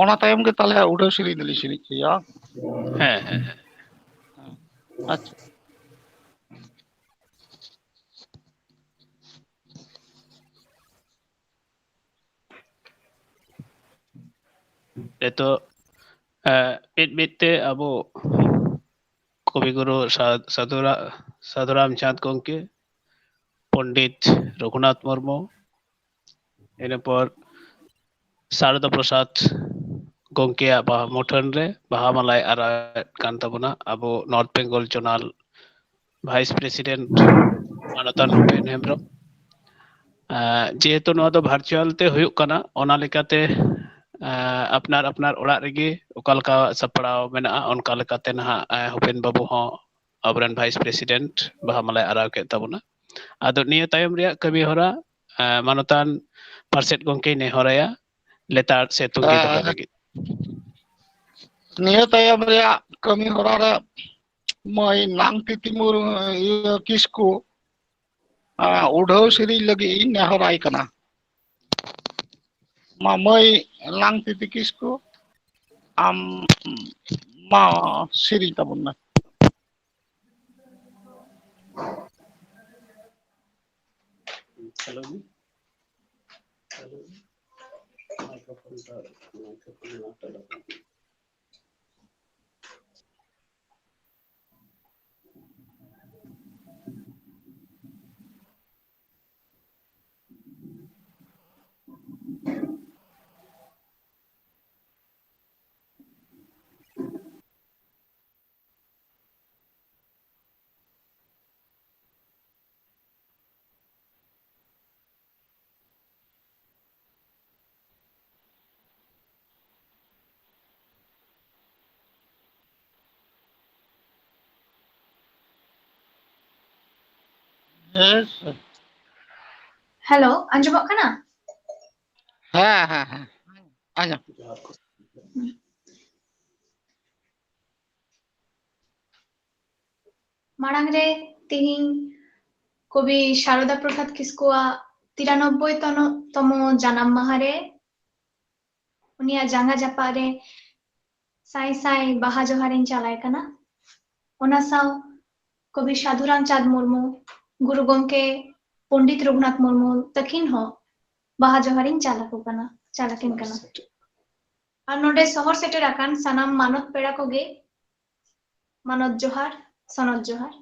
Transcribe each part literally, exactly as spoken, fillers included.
ᱚᱱᱟ ᱛᱟᱭᱚᱢ ᱜᱮ ᱛᱟᱦᱚᱞᱮ ᱩᱰᱷᱟᱹᱣ ᱥᱮᱨᱮᱧ ᱫᱚᱞᱤᱧ ᱥᱮᱨᱮᱧ ᱦᱚᱪᱚᱭᱟ᱾ ᱦᱮᱸ, ᱦᱮᱸ, ᱦᱮᱸ᱾ ᱟᱪᱪᱷᱟ᱾ ᱱᱤᱛᱚᱜ, ᱮ, ᱢᱤᱫ ᱢᱤᱫ ᱛᱮ ᱟᱵᱚ ᱠᱚᱵᱤᱜᱩᱨᱩ ᱥᱟ-, ᱥᱟᱫᱷᱩ ᱨᱟ-, ᱥᱟᱫᱷᱩ ᱨᱟᱢᱪᱟᱸᱫᱽ ᱜᱚᱢᱠᱮ, ᱯᱚᱱᱰᱤᱛ ᱨᱚᱜᱷᱩᱱᱟᱛᱷ ᱢᱩᱨᱢᱩ, ᱤᱱᱟᱹ ᱯᱚᱨ ᱥᱟᱨᱚᱫᱟ ᱯᱨᱚᱥᱟᱫᱽ ᱜᱚᱢᱠᱮᱭᱟᱜ ᱵᱟᱦᱟ ᱢᱩᱴᱷᱟᱹᱱ ᱨᱮ ᱵᱟᱦᱟ ᱢᱟᱞᱟᱭ ᱟᱨᱟᱣᱮᱫ ᱠᱟᱱ ᱛᱟᱵᱚᱱᱟ, ᱟᱵᱚ north Bengal zonal vice president ᱢᱟᱱᱚᱛᱟᱱ ᱩᱯᱮᱱ ᱦᱮᱢᱵᱨᱚᱢ᱾ ᱟᱸ, ᱡᱮᱦᱮᱛᱩ ᱱᱚᱣᱟ ᱫᱚ ᱵᱷᱟᱨᱪᱩᱣᱟᱞ ᱛᱮ ᱦᱩᱭᱩᱜ ᱠᱟᱱᱟ, ᱚᱱᱟ ᱞᱮᱠᱟᱛᱮ, ᱟᱸ, ᱟᱯᱱᱟᱨ ᱟᱯᱱᱟᱨ ᱚᱲᱟᱜ ᱨᱮᱜᱮ ᱚᱠᱟ ᱞᱮᱠᱟ ᱥᱟᱯᱲᱟᱣ ᱢᱮᱱᱟᱜᱼᱟ, ᱚᱱᱠᱟ ᱞᱮᱠᱟᱛᱮ ᱱᱟᱦᱟᱜ, ᱟᱸ, ᱦᱩᱯᱮᱱ ᱵᱟᱹᱵᱩ ᱦᱚᱸ ᱟᱵᱚᱨᱮᱱ ᱵᱷᱟᱭᱤᱥ ᱯᱨᱮᱥᱤᱰᱮᱱᱴ ᱵᱟᱦᱟ ᱢᱟᱞᱟᱭ ᱟᱨᱟᱣ ᱠᱮᱫ ᱛᱟᱵᱚᱱᱟ᱾ ᱟᱫᱚ ᱱᱤᱭᱟᱹ ᱛᱟᱭᱚᱢ ᱨᱮᱭᱟᱜ ᱠᱟᱹᱢᱤ ᱦᱚᱨᱟ, ᱟᱸ, ᱢᱟᱱᱚᱛᱟᱱ ᱯᱟᱨᱥᱮᱛ ᱜᱚᱢᱠᱮᱧ ᱱᱮᱦᱚᱨᱟᱭᱟ, ᱞᱮᱛᱟᱲ ᱥᱮ ᱛᱩᱝᱜᱤ ᱫᱚᱦᱚ ᱟᱨ ᱞᱟᱹᱜᱤᱫ᱾ ᱱᱤᱭᱟᱹ ᱛᱟᱭᱚᱢ ᱨᱮᱭᱟᱜ ᱠᱟᱹᱢᱤ ᱦᱚᱨᱟ ᱨᱮ ᱢᱟᱹᱭ ᱞᱟᱝᱛᱤᱛᱤ ᱢᱩᱨᱢᱩ, ᱤᱭᱟᱹ, ᱠᱤᱥᱠᱩ, ᱟᱸ, ᱩᱰᱷᱟᱹᱣ ᱥᱮᱨᱮᱧ ᱞᱟᱹᱜᱤᱫ ᱤᱧ ᱱᱮᱦᱚᱨᱟᱭ ᱠᱟᱱᱟ᱾ ᱢᱟ ᱢᱟᱹᱭ ᱞᱟᱝᱛᱤᱛᱤ ᱠᱤᱥᱠᱩ, ᱟᱢ ᱢᱟ ᱥᱮᱨᱮᱧ ᱛᱟᱵᱚᱱ ᱢᱮ᱾ Hello. Hello. Microphone টা, microphone টা লাগাও। Yes. Hello, ᱟᱸᱡᱚᱢᱚᱜ ᱠᱟᱱᱟ? ᱦᱮᱸ, ᱦᱮᱸ, ᱦᱮᱸ᱾ ᱟᱸᱡᱚᱢ᱾ ᱢᱟᱲᱟᱝ ᱨᱮ ᱛᱤᱦᱤᱧ ᱠᱚᱵᱤ ᱥᱟᱨᱚᱫᱟ ᱯᱨᱚᱥᱟᱫᱽ ᱠᱤᱥᱠᱩᱣᱟᱜ ᱛᱤᱨᱟᱱᱚᱵᱵᱳᱭ ᱛᱚᱱᱚ-, ᱛᱚᱢᱚ ᱡᱟᱱᱟᱢ ᱢᱟᱦᱟ ᱨᱮ ᱩᱱᱤᱭᱟᱜ ᱡᱟᱸᱜᱟ ᱡᱟᱯᱟᱜ ᱨᱮ ᱥᱟᱭ ᱥᱟᱭ ᱵᱟᱦᱟ ᱡᱚᱦᱟᱨᱤᱧ ᱪᱟᱞᱟᱭ ᱠᱟᱱᱟ᱾ ᱚᱱᱟ ᱥᱟᱶ ᱠᱚᱵᱤ ᱥᱟᱫᱷᱩ ᱨᱟᱢᱪᱟᱸᱫᱽ ᱢᱩᱨᱢᱩ, ᱜᱩᱨᱩ ᱜᱚᱢᱠᱮ ᱯᱚᱱᱰᱤᱛ ᱨᱚᱜᱷᱩᱱᱟᱛᱷ ᱢᱩᱨᱢᱩ ᱛᱟᱹᱠᱤᱱ ᱦᱚᱸ ᱵᱟᱦᱟ ᱡᱚᱦᱟᱨᱤᱧ ᱪᱟᱞ ᱟᱠᱚ ᱠᱟᱱᱟ, ᱪᱟᱞ ᱟᱹᱠᱤᱱ ᱠᱟᱱᱟ᱾ ᱟᱨ ᱱᱚᱰᱮ ᱥᱚᱦᱚᱨ ᱥᱮᱴᱮᱨ ᱟᱠᱟᱱ ᱥᱟᱱᱟᱢ ᱢᱟᱱᱚᱛ ᱯᱮᱲᱟ ᱠᱚᱜᱮ ᱢᱟᱱᱚᱛ ᱡᱚᱦᱟᱨ, ᱥᱚᱱᱚᱛ ᱡᱚᱦᱟᱨ᱾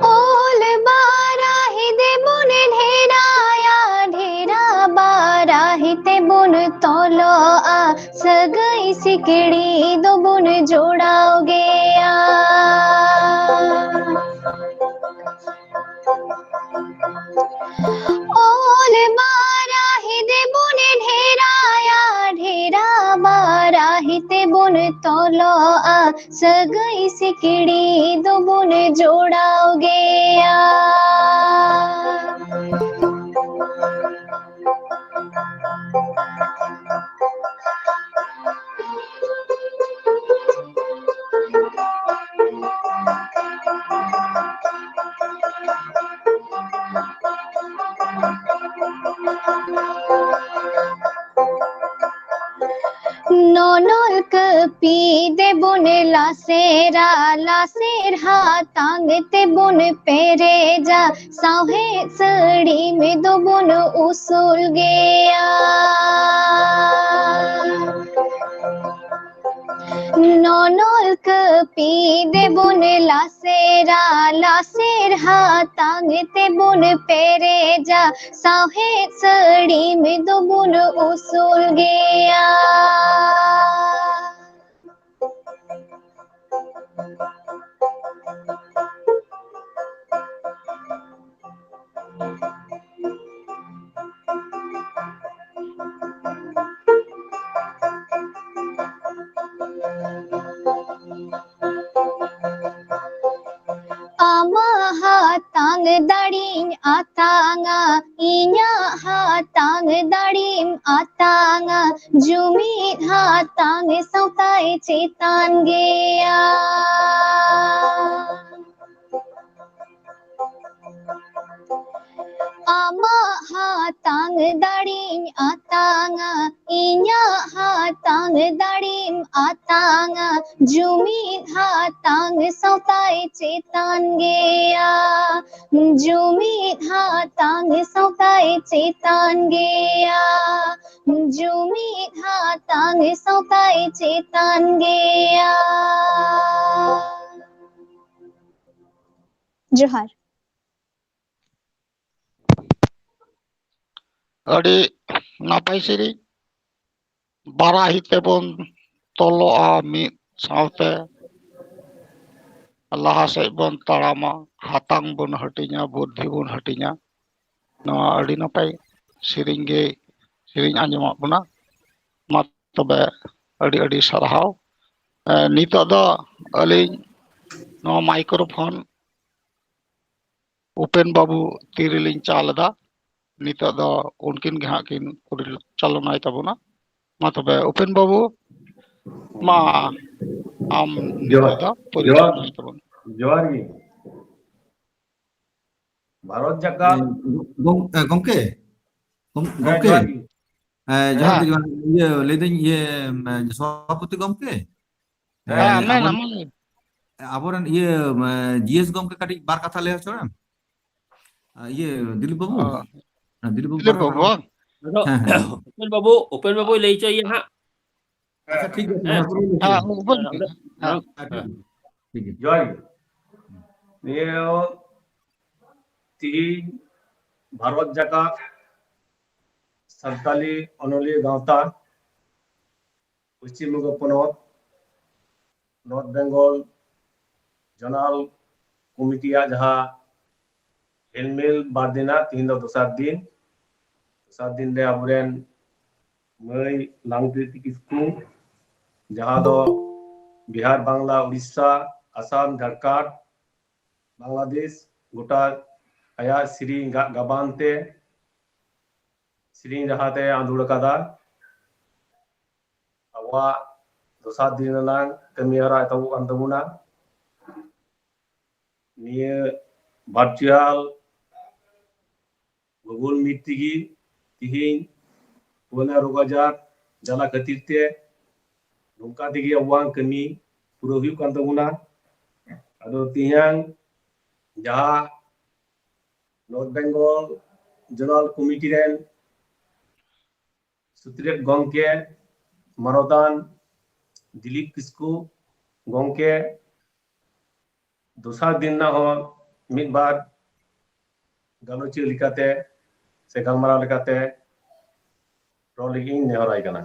ᱚᱞ ᱵᱟᱨᱟᱦᱤ ᱫᱮᱵᱚᱱ ᱰᱷᱮᱨᱟᱭᱟ, ᱰᱷᱮᱨᱟ ᱵᱟᱨᱟᱦᱤ ᱛᱮᱵᱚᱱ ᱛᱚᱞᱚᱜᱼᱟ, ᱥᱟᱹᱜᱟᱹᱭ ᱥᱤᱠᱲᱤ ᱫᱚᱵᱚᱱ ᱡᱚᱲᱟᱣ ᱜᱮᱭᱟ᱾ ᱚᱞ ᱵᱟᱨᱟᱦᱤ ᱫᱮᱵᱚᱱ ᱰᱷᱮᱨᱟᱭᱟ, ᱰᱷᱮᱨᱟ ᱵᱟᱨᱟᱦᱤ ᱛᱮᱵᱚᱱ ᱛᱚᱞᱚᱜᱼᱟ, ᱥᱟᱹᱜᱟᱹᱭ ᱥᱤᱠᱲᱤ ᱫᱚᱵᱚᱱ ᱡᱚᱲᱟᱣ ᱜᱮᱭᱟ᱾ ᱱᱚᱱᱚᱞ ᱠᱟᱹᱯᱤ ᱫᱮᱵᱚᱱ ᱞᱟᱥᱮᱨᱟ, ᱞᱟᱥᱮᱨ ᱦᱟᱛᱟᱝ ᱛᱮᱵᱚᱱ ᱯᱮᱨᱮᱡᱟ, ᱥᱟᱶᱦᱮᱫ ᱥᱟᱹᱲᱤᱢ ᱫᱚᱵᱚᱱ ᱩᱥᱩᱞ ᱜᱮᱭᱟ᱾ ᱱᱚᱱᱚᱞ ᱠᱟᱹᱯᱤ ᱫᱮᱵᱚᱱ ᱞᱟᱥᱮᱨᱟ, ᱞᱟᱥᱮᱨ ᱦᱟᱛᱟᱝ ᱛᱮᱵᱚᱱ ᱯᱮᱨᱮᱡᱟ, ᱥᱟᱶᱦᱮᱫ ᱥᱟᱹᱲᱤᱢ ᱫᱚᱵᱚᱱ ᱩᱥᱩᱞ ᱜᱮᱭᱟ᱾ ᱟᱢ ᱟᱢᱟᱜ ᱦᱟᱛᱟᱝ ᱫᱟᱲᱮᱧ ᱟᱛᱟᱝᱟ, ᱤᱧᱟᱹᱜ ᱦᱟᱛᱟᱝ ᱫᱟᱲᱮᱢ ᱟᱛᱟᱝᱟ, ᱡᱩᱢᱤᱫ ᱦᱟᱛᱟᱝ ᱥᱟᱶᱛᱟᱭ ᱪᱮᱛᱟᱱ ᱜᱮᱭᱟ᱾ ᱟᱢᱟᱜ ᱦᱟᱛᱟᱝ ᱫᱟᱲᱮᱧ ᱟᱛᱟᱝᱟ, ᱤᱧᱟᱹᱜ ᱦᱟᱛᱟᱝ ᱫᱟᱲᱮᱢ ᱟᱛᱟᱝᱟ, ᱡᱩᱢᱤᱫ ᱦᱟᱛᱟᱝ ᱥᱟᱶᱛᱟᱭ ᱪᱮᱛᱟᱱ ᱜᱮᱭᱟ᱾ ᱡᱩᱢᱤᱫ ᱦᱟᱛᱟᱝ ᱥᱟᱶᱛᱟᱭ ᱪᱮᱛᱟᱱ ᱜᱮᱭᱟ᱾ ᱡᱩᱢᱤᱫ ᱦᱟᱛᱟᱝ ᱥᱟᱶᱛᱟᱭ ᱪᱮᱛᱟᱱ ᱜᱮᱭᱟ᱾ ᱡᱚᱦᱟᱨ᱾ ᱟᱹᱰᱤ ᱱᱟᱯᱟᱭ ᱥᱮᱨᱮᱧ᱾ ᱵᱟᱨᱟᱦᱤ ᱛᱮᱵᱚᱱ ᱛᱚᱞᱚᱜᱼᱟ ᱢᱤᱫ ᱥᱟᱶᱛᱮ, ᱞᱟᱦᱟ ᱥᱮᱫ ᱵᱚᱱ ᱛᱟᱲᱟᱢᱟ, ᱦᱟᱛᱟᱝ ᱵᱚᱱ ᱦᱟᱹᱴᱤᱧᱟ, ᱵᱩᱫᱽᱫᱷᱤ ᱵᱚᱱ ᱦᱟᱹᱴᱤᱧᱟ᱾ ᱱᱚᱣᱟ ᱟᱹᱰᱤ ᱱᱟᱯᱟᱭ ᱥᱮᱨᱮᱧ ᱜᱮ ᱥᱮᱨᱮᱧ ᱟᱸᱡᱚᱢᱟᱜ ᱵᱚᱱᱟ᱾ ᱢᱟ ᱛᱚᱵᱮ, ᱟᱹᱰᱤ ᱟᱹᱰᱤ ᱥᱟᱨᱦᱟᱣ᱾ ᱮ, ᱱᱤᱛᱚᱜ ᱫᱚ ᱟᱹᱞᱤᱧ ᱱᱚᱣᱟ ᱢᱟᱭᱠᱨᱳᱯᱷᱳᱱ ᱩᱯᱮᱱ ᱵᱟᱹᱵᱩ ᱛᱤᱨᱮᱞᱤᱧ ᱪᱟᱞ ᱮᱫᱟ᱾ ᱱᱤᱛᱚᱜ ᱫᱚ ᱩᱱᱠᱤᱱ ᱜᱮ ᱦᱟᱸᱜ ᱠᱤᱱ ᱯᱚᱨᱤᱪᱟᱞᱚᱱᱟᱭ ᱛᱟᱵᱚᱱᱟ᱾ ᱢᱟ ᱛᱚᱵᱮ ᱩᱯᱮᱱ ᱵᱟᱹᱵᱩ, ᱢᱟ ᱟᱢ ᱱᱤᱛᱚᱜ ᱡᱚᱦᱟᱨ, ᱫᱚ ᱡᱚᱦᱟᱨ, ᱯᱚᱨᱤᱪᱟᱞᱚᱱᱟᱭ ᱛᱟᱵᱚᱱ᱾ ᱡᱚᱦᱟᱨ ᱜᱮ᱾ ᱵᱷᱟᱨᱚᱛ ᱡᱟᱠᱟᱛ᱾ ᱜᱚᱝ-, ᱮ, ᱜᱚᱝᱠᱮ? ᱜᱚᱝ-, ᱦᱮᱸ, ᱜᱚᱝᱠᱮ? ᱡᱚᱦᱟᱨ ᱜᱮ᱾ ᱮ, ᱡᱚᱦᱟᱨ ᱜᱮ, ᱦᱮᱸ᱾ ᱡᱚᱦᱟᱨ ᱜᱮ᱾ ᱤᱭᱟᱹ, ᱞᱟᱹᱭᱫᱟᱹᱧ, ᱤᱭᱟᱹ, ᱮ, ᱥᱚᱵᱷᱟᱯᱚᱛᱤ ᱜᱚᱝᱠᱮ? ᱦᱮᱸ, ᱮ, ᱢᱮᱱ ᱟᱵᱚᱨᱮᱱ, ᱢᱮ᱾ ᱟᱵᱚᱨᱮᱱ ᱤᱭᱟᱹ, ᱮ, ᱡᱤ ᱮᱥ ᱜᱚᱝᱠᱮ ᱠᱟᱹᱴᱤᱡ ᱵᱟᱨ ᱠᱟᱛᱷᱟ ᱞᱟᱹᱭ ᱦᱚᱪᱚ ᱮᱢ᱾ ᱟ, ᱤᱭᱟᱹ, ᱫᱤᱞᱤᱯ ᱵᱟᱹᱵᱩ? ᱚ᱾ ᱦᱮᱸ, ᱫᱤᱞᱤᱯ ᱵᱟᱹᱵᱩ ᱫᱤᱞᱤᱯ ᱵᱟᱨ ᱠᱟᱛᱷᱟ ᱵᱟᱹᱵᱩ ᱞᱟᱹᱭ ᱵᱟᱝ? ᱦᱮᱸ, ᱦᱮᱸ, ᱦᱮᱸ᱾ ᱩᱯᱮᱱ ᱵᱟᱹᱵᱩ, ᱩᱯᱮᱱ ᱵᱟᱹᱵᱩᱭ ᱞᱟᱹᱭ ᱦᱚᱪᱚᱭᱮᱭᱟ ᱦᱟᱸᱜ᱾ ᱟᱪᱪᱷᱟ, ᱴᱷᱤᱠ ᱜᱮᱭᱟ, ᱦᱮᱸ, ᱦᱮᱸ, ᱯᱩᱨᱟᱹ ᱞᱟᱹᱭ ᱦᱮᱸ, ᱠᱮᱫᱟ᱾ ᱩᱯᱮᱱ ᱦᱮᱸ, ᱜᱮ᱾ ᱦᱮᱸ, ᱦᱮᱸ, ᱴᱷᱤᱠ ᱦᱮᱸ᱾ ᱜᱮᱭᱟ, ᱴᱷᱤᱠ ᱜᱮᱭᱟ᱾ ᱡᱚᱦᱟᱨ ᱜᱮ᱾ ᱱᱤᱭᱟᱹ ᱛᱤᱦᱤᱧ ᱵᱷᱟᱨᱚᱛ ᱡᱟᱠᱟᱛ ᱥᱟᱱᱛᱟᱞᱤ ᱚᱱᱚᱞᱤᱭᱟᱹ ᱜᱟᱶᱛᱟ ᱯᱚᱥᱪᱤᱢ ᱵᱚᱝᱜᱚ ᱯᱚᱱᱚᱛ ᱱᱚᱨᱛᱷ ᱵᱮᱝᱜᱚᱞ ᱡᱚᱱᱟᱞ ᱠᱚᱢᱤᱴᱤᱭᱟᱜ ᱡᱟᱦᱟᱸ ᱦᱮᱞᱢᱮᱞ ᱵᱟᱨ ᱫᱤᱱᱟᱜ, ᱛᱤᱦᱤᱧ ᱫᱚ ᱫᱚᱥᱟᱨ ᱫᱤᱱ, ᱫᱚᱥᱟᱨ ᱫᱤᱱ ᱨᱮ ᱟᱵᱚᱨᱮᱱ ᱢᱟᱹᱭ ᱞᱟᱝᱛᱤᱛᱤ ᱠᱤᱥᱠᱩ, ᱡᱟᱦᱟᱸ ᱫᱚ ᱵᱤᱦᱟᱨ, ᱵᱟᱝᱞᱟ, ᱩᱲᱤᱥᱥᱟ, ᱟᱥᱟᱢ, ᱡᱷᱟᱲᱠᱷᱚᱸᱰ, ᱵᱟᱝᱞᱟᱫᱮᱥ ᱜᱚᱴᱟ ᱟᱭᱟᱜ ᱥᱮᱨᱮᱧ ᱜᱟ-, ᱜᱟᱵᱟᱱ ᱛᱮ ᱥᱮᱨᱮᱧ ᱨᱟᱦᱟ ᱛᱮ ᱟᱸᱫᱳᱲ ᱟᱠᱟᱫᱟ᱾ ᱟᱵᱚᱣᱟᱜ ᱫᱚᱥᱟᱨ ᱫᱤᱱ ᱨᱮᱱᱟᱜ ᱠᱟᱹᱢᱤ ᱦᱚᱨᱟ ᱮᱛᱚᱦᱚᱵ ᱠᱟᱱ ᱛᱟᱵᱚᱱᱟ᱾ ᱱᱤᱭᱟᱹ ᱵᱷᱟᱨᱪᱩᱣᱟᱞ ᱜᱩᱜᱩᱞ ᱢᱤᱴ ᱛᱮᱜᱮ ᱛᱤᱦᱤᱧ ᱠᱳᱨᱳᱱᱟ ᱨᱳᱜᱽ ᱟᱡᱟᱨ ᱡᱟᱞᱟ ᱠᱷᱟᱹᱛᱤᱨ ᱛᱮ ᱱᱚᱝᱠᱟ ᱛᱮᱜᱮ ᱟᱵᱚᱣᱟᱜ ᱠᱟᱹᱢᱤ ᱯᱩᱨᱟᱹ ᱦᱩᱭᱩᱜ ᱠᱟᱱ ᱛᱟᱵᱚᱱᱟ᱾ ᱟᱫᱚ ᱛᱮᱦᱮᱧ ᱡᱟᱦᱟᱸ ᱱᱚᱨᱛᱷ ᱵᱮᱝᱜᱚᱞ ᱡᱳᱱᱟᱞ ᱠᱚᱢᱤᱴᱤ ᱨᱮᱱ ᱥᱩᱛᱨᱮᱛ ᱜᱚᱢᱠᱮ ᱢᱟᱱᱚᱛᱟᱱ ᱫᱤᱞᱤᱯ ᱠᱤᱥᱠᱩ ᱜᱚᱢᱠᱮ ᱫᱚᱥᱟᱨ ᱫᱤᱱ ᱨᱮᱱᱟᱜ ᱦᱚᱸ ᱢᱤᱫ ᱵᱟᱨ ᱜᱟᱞᱚᱪᱤᱭᱟᱹ ᱞᱮᱠᱟᱛᱮ ᱥᱮ ᱜᱟᱞᱢᱟᱨᱟᱣ ᱞᱮᱠᱟᱛᱮ ᱨᱚᱲ ᱞᱟᱹᱜᱤᱫ ᱤᱧ ᱱᱮᱦᱚᱨᱟᱭ ᱠᱟᱱᱟ᱾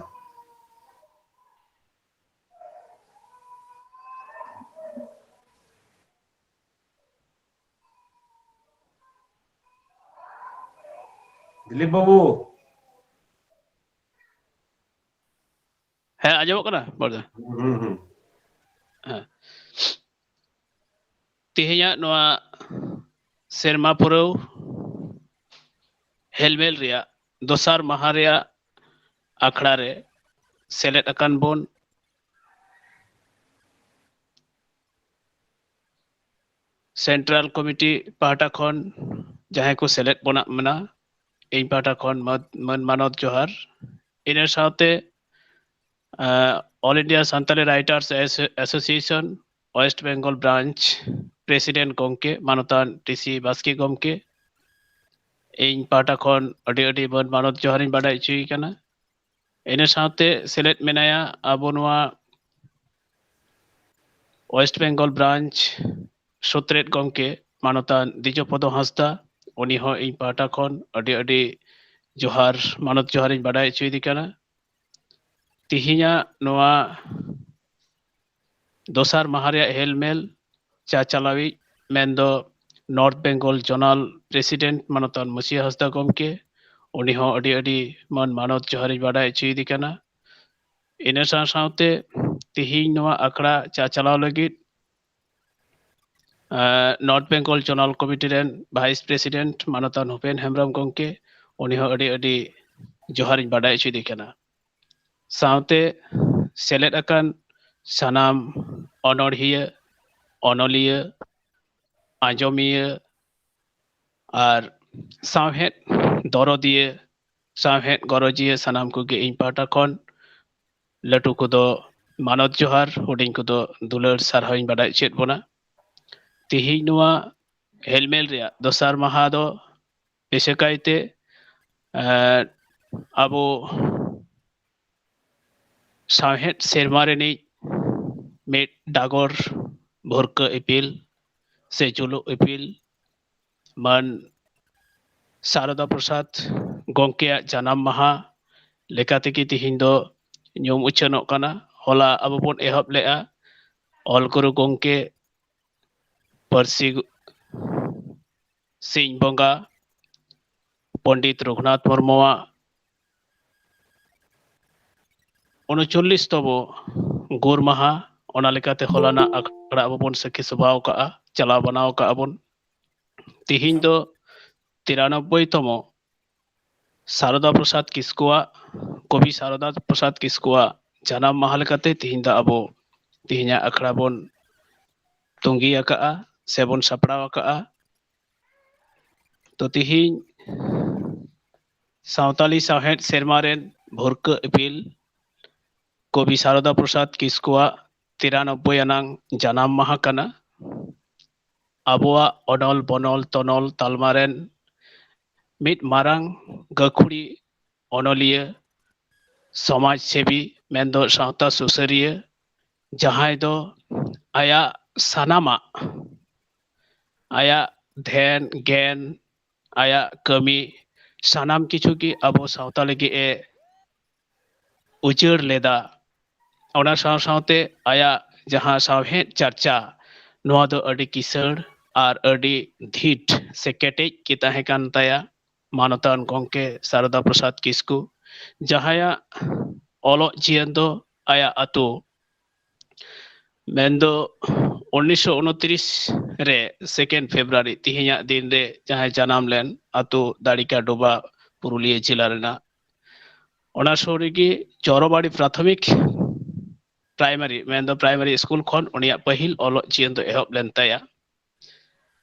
ᱫᱤᱞᱤᱯ ᱵᱟᱹᱵᱩ᱾ ᱦᱮᱸ, ᱟᱸᱡᱚᱢᱚᱜ ᱠᱟᱱᱟ ᱵᱚᱲᱫᱟ? ᱦᱩᱸ, ᱦᱩᱸ᱾ ᱦᱮᱸ᱾ ᱛᱮᱦᱮᱧᱟᱜ ᱱᱚᱣᱟ ᱥᱮᱨᱢᱟ ᱯᱩᱨᱟᱹᱣ ᱦᱮᱞᱢᱮᱞ ᱨᱮᱭᱟᱜ ᱫᱚᱥᱟᱨ ᱢᱟᱦᱟ ᱨᱮᱭᱟᱜ ᱟᱠᱷᱲᱟ ᱨᱮ ᱥᱮᱞᱮᱫ ᱟᱠᱟᱱ ᱵᱚᱱ ᱥᱮᱱᱴᱨᱟᱞ ᱠᱚᱢᱤᱴᱤ ᱯᱟᱦᱴᱟ ᱠᱷᱚᱱ ᱡᱟᱦᱟᱸᱭ ᱠᱚ ᱥᱮᱞᱮᱫ ᱵᱚᱱᱟᱜ ᱢᱮᱱᱟ, ᱤᱧ ᱯᱟᱦᱴᱟ ᱠᱷᱚᱱ ᱢᱟᱹ-, ᱢᱟᱹᱱ ᱢᱟᱱᱚᱛ ᱡᱚᱦᱟᱨ᱾ ᱤᱱᱟᱹ ᱥᱟᱶᱛᱮ, ᱟᱸ, All India Santali Writers As-, Association West Bengal Branch President ᱜᱚᱢᱠᱮ ᱢᱟᱱᱚᱛᱟᱱ ᱴᱤ ᱥᱤ ᱵᱟᱥᱠᱮ ᱜᱚᱢᱠᱮ, ᱤᱧ ᱯᱟᱦᱴᱟ ᱠᱷᱚᱱ ᱟᱹᱰᱤ ᱟᱹᱰᱤ ᱢᱟᱹᱱ ᱢᱟᱱᱚᱛ ᱡᱚᱦᱟᱨᱤᱧ ᱵᱟᱰᱟᱭ ᱦᱚᱪᱚᱭᱮ ᱠᱟᱱᱟ᱾ ᱤᱱᱟᱹ ᱥᱟᱶᱛᱮ ᱥᱮᱞᱮᱫ ᱢᱮᱱᱟᱭᱟ ᱟᱵᱚ ᱱᱚᱣᱟ West Bengal Branch ᱥᱩᱛᱨᱮᱛ ᱜᱚᱢᱠᱮ ᱢᱟᱱᱚᱛᱟᱱ ᱫᱤᱡᱚᱯᱚᱫᱚ ᱦᱟᱸᱥᱫᱟ, ᱩᱱᱤ ᱦᱚᱸ ᱤᱧ ᱯᱟᱦᱴᱟ ᱠᱷᱚᱱ ᱟᱹᱰᱤ ᱟᱹᱰᱤ ᱡᱚᱦᱟᱨ, ᱢᱟᱱᱚᱛ ᱡᱚᱦᱟᱨᱤᱧ ᱵᱟᱰᱟᱭ ᱦᱚᱪᱚᱭᱮᱫᱮ ᱠᱟᱱᱟ᱾ ᱛᱤᱦᱤᱧᱟᱜ ᱱᱚᱣᱟ ᱫᱚᱥᱟᱨ ᱢᱟᱦᱟ ᱨᱮᱭᱟᱜ ᱦᱮᱞᱢᱮᱞ ᱪᱟᱪᱟᱞᱟᱣᱤᱡ ᱢᱮᱱᱫᱚ North Bengal Zonal President ᱢᱟᱱᱚᱛᱟᱱ ᱢᱩᱪᱤᱭᱟᱹ ᱦᱟᱸᱥᱫᱟ ᱜᱚᱢᱠᱮ, ᱩᱱᱤ ᱦᱚᱸ ᱟᱹᱰᱤ ᱟᱹᱰᱤ ᱢᱟᱹᱱ ᱢᱟᱱᱚᱛ ᱡᱚᱦᱟᱨᱤᱧ ᱵᱟᱰᱟᱭ ᱦᱚᱪᱚᱭᱮᱫᱮ ᱠᱟᱱᱟ᱾ ᱤᱱᱟᱹ ᱥᱟᱶ ᱥᱟᱶᱛᱮ ᱛᱤᱦᱤᱧ ᱱᱚᱣᱟ ᱟᱠᱷᱲᱟ ᱪᱟᱪᱟᱞᱟᱣ ᱞᱟᱹᱜᱤᱫ ᱱᱚᱨᱛᱷ ᱵᱮᱝᱜᱚᱞ ᱡᱳᱱᱟᱞ ᱠᱚᱢᱤᱴᱤ ᱨᱮᱱ ᱵᱷᱟᱭᱤᱥ ᱯᱨᱮᱥᱤᱰᱮᱱᱴ ᱢᱟᱱᱚᱛᱟᱱ ᱦᱩᱯᱮᱱ ᱦᱮᱢᱵᱨᱚᱢ ᱜᱚᱢᱠᱮ, ᱩᱱᱤ ᱦᱚᱸ ᱟᱹᱰᱤ ᱟᱹᱰᱤ ᱡᱚᱦᱟᱨᱤᱧ ᱵᱟᱰᱟᱭ ᱦᱚᱪᱚᱭᱮᱫᱮ ᱠᱟᱱᱟ᱾ ᱥᱟᱶᱛᱮ ᱥᱮᱞᱮᱫ ᱟᱠᱟᱱ ᱥᱟᱱᱟᱢ ᱚᱱᱚᱬᱦᱤᱭᱟᱹ, ᱚᱱᱚᱞᱤᱭᱟᱹ, ᱟᱸᱡᱚᱢᱤᱭᱟᱹ ᱟᱨ ᱥᱟᱶᱦᱮᱫ ᱫᱚᱨᱚᱫᱤᱭᱟᱹ, ᱥᱟᱶᱦᱮᱫ ᱜᱚᱨᱚᱡᱤᱭᱟᱹ ᱥᱟᱱᱟᱢ ᱠᱚᱜᱮ ᱤᱧ ᱯᱟᱦᱴᱟ ᱠᱷᱚᱱ ᱞᱟᱹᱴᱩ ᱠᱚᱫᱚ ᱢᱟᱱᱚᱛ ᱡᱚᱦᱟᱨ, ᱦᱩᱰᱤᱧ ᱠᱚᱫᱚ ᱫᱩᱞᱟᱹᱲ ᱥᱟᱨᱦᱟᱣᱤᱧ ᱵᱟᱰᱟᱭ ᱦᱚᱪᱚᱭᱮᱫ ᱵᱚᱱᱟ᱾ ᱛᱮᱦᱮᱧ ᱱᱚᱣᱟ ᱦᱮᱞᱢᱮᱞ ᱨᱮᱭᱟᱜ ᱫᱚᱥᱟᱨ ᱢᱟᱦᱟ ᱫᱚ ᱵᱤᱥᱮᱥ ᱠᱟᱭᱛᱮ, ᱮᱸ, ᱟᱵᱚ ᱥᱟᱶᱦᱮᱫ ᱥᱮᱨᱢᱟ ᱨᱤᱱᱤᱡ ᱢᱤᱫ ᱰᱟᱜᱚᱨ ᱵᱷᱩᱨᱠᱟᱹ ᱤᱯᱤᱞ ᱥᱮ ᱡᱩᱞᱩᱜ ᱤᱯᱤᱞ ᱢᱟᱱ ᱥᱟᱨᱚᱫᱟ ᱯᱨᱚᱥᱟᱫᱽ ᱜᱚᱢᱠᱮᱭᱟᱜ ᱡᱟᱱᱟᱢ ᱢᱟᱦᱟ ᱞᱮᱠᱟ ᱛᱮᱜᱮ ᱛᱤᱦᱤᱧ ᱫᱚ ᱧᱩᱢ ᱩᱪᱷᱟᱹᱱᱚᱜ ᱠᱟᱱᱟ᱾ ᱦᱚᱞᱟ ᱟᱵᱚ ᱵᱚᱱ ᱮᱦᱚᱵ ᱞᱮᱫᱼᱟ ᱚᱞ ᱜᱩᱨᱩ ᱜᱚᱢᱠᱮ ᱯᱟᱹᱨᱥᱤ ᱥᱤᱧ ᱵᱚᱸᱜᱟ ᱯᱚᱱᱰᱤᱛ ᱨᱚᱜᱷᱩᱱᱟᱛᱷ ᱢᱩᱨᱢᱩᱣᱟᱜ ᱩᱱᱩᱪᱚᱞᱞᱤᱥ ᱛᱚᱢᱚ ᱜᱩᱨ ᱢᱟᱦᱟ, ᱚᱱᱟ ᱞᱮᱠᱟᱛᱮ ᱦᱚᱞᱟᱱᱟᱜ ᱟᱠᱷᱲᱟ ᱟᱵᱚ ᱵᱚᱱ ᱥᱟᱹᱠᱷᱤ ᱥᱚᱵᱷᱟᱣ ᱠᱟᱜᱼᱟ, ᱪᱟᱞᱟᱣ ᱵᱟᱱᱟᱣ ᱠᱟᱜᱼᱟ ᱵᱚᱱ᱾ ᱛᱤᱦᱤᱧ ᱫᱚ ᱛᱤᱨᱟᱱᱚᱵᱵᱳᱭ ᱛᱚᱢᱚ ᱥᱟᱨᱚᱫᱟ ᱯᱨᱚᱥᱟᱫᱽ ᱠᱤᱥᱠᱩᱣᱟᱜ, ᱠᱚᱵᱤ ᱥᱟᱨᱚᱫᱟ ᱯᱨᱚᱥᱟᱫᱽ ᱠᱤᱥᱠᱩᱣᱟᱜ ᱡᱟᱱᱟᱢ ᱢᱟᱦᱟ ᱞᱮᱠᱟᱛᱮ ᱛᱤᱦᱤᱧ ᱫᱚ ᱟᱵᱚ ᱛᱤᱦᱤᱧᱟᱜ ᱟᱠᱷᱲᱟ ᱵᱚᱱ ᱛᱩᱸᱜᱤ ᱟᱠᱟᱜᱼᱟ ᱥᱮᱵᱚᱱ ᱥᱟᱯᱲᱟᱣ ᱟᱠᱟᱜᱼᱟ᱾ ᱛᱚ ᱛᱤᱦᱤᱧ ᱥᱟᱶᱛᱟᱞᱤ ᱥᱟᱶᱦᱮᱫ ᱥᱮᱨᱢᱟ ᱨᱮᱱ ᱵᱷᱩᱨᱠᱟᱹ ᱤᱯᱤᱞ ᱠᱚᱵᱤ ᱥᱟᱨᱚᱫᱟ ᱯᱨᱚᱥᱟᱫᱽ ᱠᱤᱥᱠᱩᱣᱟᱜ ᱛᱤᱨᱟᱱᱚᱵᱵᱳᱭ ᱟᱱᱟᱝ ᱡᱟᱱᱟᱢ ᱢᱟᱦᱟ ᱠᱟᱱᱟ᱾ ᱟᱵᱚᱣᱟᱜ ᱚᱱᱚᱞ ᱵᱚᱱᱚᱞ ᱛᱚᱱᱚᱞ ᱛᱟᱞᱢᱟ ᱨᱮᱱ ᱢᱤᱫ ᱢᱟᱨᱟᱝ ᱜᱟᱹᱠᱷᱩᱲᱤ ᱚᱱᱚᱞᱤᱭᱟᱹ, ᱥᱚᱢᱟᱡᱽ ᱥᱮᱵᱤ, ᱢᱮᱱᱫᱚ ᱥᱟᱶᱛᱟ ᱥᱩᱥᱟᱹᱨᱤᱭᱟᱹ, ᱡᱟᱦᱟᱸᱭ ᱫᱚ ᱟᱭᱟᱜ ᱥᱟᱱᱟᱢᱟᱜ, ᱟᱭᱟᱜ ᱫᱷᱮᱱ ᱜᱮᱱ, ᱟᱭᱟᱜ ᱠᱟᱹᱢᱤ, ᱥᱟᱱᱟᱢ ᱠᱤᱪᱷᱩ ᱜᱮ ᱟᱵᱚ ᱥᱟᱶᱛᱟ ᱞᱟᱹᱜᱤᱫ ᱮ ᱩᱡᱟᱹᱲ ᱞᱮᱫᱟ᱾ ᱚᱱᱟ ᱥᱟᱶ ᱥᱟᱶᱛᱮ ᱟᱭᱟᱜ ᱡᱟᱦᱟᱸ ᱥᱟᱶᱦᱮᱫ ᱪᱟᱨᱪᱟ, ᱱᱚᱣᱟ ᱫᱚ ᱟᱹᱰᱤ ᱠᱤᱥᱟᱹᱬ ᱟᱨ ᱟᱹᱰᱤ ᱫᱷᱤᱴ ᱥᱮ ᱠᱮᱴᱮᱡ ᱜᱮ ᱛᱟᱦᱮᱸ ᱠᱟᱱ ᱛᱟᱭᱟ᱾ ᱢᱟᱱᱚᱛᱟᱱ ᱜᱚᱢᱠᱮ ᱥᱟᱨᱚᱫᱟ ᱯᱨᱚᱥᱟᱫᱽ ᱠᱤᱥᱠᱩ, ᱡᱟᱦᱟᱸᱭᱟᱜ ᱚᱞᱚᱜ ᱡᱤᱭᱚᱱ ᱫᱚ ᱟᱭᱟᱜ ᱟᱹᱛᱩ, ᱢᱮᱱᱫᱚ ᱩᱱᱤᱥᱥᱚ ᱩᱱᱛᱨᱤᱥ ᱨᱮ second February, ᱛᱮᱦᱮᱧᱟᱜ ᱫᱤᱱ ᱨᱮ ᱡᱟᱦᱟᱸᱭ ᱡᱟᱱᱟᱢ ᱞᱮᱱ, ᱟᱛᱳ ᱫᱟᱲᱤᱠᱟ ᱰᱳᱵᱟ, ᱯᱩᱨᱩᱞᱤᱭᱟᱹ ᱡᱮᱞᱟ ᱨᱮᱱᱟᱜ, ᱚᱱᱟ ᱥᱩᱨ ᱨᱮᱜᱮ ᱪᱚᱨᱚᱵᱟᱲᱤ ᱯᱨᱟᱛᱷᱚᱢᱤᱠ ᱯᱨᱟᱭᱢᱟᱨᱤ, ᱢᱮᱱᱫᱚ ᱯᱨᱟᱭᱢᱟᱨᱤ ᱥᱠᱩᱞ ᱠᱷᱚᱱ ᱩᱱᱤᱭᱟᱜ ᱯᱟᱹᱦᱤᱞ ᱚᱞᱚᱜ ᱡᱤᱭᱚᱱ ᱫᱚ ᱮᱦᱚᱵ ᱞᱮᱱ ᱛᱟᱭᱟ᱾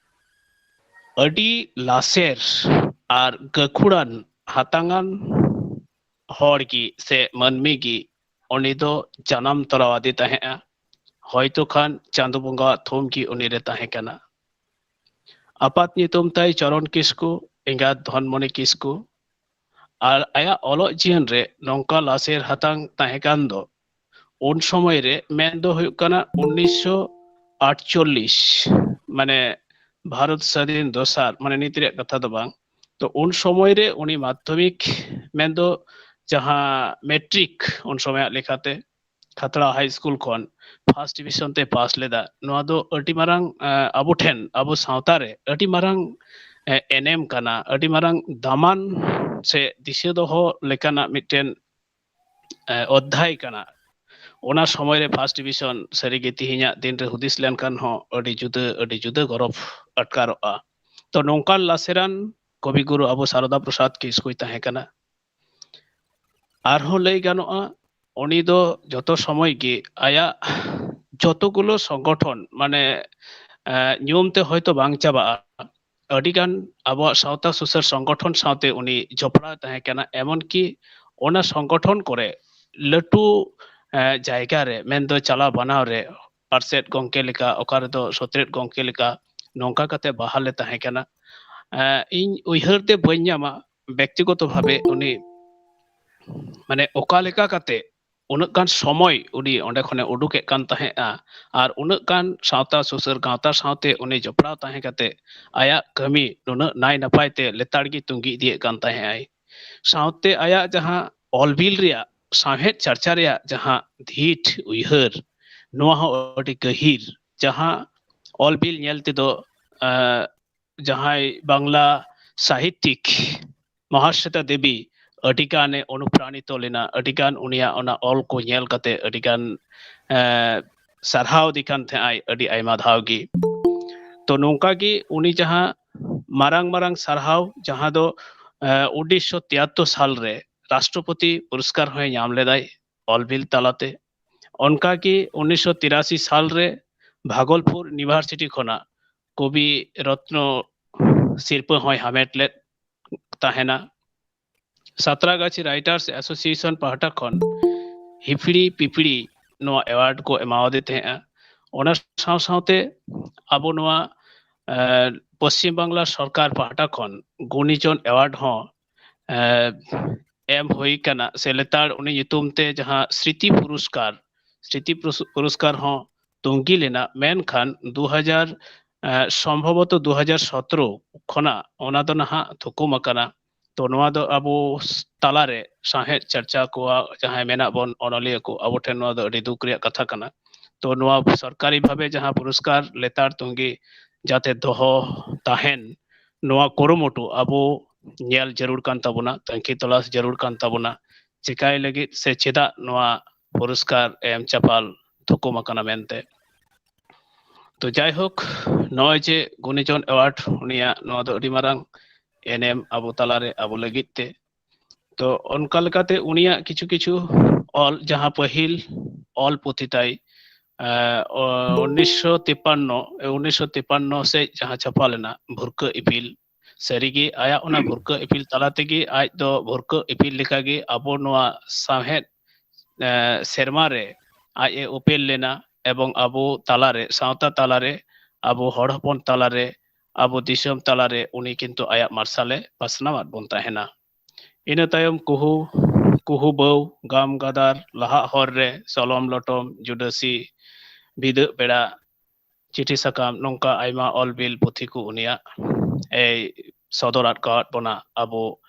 ᱟᱹᱰᱤ ᱞᱟᱥᱮᱨ ᱟᱨ ᱜᱟᱹᱠᱷᱩᱲᱟᱱ ᱦᱟᱛᱟᱝᱟᱱ ᱦᱚᱲ ᱜᱮ ᱥᱮ ᱢᱟᱹᱱᱢᱤ ᱜᱮ ᱩᱱᱤ ᱫᱚ ᱡᱟᱱᱟᱢ ᱛᱚᱨᱟᱣᱟᱫᱮ ᱛᱟᱦᱮᱸᱫᱼᱟ᱾ ᱦᱚᱭᱛᱚ ᱠᱷᱟᱱ ᱪᱟᱸᱫᱚ ᱵᱚᱸᱜᱟᱣᱟᱜ ᱛᱷᱩᱢ ᱜᱮ ᱩᱱᱤ ᱨᱮ ᱛᱟᱦᱮᱸ ᱠᱟᱱᱟ᱾ ᱟᱯᱟᱛ ᱧᱩᱛᱩᱢ ᱛᱟᱭ ᱪᱚᱨᱚᱱ ᱠᱤᱥᱠᱩ, ᱮᱸᱜᱟᱛ ᱫᱷᱚᱱᱢᱚᱱᱤ ᱠᱤᱥᱠᱩ᱾ ᱟᱨ ᱟᱭᱟᱜ ᱚᱞᱚᱜ ᱡᱤᱭᱚᱱ ᱨᱮ ᱱᱚᱝᱠᱟ ᱞᱟᱥᱮᱨ ᱦᱟᱛᱟᱝ ᱛᱟᱦᱮᱸ ᱠᱟᱱ ᱫᱚ ᱩᱱ ᱥᱚᱢᱚᱭ ᱨᱮ, ᱢᱮᱱ ᱫᱚ ᱦᱩᱭᱩᱜ ᱠᱟᱱᱟ ᱩᱱᱤᱥᱥᱚ ᱟᱴᱪᱚᱞᱞᱤᱥ, ᱢᱟᱱᱮ ᱵᱷᱟᱨᱚᱛ ᱥᱟᱹᱫᱷᱤᱱ ᱫᱚᱥᱟᱨ, ᱢᱟᱱᱮ ᱱᱤᱛ ᱨᱮᱭᱟᱜ ᱠᱟᱛᱷᱟ ᱫᱚ ᱵᱟᱝ᱾ ᱛᱚ ᱩᱱ ᱥᱚᱢᱚᱭ ᱨᱮ ᱩᱱᱤ ᱢᱟᱫᱽᱫᱷᱚᱢᱤᱠ, ᱢᱮᱱᱫᱚ ᱡᱟᱦᱟᱸ ᱢᱮᱴᱨᱤᱠ ᱩᱱ ᱥᱚᱢᱚᱭᱟᱜ ᱞᱮᱠᱟᱛᱮ, ᱠᱷᱟᱛᱲᱟ ᱦᱟᱭ ᱥᱠᱩᱞ ᱠᱷᱚᱱ first division ᱛᱮ ᱯᱟᱥ ᱞᱮᱫᱟ᱾ ᱱᱚᱣᱟ ᱫᱚ ᱟᱹᱰᱤ ᱢᱟᱨᱟᱝ, ᱟᱸ, ᱟᱵᱚ ᱴᱷᱮᱱ, ᱟᱵᱚ ᱥᱟᱶᱛᱟ ᱨᱮ ᱟᱹᱰᱤ ᱢᱟᱨᱟᱝ, ᱮ, ᱮᱱᱮᱢ ᱠᱟᱱᱟ, ᱟᱹᱰᱤ ᱢᱟᱨᱟᱝ ᱫᱟᱢᱟᱱ ᱥᱮ ᱫᱤᱥᱟᱹ ᱫᱚᱦᱚ ᱞᱮᱠᱟᱱᱟᱜ ᱢᱤᱫᱴᱮᱱ, ᱮ, ᱚᱫᱽᱫᱷᱟᱭ ᱠᱟᱱᱟ᱾ ᱚᱱᱟ ᱥᱚᱢᱚᱭ ᱨᱮ first division, ᱥᱟᱹᱨᱤᱜᱮ ᱛᱮᱦᱮᱧᱟᱜ ᱫᱤᱱ ᱨᱮ ᱦᱩᱫᱤᱥ ᱞᱮᱱᱠᱷᱟᱱ ᱦᱚᱸ ᱟᱹᱰᱤ ᱡᱩᱫᱟᱹ, ᱟᱹᱰᱤ ᱡᱩᱫᱟᱹ ᱜᱚᱨᱚᱵᱽ ᱟᱴᱠᱟᱨᱚᱜᱼᱟ᱾ ᱛᱚ ᱱᱚᱝᱠᱟᱱ ᱞᱟᱥᱮᱨᱟᱱ ᱠᱚᱵᱤ ᱜᱩᱨᱩ ᱟᱵᱚ ᱥᱟᱨᱚᱫᱟ ᱯᱨᱚᱥᱟᱫᱽ ᱠᱤᱥᱠᱩᱭ ᱛᱟᱦᱮᱸ ᱠᱟᱱᱟ᱾ ᱟᱨᱦᱚᱸ ᱞᱟᱹᱭ ᱜᱟᱱᱚᱜᱼᱟ, ᱩᱱᱤ ᱫᱚ ᱡᱚᱛᱚ ᱥᱚᱢᱚᱭ ᱜᱮ ᱟᱭᱟᱜ ᱡᱚᱛᱚᱜᱩᱞᱳ ᱥᱚᱝᱜᱚᱴᱷᱚᱱ, ᱢᱟᱱᱮ, ᱮ, ᱧᱩᱢ ᱛᱮ ᱦᱚᱭᱛᱳ ᱵᱟᱝ ᱪᱟᱵᱟᱜᱼᱟ, ᱟᱹᱰᱤᱜᱟᱱ ᱟᱵᱚᱣᱟᱜ ᱥᱟᱶᱛᱟ ᱥᱩᱥᱟᱹᱨ ᱥᱚᱝᱜᱚᱴᱷᱚᱱ ᱥᱟᱶᱛᱮ ᱩᱱᱤ ᱡᱚᱯᱲᱟᱣ ᱛᱟᱦᱮᱸ ᱠᱟᱱᱟ᱾ ᱮᱢᱚᱱᱠᱤ ᱚᱱᱟ ᱥᱚᱝᱜᱚᱴᱷᱚᱱ ᱠᱚᱨᱮ ᱞᱟᱹᱴᱩ, ᱮ, ᱡᱟᱭᱜᱟ ᱨᱮ, ᱢᱮᱱᱫᱚ ᱪᱟᱞᱟᱣ ᱵᱟᱱᱟᱣ ᱨᱮ, ᱯᱟᱨᱥᱮᱛ ᱜᱚᱢᱠᱮ ᱞᱮᱠᱟ, ᱚᱠᱟ ᱨᱮᱫᱚ ᱥᱚᱛᱨᱮᱛ ᱜᱚᱢᱠᱮ ᱞᱮᱠᱟ, ᱱᱚᱝᱠᱟ ᱠᱟᱛᱮ ᱵᱟᱦᱟᱞ ᱮ ᱛᱟᱦᱮᱸ ᱠᱟᱱᱟ᱾ ᱮ, ᱤᱧ ᱩᱭᱦᱟᱹᱨ ᱛᱮ ᱵᱟᱹᱧ ᱧᱟᱢᱟ ᱵᱮᱠᱛᱤᱜᱚᱛᱚ ᱵᱷᱟᱵᱮ ᱩᱱᱤ, ᱢᱟᱱᱮ, ᱚᱠᱟ ᱞᱮᱠᱟ ᱠᱟᱛᱮ ᱩᱱᱟᱹᱜ ᱜᱟᱱ ᱥᱚᱢᱚᱭ ᱩᱱᱤ ᱚᱸᱰᱮ ᱠᱷᱚᱱᱮ ᱩᱰᱩᱠᱮᱫ ᱠᱟᱱ ᱛᱟᱦᱮᱸᱫᱼᱟ, ᱟᱨ ᱩᱱᱟᱹᱜ ᱜᱟᱱ ᱥᱟᱶᱛᱟ ᱥᱩᱥᱟᱹᱨ ᱜᱟᱶᱛᱟ ᱥᱟᱶᱛᱮ ᱩᱱᱤ ᱡᱚᱯᱲᱟᱣ ᱛᱟᱦᱮᱸ ᱠᱟᱛᱮ ᱟᱭᱟᱜ ᱠᱟᱹᱢᱤ ᱱᱩᱱᱟᱹᱜ ᱱᱟᱭ ᱱᱟᱯᱟᱭ ᱛᱮ ᱞᱮᱛᱟᱲ ᱜᱮ ᱛᱩᱸᱜᱤ ᱤᱫᱤᱭᱮᱫ ᱠᱟᱱ ᱛᱟᱦᱮᱸᱫ ᱟᱭ᱾ ᱥᱟᱶᱛᱮ ᱟᱭᱟᱜ ᱡᱟᱦᱟᱸ ᱚᱞ ᱵᱤᱞ ᱨᱮᱭᱟᱜ ᱥᱟᱶᱦᱮᱫ ᱪᱟᱨᱪᱟ ᱨᱮᱭᱟᱜ ᱡᱟᱦᱟᱸ ᱫᱷᱤᱴ ᱩᱭᱦᱟᱹᱨ, ᱱᱚᱣᱟ ᱦᱚᱸ ᱟᱹᱰᱤ ᱜᱟᱹᱦᱤᱨ, ᱡᱟᱦᱟᱸ ᱚᱞ ᱵᱤᱞ ᱧᱮᱞ ᱛᱮᱫᱚ, ᱮ, ᱡᱟᱦᱟᱸᱭ ᱵᱟᱝᱞᱟ ᱥᱟᱦᱤᱛᱭᱤᱠ ᱢᱚᱦᱟᱥᱥᱮᱛᱟ ᱫᱮᱵᱤ ᱟᱹᱰᱤ ᱜᱟᱱᱮ ᱚᱱᱩᱯᱨᱟᱱᱤᱛᱚ ᱞᱮᱱᱟ, ᱟᱹᱰᱤ ᱜᱟᱱ ᱩᱱᱤᱭᱟᱜ ᱚᱱᱟ ᱚᱞ ᱠᱚ ᱧᱮᱞ ᱠᱟᱛᱮ ᱟᱹᱰᱤ ᱜᱟᱱ, ᱮ, ᱥᱟᱨᱦᱟᱣ ᱫᱤ ᱠᱟᱱ ᱛᱟᱦᱮᱸᱜ ᱟᱭ ᱟᱹᱰᱤ ᱟᱭᱢᱟ ᱫᱷᱟᱣ ᱜᱮ᱾ ᱛᱚ ᱱᱚᱝᱠᱟ ᱜᱮ ᱩᱱᱤ ᱡᱟᱦᱟᱸ ᱢᱟᱨᱟᱝ ᱢᱟᱨᱟᱝ ᱥᱟᱨᱦᱟᱣ, ᱡᱟᱦᱟᱸ ᱫᱚ ᱩᱱᱤᱥᱥᱚ ᱛᱤᱭᱟᱛᱛᱳᱨ ᱥᱟᱞ ᱨᱮ ᱨᱟᱥᱴᱨᱚᱯᱚᱛᱤ ᱯᱩᱨᱚᱥᱠᱟᱨ ᱦᱚᱸᱭ ᱧᱟᱢ ᱞᱮᱫᱟᱭ ᱚᱞ ᱵᱤᱞ ᱛᱟᱞᱟᱛᱮ᱾ ᱚᱱᱠᱟᱜᱮ ᱩᱱᱤᱥᱥᱚ ᱛᱤᱨᱟᱥᱤ ᱥᱟᱞ ᱨᱮ ᱵᱷᱟᱜᱚᱞᱯᱩᱨ ᱤᱭᱩᱱᱤᱵᱷᱟᱨᱥᱤᱴᱤ ᱠᱷᱚᱱᱟᱜ ᱠᱚᱵᱤ ᱨᱚᱛᱱᱚ ᱥᱤᱨᱯᱟᱹ ᱦᱚᱸᱭ ᱦᱟᱢᱮᱴ ᱞᱮᱫ ᱛᱟᱦᱮᱱᱟ᱾ ᱥᱟᱛᱨᱟᱜᱟᱪᱷᱤ ᱨᱟᱭᱴᱟᱨᱥ ᱮᱥᱳᱥᱤᱭᱮᱥᱚᱱ ᱯᱟᱦᱴᱟ ᱠᱷᱚᱱ ᱦᱤᱯᱲᱤ ᱯᱤᱯᱲᱤ ᱱᱚᱣᱟ ᱮᱣᱟᱨᱰ ᱠᱚ ᱮᱢᱟᱣᱟᱫᱮ ᱛᱟᱦᱮᱸᱜᱼᱟ᱾ ᱚᱱᱟ ᱥᱟᱶ ᱥᱟᱶᱛᱮ ᱟᱵᱚ ᱱᱚᱣᱟ ᱯᱚᱥᱪᱤᱢ ᱵᱟᱝᱞᱟ ᱥᱚᱨᱠᱟᱨ ᱯᱟᱦᱴᱟ ᱠᱷᱚᱱ ᱜᱩᱱᱤᱡᱚᱱ ᱮᱣᱟᱨᱰ ᱦᱚᱸ ᱮᱢ ᱦᱩᱭ ᱠᱟᱱᱟ, ᱥᱮ ᱞᱮᱛᱟᱲ ᱩᱱᱤ ᱧᱩᱛᱩᱢ ᱛᱮ ᱡᱟᱦᱟᱸ ᱥᱨᱤᱛᱤ ᱯᱩᱨᱚᱥᱠᱟᱨ, ᱥᱨᱤᱛᱤ ᱯᱩᱨᱚᱥᱠᱟᱨ ᱦᱚᱸ ᱛᱩᱝᱜᱤ ᱞᱮᱱᱟ᱾ ᱢᱮᱱᱠᱷᱟᱱ ᱫᱩ ᱦᱟᱡᱟᱨ ᱥᱚᱢᱵᱷᱚᱵᱚᱛᱚ ᱫᱩ ᱦᱟᱡᱟᱨ ᱥᱚᱛᱨᱚ ᱠᱷᱚᱱᱟᱜ ᱚᱱᱟ ᱫᱚ ᱱᱟᱦᱟᱜ ᱛᱷᱩᱠᱩᱢ ᱟᱠᱟᱱᱟ᱾ ᱛᱚ ᱱᱚᱣᱟ ᱫᱚ ᱟᱵᱚ ᱛᱟᱞᱟᱨᱮ ᱥᱟᱶᱦᱮᱫ ᱪᱟᱨᱪᱟ ᱠᱚᱣᱟᱜ ᱡᱟᱦᱟᱸᱭ ᱢᱮᱱᱟᱜ ᱵᱚᱱ ᱚᱱᱚᱞᱤᱭᱟᱹ ᱠᱚ, ᱟᱵᱚ ᱴᱷᱮᱱ ᱱᱚᱣᱟ ᱫᱚ ᱟᱹᱰᱤ ᱫᱩᱠ ᱨᱮᱭᱟᱜ ᱠᱟᱛᱷᱟ ᱠᱟᱱᱟ᱾ ᱛᱚ ᱱᱚᱣᱟ ᱥᱚᱨᱠᱟᱨᱤ ᱵᱷᱟᱵᱮ ᱡᱟᱦᱟᱸ ᱯᱩᱨᱚᱥᱠᱟᱨ ᱞᱮᱛᱟᱲ ᱛᱩᱝᱜᱤ ᱡᱟᱛᱮ ᱫᱚᱦᱚ ᱛᱟᱦᱮᱱ, ᱱᱚᱣᱟ ᱠᱩᱨᱩᱢᱩᱴᱩ ᱟᱵᱚ ᱧᱮᱞ ᱡᱟᱹᱨᱩᱲ ᱠᱟᱱ ᱛᱟᱵᱚᱱᱟ, ᱛᱩᱱᱠᱷᱤ ᱛᱚᱞᱟᱥ ᱡᱟᱹᱨᱩᱲ ᱠᱟᱱ ᱛᱟᱵᱚᱱᱟ᱾ ᱪᱮᱠᱟᱭ ᱞᱟᱹᱜᱤᱫ ᱥᱮ ᱪᱮᱫᱟᱜ ᱱᱚᱣᱟ ᱯᱩᱨᱚᱥᱠᱟᱨ ᱮᱢ ᱪᱟᱯᱟᱞ ᱛᱷᱩᱠᱩᱢ ᱟᱠᱟᱱᱟ ᱢᱮᱱᱛᱮ᱾ ᱛᱚ ᱡᱟᱭᱦᱳᱠ, ᱱᱚᱜᱼᱚᱭ ᱡᱮ ᱜᱩᱱᱤᱡᱚᱱ ᱮᱣᱟᱨᱰ, ᱩᱱᱤᱭᱟᱜ ᱱᱚᱣᱟ ᱫᱚ ᱟᱹᱰᱤ ᱢᱟᱨᱟᱝ ᱮᱱᱮᱢ ᱟᱵᱚ ᱛᱟᱞᱟᱨᱮ, ᱟᱵᱚ ᱞᱟᱹᱜᱤᱫ ᱛᱮ᱾ ᱛᱚ ᱚᱱᱠᱟ ᱞᱮᱠᱟᱛᱮ ᱩᱱᱤᱭᱟᱜ ᱠᱤᱪᱷᱩ ᱠᱤᱪᱷᱩ ᱚᱞ, ᱡᱟᱦᱟᱸ ᱯᱟᱹᱦᱤᱞ ᱚᱞ ᱯᱩᱛᱷᱤ ᱛᱟᱭ, ᱩᱱᱤᱥᱥᱚ ᱛᱤᱯᱟᱱᱱᱚ ᱩᱱᱤᱥᱥᱚ ᱛᱤᱯᱟᱱᱱᱚ ᱥᱮᱫ ᱡᱟᱦᱟᱸ ᱪᱷᱟᱯᱟ ᱞᱮᱱᱟ, ᱵᱷᱩᱨᱠᱟᱹ ᱤᱯᱤᱞ᱾ ᱥᱟᱹᱨᱤᱜᱮ ᱟᱭᱟᱜ ᱚᱱᱟ ᱵᱷᱩᱨᱠᱟᱹ ᱤᱯᱤᱞ ᱛᱟᱞᱟ ᱛᱮᱜᱮ ᱟᱡ ᱫᱚ ᱵᱷᱩᱨᱠᱟᱹ ᱤᱯᱤᱞ ᱞᱮᱠᱟᱜᱮ ᱟᱵᱚ ᱱᱚᱣᱟ ᱥᱟᱶᱦᱮᱫ ᱥᱮᱨᱢᱟ ᱨᱮ ᱟᱡ ᱮ ᱩᱯᱮᱞ ᱞᱮᱱᱟ, ᱮᱵᱚᱝ ᱟᱵᱚ ᱛᱟᱞᱟᱨᱮ, ᱥᱟᱶᱛᱟ ᱛᱟᱞᱟᱨᱮ, ᱟᱵᱚ ᱦᱚᱲ ᱦᱚᱯᱚᱱ ᱛᱟᱞᱟᱨᱮ, ᱟᱵᱚ ᱫᱤᱥᱚᱢ ᱛᱟᱞᱟᱨᱮ ᱩᱱᱤ ᱠᱤᱱᱛᱩ ᱟᱭᱟᱜ ᱢᱟᱨᱥᱟᱞᱮ ᱯᱟᱥᱱᱟᱣᱟᱫ ᱵᱚᱱ ᱛᱟᱦᱮᱱᱟ᱾ ᱤᱱᱟᱹ ᱛᱟᱭᱚᱢ ᱠᱩᱦᱩ, ᱠᱩᱦᱩ ᱵᱟᱹᱣ, ᱜᱟᱢ ᱜᱟᱫᱟᱨ, ᱞᱟᱦᱟᱜ ᱦᱚᱨ ᱨᱮ, ᱥᱚᱞᱚᱢ ᱞᱚᱴᱚᱢ, ᱡᱩᱰᱟᱹᱥᱤ, ᱵᱤᱫᱟᱹᱜ ᱵᱮᱲᱟ, ᱪᱤᱴᱷᱤ ᱥᱟᱠᱟᱢ, ᱱᱚᱝᱠᱟ ᱟᱭᱢᱟ ᱚᱞ ᱵᱤᱞ ᱯᱩᱛᱷᱤ ᱠᱚ ᱩᱱᱤᱭᱟᱜ ᱮᱭ ᱥᱚᱫᱚᱨ ᱟᱫ ᱠᱟᱣᱟᱫ ᱵᱚᱱᱟ᱾ ᱟᱵᱚ,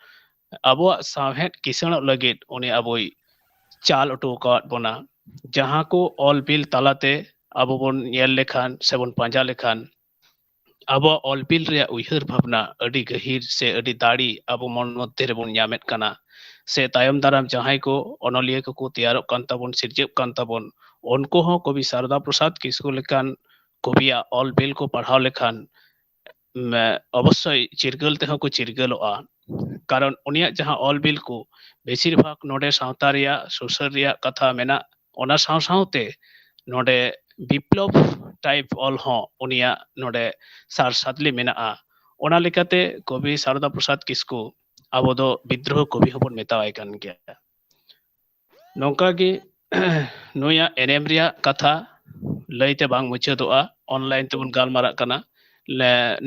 ᱟᱵᱚᱣᱟᱜ ᱥᱟᱶᱦᱮᱫ ᱠᱤᱥᱟᱹᱬᱚᱜ ᱞᱟᱹᱜᱤᱫ ᱩᱱᱤ ᱟᱵᱚᱭ ᱪᱟᱞ ᱦᱚᱴᱚ ᱟᱠᱟᱣᱟᱫ ᱵᱚᱱᱟ᱾ ᱡᱟᱦᱟᱸ ᱠᱚ ᱚᱞ ᱵᱤᱞ ᱛᱟᱞᱟᱛᱮ ᱟᱵᱚ ᱵᱚᱱ ᱧᱮᱞ ᱞᱮᱠᱷᱟᱱ ᱥᱮᱵᱚᱱ ᱯᱟᱸᱡᱟ ᱞᱮᱠᱷᱟᱱ, ᱟᱵᱚᱣᱟᱜ ᱚᱞ ᱵᱤᱞ ᱨᱮᱭᱟᱜ ᱩᱭᱦᱟᱹᱨ ᱵᱷᱟᱵᱽᱱᱟ ᱟᱹᱰᱤ ᱜᱟᱹᱦᱤᱨ ᱥᱮ ᱟᱹᱰᱤ ᱫᱟᱲᱮ ᱟᱵᱚ ᱢᱚᱱ ᱢᱚᱫᱽᱫᱷᱮ ᱨᱮᱵᱚᱱ ᱧᱟᱢᱮᱫ ᱠᱟᱱᱟ᱾ ᱥᱮ ᱛᱟᱭᱚᱢ ᱫᱟᱨᱟᱢ ᱡᱟᱦᱟᱸᱭ ᱠᱚ ᱚᱱᱚᱞᱤᱭᱟᱹ ᱠᱚᱠᱚ ᱛᱮᱭᱟᱨᱚᱜ ᱠᱟᱱ ᱛᱟᱵᱚᱱ, ᱥᱤᱨᱡᱟᱹᱜ ᱠᱟᱱ ᱛᱟᱵᱚᱱ, ᱩᱱᱠᱩ ᱦᱚᱸ ᱠᱚᱵᱤ ᱥᱟᱨᱚᱫᱟ ᱯᱨᱚᱥᱟᱫᱽ ᱠᱤᱥᱠᱩ ᱞᱮᱠᱟᱱ ᱠᱚᱵᱤᱭᱟᱜ ᱚᱞ ᱵᱤᱞ ᱠᱚ ᱯᱟᱲᱦᱟᱣ ᱞᱮᱠᱷᱟᱱ ᱚᱵᱚᱥᱥᱳᱭ ᱪᱤᱨᱜᱟᱹᱞ ᱛᱮᱦᱚᱸ ᱠᱚ ᱪᱤᱨᱜᱟᱹᱞᱚᱜᱼᱟ᱾ ᱠᱟᱨᱚᱱ ᱩᱱᱤᱭᱟᱜ ᱡᱟᱦᱟᱸ ᱚᱞ ᱵᱤᱞ ᱠᱚ ᱵᱮᱥᱤᱨ ᱵᱷᱟᱜᱽ ᱱᱚᱰᱮ ᱥᱟᱶᱛᱟ ᱨᱮᱭᱟᱜ ᱥᱩᱥᱟᱹᱨ ᱨᱮᱭᱟᱜ ᱠᱟᱛᱷᱟ ᱢᱮᱱᱟᱜ, ᱚᱱᱟ ᱥᱟᱶ ᱥᱟᱶᱛᱮ ᱱᱚᱰᱮ ᱵᱤᱯᱞᱚᱵ ᱴᱟᱭᱤᱯ ᱚᱞ ᱦᱚᱸ ᱩᱱᱤᱭᱟᱜ ᱱᱚᱰᱮ ᱥᱟᱨ ᱥᱟᱫᱽᱞᱤ ᱢᱮᱱᱟᱜᱼᱟ᱾ ᱚᱱᱟ ᱞᱮᱠᱟᱛᱮ ᱠᱚᱵᱤ ᱥᱟᱨᱚᱫᱟ ᱯᱨᱚᱥᱟᱫᱽ ᱠᱤᱥᱠᱩ ᱟᱵᱚ ᱫᱚ ᱵᱤᱫᱽᱨᱳᱦᱚ ᱠᱚᱵᱤ ᱦᱚᱸᱵᱚᱱ ᱢᱮᱛᱟᱣᱟᱭ ᱠᱟᱱ ᱜᱮᱭᱟ᱾ ᱱᱚᱝᱠᱟ ᱜᱮ ᱱᱩᱭᱟᱜ ᱮᱱᱮᱢ ᱨᱮᱭᱟᱜ ᱠᱟᱛᱷᱟ ᱞᱟᱹᱭᱛᱮ ᱵᱟᱝ ᱢᱩᱪᱟᱹᱫᱚᱜᱼᱟ᱾ ᱚᱱᱞᱟᱭᱤᱱ ᱛᱮᱵᱚᱱ ᱜᱟᱞᱢᱟᱨᱟᱜ ᱠᱟᱱᱟ᱾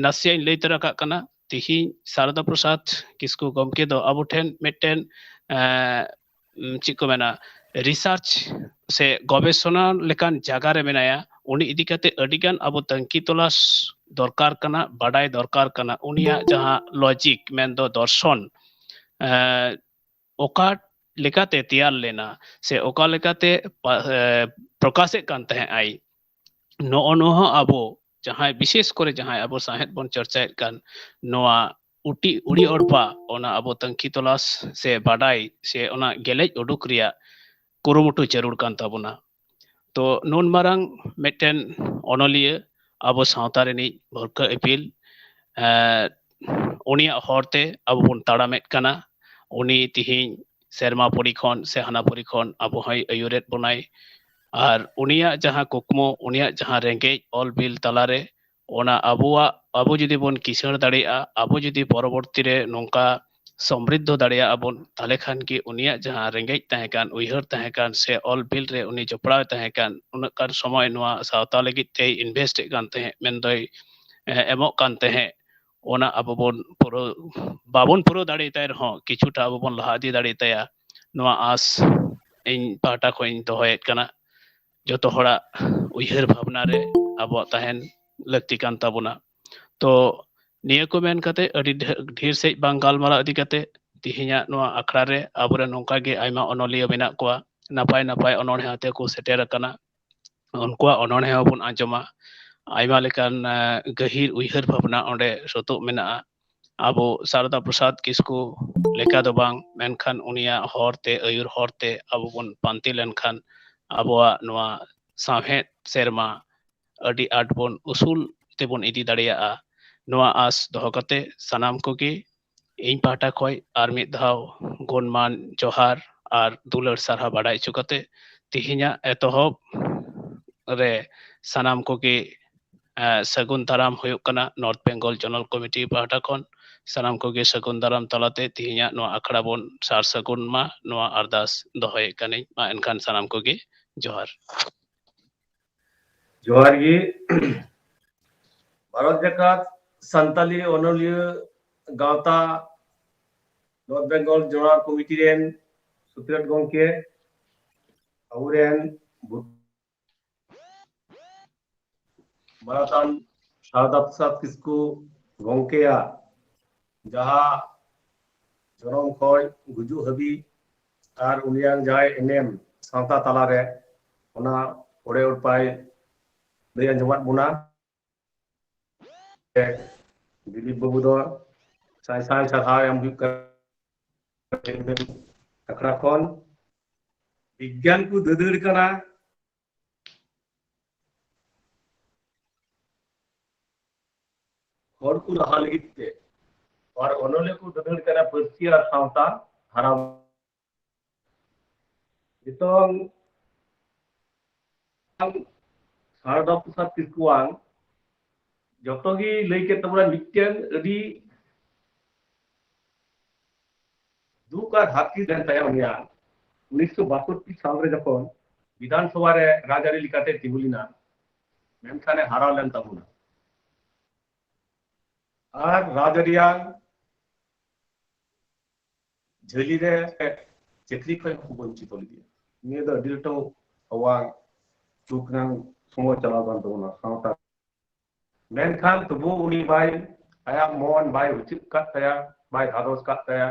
ᱱᱟᱥᱮᱭᱟᱜ ᱤᱧ ᱞᱟᱹᱭ ᱛᱚᱨᱟ ᱠᱟᱜ ᱠᱟᱱᱟ, ᱛᱤᱦᱤᱧ ᱥᱟᱨᱚᱫᱟ ᱯᱨᱚᱥᱟᱫᱽ ᱠᱤᱥᱠᱩ ᱜᱚᱢᱠᱮ ᱫᱚ ᱟᱵᱚ ᱴᱷᱮᱱ ᱢᱤᱫᱴᱮᱱ ᱪᱮᱫ ᱠᱚ ᱢᱮᱱᱟ, ᱨᱤᱥᱟᱨᱪ ᱥᱮ ᱜᱚᱵᱮᱥᱚᱱᱟ ᱞᱮᱠᱟᱱ ᱡᱟᱭᱜᱟ ᱨᱮ ᱢᱮᱱᱟᱭᱟ᱾ ᱩᱱᱤ ᱤᱫᱤ ᱠᱟᱛᱮ ᱟᱹᱰᱤᱜᱟᱱ ᱟᱵᱚ ᱛᱟᱹᱝᱠᱤ ᱛᱚᱞᱟᱥ ᱫᱚᱨᱠᱟᱨ ᱠᱟᱱᱟ, ᱵᱟᱰᱟᱭ ᱫᱚᱨᱠᱟᱨ ᱠᱟᱱᱟ᱾ ᱩᱱᱤᱭᱟᱜ ᱡᱟᱦᱟᱸ ᱞᱚᱡᱤᱠ ᱢᱮᱱᱫᱚ ᱫᱚᱨᱥᱚᱱ, ᱚᱠᱟ ᱞᱮᱠᱟᱛᱮ ᱛᱮᱭᱟᱨ ᱞᱮᱱᱟ ᱥᱮ ᱚᱠᱟ ᱞᱮᱠᱟᱛᱮ ᱯᱨᱚᱠᱟᱥᱮᱫ ᱠᱟᱱ ᱛᱟᱦᱮᱸᱫ ᱟᱭ, ᱱᱚᱜᱼᱚ ᱱᱚᱣᱟ ᱦᱚᱸ ᱟᱵᱚ ᱡᱟᱦᱟᱸᱭ, ᱵᱤᱥᱮᱥ ᱠᱚᱨᱮ ᱡᱟᱦᱟᱸᱭ ᱟᱵᱚ ᱥᱟᱶᱦᱮᱫ ᱵᱚᱱ ᱪᱚᱨᱪᱟᱭᱮᱫ ᱠᱟᱱ, ᱱᱚᱣᱟ ᱩᱴᱤ ᱩᱲᱤ ᱚᱲᱯᱟ ᱚᱱᱟ ᱟᱵᱚ ᱛᱟᱹᱝᱠᱤ ᱛᱚᱞᱟᱥ ᱥᱮ ᱵᱟᱰᱟᱭ ᱥᱮ ᱚᱱᱟ ᱜᱮᱞᱮᱡ ᱩᱰᱩᱠ ᱨᱮᱭᱟᱜ ᱠᱩᱨᱩᱢᱩᱴᱩ ᱡᱟᱹᱨᱩᱲ ᱠᱟᱱ ᱛᱟᱵᱚᱱᱟ᱾ ᱛᱚ ᱱᱩᱱ ᱢᱟᱨᱟᱝ ᱢᱤᱫᱴᱮᱱ ᱚᱱᱚᱞᱤᱭᱟᱹ ᱟᱵᱚ ᱥᱟᱶᱛᱟ ᱨᱤᱱᱤᱡ ᱵᱷᱩᱨᱠᱟᱹ ᱤᱯᱤᱞ, ᱩᱱᱤᱭᱟᱜ ᱦᱚᱨᱛᱮ ᱟᱵᱚ ᱵᱚᱱ ᱛᱟᱲᱟᱢᱮᱫ ᱠᱟᱱᱟ᱾ ᱩᱱᱤ ᱛᱤᱦᱤᱧ ᱥᱮᱨᱢᱟ ᱯᱩᱨᱤ ᱠᱷᱚᱱ ᱥᱮ ᱦᱟᱱᱟ ᱯᱩᱨᱤ ᱠᱷᱚᱱ ᱟᱵᱚ ᱦᱚᱸᱭ ᱟᱹᱭᱩᱨᱮᱫ ᱵᱚᱱᱟᱭ᱾ ᱟᱨ ᱩᱱᱤᱭᱟᱜ ᱡᱟᱦᱟᱸ ᱠᱩᱠᱢᱩ, ᱩᱱᱤᱭᱟᱜ ᱡᱟᱦᱟᱸ ᱨᱮᱸᱜᱮᱡ ᱚᱞ ᱵᱤᱞ ᱛᱟᱞᱟᱨᱮ, ᱚᱱᱟ ᱟᱵᱚᱣᱟᱜ, ᱟᱵᱚ ᱡᱩᱫᱤ ᱵᱚᱱ ᱠᱤᱥᱟᱹᱬ ᱫᱟᱲᱮᱭᱟᱜᱼᱟ, ᱟᱵᱚ ᱡᱩᱫᱤ ᱯᱚᱨᱚᱵᱚᱨᱛᱤ ᱨᱮ ᱱᱚᱝᱠᱟ ᱥᱚᱢᱨᱤᱫᱷᱚ ᱫᱟᱲᱮᱭᱟᱜᱼᱟ ᱵᱚᱱ, ᱛᱟᱦᱚᱞᱮ ᱠᱷᱟᱱ ᱜᱮ ᱩᱱᱤᱭᱟᱜ ᱡᱟᱦᱟᱸ ᱨᱮᱸᱜᱮᱡ ᱛᱟᱦᱮᱸ ᱠᱟᱱ, ᱩᱭᱦᱟᱹᱨ ᱛᱟᱦᱮᱸ ᱠᱟᱱ, ᱥᱮ ᱚᱞ ᱵᱤᱞ ᱨᱮ ᱩᱱᱤ ᱡᱚᱯᱲᱟᱣ ᱛᱟᱦᱮᱸ ᱠᱟᱱ, ᱩᱱᱟᱹᱜ ᱜᱟᱱ ᱥᱚᱢᱚᱭ ᱱᱚᱣᱟ ᱥᱟᱶᱛᱟ ᱞᱟᱹᱜᱤᱫ ᱛᱮᱭ ᱤᱱᱵᱷᱮᱥᱴ ᱮᱫ ᱠᱟᱱ ᱛᱟᱦᱮᱸᱫ, ᱢᱮᱱᱫᱚᱭ ᱮᱢᱚᱜ ᱠᱟᱱ ᱛᱟᱦᱮᱸᱫ, ᱚᱱᱟ ᱟᱵᱚ ᱵᱚᱱ ᱯᱩᱨᱟᱹᱣ, ᱵᱟᱵᱚᱱ ᱯᱩᱨᱟᱹᱣ ᱫᱟᱲᱮᱭᱟᱛᱟᱭ ᱨᱮᱦᱚᱸ ᱠᱤᱪᱷᱩᱴᱟ ᱟᱵᱚ ᱵᱚᱱ ᱞᱟᱦᱟ ᱤᱫᱤ ᱫᱟᱲᱮᱭᱟᱛᱟᱭᱟ, ᱱᱚᱣᱟ ᱟᱸᱥ ᱤᱧ ᱯᱟᱦᱴᱟ ᱠᱷᱚᱱ ᱤᱧ ᱫᱚᱦᱚᱭᱮᱫ ᱠᱟᱱᱟ᱾ ᱡᱚᱛᱚ ᱦᱚᱲᱟᱜ ᱩᱭᱦᱟᱹᱨ ᱵᱷᱟᱵᱽᱱᱟ ᱨᱮ ᱟᱵᱚᱣᱟᱜ ᱛᱟᱦᱮᱱ ᱞᱟᱹᱠᱛᱤ ᱠᱟᱱ ᱛᱟᱵᱚᱱᱟ᱾ ᱛᱚ ᱱᱤᱭᱟᱹ ᱠᱚ ᱢᱮᱱ ᱠᱟᱛᱮ ᱟᱹᱰᱤ ᱰᱷᱮ-, ᱰᱷᱮᱨ ᱥᱮᱫ ᱵᱟᱝ ᱜᱟᱞᱢᱟᱨᱟᱣ ᱤᱫᱤ ᱠᱟᱛᱮ ᱛᱮᱦᱮᱧᱟᱜ ᱱᱚᱣᱟ ᱟᱠᱷᱲᱟ ᱨᱮ ᱟᱵᱚᱨᱮᱱ ᱱᱚᱝᱠᱟ ᱜᱮ ᱟᱭᱢᱟ ᱚᱱᱚᱞᱤᱭᱟᱹ ᱢᱮᱱᱟᱜ ᱠᱚᱣᱟ, ᱱᱟᱯᱟᱭ ᱱᱟᱯᱟᱭ ᱚᱱᱚᱬᱦᱮ ᱟᱛᱮ ᱠᱚ ᱥᱮᱴᱮᱨ ᱟᱠᱟᱱᱟ᱾ ᱩᱱᱠᱩᱣᱟᱜ ᱚᱱᱚᱬᱦᱮ ᱦᱚᱸᱵᱚᱱ ᱟᱸᱡᱚᱢᱟ᱾ ᱟᱭᱢᱟ ᱞᱮᱠᱟᱱ, ᱮ, ᱜᱟᱹᱦᱤᱨ ᱩᱭᱦᱟᱹᱨ ᱵᱷᱟᱵᱽᱱᱟ ᱚᱸᱰᱮ ᱥᱚᱛᱚᱜ ᱢᱮᱱᱟᱜᱼᱟ᱾ ᱟᱵᱚ ᱥᱟᱨᱚᱫᱟ ᱯᱨᱚᱥᱟᱫᱽ ᱠᱤᱥᱠᱩ ᱞᱮᱠᱟ ᱫᱚ ᱵᱟᱝ, ᱢᱮᱱᱠᱷᱟᱱ ᱩᱱᱤᱭᱟᱜ ᱦᱚᱨ ᱛᱮ, ᱟᱹᱭᱩᱨ ᱦᱚᱨ ᱛᱮ ᱟᱵᱚ ᱵᱚᱱ ᱯᱟᱱᱛᱮ ᱞᱮᱱᱠᱷᱟᱱ ᱟᱵᱚᱣᱟᱜ ᱱᱚᱣᱟ ᱥᱟᱶᱦᱮᱫ ᱥᱮᱨᱢᱟ ᱟᱹᱰᱤ ᱟᱸᱴ ᱵᱚᱱ ᱩᱥᱩᱞ ᱛᱮᱵᱚᱱ ᱤᱫᱤ ᱫᱟᱲᱮᱭᱟᱜᱼᱟ᱾ ᱱᱚᱣᱟ ᱟᱸᱥ ᱫᱚᱦᱚ ᱠᱟᱛᱮ ᱥᱟᱱᱟᱢ ᱠᱚᱜᱮ ᱤᱧ ᱯᱟᱦᱴᱟ ᱠᱷᱚᱱ ᱟᱨ ᱢᱤᱫ ᱫᱷᱟᱣ ᱜᱩᱱᱢᱟᱱ ᱡᱚᱦᱟᱨ ᱟᱨ ᱫᱩᱞᱟᱹᱲ ᱥᱟᱨᱦᱟᱣ ᱵᱟᱲᱟᱭ ᱦᱚᱪᱚ ᱠᱟᱛᱮ, ᱛᱮᱦᱮᱧᱟᱜ ᱮᱛᱚᱦᱚᱵ ᱨᱮ ᱥᱟᱱᱟᱢ ᱠᱚᱜᱮ, ᱮ, ᱥᱟᱹᱜᱩᱱ ᱫᱟᱨᱟᱢ ᱦᱩᱭᱩᱜ ᱠᱟᱱᱟ ᱱᱚᱨᱛᱷ ᱵᱮᱝᱜᱚᱞ ᱡᱳᱱᱟᱞ ᱠᱚᱢᱤᱴᱤ ᱯᱟᱦᱴᱟ ᱠᱷᱚᱱ᱾ ᱥᱟᱱᱟᱢ ᱠᱚᱜᱮ ᱥᱟᱹᱜᱩᱱ ᱫᱟᱨᱟᱢ ᱛᱟᱞᱟᱛᱮ ᱛᱮᱦᱮᱧᱟᱜ ᱱᱚᱣᱟ ᱟᱠᱷᱲᱟ ᱵᱚᱱ ᱥᱟᱨ ᱥᱟᱹᱜᱩᱱ ᱢᱟ, ᱱᱚᱣᱟ ᱟᱨᱫᱟᱥ ᱫᱚᱦᱚᱭᱮᱫ ᱠᱟᱹᱱᱟᱹᱧ᱾ ᱢᱟ ᱮᱱᱠᱷᱟᱱ ᱥᱟᱱᱟᱢ ᱠᱚᱜᱮ ᱡᱚᱦᱟᱨ᱾ ᱡᱚᱦᱟᱨ ᱜᱮ᱾ ᱵᱷᱟᱨᱚᱛ ᱡᱟᱠᱟᱛ ᱥᱟᱱᱛᱟᱞᱤ ᱚᱱᱚᱞᱤᱭᱟᱹ ᱜᱟᱶᱛᱟ ᱱᱚᱨᱛᱷ ᱵᱮᱝᱜᱚᱞ ᱡᱳᱱᱟᱞ ᱠᱚᱢᱤᱴᱤ ᱨᱮᱱ ᱥᱩᱛᱨᱮᱛ ᱜᱚᱢᱠᱮ, ᱟᱵᱚᱨᱮᱱ ᱵᱷᱩ-, ᱢᱟᱱᱚᱛᱟᱱ ᱥᱟᱨᱚᱫᱟ ᱯᱨᱚᱥᱟᱫᱽ ᱠᱤᱥᱠᱩ ᱜᱚᱢᱠᱮᱭᱟᱜ ᱡᱟᱦᱟᱸ ᱡᱚᱱᱚᱢ ᱠᱷᱚᱱ ᱜᱩᱡᱩᱜ ᱦᱟᱹᱵᱤᱡ ᱟᱨ ᱩᱱᱤᱭᱟᱜ ᱡᱟᱦᱟᱸ ᱮᱱᱮᱢ ᱥᱟᱶᱛᱟ ᱛᱟᱞᱟᱨᱮ, ᱚᱱᱟ ᱚᱲᱮ ᱚᱲᱯᱟᱭ ᱞᱟᱹᱭ ᱟᱸᱡᱚᱢᱟᱫ ᱵᱚᱱᱟ᱾ ᱫᱤᱞᱤᱯ ᱵᱟᱹᱵᱩ ᱫᱚ ᱥᱟᱭ ᱥᱟᱭ ᱥᱟᱨᱦᱟᱣ ᱮᱢ ᱦᱩᱭᱩᱜ ᱠᱟᱱᱟ᱾ ᱟᱠᱷᱲᱟ ᱠᱷᱚᱱ ᱵᱤᱜᱽᱜᱟᱱ ᱠᱚ ᱫᱟᱹᱫᱟᱹᱲ ᱠᱟᱱᱟ, ᱦᱚᱲ ᱠᱚ ᱞᱟᱦᱟ ᱞᱟᱹᱜᱤᱫ ᱛᱮ, ᱟᱨ ᱚᱱᱚᱞᱤᱭᱟᱹ ᱠᱚ ᱫᱟᱹᱫᱟᱹᱲ ᱠᱟᱱᱟ ᱯᱟᱹᱨᱥᱤ ᱟᱨ ᱥᱟᱶᱛᱟ ᱦᱟᱨᱟ᱾ ᱱᱤᱛᱚᱝ ᱥᱟᱨᱚᱫᱟ ᱯᱨᱚᱥᱟᱫᱽ ᱠᱤᱥᱠᱩᱣᱟᱜ ᱡᱚᱛᱚ ᱜᱮ ᱞᱟᱹᱭ ᱠᱮᱫ ᱛᱟᱵᱚᱱᱟ, ᱢᱤᱫᱴᱮᱱ ᱟᱹᱰᱤ ᱫᱩᱠ ᱟᱨ ᱦᱟᱨᱠᱮᱛ ᱞᱮᱱ ᱛᱟᱭᱟ ᱩᱱᱤᱭᱟᱜ ᱩᱱᱤᱥᱥᱚ ᱵᱟᱥᱚᱴᱴᱤ ᱥᱟᱞ ᱨᱮ ᱡᱚᱠᱷᱚᱱ ᱵᱤᱫᱷᱟᱱ ᱥᱚᱵᱷᱟ ᱨᱮ ᱨᱟᱡᱽᱟᱹᱨᱤ ᱞᱮᱠᱟᱛᱮ ᱛᱤᱸᱜᱩ ᱞᱮᱱᱟ, ᱢᱮᱱᱠᱷᱟᱱ ᱮ ᱦᱟᱨᱟᱣ ᱞᱮᱱ ᱛᱟᱵᱚᱱᱟ᱾ ᱟᱨ ᱨᱟᱡᱽᱟᱹᱨᱤᱭᱟᱱ ᱡᱷᱟᱹᱞᱤ ᱨᱮ ᱪᱟᱹᱠᱨᱤ ᱠᱷᱚᱱ ᱦᱚᱸᱠᱚ ᱵᱚᱧᱪᱤᱛ ᱞᱮᱫᱮᱭᱟ᱾ ᱱᱤᱭᱟᱹ ᱫᱚ ᱟᱹᱰᱤ ᱞᱟᱹᱴᱩ ᱟᱵᱚᱣᱟᱜ ᱫᱩᱠ ᱨᱮᱱᱟᱜ ᱥᱚᱢᱚᱭ ᱪᱟᱞᱟᱣ ᱠᱟᱱ ᱛᱟᱵᱚᱱᱟ ᱥᱟᱶᱛᱟ᱾ ᱢᱮᱱᱠᱷᱟᱱ ᱛᱚᱵᱩ ᱩᱱᱤ ᱵᱟᱭ, ᱟᱭᱟᱜ ᱢᱚᱱ ᱵᱟᱭ ᱩᱪᱟᱹᱫ ᱠᱟᱫ ᱛᱟᱭᱟ, ᱵᱟᱭ ᱫᱷᱟᱫᱚᱥ ᱠᱟᱫ ᱛᱟᱭᱟ,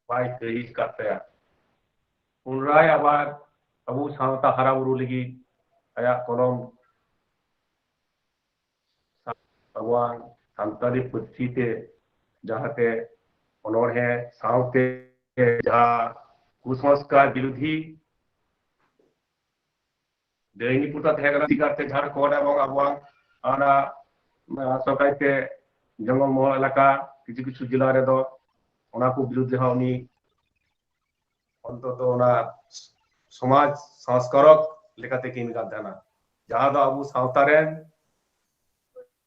ᱵᱟᱭ ᱠᱟᱹᱦᱤᱥ ᱠᱟᱫ ᱛᱟᱭᱟ᱾ ᱩᱱᱨᱟᱭ ᱟᱵᱟᱨ ᱟᱵᱚ ᱥᱟᱶᱛᱟ ᱦᱟᱨᱟ ᱵᱩᱨᱩ ᱞᱟᱹᱜᱤᱫ ᱟᱭᱟᱜ ᱠᱚᱞᱚᱢ ᱟᱵᱚᱣᱟᱜ ᱥᱟᱱᱛᱟᱲᱤ ᱯᱟᱹᱨᱥᱤ ᱛᱮ ᱡᱟᱦᱟᱸᱛᱮ ᱚᱱᱚᱬᱦᱮ ᱥᱟᱶᱛᱮ ᱡᱟᱦᱟᱸ ᱠᱩᱥᱚᱝᱥᱠᱟᱨ ᱵᱤᱨᱳᱫᱷᱤ ᱰᱟᱹᱦᱤᱱᱤ ᱯᱨᱚᱛᱷᱟ ᱛᱟᱦᱮᱸ ᱠᱟᱱᱟ, ᱟᱹᱰᱤ ᱜᱟᱨᱛᱮ ᱡᱷᱟᱲᱠᱷᱚᱸᱰ ᱮᱵᱚᱝ ᱟᱵᱚᱣᱟᱜ ᱚᱱᱟ, ᱟᱥᱚᱠᱟᱭᱛᱮ ᱡᱚᱝᱜᱚᱞ ᱢᱚᱦᱚᱞ ᱮᱞᱟᱠᱟ, ᱠᱤᱪᱷᱩ ᱠᱤᱪᱷᱩ ᱡᱮᱞᱟ ᱨᱮᱫᱚ ᱚᱱᱟ ᱠᱚ ᱵᱤᱨᱩᱫᱷ ᱨᱮᱦᱚᱸ ᱩᱱᱤ ᱚᱱᱛᱚᱛᱚ ᱚᱱᱟ ᱥᱚᱢᱟᱡᱽ ᱥᱚᱝᱥᱠᱟᱨᱚᱠ ᱞᱮᱠᱟᱛᱮ ᱠᱟᱹᱢᱤ ᱠᱟᱱ ᱛᱟᱦᱮᱱᱟ, ᱡᱟᱦᱟᱸ ᱫᱚ ᱟᱵᱚ ᱥᱟᱶᱛᱟ ᱨᱮᱱ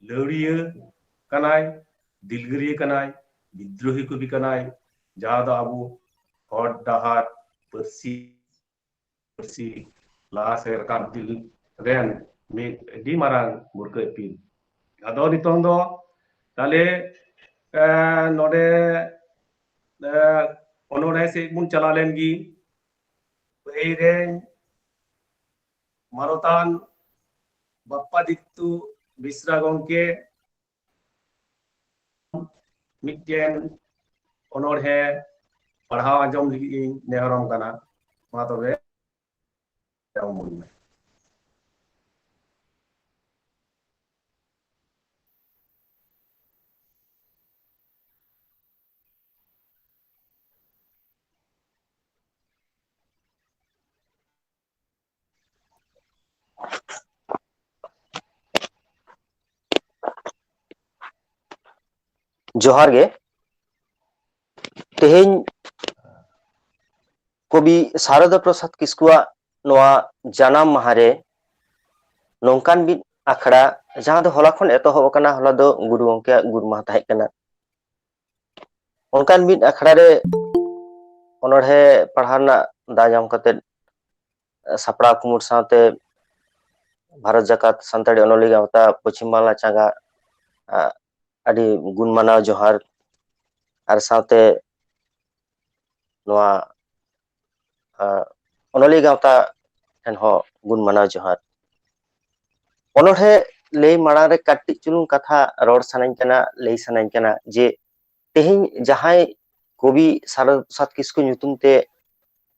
ᱞᱟᱹᱣᱲᱤᱭᱟᱹ ᱠᱟᱱᱟᱭ, ᱫᱤᱞᱜᱟᱹᱨᱤᱭᱟᱹ ᱠᱟᱱᱟᱭ, ᱵᱤᱫᱽᱨᱳᱦᱤ ᱠᱚᱵᱤ ᱠᱟᱱᱟᱭ, ᱡᱟᱦᱟᱸ ᱫᱚ ᱟᱵᱚ ᱦᱚᱨ ᱰᱟᱦᱟᱨ ᱯᱟᱹᱨᱥᱤ ᱯᱟᱹᱨᱥᱤ ᱞᱟᱦᱟ ᱥᱮᱫ ᱨᱟᱠᱟᱵ ᱤᱫᱤ ᱨᱮᱱ ᱢᱤᱫ ᱟᱹᱰᱤ ᱢᱟᱨᱟᱝ ᱵᱩᱨᱠᱟᱹ ᱤᱯᱤᱞ᱾ ᱟᱫᱚ ᱱᱤᱛᱚᱝ ᱫᱚ ᱛᱟᱦᱞᱮ, ᱮ, ᱱᱚᱰᱮ, ᱮ, ᱚᱱᱚᱬᱦᱮ ᱥᱮᱫ ᱵᱚᱱ ᱪᱟᱞᱟᱣ ᱞᱮᱱ ᱜᱮ᱾ ᱯᱟᱹᱦᱤᱞ ᱨᱮ ᱢᱟᱱᱚᱛᱟᱱ ᱵᱟᱯᱯᱟ ᱫᱤᱛᱛᱩ ᱵᱮᱥᱨᱟ ᱜᱚᱢᱠᱮ ᱢᱤᱫᱴᱮᱱ ᱚᱱᱚᱬᱦᱮ ᱯᱟᱲᱦᱟᱣ ᱟᱸᱡᱚᱢ ᱞᱟᱹᱜᱤᱫ ᱤᱧ ᱱᱮᱦᱚᱨᱚᱢ ᱠᱟᱱᱟ᱾ ᱢᱟ ᱛᱚᱵᱮ, ᱟᱸᱡᱚᱢ ᱢᱮ᱾ ᱡᱚᱦᱟᱨ ᱜᱮ᱾ ᱛᱮᱦᱮᱧ ᱠᱚᱵᱤ ᱥᱟᱨᱚᱫᱟ ᱯᱨᱚᱥᱟᱫᱽ ᱠᱤᱥᱠᱩᱣᱟᱜ ᱱᱚᱣᱟ ᱡᱟᱱᱟᱢ ᱢᱟᱦᱟ ᱨᱮ ᱱᱚᱝᱠᱟᱱ ᱢᱤᱫ ᱟᱠᱷᱲᱟ, ᱡᱟᱦᱟᱸ ᱫᱚ ᱦᱚᱞᱟ ᱠᱷᱚᱱ ᱮᱛᱚᱦᱚᱵ ᱟᱠᱟᱱᱟ, ᱦᱚᱞᱟ ᱫᱚ ᱜᱩᱨᱩ ᱜᱚᱢᱠᱮᱭᱟᱜ ᱜᱩᱨ ᱢᱟᱦᱟ ᱛᱟᱦᱮᱸ ᱠᱟᱱᱟ᱾ ᱚᱱᱠᱟᱱ ᱢᱤᱫ ᱟᱠᱷᱲᱟ ᱨᱮ ᱚᱱᱚᱬᱦᱮ ᱯᱟᱲᱦᱟᱣ ᱨᱮᱱᱟᱜ ᱫᱟᱣ ᱧᱟᱢ ᱠᱟᱛᱮ, ᱥᱟᱯᱲᱟᱣ ᱠᱩᱢᱩᱴ ᱥᱟᱶᱛᱮ ᱵᱷᱟᱨᱚᱛ ᱡᱟᱠᱟᱛ ᱥᱟᱱᱛᱟᱲᱤ ᱚᱱᱚᱞᱤᱭᱟᱹ ᱜᱟᱶᱛᱟ ᱯᱚᱪᱷᱤᱢ ᱵᱟᱝᱞᱟ ᱪᱟᱸᱜᱟ, ᱟ, ᱟᱹᱰᱤ ᱜᱩᱱ ᱢᱟᱱᱟᱣ ᱡᱚᱦᱟᱨ, ᱟᱨ ᱥᱟᱶᱛᱮ ᱱᱚᱣᱟ, ᱟ, ᱚᱱᱚᱞᱤᱭᱟᱹ ᱜᱟᱶᱛᱟ ᱴᱷᱮᱱ ᱦᱚᱸ ᱜᱩᱱ ᱢᱟᱱᱟᱣ ᱡᱚᱦᱟᱨ᱾ ᱚᱱᱚᱬᱦᱮ ᱞᱟᱹᱭ ᱢᱟᱲᱟᱝ ᱨᱮ ᱠᱟᱹᱴᱤᱡ ᱪᱩᱞᱩᱝ ᱠᱟᱛᱷᱟ ᱨᱚᱲ ᱥᱟᱱᱟᱧ ᱠᱟᱱᱟ, ᱞᱟᱹᱭ ᱥᱟᱱᱟᱧ ᱠᱟᱱᱟ ᱡᱮ ᱛᱮᱦᱮᱧ ᱡᱟᱦᱟᱸᱭ ᱠᱚᱵᱤ ᱥᱟᱨᱚᱫᱟ ᱯᱨᱚᱥᱟᱫᱽ ᱠᱤᱥᱠᱩ ᱧᱩᱛᱩᱢ ᱛᱮ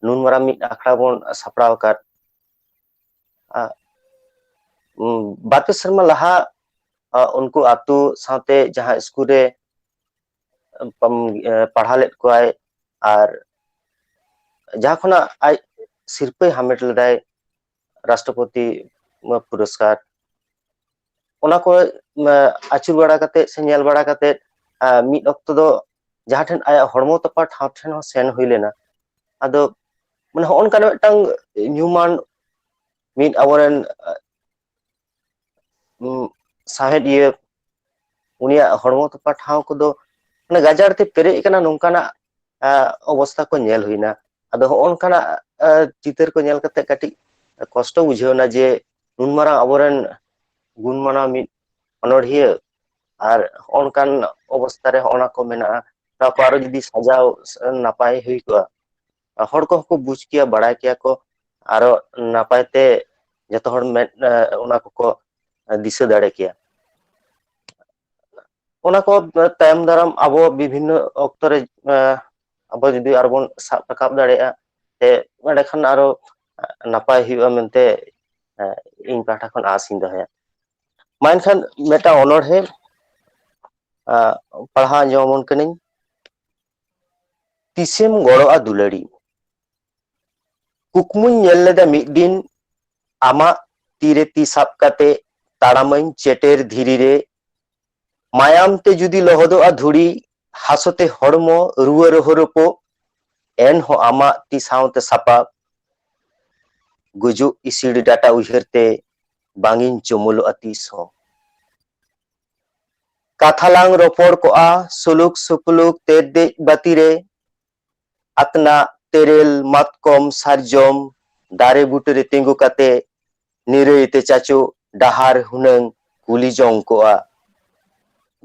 ᱱᱩᱱ ᱢᱟᱨᱟᱝ ᱢᱤᱫ ᱟᱠᱷᱲᱟ ᱵᱚᱱ ᱥᱟᱯᱲᱟᱣ ᱟᱠᱟᱫ, ᱟ, ᱩᱢ, ᱵᱟᱨ ᱯᱮ ᱥᱮᱨᱢᱟ ᱞᱟᱦᱟ, ᱟ, ᱩᱱᱠᱩ ᱟᱛᱳ ᱥᱟᱶᱛᱮ ᱡᱟᱦᱟᱸ ᱥᱠᱩᱞ ᱨᱮ, ᱟᱢ, ᱮ, ᱯᱟᱲᱦᱟᱣ ᱞᱮᱫ ᱠᱚᱣᱟᱭ, ᱟᱨ ᱡᱟᱦᱟᱸ ᱠᱷᱚᱱᱟᱜ ᱟᱡ ᱥᱤᱨᱯᱟᱹᱭ ᱦᱟᱢᱮᱴ ᱞᱮᱫᱟᱭ, ᱨᱟᱥᱴᱨᱚᱯᱚᱛᱤ ᱯᱩᱨᱚᱥᱠᱟᱨ, ᱚᱱᱟ ᱠᱚ ᱟᱹᱪᱩᱨ ᱵᱟᱲᱟ ᱠᱟᱛᱮ ᱥᱮ ᱧᱮᱞ ᱵᱟᱲᱟ ᱠᱟᱛᱮ ᱢᱤᱫ ᱚᱠᱛᱚ ᱫᱚ ᱡᱟᱦᱟᱸ ᱴᱷᱮᱱ ᱟᱭᱟᱜ ᱦᱚᱲᱢᱚ ᱛᱚᱯᱟ ᱴᱷᱟᱶ ᱴᱷᱮᱱ ᱦᱚᱸ ᱥᱮᱱ ᱦᱩᱭ ᱞᱮᱱᱟ᱾ ᱟᱫᱚ ᱢᱟᱱᱮ ᱦᱚᱸᱜᱼᱚ ᱱᱚᱝᱠᱟᱱ ᱢᱤᱫᱴᱟᱝ ᱧᱩᱢᱟᱱ ᱢᱤᱫ ᱟᱵᱚᱨᱮᱱ ᱥᱟᱶᱦᱮᱫᱤᱭᱟᱹ, ᱩᱱᱤᱭᱟᱜ ᱦᱚᱲᱢᱚ ᱛᱚᱯᱟ ᱴᱷᱟᱶ ᱠᱚᱫᱚ ᱢᱟᱱᱮ ᱜᱟᱡᱟᱲ ᱛᱮ ᱯᱮᱨᱮᱡ ᱟᱠᱟᱱᱟ, ᱱᱚᱝᱠᱟᱱᱟᱜ ᱚᱵᱚᱥᱛᱷᱟ ᱠᱚ ᱧᱮᱞ ᱦᱩᱭᱱᱟ᱾ ᱟᱫᱚ ᱦᱚᱸᱜᱼᱚ ᱱᱚᱝᱠᱟᱱᱟᱜ ᱪᱤᱛᱟᱹᱨ ᱠᱚ ᱧᱮᱞ ᱠᱟᱛᱮ ᱠᱟᱹᱴᱤᱡ ᱠᱚᱥᱴᱚ ᱵᱩᱡᱷᱟᱹᱣ ᱮᱱᱟ ᱡᱮ ᱱᱩᱱ ᱢᱟᱨᱟᱝ ᱟᱵᱚᱨᱮᱱ ᱜᱩᱱ ᱢᱟᱱᱟᱣ ᱢᱤᱫ ᱚᱱᱚᱬᱦᱤᱭᱟᱹ ᱟᱨ ᱦᱚᱸᱜᱼᱚ ᱱᱚᱝᱠᱟᱱ ᱚᱵᱚᱥᱛᱷᱟ ᱨᱮ ᱦᱚᱸᱜᱼᱚ ᱱᱟ ᱠᱚ ᱢᱮᱱᱟᱜᱼᱟ, ᱱᱚᱣᱟ ᱠᱚ ᱟᱨᱚ ᱡᱩᱫᱤ ᱥᱟᱡᱟᱣ ᱱᱟᱯᱟᱭ ᱦᱩᱭ ᱠᱚᱜᱼᱟ, ᱦᱚᱲ ᱠᱚᱦᱚᱸ ᱠᱚ ᱵᱩᱡᱽ ᱠᱮᱭᱟ, ᱵᱟᱲᱟᱭ ᱠᱮᱭᱟ ᱠᱚ, ᱟᱨᱚ ᱱᱟᱯᱟᱭ ᱛᱮ ᱡᱚᱛᱚ ᱦᱚᱲ ᱢᱮᱫ ᱚᱱᱟ ᱠᱚᱠᱚ ᱫᱤᱥᱟᱹ ᱫᱟᱲᱮ ᱠᱮᱭᱟ᱾ ᱚᱱᱟ ᱠᱚ ᱛᱟᱭᱚᱢ ᱫᱟᱨᱟᱢ ᱟᱵᱚ ᱵᱤᱵᱷᱤᱱᱱᱚ ᱚᱠᱛᱚ ᱨᱮ ᱟᱵᱚ ᱡᱩᱫᱤ ᱟᱨᱚ ᱵᱚᱱ ᱥᱟᱵ ᱨᱟᱠᱟᱵ ᱫᱟᱲᱮᱭᱟᱜᱼᱟ, ᱛᱮ ᱮᱸᱰᱮᱠᱷᱟᱱ ᱟᱨᱚ ᱱᱟᱯᱟᱭ ᱦᱩᱭᱩᱜᱼᱟ ᱢᱮᱱᱛᱮ ᱤᱧ ᱯᱟᱦᱴᱟ ᱠᱷᱚᱱ ᱟᱥ ᱤᱧ ᱫᱚᱦᱚᱭᱟ᱾ ᱢᱟ ᱮᱱᱠᱷᱟᱱ ᱢᱤᱫᱴᱟᱝ ᱚᱱᱚᱬᱦᱮ ᱯᱟᱲᱦᱟᱣ ᱟᱸᱡᱚᱢ ᱟᱵᱚᱱ ᱠᱟᱹᱱᱟᱹᱧ᱾ ᱛᱤᱥᱮᱢ ᱜᱚᱲᱚᱜᱼᱟ ᱫᱩᱞᱟᱹᱲᱤ? ᱠᱩᱠᱢᱩᱧ ᱧᱮᱞ ᱞᱮᱫᱟ ᱢᱤᱫ ᱫᱤᱱ, ᱟᱢᱟᱜ ᱛᱤᱨᱮ ᱛᱤ ᱥᱟᱵ ᱠᱟᱛᱮ ᱛᱟᱲᱟᱢᱟᱹᱧ ᱪᱮᱴᱮᱨ ᱫᱷᱤᱨᱤ ᱨᱮ᱾ ᱢᱟᱭᱟᱢ ᱛᱮ ᱡᱩᱫᱤ ᱞᱚᱦᱚᱫᱚᱜᱼᱟ ᱫᱷᱩᱲᱤ, ᱦᱟᱥᱚᱛᱮ ᱦᱚᱲᱢᱚ ᱨᱩᱣᱟᱹ ᱨᱚᱦᱚ ᱨᱚᱯᱚᱜ, ᱮᱱᱦᱚᱸ ᱟᱢᱟᱜ ᱛᱤ ᱥᱟᱶᱛᱮ ᱥᱟᱯᱟᱵ᱾ ᱜᱩᱡᱩᱜ ᱤᱥᱤᱲ ᱰᱟᱴᱟ ᱩᱭᱦᱟᱹᱨ ᱛᱮ ᱵᱟᱝᱤᱧ ᱪᱩᱢᱩᱞᱚᱜᱼᱟ ᱛᱤᱥ ᱦᱚᱸ᱾ ᱠᱟᱛᱷᱟ ᱞᱟᱝ ᱨᱚᱯᱚᱲ ᱠᱚᱜᱼᱟ ᱥᱩᱞᱩᱠ ᱥᱩᱯᱩᱞᱩᱠ ᱛᱮᱨᱫᱮᱡ ᱵᱟᱹᱛᱤ ᱨᱮ, ᱟᱛᱱᱟᱜ ᱛᱮᱨᱮᱞ ᱢᱟᱛᱠᱚᱢ ᱥᱟᱨᱡᱚᱢ ᱫᱟᱨᱮ ᱵᱩᱴᱟᱹᱨᱮ ᱛᱤᱸᱜᱩ ᱠᱟᱛᱮ ᱱᱤᱨᱟᱹᱭ ᱛᱮ ᱪᱟᱪᱳ ᱰᱟᱦᱟᱨ ᱦᱩᱱᱟᱹᱝ ᱠᱩᱞᱤ ᱡᱚᱝ ᱠᱚᱜᱼᱟ᱾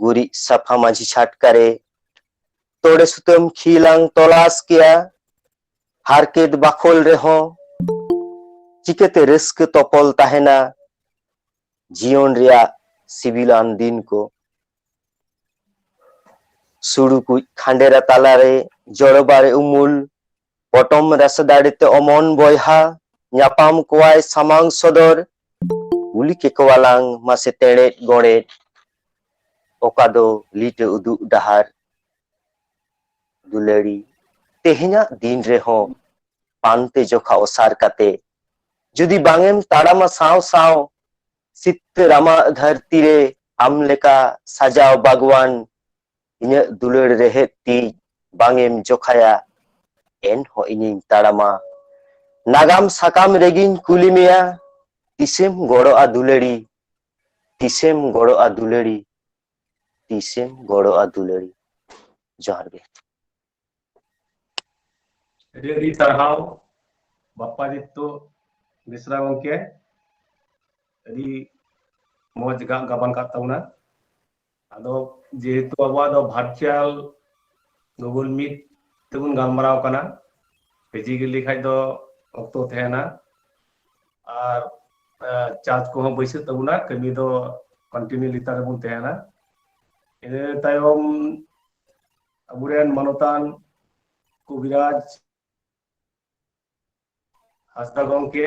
ᱜᱩᱨᱤᱡ ᱥᱟᱯᱷᱟ ᱢᱟᱹᱡᱷᱤ ᱪᱷᱟᱴᱠᱟ ᱨᱮ ᱛᱚᱲᱮ ᱥᱩᱛᱟᱹᱢ ᱠᱷᱤᱞᱟᱝ ᱛᱚᱞᱟᱥ ᱠᱮᱭᱟ᱾ ᱦᱟᱨᱠᱮᱛ ᱵᱟᱠᱷᱳᱞ ᱨᱮᱦᱚᱸ ᱪᱤᱠᱟᱹᱛᱮ ᱨᱟᱹᱥᱠᱟᱹ ᱛᱚᱯᱚᱞ ᱛᱟᱦᱮᱱᱟ ᱡᱤᱭᱚᱱ ᱨᱮᱭᱟᱜ ᱥᱤᱵᱤᱞᱟᱱ ᱫᱤᱱ ᱠᱚ? ᱥᱩᱲᱩ ᱠᱩᱡ ᱠᱷᱟᱸᱰᱮᱨᱟ ᱛᱟᱞᱟᱨᱮ ᱡᱚᱲᱚ ᱵᱟᱨᱮ ᱩᱢᱩᱞ, ᱯᱚᱴᱚᱢ ᱨᱟᱥᱟ ᱫᱟᱲᱮᱛᱮ ᱚᱢᱚᱱ ᱵᱚᱭᱦᱟ ᱧᱟᱯᱟᱢ ᱠᱚᱣᱟᱭ ᱥᱟᱢᱟᱝ ᱥᱚᱫᱚᱨ᱾ ᱠᱩᱞᱤ ᱠᱮᱠᱚᱣᱟᱞᱟᱝ ᱢᱟᱥᱮ ᱛᱮᱲᱮᱫ ᱜᱚᱲᱮᱫ, ᱚᱠᱟ ᱫᱚ ᱞᱤᱴᱟᱹ ᱩᱫᱩᱜ ᱰᱟᱦᱟᱨ? ᱫᱩᱞᱟᱹᱲᱤ, ᱛᱮᱦᱮᱧᱟᱜ ᱫᱤᱱ ᱨᱮᱦᱚᱸ ᱯᱟᱱᱛᱮ ᱡᱚᱠᱷᱟ ᱚᱥᱟᱨ ᱠᱟᱛᱮ ᱡᱩᱫᱤ ᱵᱟᱝᱮᱢ ᱛᱟᱲᱟᱢᱟ ᱥᱟᱶ ᱥᱟᱶ ᱥᱤᱛᱟᱹ ᱨᱟᱢᱟᱜ ᱫᱷᱟᱹᱨᱛᱤ ᱨᱮ ᱟᱢ ᱞᱮᱠᱟ ᱥᱟᱡᱟᱣ ᱵᱟᱜᱽᱣᱟᱱ, ᱤᱧᱟᱹᱜ ᱫᱩᱞᱟᱹᱲ ᱨᱮᱦᱮᱫ ᱛᱤᱡ ᱵᱟᱝᱮᱢ ᱡᱚᱠᱷᱟᱭᱟ, ᱮᱱᱦᱚᱸ ᱤᱧᱤᱧ ᱛᱟᱲᱟᱢᱟ᱾ ᱱᱟᱜᱟᱢ ᱥᱟᱠᱟᱢ ᱨᱮᱜᱤᱧ ᱠᱩᱞᱤ ᱢᱮᱭᱟ, ᱛᱤᱥᱮᱢ ᱜᱚᱲᱚᱜᱼᱟ ᱫᱩᱞᱟᱹᱲᱤ, ᱛᱤᱥᱮᱢ ᱜᱚᱲᱚᱜᱼᱟ ᱫᱩᱞᱟᱹᱲᱤ, ᱛᱤᱥᱮᱢ ᱜᱚᱲᱚᱜᱼᱟ ᱫᱩᱞᱟᱹᱲᱤ᱾ ᱡᱚᱦᱟᱨ ᱜᱮ᱾ ᱟᱹᱰᱤ ᱟᱹᱰᱤ ᱥᱟᱨᱦᱟᱣ ᱵᱟᱯᱯᱟᱫᱤᱛᱛᱚ ᱵᱮᱥᱨᱟ ᱜᱚᱢᱠᱮ, ᱟᱹᱰᱤ ᱢᱚᱡᱽ ᱜᱟᱜ ᱜᱟᱵᱟᱱ ᱠᱟᱜ ᱛᱟᱵᱚᱱᱟ᱾ ᱟᱫᱚ ᱡᱮᱦᱮᱛᱩ ᱟᱵᱚᱣᱟᱜ ᱫᱚ virtual Google Meet ᱛᱮᱵᱚᱱ ᱜᱟᱞᱢᱟᱨᱟᱣ ᱠᱟᱱᱟ, physically ᱠᱷᱟᱡ ᱫᱚ ᱚᱠᱛᱚ ᱛᱟᱦᱮᱱᱟ ᱟᱨ ᱪᱟᱨᱡᱽ ᱠᱚᱦᱚᱸ ᱵᱟᱹᱭᱥᱟᱹᱜ ᱛᱟᱵᱚᱱᱟ, ᱠᱟᱹᱢᱤ ᱫᱚ continue ᱞᱮᱛᱟᱲ ᱨᱮᱵᱚᱱ ᱛᱟᱦᱮᱱᱟ᱾ ᱤᱱᱟᱹ ᱛᱟᱭᱚᱢ ᱟᱵᱚᱨᱮᱱ ᱢᱟᱱᱚᱛᱟᱱ ᱠᱚᱵᱤᱨᱟᱡᱽ ᱦᱟᱸᱥᱫᱟ ᱜᱚᱢᱠᱮ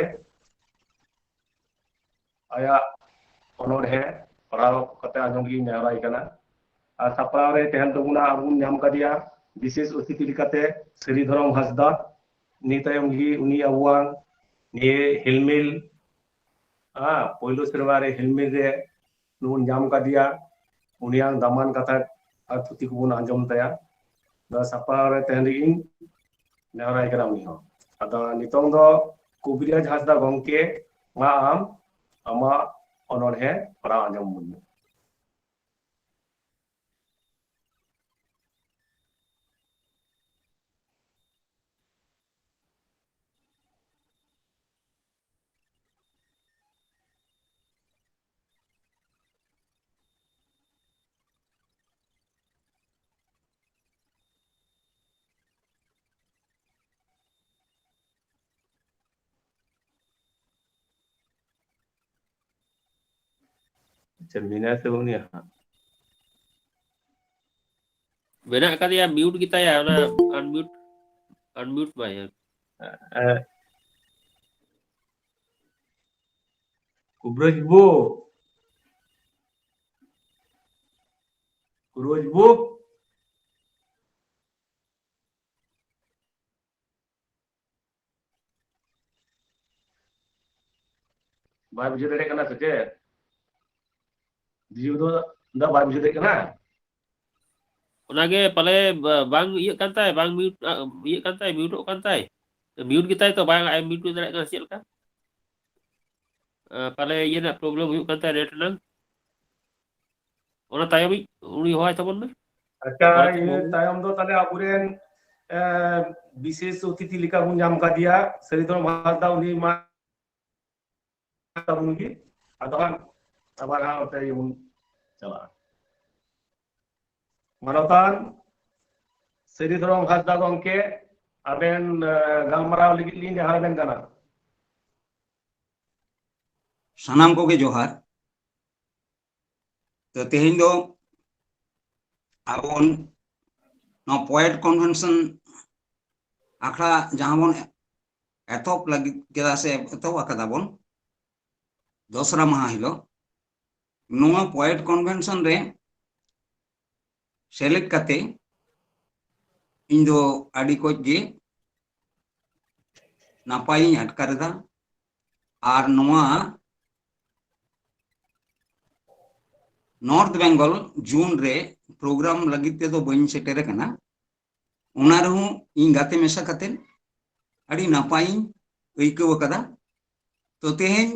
ᱟᱭᱟᱜ ᱚᱱᱚᱬᱦᱮ ᱯᱟᱲᱦᱟᱣ ᱠᱟᱛᱮ ᱟᱸᱡᱚᱢ ᱞᱟᱹᱜᱤᱫ ᱤᱧ ᱱᱮᱦᱚᱨᱟᱭ ᱠᱟᱱᱟ᱾ ᱟᱨ ᱥᱟᱯᱲᱟᱣ ᱨᱮ ᱛᱟᱦᱮᱱ ᱛᱟᱵᱚᱱᱟ, ᱟᱵᱚ ᱵᱚᱱ ᱧᱟᱢ ᱠᱟᱫᱮᱭᱟ ᱵᱤᱥᱮᱥ ᱚᱛᱤᱛᱷᱤ ᱞᱮᱠᱟᱛᱮ ᱥᱨᱤ ᱫᱷᱚᱨᱚᱢ ᱦᱟᱸᱥᱫᱟ᱾ ᱱᱤᱭᱟᱹ ᱛᱟᱭᱚᱢ ᱜᱮ ᱩᱱᱤ ᱟᱵᱚᱣᱟᱜ ᱱᱤᱭᱟᱹ ᱦᱤᱞᱢᱤᱞ, ᱦᱮᱸ, ᱯᱳᱭᱞᱳ ᱥᱮᱨᱢᱟ ᱨᱮ ᱦᱤᱞᱢᱤᱞ ᱨᱮ ᱵᱚᱱ ᱧᱟᱢ ᱠᱟᱫᱮᱭᱟ, ᱩᱱᱤᱭᱟᱜ ᱫᱟᱢᱟᱱ ᱠᱟᱛᱷᱟ ᱟᱨ ᱛᱷᱩᱛᱤ ᱠᱚᱵᱚᱱ ᱟᱸᱡᱚᱢ ᱛᱟᱭᱟ᱾ ᱱᱚᱣᱟ ᱥᱟᱯᱲᱟᱣ ᱨᱮ ᱛᱟᱦᱮᱱ ᱞᱟᱹᱜᱤᱫ ᱤᱧ ᱱᱮᱦᱚᱨᱟᱭ ᱠᱟᱱᱟ ᱩᱱᱤ ᱦᱚᱸ᱾ ᱟᱫᱚ ᱱᱤᱛᱚᱝ ᱫᱚ ᱠᱚᱵᱤᱨᱟᱡᱽ ᱦᱟᱸᱥᱫᱟ ᱜᱚᱢᱠᱮ, ᱢᱟ ᱟᱢ ᱟᱢᱟᱜ ᱚᱱᱚᱬᱦᱮ ᱯᱟᱲᱦᱟᱣ ᱟᱸᱡᱚᱢ ᱵᱚᱱ ᱢᱮ᱾ ᱟᱪᱪᱷᱟ, ᱢᱮᱱᱟᱭᱟ ᱥᱮ ᱵᱟᱹᱱᱩᱭᱟ ᱦᱟᱸᱜ? ᱢᱮᱱᱟᱜ ᱟᱠᱟᱫᱮᱭᱟ, ᱢᱤᱭᱩᱴ ᱜᱮᱛᱟᱭᱟ, ᱚᱱᱟ ᱟᱱᱢᱤᱭᱩᱴ, ᱟᱱᱢᱤᱭᱩᱴ ᱵᱟᱭ ᱦᱟᱸᱜ᱾ ᱮ, ᱠᱩᱵᱨᱟᱹᱡᱽ ᱵᱩ, ᱠᱩᱵᱨᱟᱹᱡᱽ ᱵᱩ᱾ ᱵᱟᱭ ᱵᱩᱡᱷᱟᱹᱣ ᱫᱟᱲᱮᱭᱟᱜ ᱠᱟᱱᱟ ᱥᱮ ᱪᱮᱫ? ᱡᱤᱣᱤ ᱫᱚ ᱫᱟ ᱵᱟᱭ ᱵᱩᱡᱷᱟᱹᱣ ᱫᱟᱲᱮᱭᱟᱜ ᱠᱟᱱᱟ᱾ ᱚᱱᱟᱜᱮ ᱯᱟᱞᱮ ᱵᱟ- ᱵᱟᱝ ᱤᱭᱟᱹᱜ ᱠᱟᱱ ᱛᱟᱭ, ᱵᱟᱝ ᱢᱤᱭᱩᱴ ᱤᱭᱟᱹᱜ ᱠᱟᱱ ᱛᱟᱭ, ᱢᱤᱭᱩᱴᱚᱜ ᱠᱟᱱ ᱛᱟᱭ᱾ ᱢᱤᱭᱩᱴ ᱜᱮᱛᱟᱭ ᱛᱚ, ᱵᱟᱝ ᱟᱡ ᱢᱤᱭᱩᱴ ᱫᱟᱲᱮᱭᱟᱜ ᱠᱟᱱᱟ ᱪᱮᱫ ᱞᱮᱠᱟ? ᱟ, ᱯᱟᱞᱮ ᱤᱭᱟᱹ ᱨᱮᱱᱟᱜ ᱯᱨᱚᱵᱞᱮᱢ ᱦᱩᱭᱩᱜ ᱠᱟᱱ ᱛᱟᱭᱟ ᱱᱮᱴ ᱨᱮᱱᱟᱜ᱾ ᱚᱱᱟ ᱛᱟᱭᱚᱢᱤᱡ ᱩᱱᱤ ᱦᱚᱦᱚᱭ ᱛᱟᱵᱚᱱ ᱢᱮ᱾ ᱟᱪᱪᱷᱟ, ᱦᱚᱦᱚᱭ ᱤᱱᱟᱹ ᱛᱟᱵᱚᱱ ᱢᱮ᱾ ᱛᱟᱭᱚᱢ ᱫᱚ ᱛᱟᱦᱞᱮ ᱟᱵᱚᱨᱮᱱ ᱮ, ᱵᱤᱥᱮᱥ ᱚᱛᱤᱛᱷᱤ ᱞᱮᱠᱟ ᱵᱚᱱ ᱧᱟᱢ ᱠᱟᱫᱮᱭᱟ ᱥᱟᱹᱨᱤᱫᱷᱚᱨᱚᱢ ᱦᱟᱸᱥᱫᱟ, ᱩᱱᱤ ᱢᱟ ᱛᱟᱵᱚᱱ ᱜᱮ᱾ ᱟᱫᱚ ᱦᱟᱸᱜ ᱟᱵᱟᱨ ᱦᱟᱸᱜ ᱚᱱᱛᱮ ᱜᱮᱵᱚᱱ ᱪᱟᱞᱟᱜᱼᱟ᱾ ᱢᱟᱱᱚᱛᱟᱱ ᱥᱟᱹᱨᱤᱫᱷᱚᱨᱚᱢ ᱦᱟᱸᱥᱫᱟ ᱜᱚᱢᱠᱮ, ᱟᱵᱮᱱ ᱮ, ᱜᱟᱞᱢᱟᱨᱟᱣ ᱞᱟᱹᱜᱤᱫ ᱞᱤᱧ ᱱᱮᱦᱚᱨ ᱟᱵᱮᱱ ᱠᱟᱱᱟ᱾ ᱥᱟᱱᱟᱢ ᱠᱚᱜᱮ ᱡᱚᱦᱟᱨ᱾ ᱛᱚ ᱛᱮᱦᱮᱧ ᱫᱚ ᱟᱵᱚ ᱵᱚᱱ ᱱᱚᱣᱟ ᱯᱚᱭᱮᱴ ᱠᱚᱱᱵᱷᱮᱱᱥᱚᱱ ᱟᱠᱷᱲᱟ ᱡᱟᱦᱟᱸ ᱵᱚᱱ ᱮᱛᱚᱦᱚᱵ ᱞᱟᱹᱜᱤᱫ ᱠᱮᱫᱟ ᱥᱮ ᱮᱛᱚᱦᱚᱵ ᱟᱠᱟᱫᱟ ᱵᱚᱱ ᱫᱚᱥᱨᱟ ᱢᱟᱦᱟ ᱦᱤᱞᱳᱜ, ᱱᱚᱣᱟ ᱯᱚᱭᱮᱴ ᱠᱚᱱᱵᱷᱮᱱᱥᱚᱱ ᱨᱮ ᱥᱮᱞᱮᱫ ᱠᱟᱛᱮ ᱤᱧ ᱫᱚ ᱟᱹᱰᱤ ᱠᱚᱡ ᱜᱮ ᱱᱟᱯᱟᱭᱤᱧ ᱟᱴᱠᱟᱨ ᱮᱫᱟ᱾ ᱟᱨ ᱱᱚᱣᱟ ᱱᱚᱨᱛᱷ ᱵᱮᱝᱜᱚᱞ ᱡᱳᱱ ᱨᱮ ᱯᱨᱳᱜᱨᱟᱢ ᱞᱟᱹᱜᱤᱫ ᱛᱮᱫᱚ ᱵᱟᱹᱧ ᱥᱮᱴᱮᱨ ᱟᱠᱟᱱᱟ, ᱚᱱᱟ ᱨᱮᱦᱚᱸ ᱤᱧ ᱜᱟᱛᱮ ᱢᱮᱥᱟ ᱠᱟᱛᱮ ᱟᱹᱰᱤ ᱱᱟᱯᱟᱭᱤᱧ ᱟᱹᱭᱠᱟᱹᱣ ᱟᱠᱟᱫᱟ᱾ ᱛᱚ ᱛᱮᱦᱮᱧ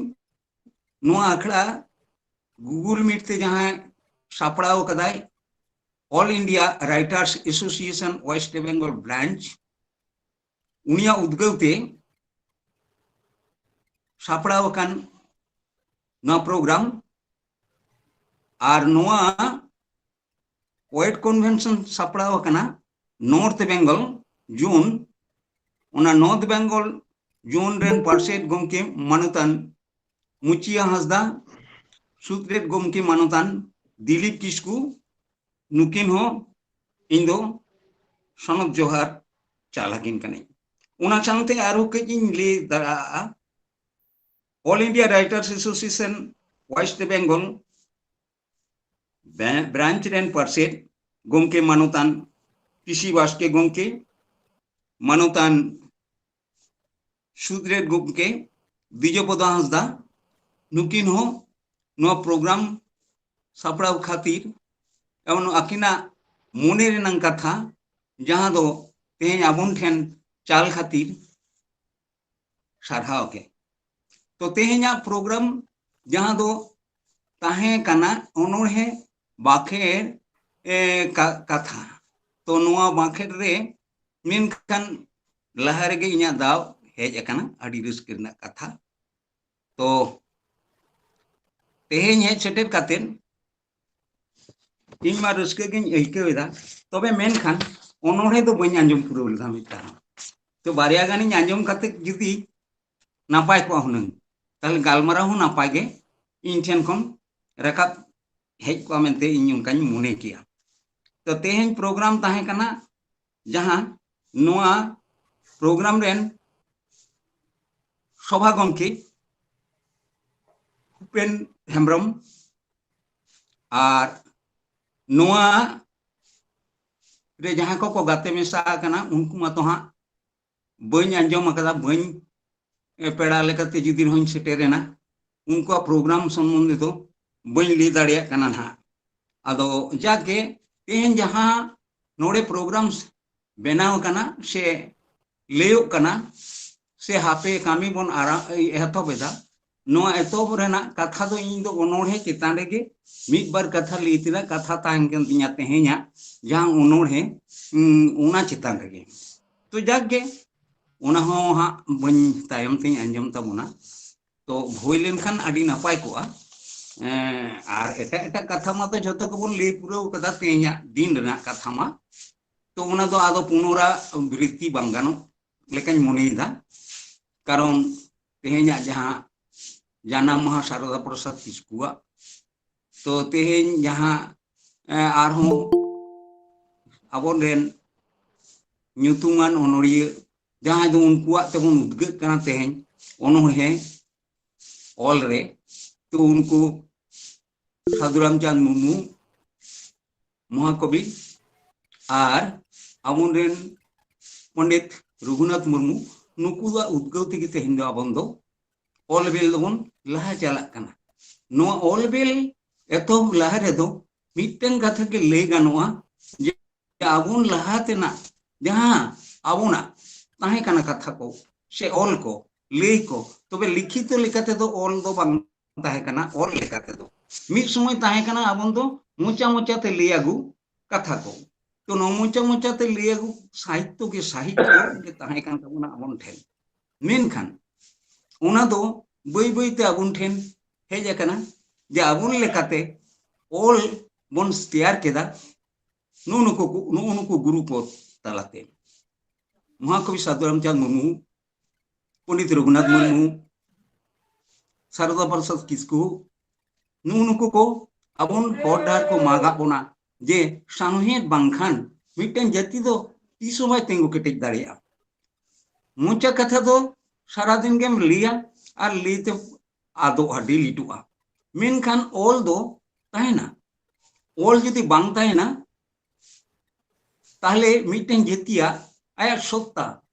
ᱱᱚᱣᱟ ᱟᱠᱷᱲᱟ ᱜᱩᱜᱩᱞ ᱢᱤᱴ ᱛᱮ ᱡᱟᱦᱟᱸᱭ ᱥᱟᱯᱲᱟᱣ ᱟᱠᱟᱫᱟᱭ, All India Writers Association West Bengal Branch, ᱩᱱᱤᱭᱟᱜ ᱩᱫᱽᱜᱟᱹᱣ ᱛᱮ ᱥᱟᱯᱲᱟᱣ ᱟᱠᱟᱱ ᱱᱚᱣᱟ ᱯᱨᱳᱜᱨᱟᱢ᱾ ᱟᱨ ᱱᱚᱣᱟ ᱯᱚᱭᱮᱴ ᱠᱚᱱᱵᱷᱮᱱᱥᱚᱱ ᱥᱟᱯᱲᱟᱣ ᱟᱠᱟᱱᱟ ᱱᱚᱨᱛᱷ ᱵᱮᱝᱜᱚᱞ ᱡᱳᱱ, ᱚᱱᱟ ᱱᱚᱨᱛᱷ ᱵᱮᱝᱜᱚᱞ ᱡᱳᱱ ᱨᱮᱱ ᱯᱟᱨᱥᱮᱛ ᱜᱚᱢᱠᱮ ᱢᱟᱱᱚᱛᱟᱱ ᱢᱩᱪᱤᱭᱟ ᱦᱟᱸᱥᱫᱟ, ᱥᱩᱛᱨᱮᱛ ᱜᱚᱢᱠᱮ ᱢᱟᱱᱚᱛᱟᱱ ᱫᱤᱞᱤᱯ ᱠᱤᱥᱠᱩ, ᱱᱩᱠᱤᱱ ᱦᱚᱸ ᱤᱧ ᱫᱚ ᱥᱚᱱᱚᱛ ᱡᱚᱦᱟᱨ ᱪᱟᱞ ᱟᱹᱠᱤᱱ ᱠᱟᱹᱱᱟᱹᱧ᱾ ᱚᱱᱟ ᱥᱟᱶᱛᱮ ᱟᱨᱦᱚᱸ ᱠᱟᱹᱡ ᱤᱧ ᱞᱟᱹᱭ ᱫᱟᱲᱮᱭᱟᱜᱼᱟ, All India Writers Association West Bengal ᱵᱮ-, ᱵᱨᱟᱧᱪ ᱨᱮᱱ ᱯᱟᱨᱥᱮᱛ ᱜᱚᱢᱠᱮ ᱢᱟᱱᱚᱛᱟᱱ ᱯᱤᱥᱤ ᱵᱟᱥᱠᱮ ᱜᱚᱢᱠᱮ, ᱢᱟᱱᱚᱛᱟᱱ ᱥᱩᱫᱽᱨᱮᱛ ᱜᱚᱢᱠᱮ ᱵᱤᱡᱚᱯᱚᱫᱚ ᱦᱟᱸᱥᱫᱟ, ᱱᱩᱠᱤᱱ ᱦᱚᱸ ᱱᱚᱣᱟ ᱯᱨᱳᱜᱨᱟᱢ ᱥᱟᱯᱲᱟᱣ ᱠᱷᱟᱹᱛᱤᱨ ᱮᱵᱚᱝ ᱟᱹᱠᱤᱱᱟᱜ ᱢᱚᱱᱮ ᱨᱮᱱᱟᱝ ᱠᱟᱛᱷᱟ ᱡᱟᱦᱟᱸ ᱫᱚ ᱛᱮᱦᱮᱧ ᱟᱵᱚᱱ ᱴᱷᱮᱱ ᱪᱟᱞ ᱠᱷᱟᱹᱛᱤᱨ ᱥᱟᱨᱦᱟᱣ ᱜᱮ᱾ ᱛᱚ ᱛᱮᱦᱮᱧᱟᱜ ᱯᱨᱳᱜᱨᱟᱢ ᱡᱟᱦᱟᱸ ᱫᱚ ᱛᱟᱦᱮᱸ ᱠᱟᱱᱟ ᱚᱱᱚᱬᱦᱮ ᱵᱟᱸᱠᱷᱮᱲ ᱮ, ᱠᱟ- ᱠᱟᱛᱷᱟ᱾ ᱛᱚ ᱱᱚᱣᱟ ᱵᱟᱸᱠᱷᱮᱲ ᱨᱮ ᱢᱮᱱᱠᱷᱟᱱ ᱞᱟᱦᱟ ᱨᱮᱜᱮ ᱤᱧᱟᱹᱜ ᱫᱟᱣ ᱦᱮᱡ ᱟᱠᱟᱱᱟ, ᱟᱹᱰᱤ ᱨᱟᱹᱥᱠᱟᱹ ᱨᱮᱱᱟᱜ ᱠᱟᱛᱷᱟ᱾ ᱛᱚ ᱛᱮᱦᱮᱧ ᱦᱮᱡ ᱥᱮᱴᱮᱨ ᱠᱟᱛᱮ ᱤᱧ ᱢᱟ ᱨᱟᱹᱥᱠᱟᱹ ᱜᱤᱧ ᱟᱹᱭᱠᱟᱹᱣ ᱮᱫᱟ, ᱛᱚᱵᱮ ᱢᱮᱱᱠᱷᱟᱱ ᱚᱱᱚᱬᱦᱮ ᱫᱚ ᱵᱟᱹᱧ ᱟᱸᱡᱚᱢ ᱯᱩᱨᱟᱹᱣ ᱞᱮᱫᱟ ᱢᱤᱫᱴᱟᱝ᱾ ᱛᱚ ᱵᱟᱨᱭᱟ ᱜᱟᱱᱤᱧ ᱟᱸᱡᱚᱢ ᱠᱟᱛᱮ ᱡᱩᱫᱤ ᱱᱟᱯᱟᱭ ᱠᱚᱜᱼᱟ ᱦᱩᱱᱟᱹᱝ, ᱛᱟᱦᱞᱮ ᱜᱟᱞᱢᱟᱨᱟᱣ ᱦᱚᱸ ᱱᱟᱯᱟᱭ ᱜᱮ ᱤᱧ ᱴᱷᱮᱱ ᱠᱷᱚᱱ ᱨᱟᱠᱟᱵ ᱦᱮᱡ ᱠᱚᱜᱼᱟ ᱢᱮᱱᱛᱮ ᱤᱧ ᱚᱱᱠᱟᱧ ᱢᱚᱱᱮ ᱠᱮᱭᱟ᱾ ᱛᱚ ᱛᱮᱦᱮᱧ ᱯᱨᱳᱜᱨᱟᱢ ᱛᱟᱦᱮᱸ ᱠᱟᱱᱟ, ᱡᱟᱦᱟᱸ ᱱᱚᱣᱟ ᱯᱨᱳᱜᱨᱟᱢ ᱨᱮᱱ ᱥᱚᱵᱷᱟ ᱜᱚᱢᱠᱮ ᱩᱯᱮᱱ ᱦᱮᱢᱵᱨᱚᱢ ᱟᱨ ᱱᱚᱣᱟ ᱨᱮ ᱡᱟᱦᱟᱸ ᱠᱚᱠᱚ ᱜᱟᱛᱮ ᱢᱮᱥᱟ ᱟᱠᱟᱱᱟ ᱩᱱᱠᱩ ᱢᱟᱛᱚ ᱦᱟᱸᱜ ᱵᱟᱹᱧ ᱟᱸᱡᱚᱢ ᱟᱠᱟᱫᱟ, ᱵᱟᱹᱧ ᱮ, ᱯᱮᱲᱟ ᱞᱮᱠᱟᱛᱮ ᱡᱩᱫᱤ ᱨᱮᱦᱚᱸᱧ ᱥᱮᱴᱮᱨ ᱮᱱᱟ, ᱩᱱᱠᱩᱣᱟᱜ ᱯᱨᱳᱜᱨᱟᱢ ᱥᱚᱢᱵᱚᱱᱫᱷᱮ ᱫᱚ ᱵᱟᱹᱧ ᱞᱟᱹᱭ ᱫᱟᱲᱮᱭᱟᱜ ᱠᱟᱱᱟ ᱱᱟᱦᱟᱜ᱾ ᱟᱫᱚ ᱡᱟᱠᱮ ᱛᱮᱦᱮᱧ ᱡᱟᱦᱟᱸ ᱱᱚᱰᱮ ᱯᱨᱳᱜᱨᱟᱢ ᱵᱮᱱᱟᱣ ᱟᱠᱟᱱᱟ ᱥᱮ ᱞᱟᱹᱭᱚᱜ ᱠᱟᱱᱟ ᱥᱮ ᱦᱟᱯᱮ ᱠᱟᱹᱢᱤ ᱵᱚᱱ ᱟᱨᱟ- ᱮᱛᱚᱦᱚᱵ ᱮᱫᱟ, ᱱᱚᱣᱟ ᱮᱛᱚᱦᱚᱵ ᱨᱮᱱᱟᱜ ᱠᱟᱛᱷᱟ ᱫᱚ ᱤᱧ ᱫᱚ ᱚᱱᱚᱬᱦᱮ ᱪᱮᱛᱟᱱ ᱨᱮᱜᱮ ᱢᱤᱫ ᱵᱟᱨ ᱠᱟᱛᱷᱟ ᱞᱟᱹᱭ ᱛᱮᱱᱟᱜ ᱠᱟᱛᱷᱟ ᱛᱟᱦᱮᱱ ᱠᱟᱱ ᱛᱤᱧᱟ ᱛᱮᱦᱮᱧᱟᱜ ᱡᱟᱦᱟᱸ ᱚᱱᱚᱬᱦᱮ, ᱩᱸ, ᱚᱱᱟ ᱪᱮᱛᱟᱱ ᱨᱮᱜᱮ᱾ ᱛᱚ ᱡᱟᱠ ᱜᱮ ᱚᱱᱟ ᱦᱚᱸ ᱦᱟᱸᱜ ᱵᱟᱹᱧ ᱛᱟᱭᱚᱢ ᱛᱤᱧ ᱟᱸᱡᱚᱢ ᱛᱟᱵᱚᱱᱟ᱾ ᱛᱚ ᱦᱩᱭ ᱞᱮᱱᱠᱷᱟᱱ ᱟᱹᱰᱤ ᱱᱟᱯᱟᱭ ᱠᱚᱜᱼᱟ᱾ ᱮᱸ, ᱟᱨ ᱮᱴᱟᱜ ᱮᱴᱟᱜ ᱠᱟᱛᱷᱟ ᱢᱟᱛᱚ ᱡᱷᱚᱛᱚ ᱜᱮᱵᱚᱱ ᱞᱟᱹᱭ ᱯᱩᱨᱟᱹᱣ ᱠᱟᱫᱟ ᱛᱮᱦᱮᱧᱟᱜ ᱫᱤᱱ ᱨᱮᱱᱟᱜ ᱠᱟᱛᱷᱟ ᱢᱟ᱾ ᱛᱚ ᱚᱱᱟ ᱫᱚ ᱟᱫᱚ ᱯᱩᱱᱚᱨᱟ ᱵᱨᱤᱛᱛᱤ ᱵᱟᱝ ᱜᱟᱱᱚᱜ ᱞᱮᱠᱟᱧ ᱢᱚᱱᱮᱭᱮᱫᱟ᱾ ᱠᱟᱨᱚᱱ ᱛᱮᱦᱮᱧᱟᱜ ᱡᱟᱦᱟᱸ ᱡᱟᱱᱟᱢ ᱢᱟᱦᱟ ᱥᱟᱨᱚᱫᱟ ᱯᱨᱚᱥᱟᱫᱽ ᱠᱤᱥᱠᱩᱣᱟᱜ, ᱛᱚ ᱛᱮᱦᱮᱧ ᱡᱟᱦᱟᱸ, ᱮᱸ, ᱟᱨᱦᱚᱸ ᱟᱵᱚᱨᱮᱱ ᱧᱩᱛᱩᱢᱟᱱ ᱚᱱᱚᱲᱤᱭᱟᱹ ᱡᱟᱦᱟᱸᱭ ᱫᱚ ᱩᱱᱠᱩᱣᱟᱜ ᱛᱮᱵᱚᱱ ᱩᱫᱽᱜᱟᱹᱜ ᱠᱟᱱᱟ ᱛᱮᱦᱮᱧ ᱚᱱᱚᱬᱦᱮ ᱚᱞ ᱨᱮ, ᱛᱚ ᱩᱱᱠᱩ ᱥᱟᱹᱫᱷᱩ ᱨᱟᱢᱪᱟᱸᱫᱽ ᱢᱩᱨᱢᱩ ᱢᱚᱦᱟᱠᱚᱵᱤ ᱟᱨ ᱟᱵᱚᱨᱮᱱ ᱯᱚᱱᱰᱤᱛ ᱨᱚᱜᱷᱩᱱᱟᱛᱷ ᱢᱩᱨᱢᱩ, ᱱᱩᱠᱩᱣᱟᱜ ᱩᱫᱽᱜᱟᱹᱣ ᱛᱮᱜᱮ ᱛᱮᱦᱮᱧ ᱫᱚ ᱟᱵᱚᱱ ᱫᱚ ᱚᱞ ᱵᱮᱞ ᱫᱚᱵᱚᱱ ᱞᱟᱦᱟ ᱪᱟᱞᱟᱜ ᱠᱟᱱᱟ᱾ ᱱᱚᱣᱟ ᱚᱞ ᱵᱮᱞ ᱮᱛᱚᱦᱚᱵ ᱞᱟᱦᱟ ᱨᱮᱫᱚ ᱢᱤᱫᱴᱟᱝ ᱠᱟᱛᱷᱟ ᱜᱮ ᱞᱟᱹᱭ ᱜᱟᱱᱚᱜᱼᱟ ᱡᱮ ᱟᱵᱚᱱ ᱞᱟᱦᱟ ᱛᱮᱱᱟᱜ ᱡᱟᱦᱟᱸ ᱟᱵᱚᱱᱟᱜ ᱛᱟᱦᱮᱸ ᱠᱟᱱᱟ ᱠᱟᱛᱷᱟ ᱠᱚ ᱥᱮ ᱚᱞ ᱠᱚ, ᱞᱟᱹᱭ ᱠᱚ, ᱛᱚᱵᱮ ᱞᱤᱠᱷᱤᱛᱚ ᱞᱮᱠᱟ ᱛᱮᱫᱚ ᱚᱞ ᱫᱚ ᱵᱟᱝ ᱛᱟᱦᱮᱸ ᱠᱟᱱᱟ᱾ ᱚᱞ ᱞᱮᱠᱟ ᱛᱮᱫᱚ ᱢᱤᱫ ᱥᱚᱢᱚᱭ ᱛᱟᱦᱮᱸ ᱠᱟᱱᱟ ᱟᱵᱚᱱ ᱫᱚ ᱢᱚᱪᱟ ᱢᱚᱪᱟ ᱛᱮ ᱞᱟᱹᱭ ᱟᱹᱜᱩ ᱠᱟᱛᱷᱟ ᱠᱚ᱾ ᱛᱚ ᱱᱚᱣᱟ ᱢᱚᱪᱟ ᱢᱚᱪᱟ ᱛᱮ ᱞᱟᱹᱭ ᱟᱹᱜᱩ ᱥᱟᱦᱤᱛᱛᱚ ᱜᱮ ᱥᱟᱦᱤᱛᱛᱚ ᱜᱮ ᱛᱟᱦᱮᱸ ᱠᱟᱱ ᱛᱟᱵᱚᱱᱟ ᱟᱵᱚᱱ ᱴᱷᱮᱱ᱾ ᱢᱮᱱᱠᱷᱟᱱ ᱚᱱᱟ ᱫᱚ ᱵᱟᱹᱭ ᱵᱟᱹᱭ ᱛᱮ ᱟᱵᱚᱱ ᱴᱷᱮᱱ ᱦᱮᱡ ᱟᱠᱟᱱᱟ ᱡᱮ ᱟᱵᱚᱱ ᱞᱮᱠᱟᱛᱮ ᱚᱞ ᱵᱚᱱ ᱛᱮᱭᱟᱨ ᱠᱮᱫᱟ᱾ ᱱᱩᱜᱼᱩ ᱱᱩᱠᱩ ᱠᱚ, ᱱᱩᱜᱼᱩ ᱱᱩᱠᱩ ᱜᱩᱨᱩ ᱠᱚ ᱛᱟᱞᱟᱛᱮ ᱢᱚᱦᱟᱠᱚᱵᱤ ᱥᱟᱹᱫᱷᱩ ᱨᱟᱢᱪᱟᱸᱫᱽ ᱢᱩᱨᱢᱩ, ᱯᱚᱱᱰᱤᱛ ᱨᱚᱜᱷᱩᱱᱟᱛᱷ ᱢᱩᱨᱢᱩ, ᱥᱟᱨᱚᱫᱟ ᱯᱨᱚᱥᱟᱫᱽ ᱠᱤᱥᱠᱩ, ᱱᱩᱜᱼᱩ ᱱᱩᱠᱩ ᱠᱚ ᱟᱵᱚᱱ ᱦᱚᱨ ᱰᱟᱦᱟᱨ ᱠᱚ ᱢᱟᱜᱟᱜ ᱵᱚᱱᱟ ᱡᱮ ᱥᱟᱶᱦᱮᱫ ᱵᱟᱝᱠᱷᱟᱱ ᱢᱤᱫᱴᱮᱱ ᱡᱟᱹᱛᱤ ᱫᱚ ᱛᱤᱥ ᱦᱚᱸ ᱵᱟᱭ ᱛᱤᱸᱜᱩ ᱠᱮᱴᱮᱡ ᱫᱟᱲᱮᱭᱟᱜᱼᱟ᱾ ᱢᱚᱪᱟ ᱠᱟᱛᱷᱟ ᱫᱚ ᱥᱟᱨᱟᱫᱤᱱ ᱜᱮᱢ ᱞᱟᱹᱭᱟ ᱟᱨ ᱞᱟᱹᱭᱛᱮ ᱟᱫᱚᱜᱼᱟ, ᱰᱤᱞᱤᱴᱚᱜᱼᱟ, ᱢᱮᱱᱠᱷᱟᱱ ᱚᱞ ᱫᱚ ᱛᱟᱦᱮᱱᱟ᱾ ᱚᱞ ᱡᱩᱫᱤ ᱵᱟᱝ ᱛᱟᱦᱮᱱᱟ, ᱛᱟᱦᱞᱮ ᱢᱤᱫᱴᱮᱱ ᱡᱟᱹᱛᱤᱭᱟᱜ ᱟᱭᱟᱜ ᱥᱚᱛᱛᱟ,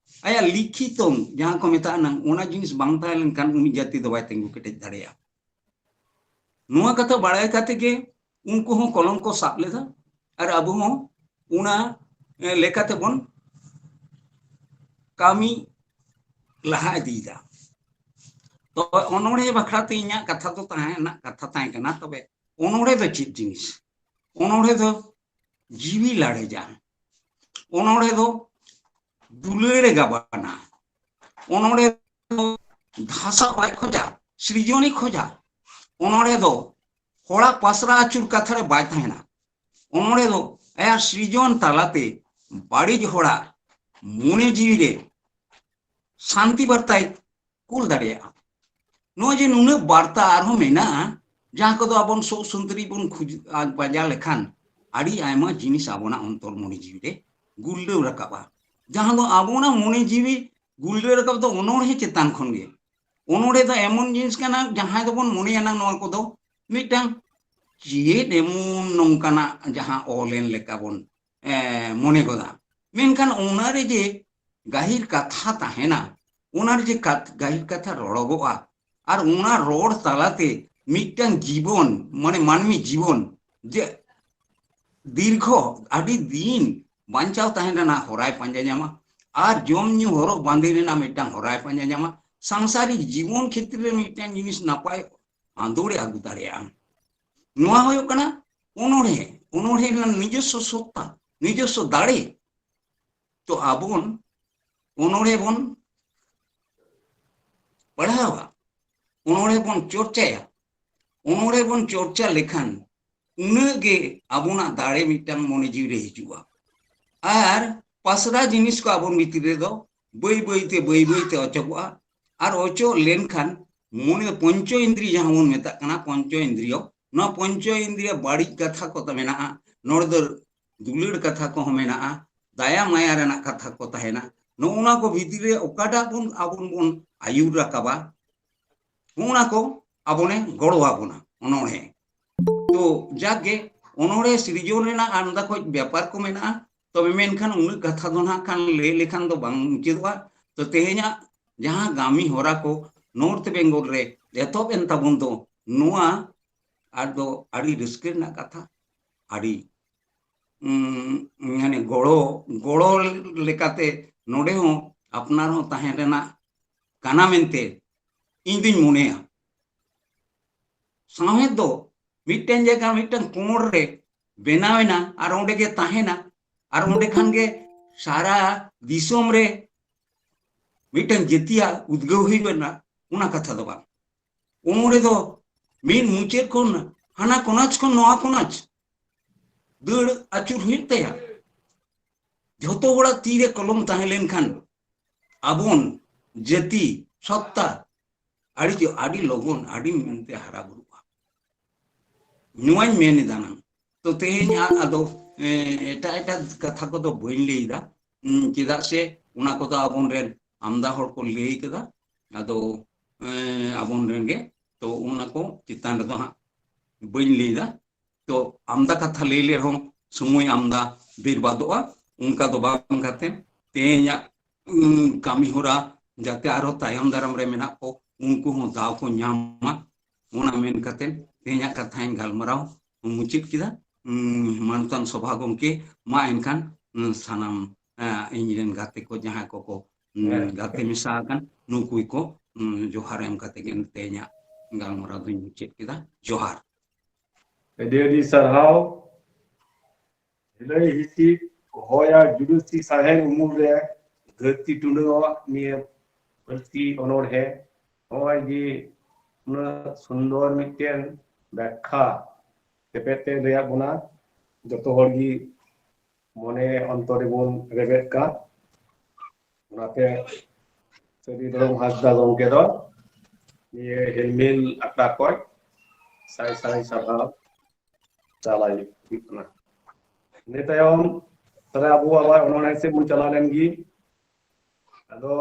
ᱟᱭᱟᱜ ᱞᱤᱠᱷᱤᱛᱚᱢ ᱡᱟᱦᱟᱸ ᱠᱚ ᱢᱮᱛᱟᱜᱼᱟ ᱱᱟᱝ, ᱚᱱᱟ ᱡᱤᱱᱤᱥ ᱵᱟᱝ ᱛᱟᱦᱮᱸ ᱞᱮᱱᱠᱷᱟᱱ ᱩᱱᱤ ᱡᱟᱹᱛᱤ ᱫᱚ ᱵᱟᱭ ᱛᱤᱸᱜᱩ ᱠᱮᱴᱮᱡ ᱫᱟᱲᱮᱭᱟᱜᱼᱟ᱾ ᱱᱚᱣᱟ ᱠᱟᱛᱷᱟ ᱵᱟᱲᱟᱭ ᱠᱟᱛᱮ ᱜᱮ ᱩᱱᱠᱩ ᱦᱚᱸ ᱠᱚᱞᱚᱢ ᱠᱚ ᱥᱟᱵ ᱞᱮᱫᱟ ᱟᱨ ᱟᱵᱚ ᱦᱚᱸ ᱚᱱᱟ, ᱮ, ᱞᱮᱠᱟᱛᱮ ᱵᱚᱱ ᱠᱟᱹᱢᱤ ᱞᱟᱦᱟ ᱤᱫᱤᱭᱮᱫᱟ᱾ ᱛᱚ ᱚᱱᱚᱬᱦᱮ ᱵᱟᱠᱷᱨᱟ ᱛᱮ ᱤᱧᱟᱹᱜ ᱠᱟᱛᱷᱟ ᱫᱚ ᱛᱟᱦᱮᱸ ᱨᱮᱱᱟᱜ ᱠᱟᱛᱷᱟ ᱛᱟᱦᱮᱸ ᱠᱟᱱᱟ᱾ ᱛᱚᱵᱮ ᱚᱱᱚᱬᱦᱮ ᱫᱚ ᱪᱮᱫ ᱡᱤᱱᱤᱥ? ᱚᱱᱚᱬᱦᱮ ᱫᱚ ᱡᱤᱣᱤ ᱞᱟᱲᱮᱡᱟ, ᱚᱱᱚᱬᱦᱮ ᱫᱚ ᱫᱩᱞᱟᱹᱲᱮ ᱜᱟᱵᱟᱱᱟ, ᱚᱱᱚᱬᱦᱮ ᱫᱚ ᱫᱷᱟᱥᱟᱣ ᱵᱟᱭ ᱠᱷᱚᱡᱟ, ᱥᱨᱤᱡᱚᱱᱮ ᱠᱷᱚᱡᱟ᱾ ᱚᱱᱚᱬᱦᱮ ᱫᱚ ᱦᱚᱲᱟᱜ ᱯᱟᱥᱨᱟ ᱟᱹᱪᱩᱨ ᱠᱟᱛᱷᱟ ᱨᱮ ᱵᱟᱭ ᱛᱟᱦᱮᱱᱟ᱾ ᱚᱱᱚᱬᱦᱮ ᱫᱚ ᱟᱭᱟᱜ ᱥᱨᱤᱡᱚᱱ ᱛᱟᱞᱟᱛᱮ ᱵᱟᱹᱲᱤᱡ ᱦᱚᱲᱟᱜ ᱢᱚᱱᱮ ᱡᱤᱣᱤ ᱨᱮ ᱥᱟᱱᱛᱤ ᱵᱟᱨᱛᱟᱭ ᱠᱩᱞ ᱫᱟᱲᱮᱭᱟᱜᱼᱟ᱾ ᱱᱚᱜᱼᱚᱭ ᱡᱮ ᱱᱩᱱᱟᱹᱜ ᱵᱟᱨᱛᱟ ᱟᱨᱦᱚᱸ ᱢᱮᱱᱟᱜᱼᱟ, ᱡᱟᱦᱟᱸ ᱠᱚᱫᱚ ᱟᱵᱚᱱ ᱥᱚᱜ ᱥᱩᱱᱫᱨᱤ ᱵᱚᱱ ᱠᱷᱩᱡ-, ᱟ, ᱯᱟᱸᱡᱟ ᱞᱮᱠᱷᱟᱱ ᱟᱹᱰᱤ ᱟᱭᱢᱟ ᱡᱤᱱᱤᱥ ᱟᱵᱚᱱᱟᱜ ᱚᱱᱛᱚᱨ ᱢᱚᱱᱮ ᱡᱤᱣᱤ ᱨᱮ ᱜᱩᱞᱰᱟᱹᱣ ᱨᱟᱠᱟᱵᱼᱟ᱾ ᱡᱟᱦᱟᱸ ᱫᱚ ᱟᱵᱚᱱᱟᱜ ᱢᱚᱱᱮ ᱡᱤᱣᱤ ᱜᱩᱞᱰᱟᱹᱣ ᱨᱟᱠᱟᱵ ᱫᱚ ᱚᱱᱚᱬᱦᱮ ᱪᱮᱛᱟᱱ ᱠᱷᱚᱱ ᱜᱮ᱾ ᱚᱱᱚᱬᱦᱮ ᱫᱚ ᱮᱢᱚᱱ ᱡᱤᱱᱤᱥ ᱠᱟᱱᱟ, ᱡᱟᱦᱟᱸᱭ ᱫᱚᱵᱚᱱ ᱢᱚᱱᱮᱭᱟ ᱱᱟᱝ ᱱᱚᱣᱟ ᱠᱚᱫᱚ ᱢᱤᱫᱴᱟᱝ ᱪᱮᱫ ᱮᱢᱚᱱ ᱱᱚᱝᱠᱟᱱᱟᱜ ᱡᱟᱦᱟᱸ ᱚᱞ ᱮᱱ ᱞᱮᱠᱟ ᱵᱚᱱ, ᱮ, ᱢᱚᱱᱮ ᱜᱚᱫᱟ᱾ ᱢᱮᱱᱠᱷᱟᱱ ᱚᱱᱟᱨᱮ ᱡᱮ ᱜᱟᱹᱦᱤᱨ ᱠᱟᱛᱷᱟ ᱛᱟᱦᱮᱱᱟ, ᱚᱱᱟᱨᱮ ᱡᱮ ᱠᱟᱛ-, ᱜᱟᱹᱦᱤᱨ ᱠᱟᱛᱷᱟ ᱨᱚᱲᱚᱜᱚᱜᱼᱟ, ᱟᱨ ᱚᱱᱟ ᱨᱚᱲ ᱛᱟᱞᱟᱛᱮ ᱢᱤᱫᱴᱟᱝ ᱡᱤᱵᱚᱱ, ᱢᱟᱱᱮ ᱢᱟᱹᱱᱢᱤ ᱡᱤᱵᱚᱱ ᱡᱮ ᱫᱤᱨᱜᱷᱚ, ᱟᱹᱰᱤ ᱫᱤᱱ ᱵᱟᱧᱪᱟᱣ ᱛᱟᱦᱮᱱ ᱨᱮᱱᱟᱜ ᱦᱚᱨᱟᱭ ᱯᱟᱸᱡᱟ ᱧᱟᱢᱟ, ᱟᱨ ᱡᱚᱢ ᱧᱩ ᱦᱚᱨᱚᱜ ᱵᱟᱸᱫᱮ ᱨᱮᱱᱟᱜ ᱢᱤᱫᱴᱟᱝ ᱦᱚᱨᱟᱭ ᱯᱟᱸᱡᱟ ᱧᱟᱢᱟ᱾ ᱥᱟᱝᱥᱟᱨᱤᱠ ᱡᱤᱵᱚᱱ ᱠᱷᱮᱛᱨᱮ ᱨᱮ ᱢᱤᱫᱴᱟᱝ ᱡᱤᱱᱤᱥ ᱱᱟᱯᱟᱭ ᱟᱸᱫᱳᱲᱮ ᱟᱹᱜᱩ ᱫᱟᱲᱮᱭᱟᱜᱼᱟ᱾ ᱱᱚᱣᱟ ᱦᱩᱭᱩᱜ ᱠᱟᱱᱟ ᱚᱱᱚᱬᱦᱮ᱾ ᱚᱱᱚᱬᱦᱮ ᱨᱮᱱᱟᱜ ᱱᱤᱡᱚᱥᱥᱚ ᱥᱚᱛᱛᱟ, ᱱᱤᱡᱚᱥᱥᱚ ᱫᱟᱲᱮ᱾ ᱛᱚ ᱟᱵᱚᱱ ᱚᱱᱚᱬᱦᱮ ᱵᱚᱱ ᱯᱟᱲᱦᱟᱣᱟ, ᱚᱱᱚᱬᱦᱮ ᱵᱚᱱ ᱪᱚᱨᱪᱟᱭᱟ᱾ ᱚᱱᱚᱬᱦᱮ ᱵᱚᱱ ᱪᱚᱨᱪᱟ ᱞᱮᱠᱷᱟᱱ ᱩᱱᱟᱹᱜ ᱜᱮ ᱟᱵᱚᱱᱟᱜ ᱫᱟᱲᱮ ᱢᱤᱫᱴᱟᱝ ᱢᱚᱱᱮ ᱡᱤᱣᱤ ᱨᱮ ᱦᱤᱡᱩᱜᱼᱟ᱾ ᱟᱨ ᱯᱟᱥᱨᱟ ᱡᱤᱱᱤᱥ ᱠᱚ ᱟᱵᱚᱱ ᱵᱷᱤᱛᱤᱨ ᱨᱮᱫᱚ ᱵᱟᱹᱭ ᱵᱟᱹᱭᱛᱮ, ᱵᱟᱹᱭ ᱵᱟᱹᱭᱛᱮ ᱚᱪᱚᱜᱚᱜᱼᱟ᱾ ᱟᱨ ᱚᱪᱚᱜ ᱞᱮᱱᱠᱷᱟᱱ ᱢᱚᱱᱮ ᱯᱚᱧᱪᱚ ᱤᱱᱫᱨᱤᱭᱚ, ᱡᱟᱦᱟᱸ ᱵᱚᱱ ᱢᱮᱛᱟᱜ ᱠᱟᱱᱟ ᱯᱚᱧᱪᱚ ᱤᱱᱫᱨᱤᱭᱚ, ᱱᱚᱣᱟ ᱯᱚᱧᱪᱚ ᱤᱱᱫᱨᱤᱭᱚ ᱵᱟᱹᱲᱤᱡ ᱠᱟᱛᱷᱟ ᱠᱚ ᱢᱮᱱᱟᱜᱼᱟ, ᱱᱚᱰᱮ ᱫᱚ ᱫᱩᱞᱟᱹᱲ ᱠᱟᱛᱷᱟ ᱠᱚᱦᱚᱸ ᱢᱮᱱᱟᱜᱼᱟ, ᱫᱟᱭᱟ ᱢᱟᱭᱟ ᱨᱮᱱᱟᱜ ᱠᱟᱛᱷᱟ ᱠᱚ ᱛᱟᱦᱮᱱᱟ᱾ ᱱᱚᱜᱼᱚ ᱱᱚᱣᱟ ᱠᱚ ᱵᱷᱤᱛᱤᱨ ᱨᱮ ᱚᱠᱟᱴᱟᱜ ᱵᱚᱱ ᱟᱵᱚ ᱵᱚᱱ ᱟᱹᱭᱩᱨ ᱨᱟᱠᱟᱵᱟ, ᱱᱚᱜᱼᱚ ᱱᱟ ᱠᱚ ᱟᱵᱚᱱᱮ ᱜᱚᱲᱚ ᱟᱵᱚᱱᱟ ᱚᱱᱚᱬᱦᱮ᱾ ᱛᱚ ᱡᱟᱠ ᱜᱮ, ᱚᱱᱚᱬᱦᱮ ᱥᱤᱨᱡᱚᱱ ᱨᱮᱱᱟᱜ ᱟᱢᱫᱟ ᱠᱷᱚᱡ ᱵᱮᱯᱟᱨ ᱠᱚ ᱢᱮᱱᱟᱜᱼᱟ, ᱛᱚᱵᱮ ᱢᱮᱱᱠᱷᱟᱱ ᱩᱱᱟᱹᱜ ᱠᱟᱛᱷᱟ ᱫᱚ ᱱᱟᱦᱟᱜ ᱠᱷᱟᱱ ᱞᱟᱹᱭ ᱞᱮᱠᱷᱟᱱ ᱫᱚ ᱵᱟᱝ ᱢᱩᱪᱟᱹᱫᱚᱜᱼᱟ᱾ ᱛᱚ ᱛᱮᱦᱮᱧᱟᱜ ᱡᱟᱦᱟᱸ ᱠᱟᱹᱢᱤ ᱦᱚᱨᱟ ᱠᱚ ᱱᱚᱨᱛᱷ ᱵᱮᱝᱜᱚᱞ ᱨᱮ ᱮᱛᱚᱦᱚᱵ ᱮᱱ ᱛᱟᱵᱚᱱ ᱫᱚ, ᱱᱚᱣᱟ ᱟᱨ ᱫᱚ ᱟᱹᱰᱤ ᱨᱟᱹᱥᱠᱟᱹ ᱨᱮᱱᱟᱜ ᱠᱟᱛᱷᱟ, ᱟᱹᱰᱤ, ᱩᱸ, ᱢᱟᱱᱮ ᱜᱚᱲᱚ, ᱜᱚᱲᱚ ᱞᱮᱠᱟᱛᱮ ᱱᱚᱰᱮ ᱦᱚᱸ ᱟᱯᱱᱟᱨ ᱦᱚᱸ ᱛᱟᱦᱮᱸ ᱨᱮᱱᱟᱜ ᱠᱟᱱᱟ ᱢᱮᱱᱛᱮ ᱤᱧ ᱫᱩᱧ ᱢᱚᱱᱮᱭᱟ᱾ ᱥᱟᱶᱦᱮᱫ ᱫᱚ ᱢᱤᱫᱴᱮᱱ ᱡᱟᱭᱜᱟ, ᱢᱤᱫᱴᱮᱱ ᱠᱚᱬ ᱨᱮ ᱵᱮᱱᱟᱣ ᱮᱱᱟ ᱟᱨ ᱚᱸᱰᱮ ᱜᱮ ᱛᱟᱦᱮᱱᱟ, ᱟᱨ ᱚᱸᱰᱮ ᱠᱷᱟᱱ ᱜᱮ ᱥᱟᱨᱟ ᱫᱤᱥᱚᱢ ᱨᱮ ᱢᱤᱫᱴᱮᱱ ᱡᱟᱹᱛᱤᱭᱟᱜ ᱩᱫᱽᱜᱟᱹᱣ ᱦᱩᱭᱩᱜ ᱠᱟᱱᱟ, ᱚᱱᱟ ᱠᱟᱛᱷᱟ ᱫᱚ ᱵᱟᱝ᱾ ᱚᱱᱚᱬᱦᱮ ᱫᱚ ᱢᱤᱫ ᱢᱩᱪᱟᱹᱫ ᱠᱷᱚᱱ ᱦᱟᱱᱟ ᱠᱚᱱᱟᱪ ᱠᱷᱚᱱ ᱱᱚᱣᱟ ᱠᱚᱱᱟᱪ ᱫᱟᱹᱲ ᱟᱹᱪᱩᱨ ᱦᱩᱭᱩᱜ ᱛᱟᱭᱟ᱾ ᱡᱷᱚᱛᱚ ᱦᱚᱲᱟᱜ ᱛᱤᱨᱮ ᱠᱚᱞᱚᱢ ᱛᱟᱦᱮᱸ ᱞᱮᱱᱠᱷᱟᱱ ᱟᱵᱚᱱ ᱡᱟᱹᱛᱤ ᱥᱚᱛᱛᱟ ᱟᱹᱰᱤ ᱡᱚ-, ᱟᱹᱰᱤ ᱞᱚᱜᱚᱱ, ᱟᱹᱰᱤ ᱢᱮᱱᱛᱮ ᱦᱟᱨᱟ ᱵᱩᱨᱩᱜᱼᱟ᱾ ᱱᱚᱣᱟᱧ ᱢᱮᱱ ᱮᱫᱟ ᱱᱟᱝ᱾ ᱛᱚ ᱛᱮᱦᱮᱧ ᱟ-, ᱟᱫᱚ, ᱮ, ᱮᱴᱟᱜ ᱮᱴᱟᱜ ᱠᱟᱛᱷᱟ ᱠᱚᱫᱚ ᱵᱟᱹᱧ ᱞᱟᱹᱭ ᱮᱫᱟ᱾ ᱩᱸ, ᱪᱮᱫᱟᱜ ᱥᱮ ᱚᱱᱟ ᱠᱚᱫᱚ ᱟᱵᱚᱱ ᱨᱮᱱ ᱟᱢᱫᱟ ᱦᱚᱲ ᱠᱚ ᱞᱟᱹᱭ ᱠᱟᱫᱟ᱾ ᱟᱫᱚ, ᱮ, ᱟᱵᱚᱱ ᱨᱮᱱ ᱜᱮ, ᱛᱚ ᱚᱱᱟ ᱠᱚ ᱪᱮᱛᱟᱱ ᱨᱮᱫᱚ ᱦᱟᱸᱜ ᱵᱟᱹᱧ ᱞᱟᱹᱭ ᱮᱫᱟ᱾ ᱛᱚ ᱟᱢᱫᱟ ᱠᱟᱛᱷᱟ ᱞᱟᱹᱭ ᱞᱮ ᱨᱮᱦᱚᱸ ᱥᱚᱢᱚᱭ ᱟᱢᱫᱟ ᱵᱮᱨᱵᱟᱫᱚᱜᱼᱟ᱾ ᱚᱱᱠᱟ ᱫᱚ ᱵᱟᱝ ᱠᱟᱛᱮ ᱛᱮᱦᱮᱧᱟᱜ, ᱩᱸ, ᱠᱟᱹᱢᱤ ᱦᱚᱨᱟ ᱡᱟᱛᱮ ᱟᱨᱦᱚᱸ ᱛᱟᱭᱚᱢ ᱫᱟᱨᱟᱢ ᱨᱮ ᱢᱮᱱᱟᱜ ᱠᱚ ᱩᱱᱠᱩ ᱦᱚᱸ ᱫᱟᱣ ᱠᱚ ᱧᱟᱢ ᱢᱟ᱾ ᱚᱱᱟ ᱢᱮᱱ ᱠᱟᱛᱮ ᱛᱮᱦᱮᱧᱟᱜ ᱠᱟᱛᱷᱟᱧ ᱜᱟᱞᱢᱟᱨᱟᱣ ᱢᱩᱪᱟᱹᱫ ᱠᱮᱫᱟ᱾ ᱩᱸ, ᱢᱟᱱᱚᱛᱟᱱ ᱥᱚᱵᱷᱟ ᱜᱚᱢᱠᱮ, ᱢᱟ ᱮᱱᱠᱷᱟᱱ, ᱩᱸ, ᱥᱟᱱᱟᱢ, ᱮᱸ, ᱤᱧ ᱨᱮᱱ ᱜᱟᱛᱮ ᱠᱚ ᱡᱟᱦᱟᱸᱭ ᱠᱚᱠᱚ, ᱩᱸ, ᱦᱮᱸ᱾ ᱜᱟᱛᱮ ᱢᱮᱥᱟ ᱟᱠᱟᱱ ᱱᱩᱠᱩ ᱠᱚ, ᱩᱸ, ᱡᱚᱦᱟᱨ ᱮᱢ ᱠᱟᱛᱮ ᱜᱮ ᱛᱮᱦᱮᱧᱟᱜ ᱜᱟᱞᱢᱟᱨᱟᱣ ᱫᱚᱧ ᱢᱩᱪᱟᱹᱫ ᱠᱮᱫᱟ᱾ ᱡᱚᱦᱟᱨ᱾ ᱟᱹᱰᱤ ᱟᱹᱰᱤ ᱥᱟᱨᱦᱟᱣ᱾ ᱦᱤᱞᱟᱹᱭ ᱦᱤᱥᱤᱫ ᱦᱚᱭ ᱟᱨ ᱡᱩᱰᱩᱥᱤ ᱥᱟᱦᱮᱫ ᱩᱢᱩᱞ ᱨᱮ ᱫᱷᱟᱹᱨᱛᱤ ᱴᱩᱰᱟᱹᱣᱟᱜ ᱱᱤᱭᱟᱹ ᱯᱟᱹᱨᱥᱤ ᱚᱱᱚᱬᱦᱮ, ᱱᱚᱜᱼᱚᱭ ᱡᱮ ᱩᱱᱟᱹᱜ ᱥᱩᱱᱫᱚᱨ ᱢᱤᱫᱴᱮᱱ ᱵᱮᱠᱠᱷᱟ ᱛᱮᱯᱮᱫ ᱛᱮ ᱞᱟᱹᱭᱟᱫ ᱵᱚᱱᱟ, ᱡᱚᱛᱚ ᱦᱚᱲ ᱜᱮ ᱢᱚᱱᱮ ᱚᱱᱛᱚᱨ ᱨᱮᱵᱚᱱ ᱨᱮᱵᱮᱫ ᱠᱟᱜ᱾ ᱚᱱᱟᱛᱮ ᱥᱟᱹᱨᱤ ᱫᱷᱚᱨᱚᱢ ᱦᱟᱸᱥᱫᱟ ᱜᱚᱢᱠᱮ ᱫᱚ ᱱᱤᱭᱟᱹ ᱦᱮᱞᱢᱮᱞ ᱟᱠᱷᱲᱟ ᱠᱷᱚᱱ ᱥᱟᱭ ᱥᱟᱭ ᱥᱟᱨᱦᱟᱣ ᱪᱟᱞᱟᱭ ᱦᱩᱭᱩᱜ ᱠᱟᱱᱟ᱾ ᱤᱱᱟᱹ ᱛᱟᱭᱚᱢ ᱛᱟᱦᱞᱮ ᱟᱵᱚ ᱟᱵᱟᱨ ᱚᱱᱚᱬᱦᱮ ᱥᱮᱫ ᱵᱚᱱ ᱪᱟᱞᱟᱣ ᱞᱮᱱ ᱜᱮ᱾ ᱟᱫᱚ,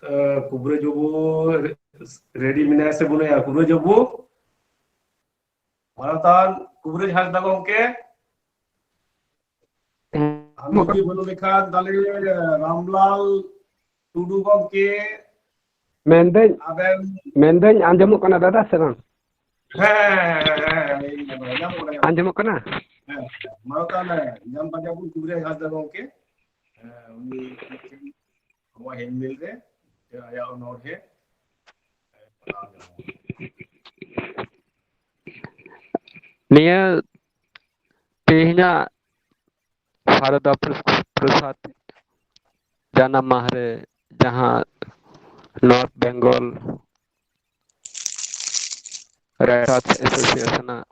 ᱮ, ᱠᱩᱵᱨᱟᱹᱡ ᱵᱟᱹᱵᱩ ᱨᱮᱰᱤ ᱢᱮᱱᱟᱭᱟ ᱥᱮ ᱵᱟᱹᱱᱩᱭᱟ? ᱠᱩᱵᱨᱟᱹᱡ ᱵᱟᱹᱵᱩ, ᱢᱟᱱᱚᱛᱟᱱ ᱠᱩᱵᱨᱟᱹᱡ ᱦᱟᱸᱥᱫᱟ ᱜᱚᱢᱠᱮ, ᱟᱢ ᱡᱩᱫᱤ ᱵᱟᱹᱱᱩᱜ ᱞᱮᱠᱷᱟᱱ ᱛᱟᱦᱞᱮ ᱨᱟᱢᱞᱟᱞ ᱴᱩᱰᱩ ᱜᱚᱢᱠᱮ, ᱢᱮᱱᱫᱟᱹᱧ, ᱟᱵᱮᱱ ᱢᱮᱱᱫᱟᱹᱧ ᱟᱸᱡᱚᱢᱚᱜ ᱠᱟᱱᱟ ᱫᱟᱫᱟ ᱥᱮ ᱵᱟᱝ? ᱦᱮᱸ, ᱦᱮᱸ, ᱦᱮᱸ, ᱦᱮᱸ, ᱦᱮᱸ, ᱧᱟᱢᱚᱜ ᱠᱟᱱᱟ, ᱧᱟᱢᱚᱜ ᱠᱟᱱᱟ᱾ ᱟᱸᱡᱚᱢᱚᱜ ᱠᱟᱱᱟ? ᱦᱮᱸ, ᱦᱮᱸ᱾ ᱢᱟ ᱛᱟᱦᱞᱮ ᱧᱟᱢ ᱯᱟᱸᱡᱟ ᱵᱚᱱ ᱠᱩᱵᱨᱟᱹᱡ ᱦᱟᱸᱥᱫᱟ ᱜᱚᱢᱠᱮ᱾ ᱦᱮᱸ, ᱩᱱᱤ ᱢᱤᱫᱴᱮᱱ ᱟᱵᱚᱣᱟᱜ ᱦᱮᱞᱢᱮᱞ ᱨᱮ ᱟᱭᱟᱜ ᱚᱱᱚᱬᱦᱮ᱾ ᱱᱤᱭᱟᱹ ᱛᱮᱦᱮᱧᱟᱜ ᱥᱟᱨᱚᱫᱟ ᱯᱨᱚᱥ-, ᱯᱨᱚᱥᱟᱫᱽ ᱡᱟᱱᱟᱢ ᱢᱟᱦᱟ ᱨᱮ ᱡᱟᱦᱟᱸ North Bengal Writers Association ᱟᱜ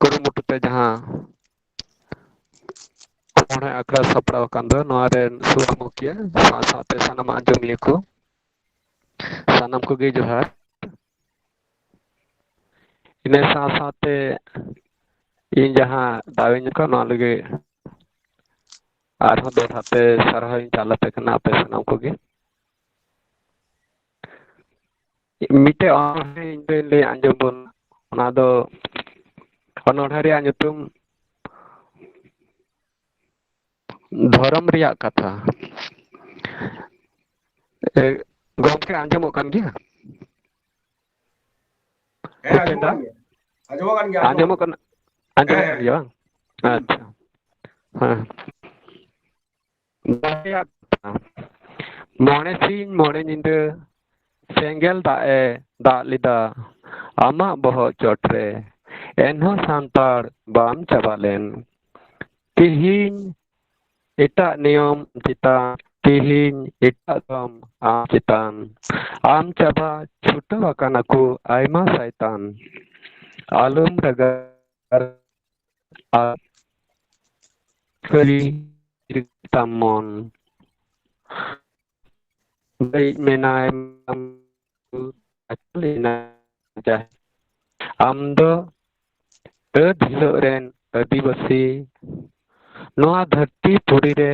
ᱠᱩᱨᱩᱢᱩᱴᱩ ᱛᱮ ᱡᱟᱦᱟᱸ ᱚᱱᱚᱬᱦᱮ ᱟᱠᱷᱲᱟ ᱥᱟᱯᱲᱟᱣ ᱟᱠᱟᱱ ᱫᱚ, ᱱᱚᱣᱟ ᱨᱮᱱ ᱥᱩᱨ ᱢᱩᱠᱷᱤᱭᱟᱹ ᱥᱟᱶ ᱥᱟᱶᱛᱮ ᱥᱟᱱᱟᱢ ᱟᱸᱡᱚᱢᱤᱭᱟᱹ ᱠᱚ, ᱥᱟᱱᱟᱢ ᱠᱚᱜᱮ ᱡᱚᱦᱟᱨ᱾ ᱤᱱᱟᱹ ᱥᱟᱶ ᱥᱟᱶᱛᱮ ᱤᱧ ᱡᱟᱦᱟᱸ ᱫᱟᱣ ᱤᱧ ᱧᱟᱢ ᱠᱟᱜ, ᱱᱚᱣᱟ ᱞᱟᱹᱜᱤᱫ ᱟᱨᱦᱚᱸ ᱫᱚᱦᱲᱟ ᱛᱮ ᱥᱟᱨᱦᱟᱣ ᱤᱧ ᱪᱟᱞ ᱟᱯᱮ ᱠᱟᱱᱟ, ᱟᱯᱮ ᱥᱟᱱᱟᱢ ᱠᱚᱜᱮ᱾ ᱢᱤᱫᱴᱮᱡ ᱚᱱᱚᱬᱦᱮ ᱤᱧ ᱫᱚᱧ ᱞᱟᱹᱭ ᱟᱸᱡᱚᱢ ᱵᱚᱱ᱾ ᱚᱱᱟ ᱫᱚ, ᱚᱱᱚᱬᱦᱮ ᱨᱮᱭᱟᱜ ᱧᱩᱛᱩᱢ ᱫᱷᱚᱨᱚᱢ ᱨᱮᱭᱟᱜ ᱠᱟᱛᱷᱟ᱾ ᱮ, ᱜᱚᱢᱠᱮ, ᱟᱸᱡᱚᱢᱚᱜ ᱠᱟᱱ ᱜᱮᱭᱟ? ᱦᱮᱸ, ᱟᱸᱡᱚᱢᱚᱜ ᱠᱟᱱ ᱜᱮᱭᱟ᱾ ᱟᱸᱡᱚᱢᱚᱜ ᱠᱟᱱᱟ᱾ ᱟᱸᱡᱚᱢᱚᱜ ᱠᱟᱱ ᱜᱮᱭᱟ ᱵᱟᱝ? ᱦᱮᱸ᱾ ᱟᱪᱪᱷᱟ᱾ ᱦᱮᱸ᱾ ᱫᱟᱲᱮᱭᱟᱜ ᱠᱟᱱᱟ᱾ ᱢᱚᱬᱮ ᱥᱤᱧ ᱢᱚᱬᱮ ᱧᱤᱫᱟᱹ ᱥᱮᱸᱜᱮᱞ ᱫᱟᱜ ᱮ ᱫᱟᱜ ᱞᱮᱫᱟ ᱟᱢᱟᱜ ᱵᱚᱦᱚᱜ ᱪᱚᱴᱨᱮ, ᱮᱱᱦᱚᱸ ᱥᱟᱱᱛᱟᱲ ᱵᱟᱢ ᱪᱟᱵᱟ ᱞᱮᱱ᱾ ᱛᱤᱦᱤᱧ ᱮᱴᱟᱜ ᱱᱤᱭᱚᱢ ᱪᱮᱛᱟᱱ, ᱛᱤᱦᱤᱧ ᱮᱴᱟᱜ ᱫᱷᱚᱨᱚᱢ ᱟᱢ ᱪᱮᱛᱟᱱ᱾ ᱟᱢ ᱪᱟᱵᱟ ᱪᱷᱩᱴᱟᱹᱣ ᱟᱠᱟᱱᱟ ᱠᱚ ᱟᱭᱢᱟ ᱥᱟᱭᱛᱟᱱ᱾ ᱟᱞᱚᱢ ᱨᱟᱜᱟ, ᱟᱨ ᱠᱷᱟᱹᱞᱤ ᱛᱟᱢ ᱢᱚᱱ᱾ ᱵᱟᱹᱲᱤᱡ ᱢᱮᱱᱟᱭ ᱟᱪᱩᱞᱮᱱᱟ ᱡᱟᱦᱮᱨ᱾ ᱟᱢ ᱫᱚ ᱟᱹᱫ ᱦᱤᱞᱳᱜ ᱨᱮᱱ ᱟᱹᱫᱤᱵᱟᱹᱥᱤ᱾ ᱱᱚᱣᱟ ᱫᱷᱟᱹᱨᱛᱤ ᱯᱩᱨᱤ ᱨᱮ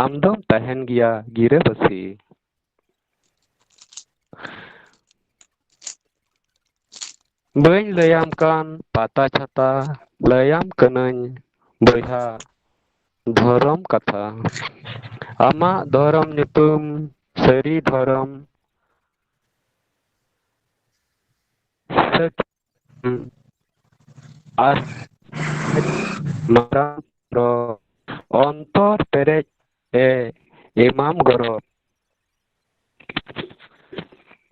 ᱟᱢ ᱫᱚᱢ ᱛᱟᱦᱮᱱ ᱜᱮᱭᱟ ᱜᱤᱨᱟᱹᱵᱟᱹᱥᱤ᱾ ᱵᱟᱹᱧ ᱞᱟᱹᱭᱟᱢ ᱠᱟᱱ ᱯᱟᱛᱟ ᱪᱷᱟᱛᱟ, ᱞᱟᱹᱭᱟᱢ ᱠᱟᱹᱱᱟᱹᱧ ᱵᱚᱭᱦᱟ ᱫᱷᱚᱨᱚᱢ ᱠᱟᱛᱷᱟ᱾ ᱟᱢᱟᱜ ᱫᱷᱚᱨᱚᱢ ᱧᱩᱛᱩᱢ ᱥᱟᱹᱨᱤ ᱫᱷᱚᱨᱚᱢ, ᱥᱟᱹᱠᱷᱤ ᱟᱨ ᱢᱟᱨᱟᱝ ᱯᱚᱨᱚᱵᱽ, ᱚᱱᱛᱚᱨ ᱯᱮᱨᱮᱡ ᱮ ᱮᱢᱟᱢ ᱜᱚᱨᱚᱵᱽ᱾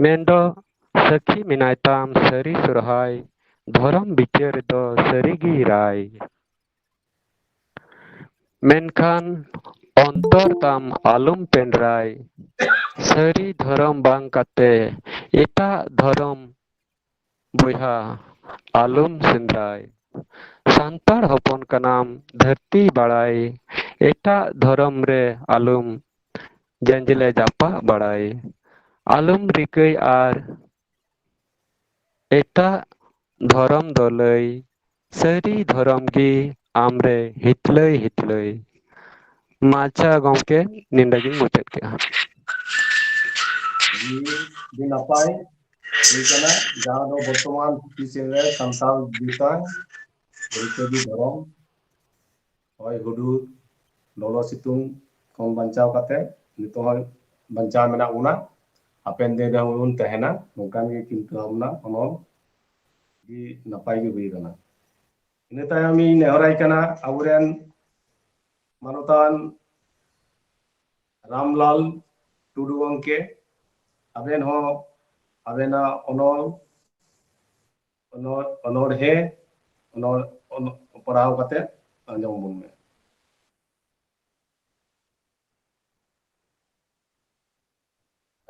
ᱢᱮᱱᱫᱚ ᱥᱟᱹᱠᱷᱤ ᱢᱮᱱᱟᱭ ᱛᱟᱢ ᱥᱟᱹᱨᱤ ᱥᱚᱨᱦᱟᱭ, ᱫᱷᱚᱨᱚᱢ ᱵᱤᱪᱟᱹᱨ ᱨᱮᱫᱚ ᱥᱟᱹᱨᱤᱜᱮᱭ ᱨᱟᱭ᱾ ᱢᱮᱱᱠᱷᱟᱱ ᱚᱱᱛᱚᱨ ᱛᱟᱢ ᱟᱞᱚᱢ ᱯᱮᱸᱰᱨᱟᱭ, ᱥᱟᱹᱨᱤ ᱫᱷᱚᱨᱚᱢ ᱵᱟᱝ ᱠᱟᱛᱮ ᱮᱴᱟᱜ ᱫᱷᱚᱨᱚᱢ ᱵᱚᱭᱦᱟ ᱟᱞᱚᱢ ᱥᱮᱸᱫᱽᱨᱟᱭ᱾ ᱥᱟᱱᱛᱟᱲ ᱦᱚᱯᱚᱱ ᱠᱟᱱᱟᱢ ᱫᱷᱟᱹᱨᱛᱤ ᱵᱟᱲᱟᱭ, ᱮᱴᱟᱜ ᱫᱷᱚᱨᱚᱢ ᱨᱮ ᱟᱞᱚᱢ ᱡᱟᱸᱡᱞᱮ ᱡᱟᱯᱟᱜ ᱵᱟᱲᱟᱭ᱾ ᱟᱞᱚᱢ ᱨᱤᱠᱟᱹᱭ ᱟᱨ ᱮᱴᱟᱜ ᱫᱷᱚᱨᱚᱢ ᱫᱚ ᱞᱟᱹᱭ, ᱥᱟᱹᱨᱤ ᱫᱷᱚᱨᱚᱢ ᱜᱮ ᱟᱢᱨᱮ ᱦᱤᱛᱞᱟᱹᱭ ᱦᱤᱛᱞᱟᱹᱭ᱾ ᱢᱟ ᱟᱪᱪᱷᱟ ᱜᱚᱢᱠᱮ, ᱱᱤᱱᱰᱟᱹ ᱜᱤᱧ ᱢᱩᱪᱟᱹᱫ ᱠᱮᱜᱼᱟ᱾ ᱟᱹᱰᱤ, ᱟᱹᱰᱤ ᱱᱟᱯᱟᱭ ᱦᱩᱭ ᱠᱟᱱᱟ, ᱡᱟᱦᱟᱸ ᱫᱚ ᱵᱚᱨᱛᱚᱢᱟᱱ ᱯᱩᱛᱷᱤ ᱪᱮᱱᱮᱞ ᱨᱮ ᱥᱟᱱᱛᱟᱲ ᱵᱤᱨᱥᱟ ᱟᱹᱨᱤᱪᱟᱹᱞᱤ ᱫᱷᱚᱨᱚᱢ, ᱦᱚᱭ ᱦᱩᱰᱩᱨ, ᱞᱚᱞᱚ ᱥᱤᱛᱩᱝ ᱠᱷᱚᱱ ᱵᱟᱧᱪᱟᱣ ᱠᱟᱛᱮ ᱱᱤᱛᱚᱜ ᱦᱚᱸ ᱵᱟᱧᱪᱟᱣ ᱢᱮᱱᱟᱜ ᱵᱚᱱᱟ, ᱦᱟᱯᱮᱱ ᱫᱤᱱ ᱨᱮᱦᱚᱸ ᱵᱚᱱ ᱛᱟᱦᱮᱱᱟ, ᱱᱚᱝᱠᱟᱱ ᱜᱮ ᱪᱤᱱᱛᱟᱹ ᱵᱷᱟᱵᱽᱱᱟ ᱚᱱᱚᱞ ᱟᱹᱰᱤ ᱱᱟᱯᱟᱭ ᱜᱮ ᱦᱩᱭ ᱟᱠᱟᱱᱟ᱾ ᱤᱱᱟᱹ ᱛᱟᱭᱚᱢ ᱤᱧ ᱱᱮᱦᱚᱨᱟᱭ ᱠᱟᱱᱟ ᱟᱵᱚᱨᱮᱱ ᱢᱟᱱᱚᱛᱟᱱ ᱨᱟᱢᱞᱟᱞ ᱴᱩᱰᱩ ᱜᱚᱢᱠᱮ, ᱟᱵᱮᱱ ᱦᱚᱸ ᱟᱵᱮᱱᱟᱜ ᱚᱱᱚᱞ, ᱚᱱᱚᱲ ᱚᱱᱚᱲᱦᱮ ᱚᱱᱚᱲ ᱚᱱ- ᱯᱟᱲᱦᱟᱣ ᱠᱟᱛᱮ ᱟᱸᱡᱚᱢ ᱵᱚᱱ ᱢᱮ᱾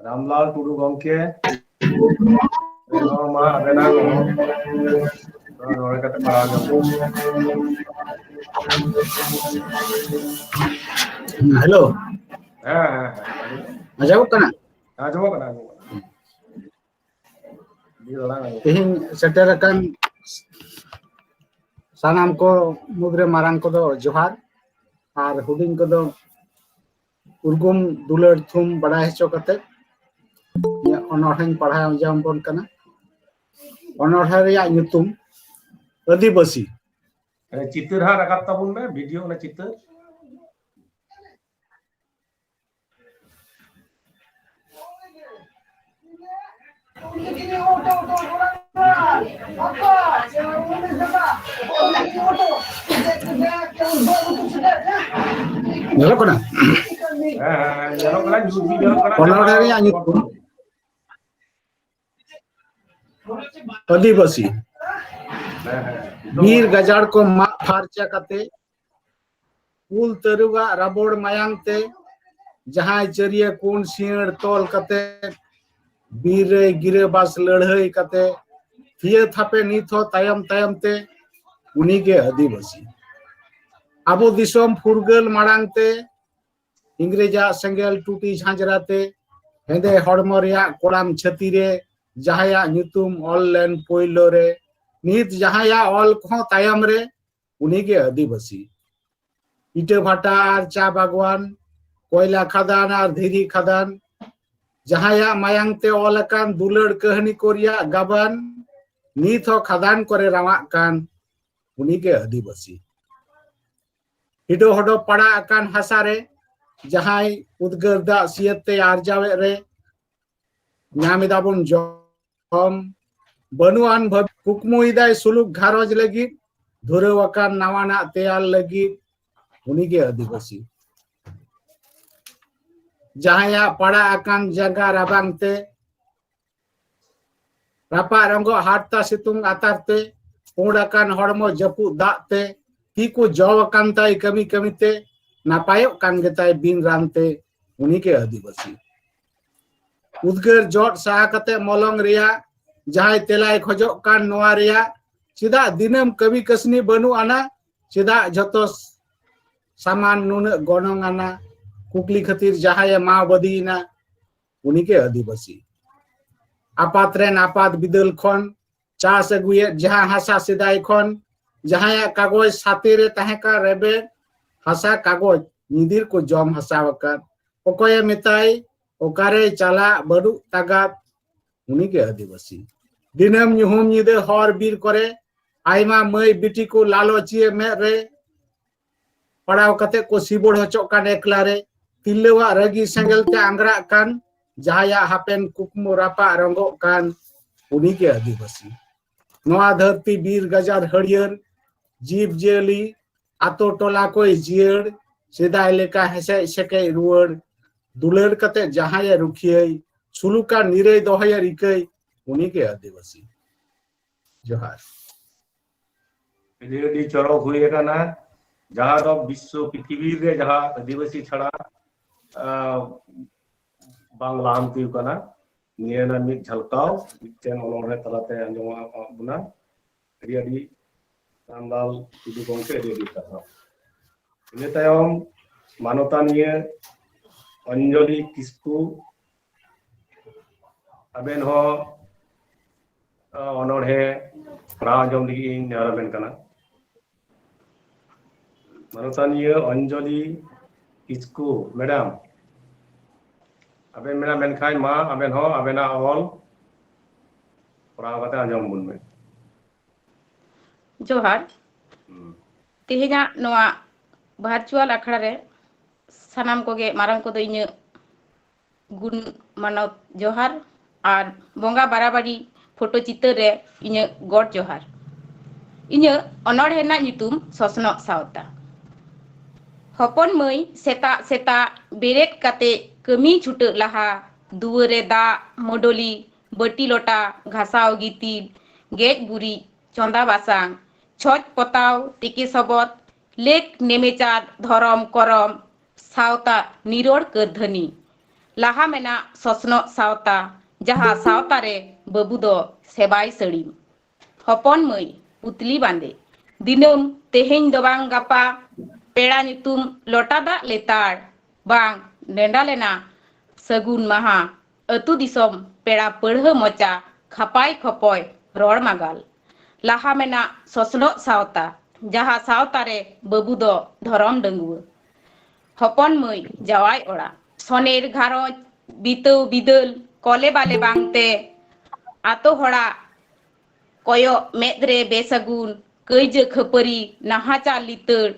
ᱨᱟᱢᱞᱟᱞ ᱴᱩᱰᱩ ᱜᱚᱢᱠᱮ, ᱟᱵᱮᱱ ᱦᱚᱸ ᱢᱟ ᱟᱵᱮᱱᱟᱜ ᱚᱱᱚᱲ ᱱᱚᱰᱮ ᱠᱟᱛᱮ ᱯᱟᱲᱦᱟᱣ ᱟᱸᱡᱚᱢ ᱵᱚᱱ ᱢᱮ᱾ ᱦᱮᱞᱳ᱾ ᱦᱮᱸ ᱦᱮᱸ ᱦᱮᱸ᱾ ᱟᱸᱡᱚᱢᱚᱜ ᱠᱟᱱᱟ? ᱟᱸᱡᱚᱢᱚᱜ ᱠᱟᱱᱟ, ᱟᱸᱡᱚᱢᱚᱜ ᱠᱟᱱᱟ᱾ ᱟᱹᱰᱤ ᱟᱞᱟᱝ ᱟᱸᱡᱚᱢᱚᱜ ᱠᱟᱱᱟ᱾ ᱛᱮᱦᱮᱧ ᱥᱮᱴᱮᱨ ᱟᱠᱟᱱ ᱥᱟᱱᱟᱢ ᱠᱚ ᱢᱩᱫᱽᱨᱮ ᱢᱟᱨᱟᱝ ᱠᱚᱫᱚ ᱡᱚᱦᱟᱨ, ᱟᱨ ᱦᱩᱰᱤᱧ ᱠᱚᱫᱚ ᱩᱨᱜᱩᱢ ᱫᱩᱞᱟᱹᱲ ᱛᱷᱩᱢ ᱵᱟᱲᱟᱭ ᱦᱚᱪᱚ ᱠᱟᱛᱮ ᱤᱧᱟᱹᱜ ᱚᱱᱚᱬᱦᱮᱧ ᱯᱟᱲᱦᱟᱣ ᱟᱸᱡᱚᱢ ᱟᱵᱚᱱ ᱠᱟᱱᱟ᱾ ᱚᱱᱚᱬᱦᱮ ᱨᱮᱭᱟᱜ ᱧᱩᱛᱩᱢ ᱟᱹᱫᱤᱵᱟᱹᱥᱤ᱾ ᱟᱨ ᱪᱤᱛᱟᱹᱨ ᱦᱟᱸᱜ ᱨᱟᱠᱟᱵ ᱛᱟᱵᱚᱱ ᱢᱮ, ᱵᱷᱤᱰᱤᱭᱳ ᱚᱱᱟ ᱪᱤᱛᱟᱹᱨ᱾ ᱧᱮᱞᱚᱜ ᱠᱟᱱᱟ? ᱦᱮᱸ, ᱦᱮᱸ, ᱦᱮᱸ, ᱧᱮᱞᱚᱜ ᱠᱟᱱᱟ, ᱧᱩᱛ ᱜᱮ ᱧᱮᱞᱚᱜ ᱠᱟᱱᱟ᱾ ᱚᱱᱚᱬᱦᱮ ᱨᱮᱭᱟᱜ ᱧᱩᱛᱩᱢ ᱟᱹᱫᱤᱵᱟᱹᱥᱤ᱾ ᱦᱮᱸ, ᱦᱮᱸ᱾ ᱵᱤᱨ ᱜᱟᱡᱟᱲ ᱠᱚ ᱢᱟᱜ ᱯᱷᱟᱨᱪᱟ ᱠᱟᱛᱮ, ᱠᱩᱞ ᱛᱟᱹᱨᱩᱵᱟᱜ ᱨᱟᱵᱚᱲ ᱢᱟᱭᱟᱝ ᱛᱮ, ᱡᱟᱦᱟᱸᱭ ᱪᱟᱹᱨᱤᱭᱟᱹ ᱠᱩᱱ ᱥᱤᱭᱟᱹᱲ ᱛᱚᱞ ᱠᱟᱛᱮ, ᱵᱤᱨ ᱨᱮ ᱜᱤᱨᱟᱹᱵᱟᱥ ᱞᱟᱹᱲᱦᱟᱹᱭ ᱠᱟᱛᱮ, ᱛᱷᱤᱭᱟᱹ ᱛᱷᱟᱯᱮ ᱱᱤᱛ ᱦᱚᱸ ᱛᱟᱭᱚᱢ ᱛᱟᱭᱚᱢ ᱛᱮ, ᱩᱱᱤᱜᱮ ᱟᱹᱫᱤᱵᱟᱹᱥᱤ᱾ ᱟᱵᱚ ᱫᱤᱥᱚᱢ ᱯᱷᱩᱨᱜᱟᱹᱞ ᱢᱟᱲᱟᱝ ᱛᱮ, ᱤᱝᱨᱮᱡᱟᱜ ᱥᱮᱸᱜᱮᱞ ᱴᱩᱴᱤ ᱡᱷᱟᱸᱡᱽᱨᱟ ᱛᱮ, ᱦᱮᱸᱫᱮ ᱦᱚᱲᱢᱚ ᱨᱮᱭᱟᱜ ᱠᱚᱲᱟᱢ ᱪᱷᱟᱹᱛᱤ ᱨᱮ, ᱡᱟᱦᱟᱸᱭᱟᱜ ᱧᱩᱛᱩᱢ ᱚᱞ ᱞᱮᱱ ᱯᱳᱭᱞᱳ ᱨᱮ, ᱱᱤᱛ ᱡᱟᱦᱟᱸᱭᱟᱜ ᱚᱞ ᱠᱚᱦᱚᱸ ᱛᱟᱭᱚᱢ ᱨᱮ, ᱩᱱᱤᱜᱮ ᱟᱹᱫᱤᱵᱟᱹᱥᱤ᱾ ᱤᱴᱟᱹ ᱵᱷᱟᱴᱟ ᱟᱨ ᱪᱟ ᱵᱟᱜᱽᱣᱟᱱ, ᱠᱚᱭᱞᱟ ᱠᱷᱟᱫᱟᱱ ᱟᱨ ᱫᱷᱤᱨᱤ ᱠᱷᱟᱫᱟᱱ, ᱡᱟᱦᱟᱸᱭᱟᱜ ᱢᱟᱭᱟᱝ ᱛᱮ ᱚᱞ ᱟᱠᱟᱱ ᱫᱩᱞᱟᱹᱲ ᱠᱟᱹᱦᱱᱤ ᱠᱚ ᱨᱮᱭᱟᱜ ᱜᱟᱵᱟᱱ, ᱱᱤᱛ ᱦᱚᱸ ᱠᱷᱟᱫᱟᱱ ᱠᱚᱨᱮ ᱨᱟᱣᱟᱜ ᱠᱟᱱ, ᱩᱱᱤᱜᱮ ᱟᱹᱫᱤᱵᱟᱹᱥᱤ᱾ ᱦᱤᱰᱚ ᱦᱚᱰᱚ ᱯᱟᱲᱟᱜ ᱟᱠᱟᱱ ᱦᱟᱥᱟ ᱨᱮ, ᱡᱟᱦᱟᱸᱭ ᱩᱫᱽᱜᱟᱹᱨ ᱫᱟᱜ ᱥᱤᱭᱟᱹᱛ ᱛᱮ ᱟᱨᱡᱟᱣᱮᱫ ᱨᱮ, ᱧᱟᱢ ᱮᱫᱟ ᱵᱚᱱ ᱡᱚᱢ, ᱵᱟᱹᱱᱩᱜ ᱟᱱ ᱵᱷᱟᱹᱵᱤ ᱠᱩᱠᱢᱩᱭᱮᱫᱟᱭ ᱥᱩᱞᱩᱠ ᱜᱷᱟᱨᱚᱸᱡᱽ ᱞᱟᱹᱜᱤᱫ, ᱫᱷᱩᱨᱟᱹᱣ ᱟᱠᱟᱱ ᱱᱟᱣᱟᱱᱟᱜ ᱛᱮᱭᱟᱨ ᱞᱟᱹᱜᱤᱫ, ᱩᱱᱤᱜᱮ ᱟᱹᱫᱤᱵᱟᱹᱥᱤ᱾ ᱡᱟᱦᱟᱸᱭᱟᱜ ᱯᱟᱲᱟᱜ ᱟᱠᱟᱱ ᱡᱟᱸᱜᱟ ᱨᱟᱵᱟᱝ ᱛᱮ, ᱨᱟᱯᱟᱜ ᱨᱚᱸᱜᱚᱜ ᱦᱟᱨᱛᱟ ᱥᱤᱛᱩᱝ ᱟᱛᱟᱨ ᱛᱮ, ᱯᱩᱸᱰ ᱟᱠᱟᱱ ᱦᱚᱲᱢᱚ ᱡᱟᱹᱯᱩᱫ ᱫᱟᱜ ᱛᱮ, ᱛᱤ ᱠᱚ ᱡᱚ ᱟᱠᱟᱱ ᱛᱟᱭ ᱠᱟᱹᱢᱤ ᱠᱟᱹᱢᱤ ᱛᱮ, ᱱᱟᱯᱟᱭᱚᱜ ᱠᱟᱱ ᱜᱮᱛᱟᱭ ᱵᱤᱱ ᱨᱟᱱ ᱛᱮ, ᱩᱱᱤᱜᱮ ᱟᱹᱫᱤᱵᱟᱹᱥᱤ᱾ ᱩᱫᱽᱜᱟᱹᱨ ᱡᱚᱴ ᱥᱟᱦᱟ ᱠᱟᱛᱮ ᱢᱚᱞᱚᱝ ᱨᱮᱭᱟᱜ ᱡᱟᱦᱟᱸᱭ ᱛᱮᱞᱟᱭ ᱠᱷᱚᱡᱚᱜ ᱠᱟᱱ ᱱᱚᱣᱟ ᱨᱮᱭᱟᱜ, ᱪᱮᱫᱟᱜ ᱫᱤᱱᱟᱹᱢ ᱠᱟᱹᱢᱤ ᱠᱟᱹᱥᱱᱤ ᱵᱟᱹᱱᱩᱜ ᱟᱱᱟ, ᱪᱮᱫᱟᱜ ᱡᱷᱚᱛᱚ ᱥᱟᱢᱟᱱ ᱱᱩᱱᱟᱹᱜ ᱜᱚᱱᱚᱝ ᱟᱱᱟ, ᱠᱩᱠᱞᱤ ᱠᱷᱟᱹᱛᱤᱨ ᱡᱟᱦᱟᱸᱭᱮ ᱢᱟ ᱵᱟᱹᱫᱤᱭᱮᱱᱟ, ᱩᱱᱤᱜᱮ ᱟᱹᱫᱤᱵᱟᱹᱥᱤ᱾ ᱟᱯᱟᱛ ᱨᱮᱱ ᱟᱯᱟᱛ ᱵᱤᱫᱟᱹᱞ ᱠᱷᱚᱱ ᱪᱟᱥ ᱟᱹᱜᱩᱭᱮᱫ ᱡᱟᱦᱟᱸ ᱦᱟᱥᱟ ᱥᱮᱫᱟᱭ ᱠᱷᱚᱱ, ᱡᱟᱦᱟᱸᱭᱟᱜ ᱠᱟᱜᱚᱡᱽ ᱥᱟᱛᱮ ᱨᱮ ᱛᱟᱦᱮᱸ ᱠᱟᱱ ᱨᱮᱵᱮᱫ ᱦᱟᱥᱟ ᱠᱟᱜᱚᱡᱽ ᱧᱤᱫᱤᱨ ᱠᱚ ᱡᱚᱢ ᱦᱟᱥᱟ ᱟᱠᱟᱫ, ᱚᱠᱚᱭᱮ ᱢᱮᱛᱟᱭ ᱚᱠᱟᱨᱮ ᱪᱟᱞᱟᱜ ᱵᱟᱹᱱᱩᱜ ᱛᱟᱜᱟᱫ, ᱩᱱᱤᱜᱮ ᱟᱹᱫᱤᱵᱟᱹᱥᱤ᱾ ᱫᱤᱱᱟᱹᱢ ᱧᱩᱦᱩᱢ ᱧᱤᱫᱟᱹ ᱦᱚᱨ ᱵᱤᱨ ᱠᱚᱨᱮ ᱟᱭᱢᱟ ᱢᱟᱹᱭ ᱵᱤᱴᱤ ᱠᱚ ᱞᱟᱞᱚᱪᱤᱭᱟᱹ ᱢᱮᱫ ᱨᱮ ᱯᱟᱲᱟᱣ ᱠᱟᱛᱮ ᱠᱚ ᱥᱤᱵᱚᱲ ᱦᱚᱪᱚᱜ ᱠᱟᱱ ᱮᱠᱞᱟ ᱨᱮ, ᱛᱤᱨᱞᱟᱹᱣᱟᱜ ᱨᱟᱹᱜᱤ ᱥᱮᱸᱜᱮᱞ ᱛᱮ ᱟᱝᱜᱽᱨᱟᱜ ᱠᱟᱱ, ᱡᱟᱦᱟᱸᱭᱟᱜ ᱦᱟᱯᱮᱱ ᱠᱩᱠᱢᱩ ᱨᱟᱯᱟᱜ ᱨᱚᱸᱜᱚᱜ ᱠᱟᱱ, ᱩᱱᱤᱜᱮ ᱟᱹᱫᱤᱵᱟᱹᱥᱤ᱾ ᱱᱚᱣᱟ ᱫᱷᱟᱹᱨᱛᱤ ᱵᱤᱨ ᱜᱟᱡᱟᱲ ᱦᱟᱹᱨᱭᱟᱹᱲ, ᱡᱤᱵᱽ ᱡᱤᱭᱟᱹᱞᱤ ᱟᱛᱳ ᱴᱚᱞᱟ ᱠᱚᱭ ᱡᱤᱭᱟᱹᱲ, ᱥᱮᱫᱟᱭ ᱞᱮᱠᱟ ᱦᱮᱥᱮᱡ ᱥᱮᱠᱮᱡ ᱨᱩᱣᱟᱹᱲ, ᱫᱩᱞᱟᱹᱲ ᱠᱟᱛᱮ ᱡᱟᱦᱟᱸᱭᱮ ᱨᱩᱠᱷᱤᱭᱟᱹᱭ, ᱥᱩᱞᱩᱠᱟᱱ ᱱᱤᱨᱟᱹᱭ ᱫᱚᱦᱚᱭᱮ ᱨᱤᱠᱟᱹᱭ, ᱩᱱᱤᱜᱮ ᱟᱹᱫᱤᱵᱟᱹᱥᱤ᱾ ᱡᱚᱦᱟᱨ᱾ ᱟᱹᱰᱤ ᱟᱹᱰᱤ ᱪᱚᱨᱚᱠ ᱦᱩᱭ ᱟᱠᱟᱱᱟ, ᱡᱟᱦᱟᱸ ᱫᱚ ᱵᱤᱥᱥᱚ ᱯᱨᱤᱛᱷᱤᱵᱤ ᱨᱮ ᱡᱟᱦᱟᱸ ᱟᱹᱫᱤᱵᱟᱹᱥᱤ ᱪᱷᱟᱲᱟ, ᱟᱸ, ᱵᱟᱝ ᱞᱟᱦᱟᱱᱛᱤ ᱠᱟᱱᱟ᱾ ᱱᱤᱭᱟᱹ ᱨᱮᱱᱟᱜ ᱢᱤᱫ ᱡᱷᱟᱞᱠᱟᱣ ᱢᱤᱫᱴᱮᱱ ᱚᱱᱚᱬᱦᱮ ᱛᱟᱞᱟᱛᱮ ᱟᱸᱡᱚᱢᱟᱜ ᱵᱚᱱᱟ᱾ ᱟᱹᱰᱤ ᱟᱹᱰᱤ ᱨᱟᱢᱞᱟᱞ ᱴᱩᱰᱩ ᱜᱚᱢᱠᱮ, ᱟᱹᱰᱤ ᱟᱹᱰᱤ ᱥᱟᱨᱦᱟᱣ᱾ ᱤᱱᱟᱹ ᱛᱟᱭᱚᱢ ᱢᱟᱱᱚᱛᱟᱱᱤᱭᱟᱹ ᱚᱧᱡᱚᱞᱤ ᱠᱤᱥᱠᱩ, ᱟᱵᱮᱱ ᱦᱚᱸ, ᱟᱸ, ᱚᱱᱚᱬᱦᱮ ᱯᱟᱲᱦᱟᱣ ᱟᱸᱡᱚᱢ ᱞᱟᱹᱜᱤᱫ ᱤᱧ ᱱᱮᱦᱚᱨ ᱟᱵᱮᱱ ᱠᱟᱱᱟ᱾ ᱢᱟᱱᱚᱛᱟᱱᱤᱭᱟᱹ ᱚᱧᱡᱚᱞᱤ ᱠᱤᱥᱠᱩ ᱢᱮᱰᱟᱢ, ᱟᱵᱮᱱ ᱢᱮᱱᱟᱜ ᱢᱮᱱᱠᱷᱟᱱ ᱢᱟ ᱟᱵᱮᱱ ᱦᱚᱸ ᱟᱵᱮᱱᱟᱜ ᱚᱞ ᱯᱟᱲᱦᱟᱣ ᱠᱟᱛᱮ ᱟᱸᱡᱚᱢ ᱵᱚᱱ ᱢᱮ᱾ ᱡᱚᱦᱟᱨ᱾ ᱦᱩᱸ᱾ ᱛᱮᱦᱮᱧᱟᱜ ᱱᱚᱣᱟ ᱵᱷᱟᱨᱪᱩᱣᱟᱞ ᱟᱠᱷᱲᱟ ᱨᱮ ᱥᱟᱱᱟᱢ ᱠᱚᱜᱮ ᱢᱟᱨᱟᱝ ᱠᱚᱫᱚ ᱤᱧᱟᱹᱜ ᱜᱩᱱ ᱢᱟᱱᱚᱛ ᱡᱚᱦᱟᱨ ᱟᱨ ᱵᱚᱸᱜᱟ ᱵᱟᱨᱟᱵᱟᱨᱤ ᱯᱷᱳᱴᱳ ᱪᱤᱛᱟᱹᱨ ᱨᱮ ᱤᱧᱟᱹᱜ ᱜᱚᱰ ᱡᱚᱦᱟᱨ᱾ ᱤᱧᱟᱹᱜ ᱚᱱᱚᱬᱦᱮ ᱨᱮᱱᱟᱜ ᱧᱩᱛᱩᱢ ᱥᱚᱥᱱᱚᱜ ᱥᱟᱶᱛᱟ᱾ ᱦᱚᱯᱚᱱ ᱢᱟᱹᱭ ᱥᱮᱛᱟᱜ ᱥᱮᱛᱟᱜ ᱵᱮᱨᱮᱫ ᱠᱟᱛᱮ ᱠᱟᱹᱢᱤ ᱪᱷᱩᱴᱟᱹᱜ ᱞᱟᱦᱟ ᱫᱩᱣᱟᱹᱨ ᱨᱮ ᱫᱟᱜ, ᱢᱳᱰᱳᱞᱤ, ᱵᱟᱹᱴᱤ ᱞᱚᱴᱟ, ᱜᱷᱟᱥᱟᱣ ᱜᱤᱛᱤᱞ, ᱜᱮᱡ ᱜᱩᱨᱤᱡ, ᱪᱚᱸᱫᱟ ᱵᱟᱥᱟᱝ, ᱪᱷᱚᱸᱪ ᱯᱚᱛᱟᱣ, ᱛᱤᱠᱤ ᱥᱚᱵᱚᱫ, ᱞᱮᱠ ᱱᱮᱢᱮᱪᱟᱨ, ᱫᱷᱚᱨᱚᱢ ᱠᱚᱨᱚᱢ, ᱥᱟᱶᱛᱟ ᱱᱤᱨᱚᱲ ᱠᱟᱹᱨᱫᱷᱟᱹᱱᱤ᱾ ᱞᱟᱦᱟ ᱢᱮᱱᱟᱜ ᱥᱚᱥᱱᱚᱜ ᱥᱟᱶᱛᱟ, ᱡᱟᱦᱟᱸ ᱥᱟᱶᱛᱟ ᱨᱮ ᱵᱟᱹᱵᱩ ᱫᱚ ᱥᱮᱵᱟᱭ ᱥᱟᱹᱲᱤᱢ᱾ ᱦᱚᱯᱚᱱ ᱢᱟᱹᱭ ᱯᱩᱛᱞᱤ ᱵᱟᱸᱫᱮ᱾ ᱫᱤᱱᱟᱹᱢ ᱛᱮᱦᱮᱧ ᱫᱚ ᱵᱟᱝ ᱜᱟᱯᱟ, ᱯᱮᱲᱟ ᱧᱩᱛᱩᱢ ᱞᱚᱴᱟ ᱫᱟᱜ ᱞᱮᱛᱟᱲ, ᱵᱟᱝ ᱱᱮᱰᱟ ᱞᱮᱱᱟ ᱥᱟᱹᱜᱩᱱ ᱢᱟᱦᱟ, ᱟᱹᱛᱩ ᱫᱤᱥᱚᱢ ᱯᱮᱲᱟ ᱯᱟᱹᱲᱦᱟᱹ ᱢᱚᱪᱟ, ᱠᱷᱟᱯᱟᱭ ᱠᱷᱚᱯᱚᱭ ᱨᱚᱲ ᱢᱟᱜᱟᱞ᱾ ᱞᱟᱦᱟ ᱢᱮᱱᱟᱜ ᱥᱚᱥᱱᱚᱜ ᱥᱟᱶᱛᱟ, ᱡᱟᱦᱟᱸ ᱥᱟᱶᱛᱟ ᱨᱮ ᱵᱟᱹᱵᱩ ᱫᱚ ᱫᱷᱚᱨᱚᱢ ᱰᱟᱺᱜᱩᱣᱟᱹ᱾ ᱦᱚᱯᱚᱱ ᱢᱟᱹᱭ ᱡᱟᱶᱟᱭ ᱚᱲᱟᱜ, ᱥᱚᱱᱮᱨ ᱜᱷᱟᱨᱚᱸᱡᱽ, ᱵᱤᱛᱟᱹᱣ ᱵᱤᱫᱟᱹᱞ, ᱠᱚᱞᱮ ᱵᱟᱞᱮ ᱵᱟᱝᱛᱮ, ᱟᱛᱳ ᱦᱚᱲᱟᱜ ᱠᱚᱭᱚᱜ ᱢᱮᱫ ᱨᱮ ᱵᱮᱥᱟᱹᱜᱩᱱ, ᱠᱟᱹᱭᱡᱟᱹ ᱠᱷᱟᱹᱯᱟᱹᱨᱤ, ᱱᱟᱦᱟᱪᱟᱨ ᱞᱤᱛᱟᱹᱲ,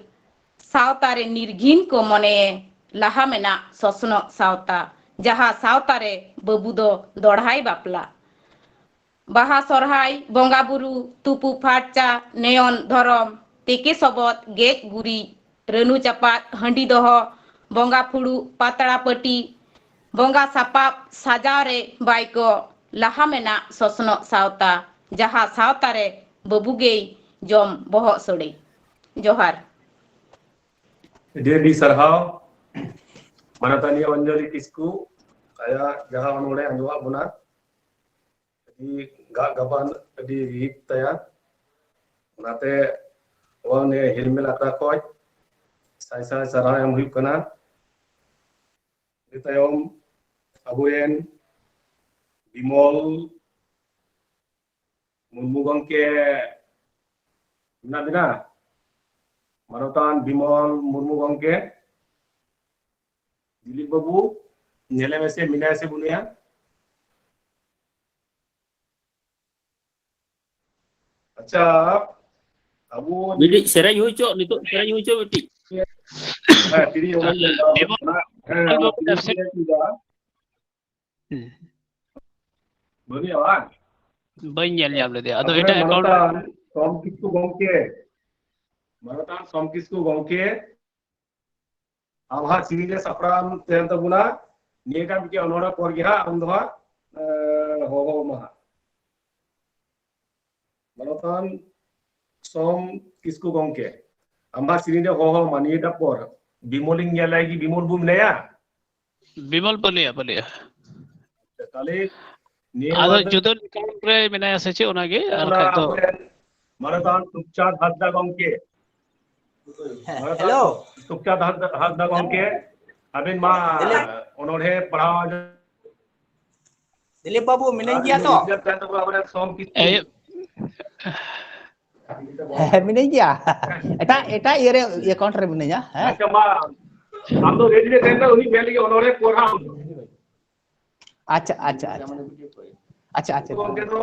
ᱥᱟᱶᱛᱟ ᱨᱮ ᱱᱤᱨᱜᱷᱤᱱ ᱠᱚ ᱢᱚᱱᱮᱭᱮ᱾ ᱞᱟᱦᱟ ᱢᱮᱱᱟᱜ ᱥᱚᱥᱱᱚᱜ ᱥᱟᱶᱛᱟ, ᱡᱟᱦᱟᱸ ᱥᱟᱶᱛᱟ ᱨᱮ ᱵᱟᱹᱵᱩ ᱫᱚ ᱫᱚᱲᱦᱟᱭ ᱵᱟᱯᱞᱟ᱾ ᱵᱟᱦᱟ ᱥᱚᱨᱦᱟᱭ, ᱵᱚᱸᱜᱟ ᱵᱩᱨᱩ, ᱛᱩᱯᱩ ᱯᱷᱟᱨᱪᱟ, ᱱᱮᱭᱚᱱ ᱫᱷᱚᱨᱚᱢ, ᱛᱮᱠᱮ ᱥᱚᱵᱚᱫ, ᱜᱮᱡ ᱜᱩᱨᱤᱡ, ᱨᱟᱹᱱᱩ ᱪᱟᱯᱟᱫ, ᱦᱟᱺᱰᱤ ᱫᱚᱦᱚ, ᱵᱚᱸᱜᱟ ᱯᱷᱩᱲᱩᱜ, ᱯᱟᱛᱲᱟ ᱯᱟᱹᱴᱤ, ᱵᱚᱸᱜᱟ ᱥᱟᱯᱟᱵ ᱥᱟᱡᱟᱣ ᱨᱮ ᱵᱟᱭ ᱠᱚ᱾ ᱞᱟᱦᱟ ᱢᱮᱱᱟᱜ ᱥᱚᱥᱱᱚᱜ ᱥᱟᱶᱛᱟ, ᱡᱟᱦᱟᱸ ᱥᱟᱶᱛᱟ ᱨᱮ ᱵᱟᱹᱵᱩ ᱜᱮᱭ ᱡᱚᱢ ᱵᱚᱦᱚᱜ ᱥᱚᱲᱮ᱾ ᱡᱚᱦᱟᱨ᱾ ᱟᱹᱰᱤ ᱟᱹᱰᱤ ᱥᱟᱨᱦᱟᱣ ᱢᱟᱱᱚᱛᱟᱱᱤ ᱚᱧᱡᱚᱞᱤ ᱠᱤᱥᱠᱩ, ᱟᱭᱟᱜ ᱡᱟᱦᱟᱸ ᱚᱱᱚᱬᱦᱮ ᱟᱸᱡᱚᱢᱟᱜ ᱵᱚᱱᱟ, ᱟᱹᱰᱤ ᱜᱟᱜ ᱜᱟᱵᱟᱱ, ᱟᱹᱰᱤ ᱨᱤᱦᱤᱴ ᱛᱟᱭᱟ᱾ ᱚᱱᱟᱛᱮ ᱱᱚᱣᱟ ᱱᱤᱭᱟᱹ ᱦᱤᱞᱢᱮᱞ ᱟᱠᱷᱲᱟ ᱠᱷᱚᱡ ᱥᱟᱭ ᱥᱟᱭ ᱥᱟᱨᱦᱟᱣ ᱮᱢ ᱦᱩᱭᱩᱜ ᱠᱟᱱᱟ᱾ ᱤᱱᱟᱹ ᱛᱟᱭᱚᱢ ᱟᱵᱚᱨᱮᱱ ᱵᱤᱢᱚᱞ ᱢᱩᱨᱢᱩ ᱜᱚᱢᱠᱮ ᱢᱮᱱᱟᱜ ᱵᱤᱱᱟ? ᱢᱟᱱᱚᱛᱟᱱ ᱵᱤᱢᱚᱞ ᱢᱩᱨᱢᱩ ᱜᱚᱢᱠᱮ, ᱫᱤᱞᱤᱯ ᱵᱟᱹᱵᱩ, ᱧᱮᱞᱮ ᱢᱮᱥᱮ ᱢᱮᱱᱟᱭᱟ ᱥᱮ ᱵᱟᱹᱱᱩᱭᱟ? ᱟᱪᱪᱷᱟ, ᱟᱵᱚ ᱢᱤᱫᱴᱤᱡ ᱥᱮᱨᱮᱧ ᱦᱩᱭ ᱪᱚ, ᱱᱤᱛᱚᱜ ᱥᱮᱨᱮᱧ ᱦᱩᱭ ᱪᱚ ᱢᱤᱫᱴᱤᱡ᱾ ᱦᱮᱸ, ᱛᱤᱨᱤᱭᱳ ᱵᱟᱱᱟᱢ ᱦᱮᱸ, ᱵᱟᱹᱱᱩᱭᱟ ᱵᱟᱝ? ᱦᱩᱸ᱾ ᱵᱟᱹᱱᱩᱭᱟ ᱵᱟᱝ? ᱵᱟᱹᱧ ᱧᱮᱞ ᱧᱟᱢ ᱞᱮᱫᱮᱭᱟ᱾ ᱟᱫᱚ ᱛᱟᱨᱯᱚᱨᱮ ᱮᱴᱟᱜ account ᱨᱮ ᱢᱟᱱᱚᱛᱟᱱ ᱥᱚᱢ ᱠᱤᱥᱠᱩ ᱜᱚᱢᱠᱮ, ᱢᱟᱱᱚᱛᱟᱱ ᱥᱚᱢ ᱠᱤᱥᱠᱩ ᱜᱚᱢᱠᱮ, ᱟᱢᱟᱜ ᱥᱤᱨᱤᱧ ᱨᱮ ᱥᱟᱯᱲᱟᱣ ᱛᱟᱦᱮᱱ ᱛᱟᱵᱚᱱᱟ᱾ ᱱᱤᱭᱟᱹ ᱠᱟᱱ ᱢᱤᱫᱴᱮᱱ ᱚᱱᱚᱲᱦᱮ ᱯᱚᱨ ᱜᱮ ᱦᱟᱸᱜ ᱟᱢ ᱫᱚ ᱦᱟᱸᱜ, ᱮ, ᱦᱚᱦᱚ ᱟᱢᱟ ᱦᱟᱸᱜ᱾ ᱢᱟᱱᱚᱛᱟᱱ ᱥᱚᱢ ᱠᱤᱥᱠᱩ ᱜᱚᱢᱠᱮ, ᱟᱢᱟᱜ ᱥᱤᱨᱤᱧ ᱨᱮ ᱦᱚᱦᱚ ᱟᱢᱟ ᱱᱤᱭᱟᱹᱴᱟᱜ ᱯᱚᱨ᱾ ᱵᱤᱢᱚᱞᱤᱧ ᱧᱮᱞᱟᱭ ᱜᱮ, ᱵᱤᱢᱚᱞ ᱵᱚ ᱢᱮᱱᱟᱭᱟ? ᱵᱤᱢᱚᱞ ᱵᱟᱹᱞᱤᱭᱟ, ᱵᱟᱹᱞᱤᱭᱟ᱾ ᱛᱟᱦᱞᱮ ᱱᱤᱭᱟᱹ ᱟᱫᱚ ᱵᱟᱨ ᱫᱚ ᱡᱩᱫᱟᱹ account ᱨᱮ ᱢᱮᱱᱟᱭᱟ ᱥᱮ ᱪᱮᱫ, ᱚᱱᱟᱜᱮ, ᱟᱨ ᱚᱱᱟ ᱵᱟᱠᱷᱟᱡ ᱫᱚ ᱟᱵᱚᱨᱮᱱ ᱢᱟᱱᱚᱛᱟᱱ ᱥᱩᱠᱪᱟᱸᱫ ᱦᱟᱸᱥᱫᱟ ᱜᱚᱢᱠᱮ, ᱦᱮᱸ, ᱢᱟᱱᱚᱛᱟᱱ ᱦᱮᱞᱳ᱾ ᱥᱩᱠᱪᱟᱸᱫ ᱦᱟᱸᱥᱫᱟ, ᱦᱟᱸᱥᱫᱟ ᱜᱚᱢᱠᱮ, ᱟᱹᱵᱤᱱ ᱢᱟ ᱫᱤᱞᱤᱯ᱾ ᱚᱱᱚᱬᱦᱮ ᱯᱟᱲᱦᱟᱣ ᱫᱤᱞᱤᱯ ᱵᱟᱹᱵᱩ, ᱢᱤᱱᱟᱹᱧ ᱜᱮᱭᱟ ᱛᱚ? ᱟᱵᱚᱨᱮᱱ ᱥᱚᱢ ᱠᱤᱥᱠᱩ᱾ ᱮᱭ, ᱦᱮᱸ, ᱢᱤᱱᱟᱹᱧ ᱜᱮᱭᱟ᱾ ᱮᱴᱟᱜ, ᱮᱴᱟᱜ ᱤᱭᱟᱹ ᱨᱮ, account ᱨᱮ ᱢᱤᱱᱟᱹᱧᱟ᱾ ᱦᱮᱸ? ᱟᱪᱪᱷᱟ, ᱢᱟ, ᱟᱢ ᱫᱚ ready ᱨᱮ ᱛᱟᱦᱮᱱ ᱢᱮ, ᱩᱱᱤ ᱢᱮᱱ ᱞᱮᱜᱮ ᱚᱱᱚᱬᱦᱮ ᱯᱚᱨᱦᱟᱢ᱾ ᱟᱪᱪᱷᱟ, ᱟᱪᱪᱷᱟ, ᱟᱪᱪᱷᱟ᱾ ᱟᱪᱪᱷᱟ, ᱟᱪᱪᱷᱟ᱾ ᱜᱚᱢᱠᱮ ᱫᱚ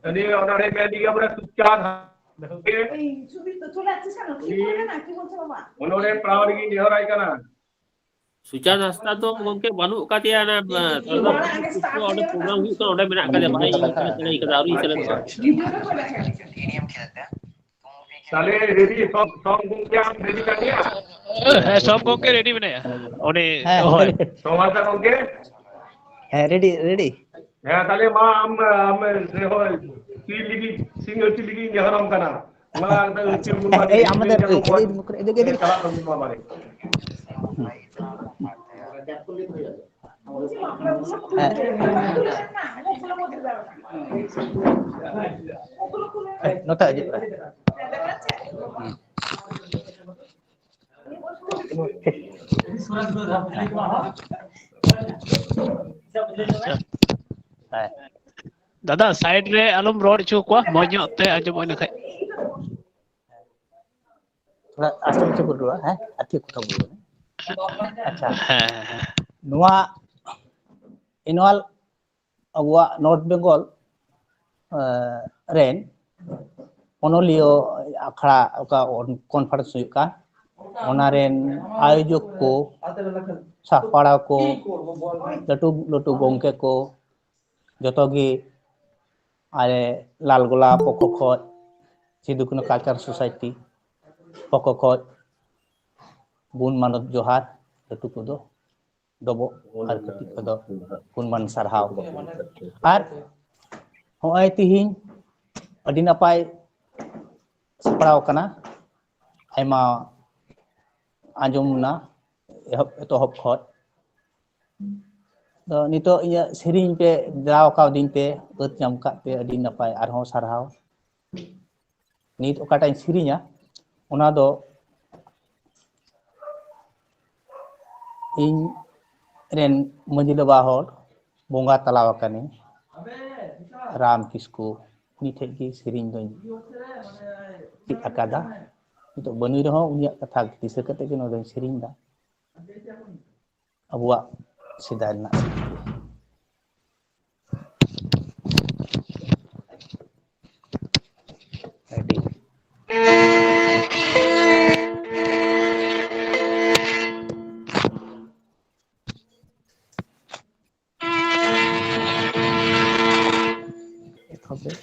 ᱩᱱᱤ ᱚᱱᱚᱬᱦᱮ ᱢᱮᱱ ᱞᱮᱜᱮ ᱵᱚᱞᱮ ᱪᱩᱯᱪᱟᱯ ᱩᱱᱤ ᱚᱱᱚᱬᱦᱮ ᱯᱟᱲᱦᱟᱣ ᱞᱟᱹᱜᱤᱫ ᱱᱮᱦᱚᱨᱟᱭ ᱠᱟᱱᱟ᱾ ᱥᱩᱪᱟᱸᱫ ᱦᱟᱸᱥᱫᱟ ᱫᱚ ᱜᱚᱢᱠᱮ ᱵᱟᱹᱱᱩᱜ ᱟᱠᱟᱫᱮᱭᱟ, ᱚᱱᱟ, ᱚᱸᱰᱮ program ᱦᱩᱭᱩᱜ ᱠᱟᱱᱟ, ᱚᱸᱰᱮ ᱢᱮᱱᱟᱜ ᱟᱠᱟᱫᱮᱭᱟ, ᱵᱟᱭ ᱦᱮᱡ ᱫᱟᱲᱮ ᱠᱟᱫᱟ, ᱟᱹᱣᱨᱤ ᱥᱮᱞᱮᱫᱚᱜᱼᱟ᱾ ᱛᱟᱦᱞᱮ ready, ᱥᱚᱢ, ᱥᱚᱢ ᱜᱚᱢᱠᱮ ᱟᱢ ready ᱠᱟᱱ ᱜᱮᱭᱟ? ᱦᱮᱸ, ᱥᱚᱢ ᱜᱚᱢᱠᱮ ready ᱢᱮᱱᱟᱭᱟ᱾ ᱩᱱᱤ, ᱦᱮᱸ, ᱦᱳᱭ᱾ Ready᱾ ᱥᱚᱢ ᱦᱟᱸᱥᱫᱟ ᱜᱚᱢᱠᱮ? ᱦᱮᱸ, ready, ready᱾ ᱦᱮᱸ, ᱛᱟᱦᱞᱮ ᱢᱟ ᱟᱢ, ᱟᱢ, ᱦᱳᱭ, ᱪᱮᱫ ᱞᱟᱹᱜᱤᱫ, ᱥᱤᱧ ᱟᱹᱪᱩᱨ ᱞᱟᱹᱜᱤᱫ ᱤᱧ ᱱᱮᱦᱚᱨᱟᱢ ᱠᱟᱱᱟ᱾ ᱢᱟ, ᱟᱢ ᱫᱚ ᱟᱹᱪᱩᱨ ᱵᱚᱱ ᱢᱟ, ᱮᱭ, ᱟᱢ ᱫᱚ ᱮᱫᱮ, ᱮᱫᱮ, ᱮᱫᱮ, ᱮᱫᱮ᱾ ᱪᱟᱞᱟᱜ ᱛᱟᱵᱚᱱ ᱢᱟ ᱵᱟᱨᱮ᱾ ᱦᱮᱸ᱾ ᱱᱚᱛᱮ ᱦᱤᱡᱩᱜ ᱯᱮ᱾ ᱦᱮᱸ᱾ ᱫᱟᱫᱟ, side ᱨᱮ ᱟᱞᱚᱢ ᱨᱚᱲ ᱦᱚᱪᱚ ᱠᱚᱣᱟ, ᱢᱚᱡᱽ ᱧᱚᱜ ᱛᱮ ᱟᱸᱡᱚᱢᱚᱜ ᱤᱱᱟᱹ ᱠᱷᱟᱡ᱾ ᱛᱷᱚᱲᱟ ᱟᱥᱛᱮ ᱢᱟᱪᱷᱟ ᱵᱚᱞ ᱨᱚᱲᱟ, ᱦᱮᱸ? ᱟᱨ ᱴᱷᱤᱠ ᱠᱚᱴᱷᱟ ᱵᱚᱞ ᱨᱚᱲᱟ᱾ ᱟᱪᱪᱷᱟ᱾ ᱦᱮᱸ, ᱦᱮᱸ, ᱦᱮᱸ᱾ ᱱᱚᱣᱟ annual ᱟᱵᱚᱣᱟᱜ North Bengal, ᱮ, ᱨᱮᱱ ᱚᱱᱚᱞᱤᱭᱟᱹ ᱟᱠᱷᱲᱟ ᱚᱠᱟ conference ᱦᱩᱭᱩᱜ ᱠᱟᱱ, ᱚᱱᱟ ᱨᱮᱱ ᱟᱭᱳᱡᱚᱠ ᱠᱚ, ᱥᱟᱯᱲᱟᱣ ᱠᱚ, ᱞᱟᱹᱴᱩ ᱞᱟᱹᱴᱩ ᱜᱚᱢᱠᱮ ᱠᱚ, ᱡᱚᱛᱚ ᱜᱮ ᱟᱞᱮ ᱞᱟᱞᱜᱚᱞᱟ ᱯᱚᱠᱷᱚ ᱠᱷᱚᱡ, ᱥᱤᱫᱩ ᱠᱟᱹᱱᱦᱩ ᱠᱟᱞᱪᱟᱨ ᱥᱳᱥᱟᱭᱴᱤ ᱯᱚᱠᱷᱚ ᱠᱷᱚᱡ ᱜᱩᱱ ᱢᱟᱱᱚᱛ ᱡᱚᱦᱟᱨ, ᱞᱟᱹᱴᱩ ᱠᱚᱫᱚ ᱰᱚᱵᱚᱜ ᱟᱨ ᱠᱟᱹᱴᱤᱡ ᱠᱚᱫᱚ ᱜᱩᱱᱢᱟᱱ ᱥᱟᱨᱦᱟᱣ᱾ ᱟᱨ ᱦᱚᱸᱜᱼᱚᱭ ᱛᱤᱦᱤᱧ ᱟᱹᱰᱤ ᱱᱟᱯᱟᱭ ᱥᱟᱯᱲᱟᱣ ᱠᱟᱱᱟ, ᱟᱭᱢᱟ ᱟᱸᱡᱚᱢ ᱮᱱᱟ ᱮᱦᱚᱵ, ᱮᱛᱚᱦᱚᱵ ᱠᱷᱚᱡ᱾ ᱛᱚ ᱱᱤᱛᱚᱜ ᱤᱧᱟᱹᱜ ᱥᱮᱨᱮᱧ ᱯᱮ ᱫᱟᱣ ᱠᱟᱣᱫᱤᱧ ᱛᱮ, ᱟᱹᱛ ᱧᱟᱢ ᱠᱟᱜ ᱛᱮ ᱟᱹᱰᱤ ᱱᱟᱯᱟᱭ, ᱟᱨᱦᱚᱸ ᱥᱟᱨᱦᱟᱣ᱾ ᱱᱤᱛ ᱚᱠᱟᱴᱟᱜ ᱤᱧ ᱥᱮᱨᱮᱧᱟ, ᱚᱱᱟ ᱫᱚ ᱤᱧ ᱨᱮᱱ ᱢᱟᱹᱡᱷᱤ ᱵᱟᱵᱟ ᱦᱚᱲ ᱵᱚᱸᱜᱟ ᱛᱟᱞᱟ ᱟᱠᱟᱱᱤᱧ ᱨᱟᱢ ᱠᱤᱥᱠᱩ, ᱩᱱᱤ ᱴᱷᱮᱡ ᱜᱮ ᱥᱮᱨᱮᱧ ᱫᱚᱧ ᱪᱮᱫ ᱟᱠᱟᱫᱟ᱾ ᱱᱤᱛᱚᱜ ᱵᱟᱹᱱᱩᱭ ᱨᱮᱦᱚᱸ ᱩᱱᱤᱭᱟᱜ ᱠᱟᱛᱷᱟ ᱫᱤᱥᱟᱹ ᱠᱟᱛᱮ ᱜᱮ ᱱᱚᱣᱟ ᱫᱚᱧ ᱥᱮᱨᱮᱧ ᱮᱫᱟ᱾ ᱟᱵᱚᱣᱟᱜ ᱥᱮᱫᱟᱭ ᱨᱮᱱᱟᱜ ᱥᱮᱨᱮᱧ᱾ ᱟᱹᱰᱤ ᱮᱛᱚᱦᱚᱵ ᱨᱮ᱾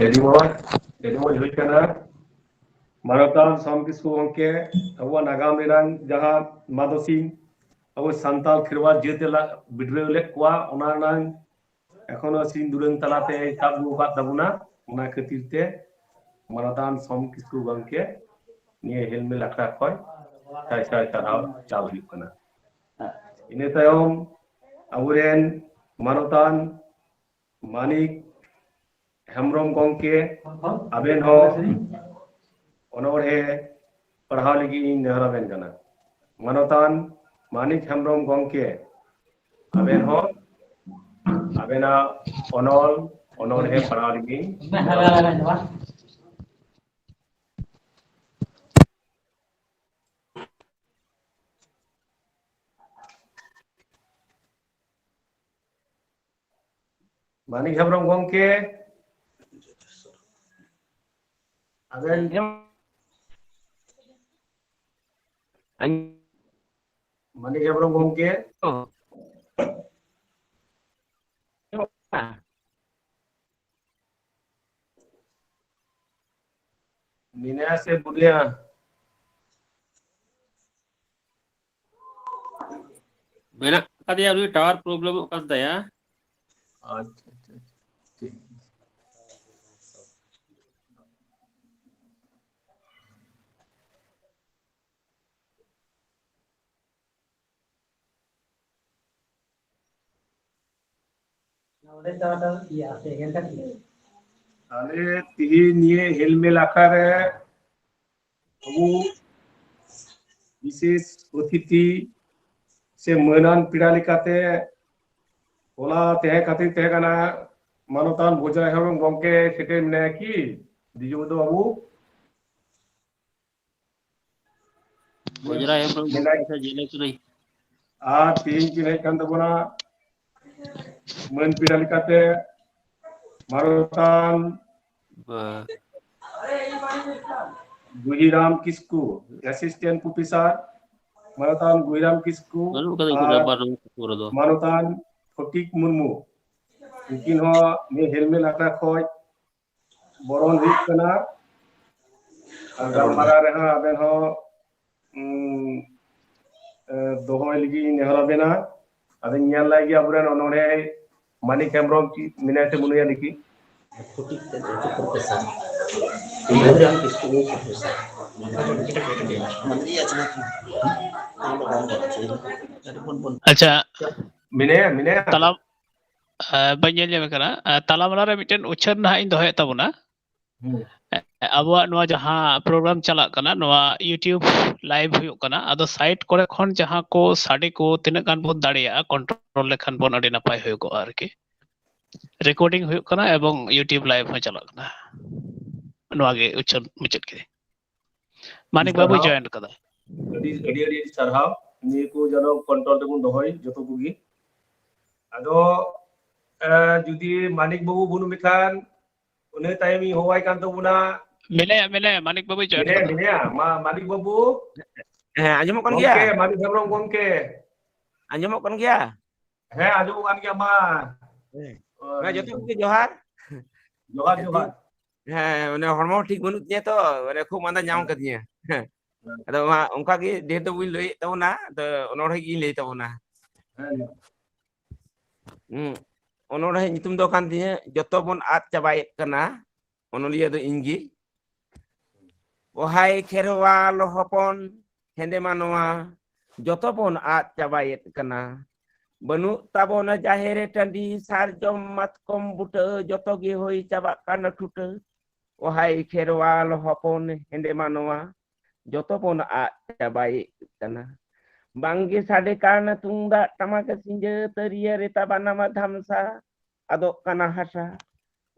ᱟᱹᱰᱤ ᱢᱚᱡᱽ, ᱟᱹᱰᱤ ᱢᱚᱡᱽ ᱦᱩᱭ ᱠᱟᱱᱟ᱾ ᱢᱟᱱᱚᱛᱟᱱ ᱥᱚᱢ ᱠᱤᱥᱠᱩ ᱜᱚᱢᱠᱮ, ᱟᱵᱚᱣᱟᱜ ᱱᱟᱜᱟᱢ ᱨᱮᱱᱟᱝ ᱡᱟᱦᱟᱸ ᱢᱟᱫᱚᱥᱤ ᱟᱵᱚ ᱥᱟᱱᱛᱟᱲ ᱠᱷᱮᱨᱣᱟᱞ ᱡᱟᱹᱛ ᱮ ᱞᱟ-, ᱵᱤᱰᱨᱟᱹᱣ ᱞᱮᱫ ᱠᱚᱣᱟ, ᱚᱱᱟ ᱨᱮᱱᱟᱝ ᱮᱠᱷᱚᱱᱳ ᱥᱤᱧ ᱫᱩᱨᱟᱹᱝ ᱛᱟᱞᱟᱛᱮ ᱥᱟᱵ ᱟᱹᱜᱩ ᱟᱠᱟᱫ ᱛᱟᱵᱚᱱᱟ᱾ ᱚᱱᱟ ᱠᱷᱟᱹᱛᱤᱨ ᱛᱮ ᱢᱟᱱᱚᱛᱟᱱ ᱥᱚᱢ ᱠᱤᱥᱠᱩ ᱜᱚᱢᱠᱮ ᱱᱤᱭᱟᱹ ᱦᱮᱞᱢᱮᱞ ᱟᱠᱷᱲᱟ ᱠᱷᱚᱱ ᱥᱟᱭ ᱥᱟᱭ ᱥᱟᱨᱦᱟᱣ ᱪᱟᱞ ᱦᱩᱭᱩᱜ ᱠᱟᱱᱟ᱾ ᱤᱱᱟᱹ ᱛᱟᱭᱚᱢ ᱟᱵᱚᱨᱮᱱ ᱢᱟᱱᱚᱛᱟᱱ ᱢᱟᱱᱤᱠ ᱦᱮᱢᱵᱨᱚᱢ ᱜᱚᱢᱠᱮ, ᱟᱵᱮᱱ ᱦᱚᱸ ᱚᱱᱚᱬᱦᱮ ᱯᱟᱲᱦᱟᱣ ᱞᱟᱹᱜᱤᱫ ᱤᱧ ᱱᱮᱦᱚᱨ ᱟᱵᱮᱱ ᱠᱟᱱᱟ᱾ ᱢᱟᱱᱚᱛᱟᱱ ᱢᱟᱱᱤᱠ ᱦᱮᱢᱵᱨᱚᱢ ᱜᱚᱢᱠᱮ, ᱟᱵᱮᱱ ᱦᱚᱸ ᱟᱵᱮᱱᱟᱜ ᱚᱱᱚᱞ, ᱚᱱᱚᱬᱦᱮ ᱯᱟᱲᱦᱟᱣ ᱞᱟᱹᱜᱤᱫ ᱤᱧ ᱱᱮᱦᱚᱨ ᱟᱵᱮᱱ ᱠᱟᱱᱟ᱾ ᱢᱟᱱᱤᱠ ᱦᱮᱢᱵᱨᱚᱢ ᱜᱚᱢᱠᱮ, ᱟᱵᱮᱱ ᱟᱸᱡᱚᱢ- ᱢᱟᱱᱤᱠ ᱦᱮᱢᱵᱨᱚᱢ ᱜᱚᱢᱠᱮ, ᱚ᱾ ᱢᱮᱱᱟᱭᱟ ᱥᱮ ᱵᱟᱹᱱᱩᱭᱟ? ᱢᱮᱱᱟᱜ ᱟᱠᱟᱫᱮᱭᱟ, ᱩᱱᱤ ᱴᱟᱣᱟᱨ ᱯᱨᱚᱵᱞᱮᱢᱚᱜ ᱠᱟᱱ ᱛᱟᱭᱟ᱾ ᱟᱪᱪᱷᱟ, ᱟᱪᱪᱷᱟ, ᱟᱪᱪᱷᱟ᱾ ᱴᱷᱤᱠ᱾ ᱚᱸᱰᱮ ᱪᱟᱞᱟᱣ ᱫᱚ ᱤᱭᱟᱹ, ᱟᱯᱮ ᱮᱠᱷᱮᱱ ᱠᱟᱹᱴᱤᱡ᱾ ᱛᱟᱦᱞᱮ ᱛᱤᱦᱤᱧ ᱱᱤᱭᱟᱹ ᱦᱮᱞᱢᱮᱞ ᱟᱠᱷᱲᱟ ᱨᱮ ᱟᱵᱚ ᱵᱤᱥᱮᱥ ᱚᱛᱤᱛᱷᱤ ᱥᱮ ᱢᱟᱹᱱᱟᱱ ᱯᱮᱲᱟ ᱞᱮᱠᱟᱛᱮ ᱦᱚᱞᱟ ᱛᱟᱦᱮᱸ ᱠᱷᱟᱹᱛᱤᱨ ᱛᱟᱦᱮᱸ ᱠᱟᱱᱟ ᱢᱟᱱᱚᱛᱟᱱ ᱵᱚᱡᱽᱨᱟᱭ ᱦᱮᱢᱵᱨᱚᱢ ᱜᱚᱢᱠᱮ ᱥᱮᱴᱮᱨ ᱢᱮᱱᱟᱭᱟ ᱠᱤ? ᱫᱤᱡᱩ ᱫᱚ ᱵᱟᱹᱵᱩ? ᱵᱚᱡᱽᱨᱟᱭ ᱦᱮᱢᱵᱨᱚᱢ ᱢᱮᱱᱟᱭ᱾ ᱜᱚᱢᱠᱮ ᱥᱮ ᱡᱮᱞᱮ ᱠᱟᱹᱱᱟᱹᱧ᱾ ᱟᱨ ᱛᱮᱦᱮᱧ ᱠᱤᱱ ᱦᱮᱡ ᱠᱟᱱ ᱛᱟᱵᱚᱱᱟ ᱢᱟᱹᱱ ᱯᱮᱲᱟ ᱞᱮᱠᱟᱛᱮ ᱢᱟᱱᱚᱛᱟᱱ ᱵᱟ- ᱜᱩᱦᱤᱨᱟᱢ ᱠᱤᱥᱠᱩ, ᱮᱥᱤᱥᱴᱮᱱᱴ ᱯᱨᱚᱯᱷᱮᱥᱟᱨ, ᱢᱟᱱᱚᱛᱟᱱ ᱜᱩᱦᱤᱨᱟᱢ ᱠᱤᱥᱠᱩ ᱵᱟᱹᱱᱩᱜ ᱠᱟᱫᱟ ᱩᱱᱠᱩ ᱟᱨ ᱵᱮᱯᱟᱨ ᱱᱚᱣᱟ ᱠᱚᱨᱮ ᱫᱚ᱾ ᱢᱟᱱᱚᱛᱟᱱ ᱯᱷᱚᱴᱤᱠ ᱢᱩᱨᱢᱩ, ᱩᱱᱠᱤᱱ ᱦᱚᱸ ᱱᱤᱭᱟᱹ ᱦᱮᱞᱢᱮᱞ ᱟᱠᱷᱲᱟ ᱠᱷᱚᱡ ᱵᱚᱨᱚᱱ ᱦᱩᱭᱩᱜ ᱠᱟᱱᱟ᱾ ᱟᱨ ᱜᱟᱞᱢᱟᱨᱟᱣ ᱨᱮᱦᱚᱸ ᱟᱵᱮᱱ ᱦᱚᱸ, ᱩᱸ, ᱮ, ᱫᱚᱦᱚᱭ ᱞᱟᱹᱜᱤᱫ ᱤᱧ ᱱᱮᱦᱚᱨ ᱟᱵᱮᱱᱟ᱾ ᱟᱫᱚᱧ ᱧᱮᱞ ᱞᱟᱭ ᱜᱮ ᱟᱵᱚᱨᱮᱱ ᱚᱱᱚᱬᱦᱮ ᱢᱟᱱᱤᱠ ᱦᱮᱢᱵᱨᱚᱢ ᱪᱮᱫ ᱢᱮᱱᱟᱭ ᱥᱮ ᱵᱟᱹᱱᱩᱭᱟ ᱫᱮᱠᱷᱤ᱾ ᱯᱨᱚᱯᱷᱮᱥᱟᱨ᱾ ᱟᱪᱪᱷᱟ, ᱢᱮᱱᱟᱭᱟ, ᱢᱮᱱᱟᱭᱟ? ᱛᱟᱞᱟ, ᱮ, ᱵᱟᱹᱧ ᱧᱮᱞ ᱧᱟᱢᱮ ᱠᱟᱱᱟ᱾ ᱮ, ᱛᱟᱞᱟ ᱢᱟᱞᱟ ᱨᱮ ᱢᱤᱫᱴᱮᱱ ᱩᱪᱷᱟᱹᱱ ᱱᱟᱦᱟᱜ ᱤᱧ ᱫᱚᱦᱚᱭᱮᱫ ᱛᱟᱵᱚᱱᱟ᱾ ᱦᱩᱸ᱾ ᱮ, ᱟᱵᱚᱣᱟᱜ ᱱᱚᱣᱟ ᱡᱟᱦᱟᱸ program ᱪᱟᱞᱟᱜ ᱠᱟᱱᱟ, ᱱᱚᱣᱟ YouTube live ᱦᱩᱭᱩᱜ ᱠᱟᱱᱟ, ᱟᱫᱚ side ᱠᱚᱨᱮ ᱠᱷᱚᱱ ᱡᱟᱦᱟᱸ ᱠᱚ ᱥᱟᱰᱮ ᱠᱚ ᱛᱤᱱᱟᱹᱜ ᱜᱟᱱ ᱵᱚᱱ ᱫᱟᱲᱮᱭᱟᱜᱼᱟ control ᱞᱮᱠᱷᱟᱱ ᱵᱚᱱ ᱟᱹᱰᱤ ᱱᱟᱯᱟᱭ ᱦᱩᱭᱩᱜᱚᱜᱼᱟ ᱟᱨᱠᱤ᱾ Recording ᱦᱩᱭᱩᱜ ᱠᱟᱱᱟ ᱮᱵᱚᱝ YouTube live ᱦᱚᱸ ᱪᱟᱞᱟᱜ ᱠᱟᱱᱟ᱾ ᱱᱚᱣᱟ ᱜᱮ ᱩᱪᱷᱟᱹᱱ ᱢᱩᱪᱟᱹᱫ ᱠᱮᱫᱟᱹᱧ᱾ ᱢᱟᱱᱤᱠ ᱵᱟᱵᱩᱭ ᱥᱟᱨᱦᱟᱣ᱾ Join ᱠᱟᱫᱟ᱾ ᱟᱹᱰᱤ, ᱟᱹᱰᱤ, ᱟᱹᱰᱤ, ᱟᱹᱰᱤ ᱥᱟᱨᱦᱟᱣ᱾ ᱱᱤᱭᱟᱹ ᱠᱚ ᱡᱮᱱᱚ control ᱨᱮᱵᱚᱱ ᱫᱚᱦᱚᱭ ᱡᱚᱛᱚ ᱠᱚᱜᱮ᱾ ᱟᱫᱚ, ᱮ, ᱡᱩᱫᱤ ᱢᱟᱱᱤᱠ ᱵᱟᱵᱩ ᱵᱟᱹᱱᱩᱜ ᱢᱮᱠᱷᱟᱱ, ᱩᱱᱤ ᱛᱟᱭᱚᱢ ᱤᱧ ᱦᱚᱦᱚᱣᱟᱭ ᱠᱟᱱ ᱛᱟᱵᱚᱱᱟ᱾ ᱢᱮᱱᱟᱭᱟ, ᱢᱮᱱᱟᱭᱟ, ᱢᱟᱱᱤᱠ ᱵᱟᱵᱩᱭ join ᱢᱮᱱᱟᱭᱟ, ᱠᱟᱫᱟ᱾ ᱢᱮᱱᱟᱭᱟ᱾ ᱢᱟ, ᱢᱟᱱᱤᱠ ᱵᱟᱵᱩ᱾ ᱦᱮᱸ, ᱟᱸᱡᱚᱢᱚᱜ ᱠᱟᱱ ᱜᱚᱢᱠᱮ, ᱜᱮᱭᱟ? ᱢᱟᱱᱤᱠ ᱦᱮᱢᱵᱨᱚᱢ ᱜᱚᱢᱠᱮ᱾ ᱟᱸᱡᱚᱢᱚᱜ ᱠᱟᱱ ᱜᱮᱭᱟ? ᱦᱮᱸ, ᱟᱸᱡᱚᱢᱚᱜ ᱠᱟᱱ ᱜᱮᱭᱟ ᱢᱟ᱾ ᱦᱮᱸ᱾ ᱦᱮᱸ, ᱡᱚᱛᱚ ᱠᱚᱜᱮ ᱡᱚᱦᱟᱨ᱾ ᱡᱚᱦᱟᱨ, ᱡᱚᱦᱟᱨ᱾ ᱦᱮᱸ, ᱢᱟᱱᱮ ᱦᱚᱲᱢᱚ ᱴᱷᱤᱠ ᱵᱟᱹᱱᱩᱜ ᱛᱤᱧᱟᱹ ᱛᱚ, ᱢᱟᱱᱮ ᱠᱷᱩᱵ ᱢᱟᱸᱫᱟ ᱧᱟᱢ ᱦᱮᱸ᱾ ᱠᱟᱫᱤᱧᱟ᱾ ᱦᱮᱸ᱾ ᱦᱮᱸ᱾ ᱟᱫᱚ ᱢᱟ ᱚᱱᱠᱟ ᱜᱮ ᱰᱷᱮᱨ ᱫᱚ ᱵᱟᱹᱧ ᱞᱟᱹᱭᱮᱫ ᱛᱟᱵᱚᱱᱟ, ᱟᱫᱚ ᱚᱱᱚᱬᱦᱮ ᱜᱤᱧ ᱞᱟᱹᱭ ᱛᱟᱵᱚᱱᱟ᱾ ᱦᱮᱸ᱾ ᱦᱩᱸ᱾ ᱚᱱᱚᱬᱦᱮ ᱧᱩᱛᱩᱢ ᱫᱚ ᱠᱟᱱ ᱛᱤᱧᱟᱹ ᱡᱚᱛᱚ ᱵᱚᱱ ᱟᱫ ᱪᱟᱵᱟᱭᱮᱫ ᱠᱟᱱᱟ᱾ ᱚᱱᱚᱞᱤᱭᱟᱹ ᱫᱚ ᱤᱧ ᱜᱮ᱾ ᱚ ᱦᱟᱭ ᱠᱷᱮᱨᱣᱟᱞ ᱦᱚᱯᱚᱱ, ᱦᱮᱸᱫᱮ ᱢᱟᱱᱣᱟ, ᱡᱚᱛᱚ ᱵᱚᱱ ᱟᱫ ᱪᱟᱵᱟᱭᱮᱫ ᱠᱟᱱᱟ᱾ ᱵᱟᱹᱱᱩᱜ ᱛᱟᱵᱚᱱᱟ ᱡᱟᱦᱮᱨ ᱴᱟᱺᱰᱤ, ᱥᱟᱨᱡᱚᱢ ᱢᱟᱛᱠᱚᱢ ᱵᱩᱴᱟᱹ, ᱡᱚᱛᱚ ᱜᱮ ᱦᱩᱭ ᱪᱟᱵᱟᱜ ᱠᱟᱱᱟ ᱴᱷᱩᱴᱟᱹ᱾ ᱚᱦᱟᱭ ᱠᱷᱮᱨᱣᱟᱞ ᱦᱚᱯᱚᱱ ᱦᱮᱸᱫᱮ ᱢᱟᱱᱣᱟ, ᱡᱚᱛᱚ ᱵᱚᱱ ᱟᱫ ᱪᱟᱵᱟᱭᱮᱫ ᱠᱟᱱᱟ᱾ ᱵᱟᱝᱜᱮ ᱥᱟᱰᱮ ᱠᱟᱱᱟ ᱛᱩᱢᱫᱟᱜ ᱴᱟᱢᱟᱠ ᱥᱤᱸᱡᱟᱹ, ᱛᱟᱹᱨᱤᱭᱟᱹ ᱨᱮᱛᱟ ᱵᱟᱱᱟᱢᱟ ᱫᱷᱟᱢᱥᱟ, ᱟᱫᱚᱜ ᱠᱟᱱᱟ ᱦᱟᱥᱟ᱾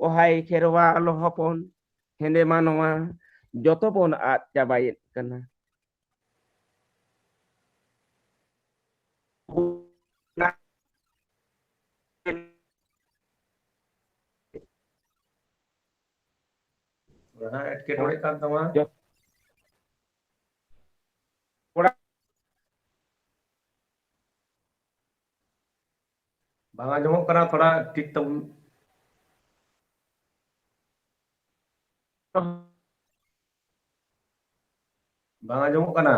ᱚᱦᱟᱭ ᱠᱷᱮᱨᱣᱟᱞ ᱦᱚᱯᱚᱱ ᱦᱮᱸᱫᱮ ᱢᱟᱱᱣᱟ, ᱡᱚᱛᱚ ᱵᱚᱱ ᱟᱫ ᱪᱟᱵᱟᱭᱮᱫ ᱠᱟᱱᱟ᱾ ᱚᱱᱟ ᱮᱴᱠᱮᱴᱚᱬᱮ ᱠᱟᱱ ᱛᱟᱢᱟ᱾ ᱵᱟᱝ ᱟᱸᱡᱚᱢᱚᱜ ᱠᱟᱱᱟ, ᱛᱷᱚᱲᱟ ᱴᱷᱤᱠ ᱛᱟᱵᱚᱱ᱾ ᱵᱟᱝ ᱟᱸᱡᱚᱢᱚᱜ ᱠᱟᱱᱟ᱾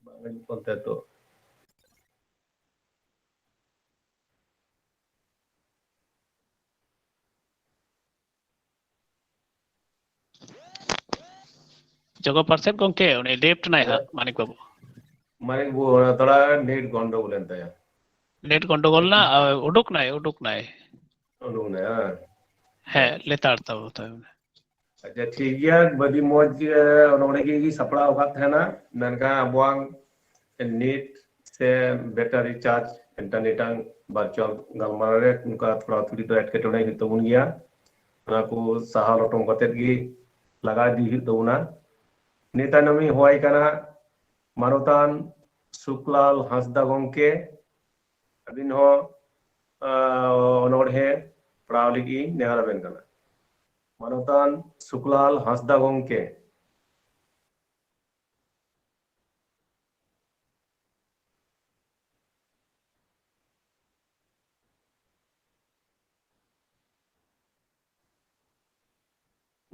ᱵᱟᱝ ᱦᱤᱡᱩᱜ ᱠᱟᱱ ᱛᱟᱭᱟ ᱛᱚ᱾ ᱡᱚᱜᱚ ᱯᱟᱨᱥᱮᱫ ᱜᱚᱝᱠᱮ, ᱩᱱᱤ ᱞᱮᱯᱴ ᱱᱟᱭ ᱦᱟᱸᱜ, ᱦᱮᱸ᱾ ᱢᱟᱱᱤᱠ ᱵᱟᱹᱵᱩ᱾ ᱢᱟᱱᱤᱠ ᱵᱟᱹᱵᱩ, ᱚᱱᱟ ᱛᱷᱚᱲᱟ ᱱᱮᱴ ᱜᱚᱱᱰᱚᱜᱳᱞ ᱮᱱ ᱛᱟᱭᱟ᱾ ᱱᱮᱴ ᱜᱚᱱᱰᱚᱜᱳᱞ ᱱᱟ, ᱟᱨ ᱩᱰᱩᱠ ᱱᱟᱭ, ᱩᱰᱩᱠ ᱱᱟᱭ᱾ ᱩᱰᱩᱠ ᱱᱟᱭ, ᱦᱮᱸ᱾ ᱦᱮᱸ, ᱞᱮᱛᱟᱲ ᱛᱟᱵᱚ ᱛᱟᱭᱚᱢ᱾ ᱟᱪᱪᱷᱟ, ᱴᱷᱤᱠ ᱜᱮᱭᱟ, ᱟᱹᱰᱤ ᱢᱚᱡᱽ ᱚᱱᱚᱬᱦᱮ ᱜᱮ ᱥᱟᱯᱲᱟᱣ ᱟᱠᱟᱫ ᱛᱟᱦᱮᱱᱟ᱾ ᱢᱮᱱᱠᱷᱟᱱ ᱟᱵᱚᱣᱟᱜ ᱱᱮᱴ ᱥᱮ ᱵᱮᱴᱟᱨᱤ ᱪᱟᱨᱡᱽ ᱤᱱᱴᱟᱨᱱᱮᱴ ᱟᱝ ᱵᱷᱟᱨᱪᱩᱣᱟᱞ ᱜᱟᱞᱢᱟᱨᱟᱣ ᱨᱮ ᱚᱱᱠᱟ ᱛᱷᱚᱲᱟ ᱛᱷᱩᱲᱤ ᱫᱚ ᱮᱴᱠᱮᱴᱚᱬᱮ ᱦᱩᱭᱩᱜ ᱛᱟᱵᱚᱱ ᱜᱮᱭᱟ᱾ ᱚᱱᱟ ᱠᱚ ᱥᱟᱦᱟ ᱞᱚᱴᱚᱢ ᱠᱟᱛᱮ ᱜᱮ ᱞᱟᱜᱟ ᱤᱫᱤ ᱦᱩᱭᱩᱜ ᱛᱟᱵᱚᱱᱟ᱾ ᱱᱤᱭᱟᱹ ᱛᱟᱭᱱᱚᱢ ᱤᱧ ᱦᱚᱦᱚᱣᱟᱭ ᱠᱟᱱᱟ ᱢᱟᱱᱚᱛᱟᱱ ᱥᱩᱠᱞᱟᱞ ᱦᱟᱸᱥᱫᱟ ᱜᱚᱢᱠᱮ, ᱟᱹᱵᱤᱱ ᱦᱚᱸ ᱚᱱᱚᱬᱦᱮ ᱯᱟᱲᱦᱟᱣ ᱞᱟᱹᱜᱤᱫ ᱤᱧ ᱱᱮᱦᱚᱨ ᱟᱵᱮᱱ ᱠᱟᱱᱟ᱾ ᱢᱟᱱᱚᱛᱟᱱ ᱥᱩᱠᱞᱟᱞ ᱦᱟᱸᱥᱫᱟ ᱜᱚᱢᱠᱮ᱾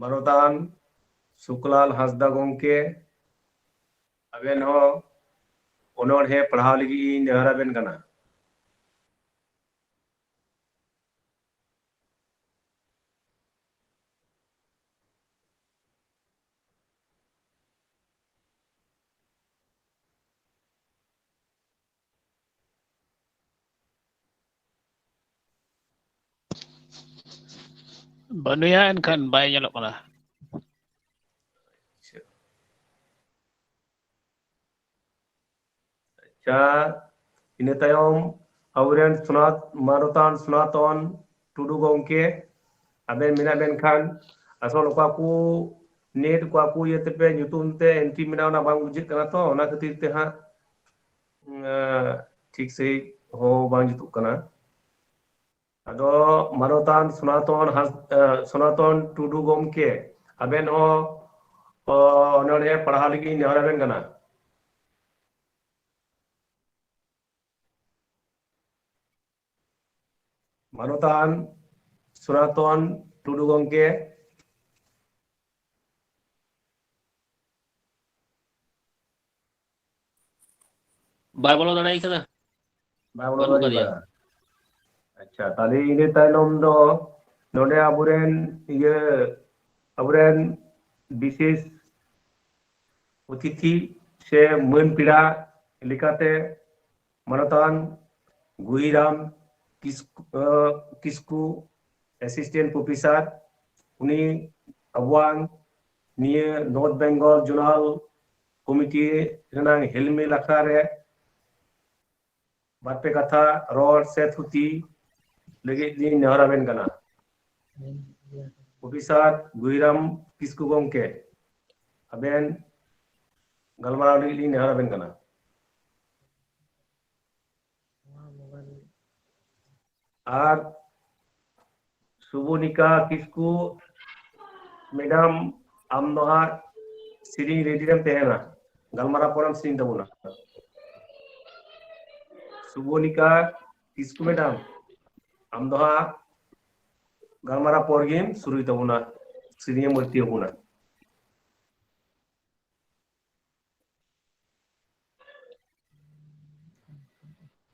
ᱢᱟᱱᱚᱛᱟᱱ ᱥᱩᱠᱞᱟᱞ ᱦᱟᱸᱥᱫᱟ ᱜᱚᱢᱠᱮ, ᱟᱵᱮᱱ ᱦᱚᱸ ᱚᱱᱚᱬᱦᱮ ᱯᱟᱲᱦᱟᱣ ᱞᱟᱹᱜᱤᱫ ᱤᱧ ᱱᱮᱦᱚᱨ ᱟᱵᱮᱱ ᱠᱟᱱᱟ᱾ ᱵᱟᱹᱱᱩᱭᱟ, ᱮᱱᱠᱷᱟᱱ ᱵᱟᱭ ᱧᱮᱞᱚᱜ ᱠᱟᱱᱟ᱾ ᱟᱪᱪᱷᱟ, ᱤᱱᱟᱹ ᱛᱟᱭᱚᱢ ᱟᱵᱚᱨᱮᱱ ᱥᱚᱱᱟᱛ-, ᱢᱟᱱᱚᱛᱟᱱ ᱥᱚᱱᱟᱛᱚᱱ ᱴᱩᱰᱩ ᱜᱚᱢᱠᱮ, ᱟᱵᱮᱱ ᱢᱮᱱᱟᱜ ᱵᱮᱱ ᱠᱷᱟᱱ, ᱟᱥᱚᱞ ᱚᱠᱟ ᱠᱚ ᱱᱮᱴ ᱚᱠᱟ ᱠᱚ ᱤᱭᱟᱹ ᱛᱮᱯᱮ ᱧᱩᱛᱩᱢ ᱛᱮ ᱮᱱᱴᱨᱤ ᱢᱮᱱᱟᱜᱼᱟ, ᱚᱱᱟ ᱵᱟᱝ ᱵᱩᱡᱷᱟᱹᱜ ᱠᱟᱱᱟ, ᱛᱚ ᱚᱱᱟ ᱠᱷᱟᱹᱛᱤᱨ ᱛᱮ ᱦᱟᱸᱜ, ᱮᱸ, ᱴᱷᱤᱠ ᱥᱟᱺᱦᱤᱡ ᱦᱚᱸ ᱵᱟᱝ ᱡᱩᱛᱩᱜ ᱠᱟᱱᱟ᱾ ᱟᱫᱚ ᱢᱟᱱᱚᱛᱟᱱ ᱥᱚᱱᱟᱛᱚᱱ ᱦᱟᱸᱥ-, ᱮ, ᱥᱚᱱᱟᱛᱚᱱ ᱴᱩᱰᱩ ᱜᱚᱢᱠᱮ, ᱟᱵᱮᱱ ᱦᱚᱸ, ᱚ, ᱚᱱᱚᱬᱦᱮ ᱯᱟᱲᱦᱟᱣ ᱞᱟᱹᱜᱤᱫ ᱤᱧ ᱱᱮᱦᱚᱨ ᱟᱵᱮᱱ ᱠᱟᱱᱟ᱾ ᱢᱟᱱᱚᱛᱟᱱ ᱥᱚᱱᱟᱛᱚᱱ ᱴᱩᱰᱩ ᱜᱚᱢᱠᱮ᱾ ᱵᱟᱭ ᱵᱚᱞᱚ ᱫᱟᱲᱮᱭᱟᱜ ᱠᱟᱱᱟ᱾ ᱵᱟᱭ ᱵᱚᱞᱚ ᱵᱟᱹᱱᱩᱜ ᱫᱟᱲᱮᱭᱟᱜ ᱠᱟᱫᱮᱭᱟ᱾ ᱠᱟᱱᱟ᱾ ᱟᱪᱪᱷᱟ, ᱛᱟᱦᱞᱮ ᱤᱱᱟᱹ ᱛᱟᱭᱱᱚᱢ ᱫᱚ ᱱᱚᱰᱮ ᱟᱵᱚᱨᱮᱱ ᱤᱭᱟᱹ, ᱟᱵᱚᱨᱮᱱ ᱵᱤᱥᱮᱥ ᱚᱛᱤᱛᱷᱤ ᱥᱮ ᱢᱟᱹᱱ ᱯᱮᱲᱟ ᱞᱮᱠᱟᱛᱮ ᱢᱟᱱᱚᱛᱟᱱ ᱜᱩᱦᱤᱨᱟᱢ ᱠᱤᱥᱠᱩ, ᱠᱤᱥᱠᱩ, ᱮᱥᱤᱥᱴᱮᱱᱴ ᱯᱨᱚᱯᱷᱮᱥᱟᱨ, ᱩᱱᱤ ᱟᱵᱚᱣᱟᱝ ᱱᱤᱭᱟᱹ ᱱᱚᱨᱛᱷ ᱵᱮᱝᱜᱚᱞ ᱡᱳᱱᱟᱞ ᱠᱚᱢᱤᱴᱤ ᱨᱮᱱᱟᱝ ᱦᱮᱞᱢᱮᱞ ᱟᱠᱷᱲᱟ ᱨᱮ ᱵᱟᱨᱯᱮ ᱠᱟᱛᱷᱟ ᱨᱚᱲ ᱥᱮ ᱛᱷᱩᱛᱤ ᱞᱟᱹᱜᱤᱫ ᱞᱤᱧ ᱱᱮᱦᱚᱨ ᱟᱵᱮᱱ ᱠᱟᱱᱟ᱾ ᱚᱯᱷᱤᱥᱟᱨ ᱜᱩᱭᱨᱟᱢ ᱠᱤᱥᱠᱩ ᱜᱚᱢᱠᱮ, ᱟᱵᱮᱱ ᱜᱟᱞᱢᱟᱨᱟᱣ ᱞᱟᱹᱜᱤᱫ ᱞᱤᱧ ᱱᱮᱦᱚᱨ ᱟᱵᱮᱱ ᱠᱟᱱᱟ᱾ ᱟᱨ ᱥᱩᱵᱚᱱᱤᱠᱟ ᱠᱤᱥᱠᱩ, ᱢᱮᱰᱟᱢ, ᱟᱢ ᱫᱚ ᱦᱟᱸᱜ ᱥᱮᱨᱮᱧ ᱨᱮᱰᱤ ᱨᱮᱢ ᱛᱟᱦᱮᱱᱟ, ᱜᱟᱞᱢᱟᱨᱟᱣ ᱯᱚᱨᱮᱢ ᱥᱮᱨᱮᱧ ᱛᱟᱵᱚᱱᱟ᱾ ᱥᱩᱵᱚᱱᱤᱠᱟ ᱠᱤᱥᱠᱩ ᱢᱮᱰᱟᱢ, ᱟᱢ ᱫᱚ ᱦᱟᱸᱜ ᱜᱟᱞᱢᱟᱨᱟᱣ ᱯᱚᱨ ᱜᱮᱢ ᱥᱩᱨᱩᱭ ᱛᱟᱵᱚᱱᱟ, ᱥᱮᱨᱮᱧ ᱮᱢ ᱵᱷᱚᱨᱛᱤ ᱟᱵᱚᱱᱟ᱾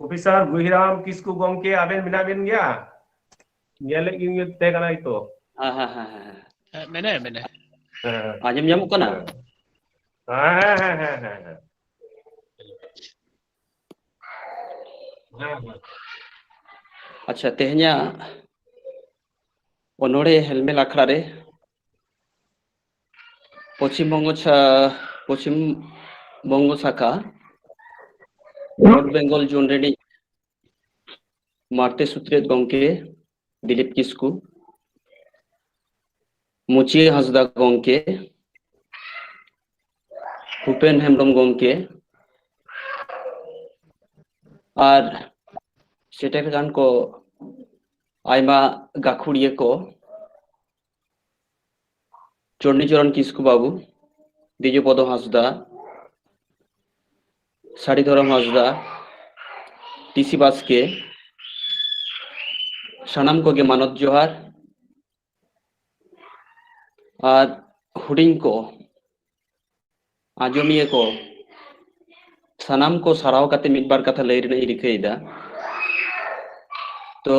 ᱚᱯᱷᱤᱥᱟᱨ ᱜᱩᱦᱤᱨᱟᱢ ᱠᱤᱥᱠᱩ ᱜᱚᱢᱠᱮ, ᱟᱵᱮᱱ ᱢᱮᱱᱟᱜ ᱵᱮᱱ ᱜᱮᱭᱟ? ᱧᱮᱞᱮᱫ ᱜᱮ ᱛᱟᱦᱮᱸ ᱠᱟᱱᱟ ᱦᱚᱭᱛᱚ᱾ ᱦᱮᱸ, ᱦᱮᱸ, ᱦᱮᱸ, ᱦᱮᱸ᱾ ᱦᱮᱸ, ᱢᱮᱱᱟᱭᱟ, ᱢᱮᱱᱟᱭᱟ᱾ ᱦᱮᱸ, ᱦᱮᱸ᱾ ᱟᱸᱡᱚᱢ ᱧᱟᱢᱚᱜ ᱠᱟᱱᱟ? ᱦᱮᱸ, ᱦᱮᱸ, ᱦᱮᱸ᱾ ᱦᱮᱸ, ᱦᱮᱸ᱾ ᱟᱪᱪᱷᱟ, ᱛᱮᱦᱮᱧᱟᱜ ᱚᱱᱚᱬᱦᱮ ᱦᱮᱞᱢᱮᱞ ᱟᱠᱷᱲᱟ ᱨᱮ ᱯᱚᱪᱷᱤᱢ ᱵᱚᱝᱜᱚ ᱥᱟ-, ᱯᱚᱪᱷᱤᱢ ᱵᱚᱝᱜᱚ ᱥᱟᱠᱷᱟ ᱱᱚᱨᱛᱷ ᱵᱮᱝᱜᱚᱞ ᱡᱳᱱ ᱨᱤᱱᱤᱡ ᱢᱟᱬᱛᱮ ᱥᱩᱛᱨᱮᱛ ᱜᱚᱢᱠᱮ ᱫᱤᱞᱤᱯ ᱠᱤᱥᱠᱩ, ᱢᱩᱪᱤᱭᱟᱹ ᱦᱟᱸᱥᱫᱟ ᱜᱚᱢᱠᱮ, ᱵᱷᱩᱯᱮᱱ ᱦᱮᱢᱵᱨᱚᱢ ᱜᱚᱢᱠᱮ, ᱟᱨ ᱥᱮᱴᱮᱨ ᱟᱠᱟᱱ ᱠᱚ ᱟᱭᱢᱟ ᱜᱟᱹᱠᱷᱩᱲᱤᱭᱟᱹ ᱠᱚ, ᱪᱚᱱᱰᱤᱪᱚᱨᱚᱱ ᱠᱤᱥᱠᱩ ᱵᱟᱹᱵᱩ, ᱫᱤᱡᱩᱯᱚᱫᱚ ᱦᱟᱸᱥᱫᱟ, ᱥᱟᱹᱲᱤ ᱫᱷᱚᱨᱚᱢ ᱦᱟᱸᱥᱫᱟ, ᱴᱤᱥᱤ ᱵᱟᱥᱠᱮ, ᱥᱟᱱᱟᱢ ᱠᱚᱜᱮ ᱢᱟᱱᱚᱛ ᱡᱚᱦᱟᱨ᱾ ᱟᱨ ᱦᱩᱰᱤᱧ ᱠᱚ, ᱟᱸᱡᱚᱢᱤᱭᱟᱹ ᱠᱚ, ᱥᱟᱱᱟᱢ ᱠᱚ ᱥᱟᱨᱦᱟᱣ ᱠᱟᱛᱮ ᱢᱤᱫ ᱵᱟᱨ ᱠᱟᱛᱷᱟ ᱞᱟᱹᱭ ᱨᱮᱱᱟᱜ ᱤᱧ ᱨᱤᱠᱟᱹᱭᱮᱫᱟ᱾ ᱛᱚ,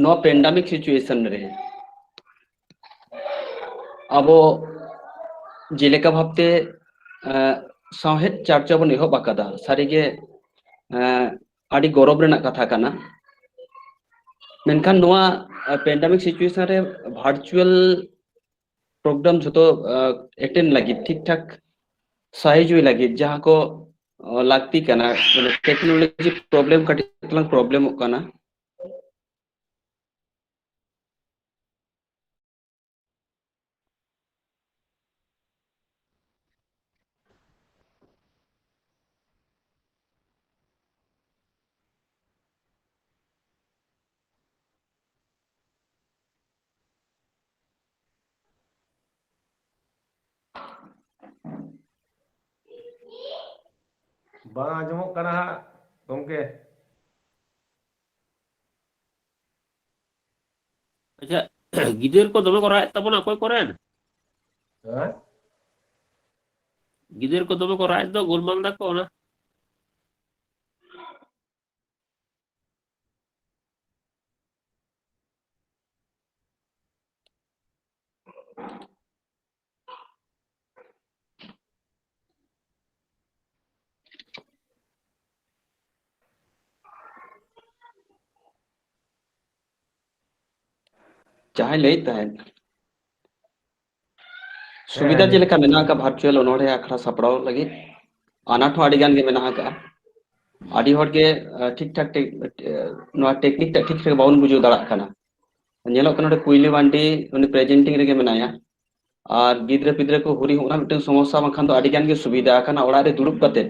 ᱱᱚᱣᱟ ᱯᱮᱱᱰᱟᱢᱤᱠ ᱥᱤᱪᱩᱭᱮᱥᱚᱱ ᱨᱮ ᱟᱵᱚ ᱡᱮᱞᱮᱠᱟ ᱵᱷᱟᱵᱛᱮ, ᱮᱸ, ᱥᱟᱶᱦᱮᱫ ᱪᱟᱨᱪᱟ ᱵᱚᱱ ᱮᱦᱚᱵ ᱟᱠᱟᱫᱟ, ᱥᱟᱹᱨᱤᱜᱮ, ᱮᱸ, ᱟᱹᱰᱤ ᱜᱚᱨᱚᱵᱽ ᱨᱮᱱᱟᱜ ᱠᱟᱛᱷᱟ ᱠᱟᱱᱟ᱾ ᱢᱮᱱᱠᱷᱟᱱ ᱱᱚᱣᱟ ᱯᱮᱱᱰᱟᱢᱤᱠ ᱥᱤᱪᱩᱭᱮᱥᱚᱱ ᱨᱮ ᱵᱷᱟᱨᱪᱩᱣᱟᱞ ᱯᱨᱳᱜᱨᱟᱢ ᱡᱷᱚᱛᱚ ᱮᱴᱮᱱᱰ ᱞᱟᱹᱜᱤᱫ, ᱴᱷᱤᱠ ᱴᱷᱟᱠ ᱥᱟᱦᱤᱡᱩᱭ ᱞᱟᱹᱜᱤᱫ ᱡᱟᱦᱟᱸ ᱠᱚ ᱞᱟᱹᱠᱛᱤ ᱠᱟᱱᱟ, ᱢᱟᱱᱮ ᱴᱮᱠᱱᱳᱞᱚᱡᱤ ᱯᱨᱚᱵᱞᱮᱢ ᱠᱟᱹᱴᱤᱡ ᱛᱟᱞᱟᱝ ᱯᱨᱚᱵᱞᱮᱢᱚᱜ ᱠᱟᱱᱟ᱾ ᱵᱟᱝ ᱟᱸᱡᱚᱢᱚᱜ ᱠᱟᱱᱟ ᱦᱟᱸᱜ ᱜᱚᱢᱠᱮ᱾ ᱟᱪᱪᱷᱟ, ᱜᱤᱫᱟᱹᱨ ᱠᱚ ᱫᱚᱢᱮ ᱠᱚ ᱨᱟᱜ ᱮᱫ ᱛᱟᱵᱚᱱᱟ, ᱚᱠᱚᱭ ᱠᱚᱨᱮᱱ? ᱦᱮᱸ? ᱜᱤᱫᱟᱹᱨ ᱠᱚ ᱫᱚᱢᱮ ᱠᱚ ᱨᱟᱜ ᱮᱫ ᱫᱚ, ᱜᱳᱞᱢᱟᱞ ᱫᱟᱠᱚ ᱚᱱᱟ᱾ ᱡᱟᱦᱟᱸᱭ ᱞᱟᱹᱭᱮᱫ ᱛᱟᱦᱮᱸᱫ, ᱥᱩᱵᱤᱫᱷᱟ ᱦᱮᱸ᱾ ᱪᱮᱫ ᱞᱮᱠᱟ ᱢᱮᱱᱟᱜ ᱟᱠᱟᱫ ᱵᱷᱟᱨᱪᱩᱣᱟᱞ ᱚᱱᱚᱬᱦᱮ ᱟᱠᱷᱲᱟ ᱥᱟᱯᱲᱟᱣ ᱞᱟᱹᱜᱤᱫ? ᱟᱱᱟᱴ ᱦᱚᱸ ᱟᱹᱰᱤ ᱜᱟᱱ ᱜᱮ ᱢᱮᱱᱟᱜ ᱟᱠᱟᱫᱼᱟ᱾ ᱟᱹᱰᱤ ᱦᱚᱲ ᱜᱮ, ᱟᱸ, ᱴᱷᱤᱠ ᱴᱷᱟᱠ ᱴᱮᱠ-, ᱱᱚᱣᱟ ᱴᱮᱠᱱᱤᱠ ᱴᱟᱜ ᱴᱷᱤᱠ ᱴᱷᱟᱠ ᱵᱟᱵᱚᱱ ᱵᱩᱡᱷᱟᱹᱣ ᱫᱟᱲᱮᱭᱟᱜ ᱠᱟᱱᱟ᱾ ᱧᱮᱞᱚᱜ ᱠᱟᱱᱟ ᱱᱚᱰᱮ ᱠᱩᱭᱞᱤ ᱢᱟᱱᱰᱤ, ᱩᱱᱤ ᱯᱨᱮᱡᱮᱱᱴᱤᱝ ᱨᱮᱜᱮ ᱢᱮᱱᱟᱭᱟ᱾ ᱟᱨ ᱜᱤᱫᱽᱨᱟᱹ ᱯᱤᱫᱽᱨᱟᱹ ᱠᱚ ᱦᱩᱰᱤᱧ, ᱚᱱᱟ ᱢᱤᱫᱴᱟᱝ ᱥᱚᱢᱚᱥᱥᱟ ᱵᱟᱝᱠᱷᱟᱱ ᱫᱚ ᱟᱹᱰᱤ ᱜᱟᱱ ᱜᱮ ᱥᱩᱵᱤᱫᱷᱟ ᱟᱠᱟᱱᱟ ᱚᱲᱟᱜ ᱨᱮ ᱫᱩᱲᱩᱵ ᱠᱟᱛᱮ᱾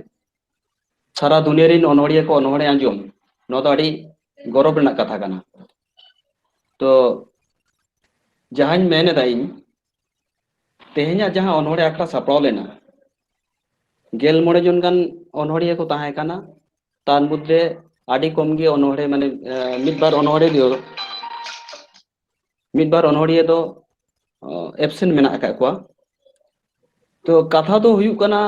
ᱥᱟᱨᱟ ᱫᱩᱱᱤᱭᱟᱹ ᱨᱮᱱ ᱚᱱᱚᱲᱦᱤᱭᱟᱹ ᱠᱚ ᱚᱱᱚᱲᱦᱮ ᱟᱸᱡᱚᱢ, ᱱᱚᱣᱟ ᱫᱚ ᱟᱹᱰᱤ ᱜᱚᱨᱚᱵᱽ ᱨᱮᱱᱟᱜ ᱠᱟᱛᱷᱟ ᱠᱟᱱᱟ᱾ ᱛᱚ ᱡᱟᱦᱟᱸᱧ ᱢᱮᱱ ᱮᱫᱟ ᱤᱧ, ᱛᱮᱦᱮᱧᱟᱜ ᱡᱟᱦᱟᱸ ᱚᱱᱚᱲᱦᱮ ᱟᱠᱷᱲᱟ ᱥᱟᱯᱲᱟᱣ ᱞᱮᱱᱟ, ᱜᱮᱞ ᱢᱚᱬᱮ ᱡᱚᱱ ᱜᱟᱱ ᱚᱱᱚᱲᱦᱤᱭᱟᱹ ᱠᱚ ᱛᱟᱦᱮᱸ ᱠᱟᱱᱟ᱾ ᱛᱟᱨ ᱢᱚᱫᱽᱫᱷᱮ ᱟᱹᱰᱤ ᱠᱚᱢ ᱜᱮ ᱚᱱᱚᱲᱦᱮ, ᱢᱟᱱᱮ, ᱮ, ᱢᱤᱫ ᱵᱟᱨ ᱚᱱᱚᱲᱦᱤᱭᱟᱹ ᱫᱚ, ᱢᱤᱫ ᱵᱟᱨ ᱚᱱᱚᱲᱦᱤᱭᱟᱹ ᱫᱚ, ᱚ, ᱮᱵᱥᱮᱱᱴ ᱢᱮᱱᱟᱜ ᱟᱠᱟᱫ ᱠᱚᱣᱟ᱾ ᱛᱚ ᱠᱟᱛᱷᱟ ᱫᱚ ᱦᱩᱭᱩᱜ ᱠᱟᱱᱟ,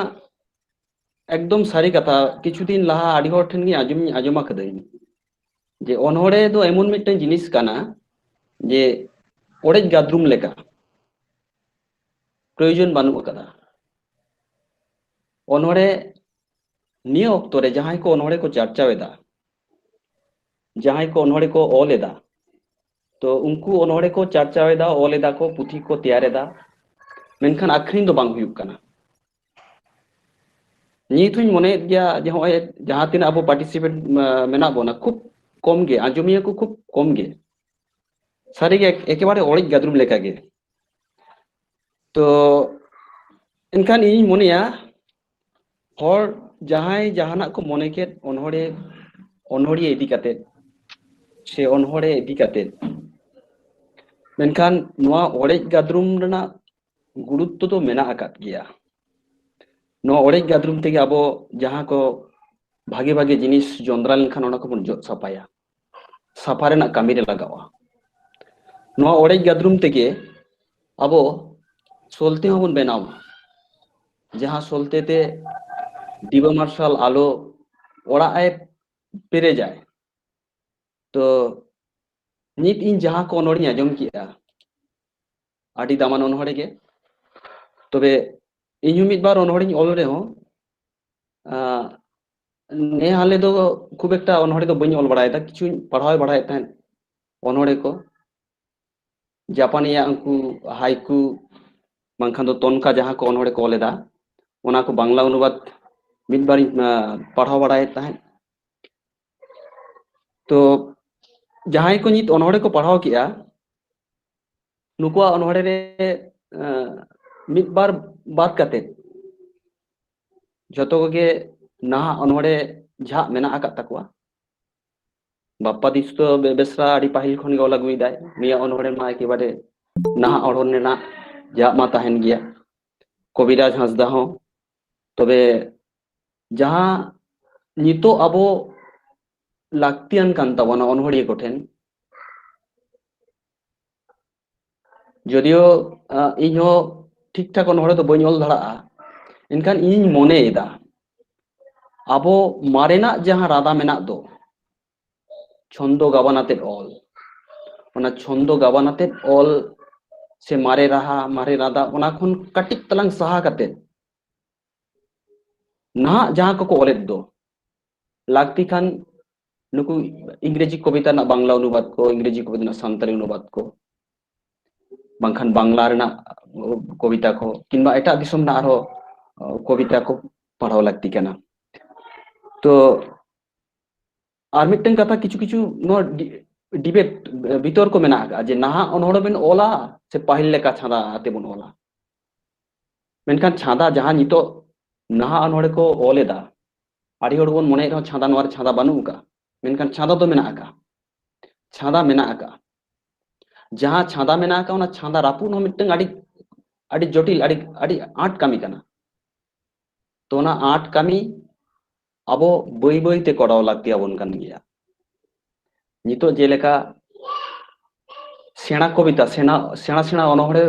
ᱮᱠᱫᱚᱢ ᱥᱟᱹᱨᱤ ᱠᱟᱛᱷᱟ, ᱠᱤᱪᱷᱩ ᱫᱤᱱ ᱞᱟᱦᱟ ᱟᱹᱰᱤ ᱦᱚᱲ ᱴᱷᱮᱱ ᱜᱤᱧ ᱟᱸᱡᱚᱢ, ᱟᱸᱡᱚᱢ ᱟᱠᱟᱫᱟᱹᱧ ᱡᱮ ᱚᱱᱚᱲᱦᱮ ᱫᱚ ᱮᱢᱚᱱ ᱢᱤᱫᱴᱟᱝ ᱡᱤᱱᱤᱥ ᱠᱟᱱᱟ ᱡᱮ ᱚᱲᱮᱡ ᱜᱟᱫᱽᱨᱩᱢ ᱞᱮᱠᱟ, ᱯᱨᱚᱭᱳᱡᱚᱱ ᱵᱟᱹᱱᱩᱜ ᱟᱠᱟᱫᱟ᱾ ᱚᱱᱚᱲᱦᱮ, ᱱᱤᱭᱟᱹ ᱚᱠᱛᱚ ᱨᱮ ᱡᱟᱦᱟᱸᱭ ᱠᱚ ᱚᱱᱚᱲᱦᱮ ᱠᱚ ᱪᱟᱨᱪᱟᱣ ᱮᱫᱟ, ᱡᱟᱦᱟᱸᱭ ᱠᱚ ᱚᱱᱚᱲᱦᱮ ᱠᱚ ᱚᱞ ᱮᱫᱟ, ᱛᱚ ᱩᱱᱠᱩ ᱚᱱᱚᱲᱦᱮ ᱠᱚ ᱪᱟᱨᱪᱟᱣ ᱮᱫᱟ, ᱚᱞ ᱮᱫᱟ ᱠᱚ, ᱯᱩᱛᱷᱤ ᱠᱚ ᱛᱮᱭᱟᱨ ᱮᱫᱟ, ᱢᱮᱱᱠᱷᱟᱱ ᱟᱠᱷᱨᱤᱧ ᱫᱚ ᱵᱟᱝ ᱦᱩᱭᱩᱜ ᱠᱟᱱᱟ᱾ ᱱᱤᱛ ᱦᱚᱧ ᱢᱚᱱᱮᱭᱮᱫ ᱜᱮᱭᱟ ᱡᱮ ᱦᱚᱸᱜᱼᱚᱭ ᱡᱟᱦᱟᱸ ᱛᱤᱱᱟᱹᱜ ᱟᱵᱚ ᱯᱟᱨᱴᱤᱥᱤᱯᱮᱴ ᱢᱮᱱᱟᱜ ᱵᱚᱱᱟ, ᱠᱷᱩᱵ ᱠᱚᱢ ᱜᱮ, ᱟᱸᱡᱚᱢᱤᱭᱟᱹ ᱠᱚ ᱠᱷᱩᱵ ᱠᱚᱢ ᱜᱮ, ᱥᱟᱹᱨᱤᱜᱮ ᱮᱠᱮᱵᱟᱨᱮ ᱚᱲᱮᱡ ᱜᱟᱫᱨᱩᱢ ᱞᱮᱠᱟᱜᱮ᱾ ᱛᱚ ᱮᱱᱠᱷᱟᱱ ᱤᱧᱤᱧ ᱢᱚᱱᱮᱭᱟ, ᱦᱚᱲ ᱡᱟᱦᱟᱸᱭ ᱡᱟᱦᱟᱱᱟᱜ ᱠᱚ ᱢᱚᱱᱮ ᱠᱮᱫ ᱚᱱᱚᱲᱦᱮ, ᱚᱱᱚᱲᱦᱤᱭᱟᱹ ᱤᱫᱤ ᱠᱟᱛᱮ ᱥᱮ ᱚᱱᱚᱲᱦᱮ ᱤᱫᱤ ᱠᱟᱛᱮ, ᱢᱮᱱᱠᱷᱟᱱ ᱱᱚᱣᱟ ᱚᱲᱮᱡ ᱜᱟᱫᱨᱩᱢ ᱨᱮᱱᱟᱜ ᱜᱩᱨᱩᱛᱛᱚ ᱫᱚ ᱢᱮᱱᱟᱜ ᱟᱠᱟᱫ ᱜᱮᱭᱟ᱾ ᱱᱚᱣᱟ ᱚᱲᱮᱡ ᱜᱟᱫᱨᱩᱢ ᱛᱮᱜᱮ ᱟᱵᱚ ᱡᱟᱦᱟᱸ ᱠᱚ ᱵᱷᱟᱜᱮ ᱵᱷᱟᱜᱮ ᱡᱤᱱᱤᱥ ᱡᱚᱸᱫᱽᱨᱟ ᱞᱮᱱᱠᱷᱟᱱ ᱚᱱᱟ ᱠᱚᱵᱚᱱ ᱡᱚᱜ ᱥᱟᱯᱷᱟᱭᱟ, ᱥᱟᱯᱷᱟ ᱨᱮᱱᱟᱜ ᱠᱟᱹᱢᱤ ᱨᱮ ᱞᱟᱜᱟᱜᱼᱟ᱾ ᱱᱚᱣᱟ ᱚᱲᱮᱡ ᱜᱟᱫᱨᱩᱢ ᱛᱮᱜᱮ ᱟᱵᱚ ᱥᱚᱞᱛᱮ ᱦᱚᱸᱵᱚᱱ ᱵᱮᱱᱟᱣᱟ, ᱡᱟᱦᱟᱸ ᱥᱚᱞᱛᱮ ᱛᱮ ᱰᱤᱵᱟᱹ ᱢᱟᱨᱥᱟᱞ ᱟᱞᱚ ᱚᱲᱟᱜ ᱮ ᱯᱮᱨᱮᱡᱟᱭ᱾ ᱛᱚ ᱱᱤᱛ ᱤᱧ ᱡᱟᱦᱟᱸ ᱠᱚ ᱚᱱᱚᱲᱤᱧ ᱟᱸᱡᱚᱢ ᱠᱮᱜᱼᱟ, ᱟᱹᱰᱤ ᱫᱟᱢᱟᱱ ᱚᱱᱚᱲᱦᱮ ᱜᱮ᱾ ᱛᱚᱵᱮ ᱤᱧᱦᱚᱸ ᱢᱤᱫ ᱵᱟᱨ ᱚᱱᱚᱲᱦᱮᱧ ᱚᱞ ᱨᱮᱦᱚᱸ, ᱟᱸ, ᱱᱮ ᱦᱟᱞᱮ ᱫᱚ ᱠᱷᱩᱵ ᱮᱠᱴᱟ ᱚᱱᱚᱲᱦᱮ ᱫᱚ ᱵᱟᱹᱧ ᱚᱞ ᱵᱟᱲᱟᱭᱮᱫᱟ, ᱠᱤᱪᱷᱩᱧ ᱯᱟᱲᱦᱟᱣ ᱵᱟᱲᱟᱭᱮᱫ ᱛᱟᱦᱮᱸᱫ ᱚᱱᱚᱲᱦᱮ ᱠᱚ, ᱡᱟᱯᱟᱱᱤᱭᱟᱜ ᱩᱱᱠᱩ ᱦᱟᱭᱠᱩ ᱵᱟᱝᱠᱷᱟᱱ ᱫᱚ ᱛᱚᱱᱠᱟ ᱡᱟᱦᱟᱸ ᱠᱚ ᱚᱱᱚᱲᱦᱮ ᱠᱚ ᱚᱞ ᱮᱫᱟ, ᱚᱱᱟ ᱠᱚ ᱵᱟᱝᱞᱟ ᱚᱱᱩᱵᱟᱫ ᱢᱤᱫ ᱵᱟᱨᱤᱧ, ᱟᱸ, ᱯᱟᱲᱦᱟᱣ ᱵᱟᱲᱟᱭᱮᱫ ᱛᱟᱦᱮᱸᱫ᱾ ᱛᱚ ᱡᱟᱦᱟᱸᱭ ᱠᱚ ᱱᱤᱛ ᱚᱱᱚᱲᱦᱮ ᱠᱚ ᱯᱟᱲᱦᱟᱣ ᱠᱮᱜᱼᱟ, ᱱᱩᱠᱩᱣᱟᱜ ᱚᱱᱚᱲᱦᱮ ᱨᱮ, ᱟᱸ, ᱢᱤᱫ ᱵᱟᱨ ᱵᱟᱫ ᱠᱟᱛᱮ ᱡᱷᱚᱛᱚ ᱠᱚᱜᱮ ᱱᱟᱦᱟᱜ ᱚᱱᱚᱲᱦᱮ ᱡᱷᱟᱜ ᱢᱮᱱᱟᱜ ᱟᱠᱟᱫ ᱛᱟᱠᱚᱣᱟ᱾ ᱵᱟᱯᱯᱟ ᱫᱤᱥᱩ ᱫᱚ ᱵᱮ-, ᱵᱮᱥᱨᱟ ᱟᱹᱰᱤ ᱯᱟᱹᱦᱤᱞ ᱠᱷᱚᱱ ᱜᱮ ᱚᱞ ᱟᱹᱜᱩᱭᱮᱫᱟᱭ᱾ ᱱᱤᱭᱟᱹ ᱚᱱᱚᱲᱦᱮ ᱢᱟ ᱮᱠᱮᱵᱟᱨᱮ ᱱᱟᱦᱟᱜ ᱚᱱᱚᱲᱦᱮ ᱨᱮᱱᱟᱜ ᱡᱷᱟᱜ ᱢᱟ ᱛᱟᱦᱮᱱ ᱜᱮᱭᱟ᱾ ᱠᱚᱵᱤᱨᱟᱡᱽ ᱦᱟᱸᱥᱫᱟ ᱦᱚᱸ᱾ ᱛᱚᱵᱮ ᱡᱟᱦᱟᱸ ᱱᱤᱛᱚᱜ ᱟᱵᱚ ᱞᱟᱹᱠᱛᱤᱭᱟᱱ ᱠᱟᱱ ᱛᱟᱵᱚᱱᱟ ᱚᱱᱚᱲᱦᱤᱭᱟᱹ ᱠᱚᱴᱷᱮᱱ, ᱡᱚᱫᱤᱭᱳ, ᱟᱸ, ᱤᱧᱦᱚᱸ ᱴᱷᱤᱠ ᱴᱷᱟᱠ ᱚᱱᱚᱲᱦᱮ ᱫᱚ ᱵᱟᱹᱧ ᱚᱞ ᱫᱟᱲᱮᱭᱟᱜᱼᱟ, ᱮᱱᱠᱷᱟᱱ ᱤᱧᱤᱧ ᱢᱚᱱᱮᱭᱮᱫᱟ ᱟᱵᱚ ᱢᱟᱨᱮᱱᱟᱜ ᱡᱟᱦᱟᱸ ᱨᱟᱫᱟ ᱢᱮᱱᱟᱜ ᱫᱚ, ᱪᱷᱚᱱᱫᱚ ᱜᱟᱵᱟᱱ ᱟᱛᱮᱫ ᱚᱞ, ᱚᱱᱟ ᱪᱷᱚᱱᱫᱚ ᱜᱟᱵᱟᱱ ᱟᱛᱮᱫ ᱚᱞ ᱥᱮ ᱢᱟᱨᱮ ᱨᱟᱦᱟ, ᱢᱟᱨᱮ ᱨᱟᱫᱟ, ᱚᱱᱟ ᱠᱷᱚᱱ ᱠᱟᱹᱴᱤᱡ ᱛᱟᱞᱟᱝ ᱥᱟᱦᱟ ᱠᱟᱛᱮᱫ ᱱᱟᱦᱟᱜ ᱡᱟᱦᱟᱸ ᱠᱚᱠᱚ ᱚᱞᱮᱫ ᱫᱚ, ᱞᱟᱹᱠᱛᱤ ᱠᱷᱟᱱ ᱱᱩᱠᱩ ᱤᱝᱨᱮᱡᱤ ᱠᱚᱵᱤᱛᱟ ᱨᱮᱱᱟᱜ ᱵᱟᱝᱞᱟ ᱚᱱᱩᱵᱟᱫ ᱠᱚ, ᱤᱝᱨᱮᱡᱤ ᱠᱚᱵᱤᱛᱟ ᱨᱮᱱᱟᱜ ᱥᱟᱱᱛᱟᱲᱤ ᱚᱱᱩᱵᱟᱫ ᱠᱚ, ᱵᱟᱝᱠᱷᱟᱱ ᱵᱟᱝᱞᱟ ᱨᱮᱱᱟᱜ ᱠᱚᱵᱤᱛᱟ ᱠᱚ, ᱠᱤᱝᱵᱟ ᱮᱴᱟᱜ ᱫᱤᱥᱚᱢ ᱨᱮᱱᱟᱜ ᱟᱨᱦᱚᱸ ᱠᱚᱵᱤᱛᱟ ᱠᱚ ᱯᱟᱲᱦᱟᱣ ᱞᱟᱹᱠᱛᱤ ᱠᱟᱱᱟ᱾ ᱛᱚ ᱟᱨ ᱢᱤᱫᱴᱟᱝ ᱠᱟᱛᱷᱟ, ᱠᱤᱪᱷᱩ ᱠᱤᱪᱷᱩ ᱱᱚᱣᱟ ᱰᱤᱵᱮᱴ, ᱵᱤᱛᱚᱨᱠᱚ ᱢᱮᱱᱟᱜ ᱟᱠᱟᱫᱼᱟ ᱡᱮ ᱱᱟᱦᱟᱜ ᱚᱱᱚᱬᱦᱮ ᱵᱚᱱ ᱚᱞᱟ ᱥᱮ ᱯᱟᱹᱦᱤᱞ ᱞᱮᱠᱟ ᱪᱷᱟᱸᱫᱟ ᱟᱛᱮ ᱵᱚᱱ ᱚᱞᱟ᱾ ᱢᱮᱱᱠᱷᱟᱱ ᱪᱷᱟᱸᱫᱟ ᱡᱟᱦᱟᱸ ᱱᱤᱛᱚᱜ ᱱᱟᱦᱟᱜ ᱚᱱᱚᱬᱦᱮ ᱠᱚ ᱚᱞ ᱮᱫᱟ, ᱟᱹᱰᱤ ᱦᱚᱲ ᱵᱚᱱ ᱢᱚᱱᱮᱭᱮᱫ ᱨᱮᱦᱚᱸ ᱪᱷᱟᱸᱫᱟ, ᱱᱚᱣᱟ ᱨᱮ ᱪᱷᱟᱸᱫᱟ ᱵᱟᱹᱱᱩᱜ ᱟᱠᱟᱫᱼᱟ, ᱢᱮᱱᱠᱷᱟᱱ ᱪᱷᱟᱸᱫᱟ ᱫᱚ ᱢᱮᱱᱟᱜ ᱟᱠᱟᱫᱼᱟ᱾ ᱪᱷᱟᱸᱫᱟ ᱢᱮᱱᱟᱜ ᱟᱠᱟᱫᱼᱟ᱾ ᱡᱟᱦᱟᱸ ᱪᱷᱟᱸᱫᱟ ᱢᱮᱱᱟᱜ ᱟᱠᱟᱫᱼᱟ, ᱚᱱᱟ ᱪᱷᱟᱸᱫᱟ ᱨᱟᱹᱯᱩᱫ ᱦᱚᱸ ᱢᱤᱫᱴᱟᱝ ᱟᱹᱰᱤ, ᱟᱹᱰᱤ ᱡᱚᱴᱤᱞ, ᱟᱹᱰᱤ, ᱟᱹᱰᱤ ᱟᱸᱴ ᱠᱟᱹᱢᱤ ᱠᱟᱱᱟ᱾ ᱛᱚ ᱚᱱᱟ ᱟᱸᱴ ᱠᱟᱹᱢᱤ ᱟᱵᱚ ᱵᱟᱹᱭ ᱵᱟᱹᱭ ᱛᱮ ᱠᱚᱨᱟᱣ ᱞᱟᱹᱠᱛᱤ ᱟᱵᱚᱱ ᱠᱟᱱ ᱜᱮᱭᱟ᱾ ᱱᱤᱛᱚᱜ ᱡᱮᱞᱮᱠᱟ ᱥᱮᱬᱟ ᱠᱚᱵᱤᱛᱟ, ᱥᱮᱬᱟ, ᱥᱮᱬᱟ ᱥᱮᱬᱟ ᱚᱱᱚᱬᱦᱮ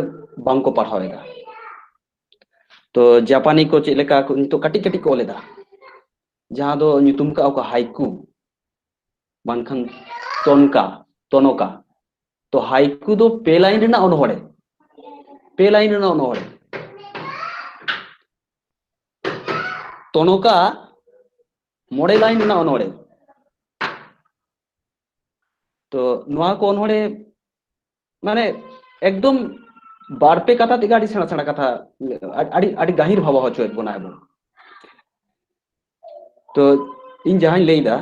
ᱵᱟᱝᱠᱚ ᱯᱟᱲᱦᱟᱣ ᱮᱫᱟ᱾ ᱛᱚ ᱡᱟᱯᱟᱱᱤ ᱠᱚ ᱪᱮᱫ ᱞᱮᱠᱟ ᱠᱚ ᱱᱤᱛᱚᱜ ᱠᱟᱹᱴᱤᱡ ᱠᱟᱹᱴᱤᱡ ᱠᱚ ᱚᱞ ᱮᱫᱟ, ᱡᱟᱦᱟᱸ ᱫᱚ ᱧᱩᱛᱩᱢ ᱠᱟᱜᱼᱟ ᱠᱚ ᱦᱟᱭᱠᱩ, ᱵᱟᱝᱠᱷᱟᱱ ᱛᱚᱱᱠᱟ, ᱛᱚᱱᱚᱠᱟ᱾ ᱛᱚ ᱦᱟᱭᱠᱩ ᱫᱚ ᱯᱮ ᱞᱟᱭᱤᱱ ᱨᱮᱱᱟᱜ ᱚᱱᱚᱬᱦᱮ, ᱯᱮ ᱞᱟᱭᱤᱱ ᱨᱮᱱᱟᱜ ᱚᱱᱚᱬᱦᱮ᱾ ᱛᱚᱱᱚᱠᱟ ᱢᱚᱬᱮ ᱞᱟᱭᱤᱱ ᱨᱮᱱᱟᱜ ᱚᱱᱚᱬᱦᱮ᱾ ᱛᱚ ᱱᱚᱣᱟ ᱠᱚ ᱚᱱᱚᱬᱦᱮ ᱢᱟᱱᱮ ᱮᱠᱫᱚᱢ ᱵᱟᱨ ᱯᱮ ᱠᱟᱛᱷᱟ ᱛᱮᱜᱮ ᱟᱹᱰᱤ ᱥᱮᱬᱟ ᱥᱮᱬᱟ ᱠᱟᱛᱷᱟ, ᱟᱹᱰᱤ, ᱟᱹᱰᱤ ᱜᱟᱹᱦᱤᱨ ᱵᱷᱟᱵᱟᱣ ᱦᱚᱪᱚᱭᱮᱫ ᱵᱚᱱᱟ ᱟᱵᱚ᱾ ᱛᱚ ᱤᱧ ᱡᱟᱦᱟᱸᱧ ᱞᱟᱹᱭᱫᱟ,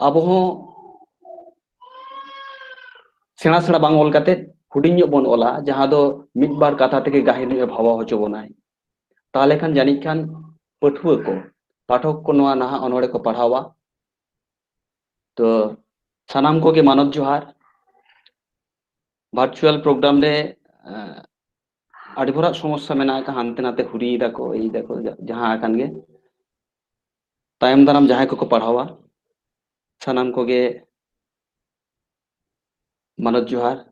ᱟᱵᱚ ᱦᱚᱸ ᱥᱮᱬᱟ ᱥᱮᱬᱟ ᱵᱟᱝ ᱚᱞ ᱠᱟᱛᱮ ᱦᱩᱰᱤᱧ ᱧᱚᱜ ᱵᱚᱱ ᱚᱞᱟ, ᱡᱟᱦᱟᱸ ᱫᱚ ᱢᱤᱫ ᱵᱟᱨ ᱠᱟᱛᱷᱟ ᱛᱮᱜᱮ ᱜᱟᱹᱦᱤᱨ ᱧᱚᱜ ᱮ ᱵᱷᱟᱵᱟᱣ ᱦᱚᱪᱚ ᱵᱚᱱᱟᱭ᱾ ᱛᱟᱦᱚᱞᱮ ᱠᱷᱟᱱ ᱡᱟᱹᱱᱤᱡ ᱠᱷᱟᱱ ᱯᱟᱹᱴᱷᱩᱣᱟᱹ ᱠᱚ, ᱯᱟᱴᱷᱚᱠ ᱠᱚ ᱱᱚᱣᱟ ᱱᱟᱦᱟᱜ ᱚᱱᱚᱬᱦᱮ ᱠᱚ ᱯᱟᱲᱦᱟᱣᱟ᱾ ᱛᱚ ᱥᱟᱱᱟᱢ ᱠᱚᱜᱮ ᱢᱟᱱᱚᱛ ᱡᱚᱦᱟᱨ᱾ ᱵᱷᱟᱨᱪᱩᱣᱟᱞ ᱯᱨᱳᱜᱨᱟᱢ ᱨᱮ, ᱟᱸ, ᱟᱹᱰᱤ ᱵᱷᱚᱨᱟᱜ ᱥᱚᱢᱚᱥᱥᱟ ᱢᱮᱱᱟᱜ ᱟᱠᱟᱫ, ᱦᱟᱱᱛᱮ ᱱᱟᱛᱮ ᱦᱩᱨᱤ ᱫᱟᱠᱚ, ᱮᱭ ᱫᱟᱠᱚ, ᱡᱟ-, ᱡᱟᱦᱟᱸ ᱟᱠᱟᱱ ᱜᱮ᱾ ᱛᱟᱭᱚᱢ ᱫᱟᱨᱟᱢ ᱡᱟᱦᱟᱸᱭ ᱠᱚᱠᱚ ᱯᱟᱲᱦᱟᱣᱟ, ᱥᱟᱱᱟᱢ ᱠᱚᱜᱮ ᱢᱟᱱᱚᱛ ᱡᱚᱦᱟᱨ᱾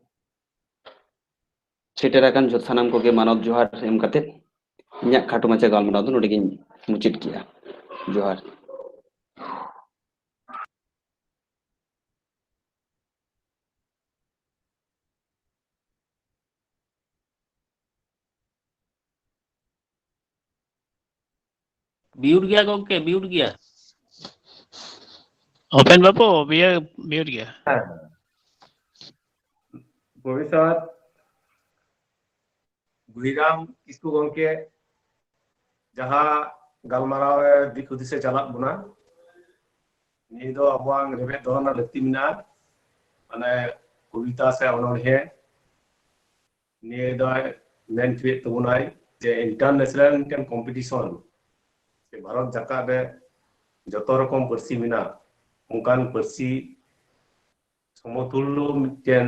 ᱥᱮᱴᱮᱨ ᱟᱠᱟᱱ ᱡᱚᱛᱚ ᱥᱟᱱᱟᱢ ᱠᱚᱜᱮ ᱢᱟᱱᱚᱛ ᱡᱚᱦᱟᱨ ᱮᱢ ᱠᱟᱛᱮ ᱤᱧᱟᱹᱜ ᱠᱷᱟᱴᱚ ᱢᱟᱪᱷᱟ ᱜᱟᱞᱢᱟᱨᱟᱣ ᱫᱚ ᱱᱚᱰᱮ ᱜᱤᱧ ᱢᱩᱪᱟᱹᱫ ᱠᱮᱜᱼᱟ᱾ ᱡᱚᱦᱟᱨ᱾ ᱢᱤᱭᱩᱴ ᱜᱮᱭᱟ ᱜᱚᱝᱠᱮ, ᱢᱤᱭᱩᱴ ᱜᱮᱭᱟ᱾ ᱚᱯᱮᱱ ᱵᱟᱹᱵᱩ, ᱤᱭᱟᱹ, ᱢᱤᱭᱩᱴ ᱜᱮᱭᱟ᱾ ᱦᱮᱸ᱾ ᱯᱨᱚᱯᱷᱮᱥᱚᱨ ᱵᱩᱲᱦᱤᱨᱟᱢ ᱠᱤᱥᱠᱩ ᱜᱚᱢᱠᱮ ᱡᱟᱦᱟᱸ ᱜᱟᱞᱢᱟᱨᱟᱣ ᱮ ᱫᱤᱥ ᱦᱩᱫᱤᱥ ᱮ ᱪᱟᱞᱟᱜ ᱵᱚᱱᱟ, ᱱᱤᱭᱟᱹ ᱫᱚ ᱟᱵᱚᱣᱟᱜ ᱨᱮᱵᱮᱫ ᱫᱚᱦᱚ ᱨᱮᱱᱟᱜ ᱞᱟᱹᱠᱛᱤ ᱢᱮᱱᱟᱜᱼᱟ᱾ ᱢᱟᱱᱮ ᱠᱚᱵᱤᱛᱟ ᱥᱮ ᱚᱱᱚᱬᱦᱮ, ᱱᱤᱭᱟᱹ ᱫᱚᱭ ᱢᱮᱱ ᱦᱚᱪᱚᱭᱮᱫ ᱛᱟᱵᱚᱱᱟᱭ ᱡᱮ international ᱢᱤᱫᱴᱮᱱ competition, ᱥᱮ ᱵᱷᱟᱨᱚᱛ ᱡᱟᱠᱟᱛ ᱨᱮ ᱡᱚᱛᱚ ᱨᱚᱠᱚᱢ ᱯᱟᱹᱨᱥᱤ ᱢᱮᱱᱟᱜ, ᱚᱱᱠᱟᱱ ᱯᱟᱹᱨᱥᱤ ᱥᱚᱢᱚᱛᱩᱞᱞᱚ ᱢᱤᱫᱴᱮᱱ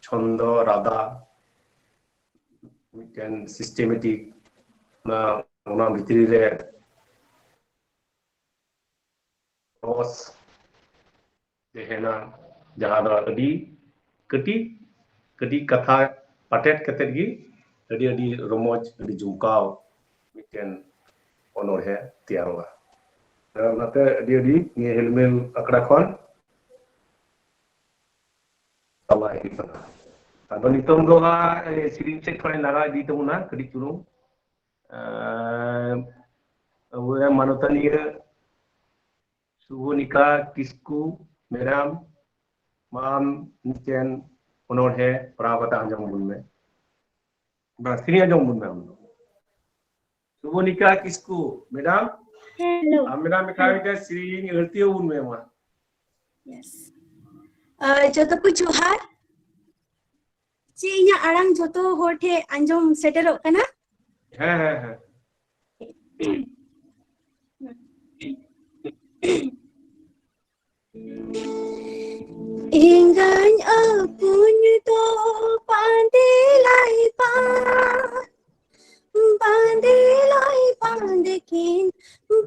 ᱪᱷᱚᱱᱫᱚ ᱨᱟᱫᱟ, ᱢᱤᱫᱴᱮᱱ systematic, ᱚᱱᱟ, ᱚᱱᱟ ᱵᱷᱤᱛᱨᱤ ᱨᱮ ᱨᱚᱥ ᱛᱟᱦᱮᱱᱟ, ᱡᱟᱦᱟᱸ ᱫᱚ ᱟᱹᱰᱤ ᱠᱟᱹᱴᱤᱡ ᱠᱟᱹᱴᱤᱡ ᱠᱟᱛᱷᱟ ᱯᱟᱴᱮᱫ ᱠᱟᱛᱮᱫ ᱜᱮ ᱟᱹᱰᱤ, ᱟᱹᱰᱤ ᱨᱚᱢᱚᱡᱽ, ᱟᱹᱰᱤ ᱡᱚᱢᱠᱟᱣ ᱢᱤᱫᱴᱮᱱ ᱚᱱᱚᱬᱦᱮ ᱛᱮᱭᱟᱨᱚᱜᱼᱟ᱾ ᱚᱱᱟᱛᱮ ᱟᱹᱰᱤ, ᱟᱹᱰᱤ ᱱᱤᱭᱟᱹ ᱦᱮᱞᱢᱮᱞ ᱟᱠᱷᱲᱟ ᱠᱷᱚᱱ ᱪᱟᱞᱟᱜ ᱦᱩᱭᱩᱜ ᱠᱟᱱᱟ᱾ ᱟᱫᱚ ᱱᱤᱛᱚᱝ ᱫᱚ ᱦᱟᱸᱜ, ᱮ, ᱥᱮᱨᱮᱧ ᱥᱮᱫ ᱠᱷᱚᱱ ᱞᱟᱜᱟᱣ ᱤᱫᱤ ᱛᱟᱵᱚᱱᱟ ᱠᱟᱹᱴᱤᱡ ᱪᱩᱞᱩᱝ᱾ ᱮᱸ, ᱟᱵᱚᱨᱮᱱ ᱢᱟᱱᱚᱛᱟᱱᱤᱭᱟᱹ ᱥᱩᱵᱷᱚᱱᱤᱠᱟ ᱠᱤᱥᱠᱩ ᱢᱮᱰᱟᱢ, ᱢᱟ ᱟᱢ ᱢᱤᱫᱴᱮᱱ ᱚᱱᱚᱬᱦᱮ ᱯᱟᱲᱦᱟᱣ ᱠᱟᱛᱮ ᱟᱸᱡᱚᱢ ᱵᱚᱱ ᱢᱮ᱾ ᱵᱟᱝ, ᱥᱮᱨᱮᱧ ᱟᱸᱡᱚᱢ ᱵᱚᱱ ᱢᱮ ᱟᱢ ᱫᱚ᱾ ᱥᱩᱵᱷᱚᱱᱤᱠᱟ ᱠᱤᱥᱠᱩ ᱢᱮᱰᱟᱢ, ᱦᱮᱞᱳ᱾ ᱟᱢ ᱢᱮᱰᱟᱢ ᱢᱤᱫᱴᱟᱝ, ᱢᱤᱫᱴᱟᱝ ᱥᱮᱨᱮᱧ ᱟᱹᱲᱛᱤ ᱟᱵᱚᱱ ᱢᱮ ᱢᱟ᱾ ᱭᱮᱥ᱾ ᱟᱨ ᱡᱚᱛᱚ ᱠᱚ ᱡᱚᱦᱟᱨ᱾ ᱪᱮᱫ ᱤᱧᱟᱹᱜ ᱟᱲᱟᱝ ᱡᱚᱛᱚ ᱦᱚᱲ ᱴᱷᱮᱱ ᱟᱸᱡᱚᱢ ᱥᱮᱴᱮᱨᱚᱜ ᱠᱟᱱᱟ? ᱦᱮᱸ, ᱦᱮᱸ, ᱦᱮᱸ᱾ ᱮᱸᱜᱟᱧ ᱟᱹᱯᱩᱧ ᱫᱚ ᱵᱟᱸᱫᱮ ᱞᱟᱭ ᱵᱟᱸᱫᱮ ᱞᱟᱭ ᱵᱟᱸᱫᱮ ᱠᱤᱱ,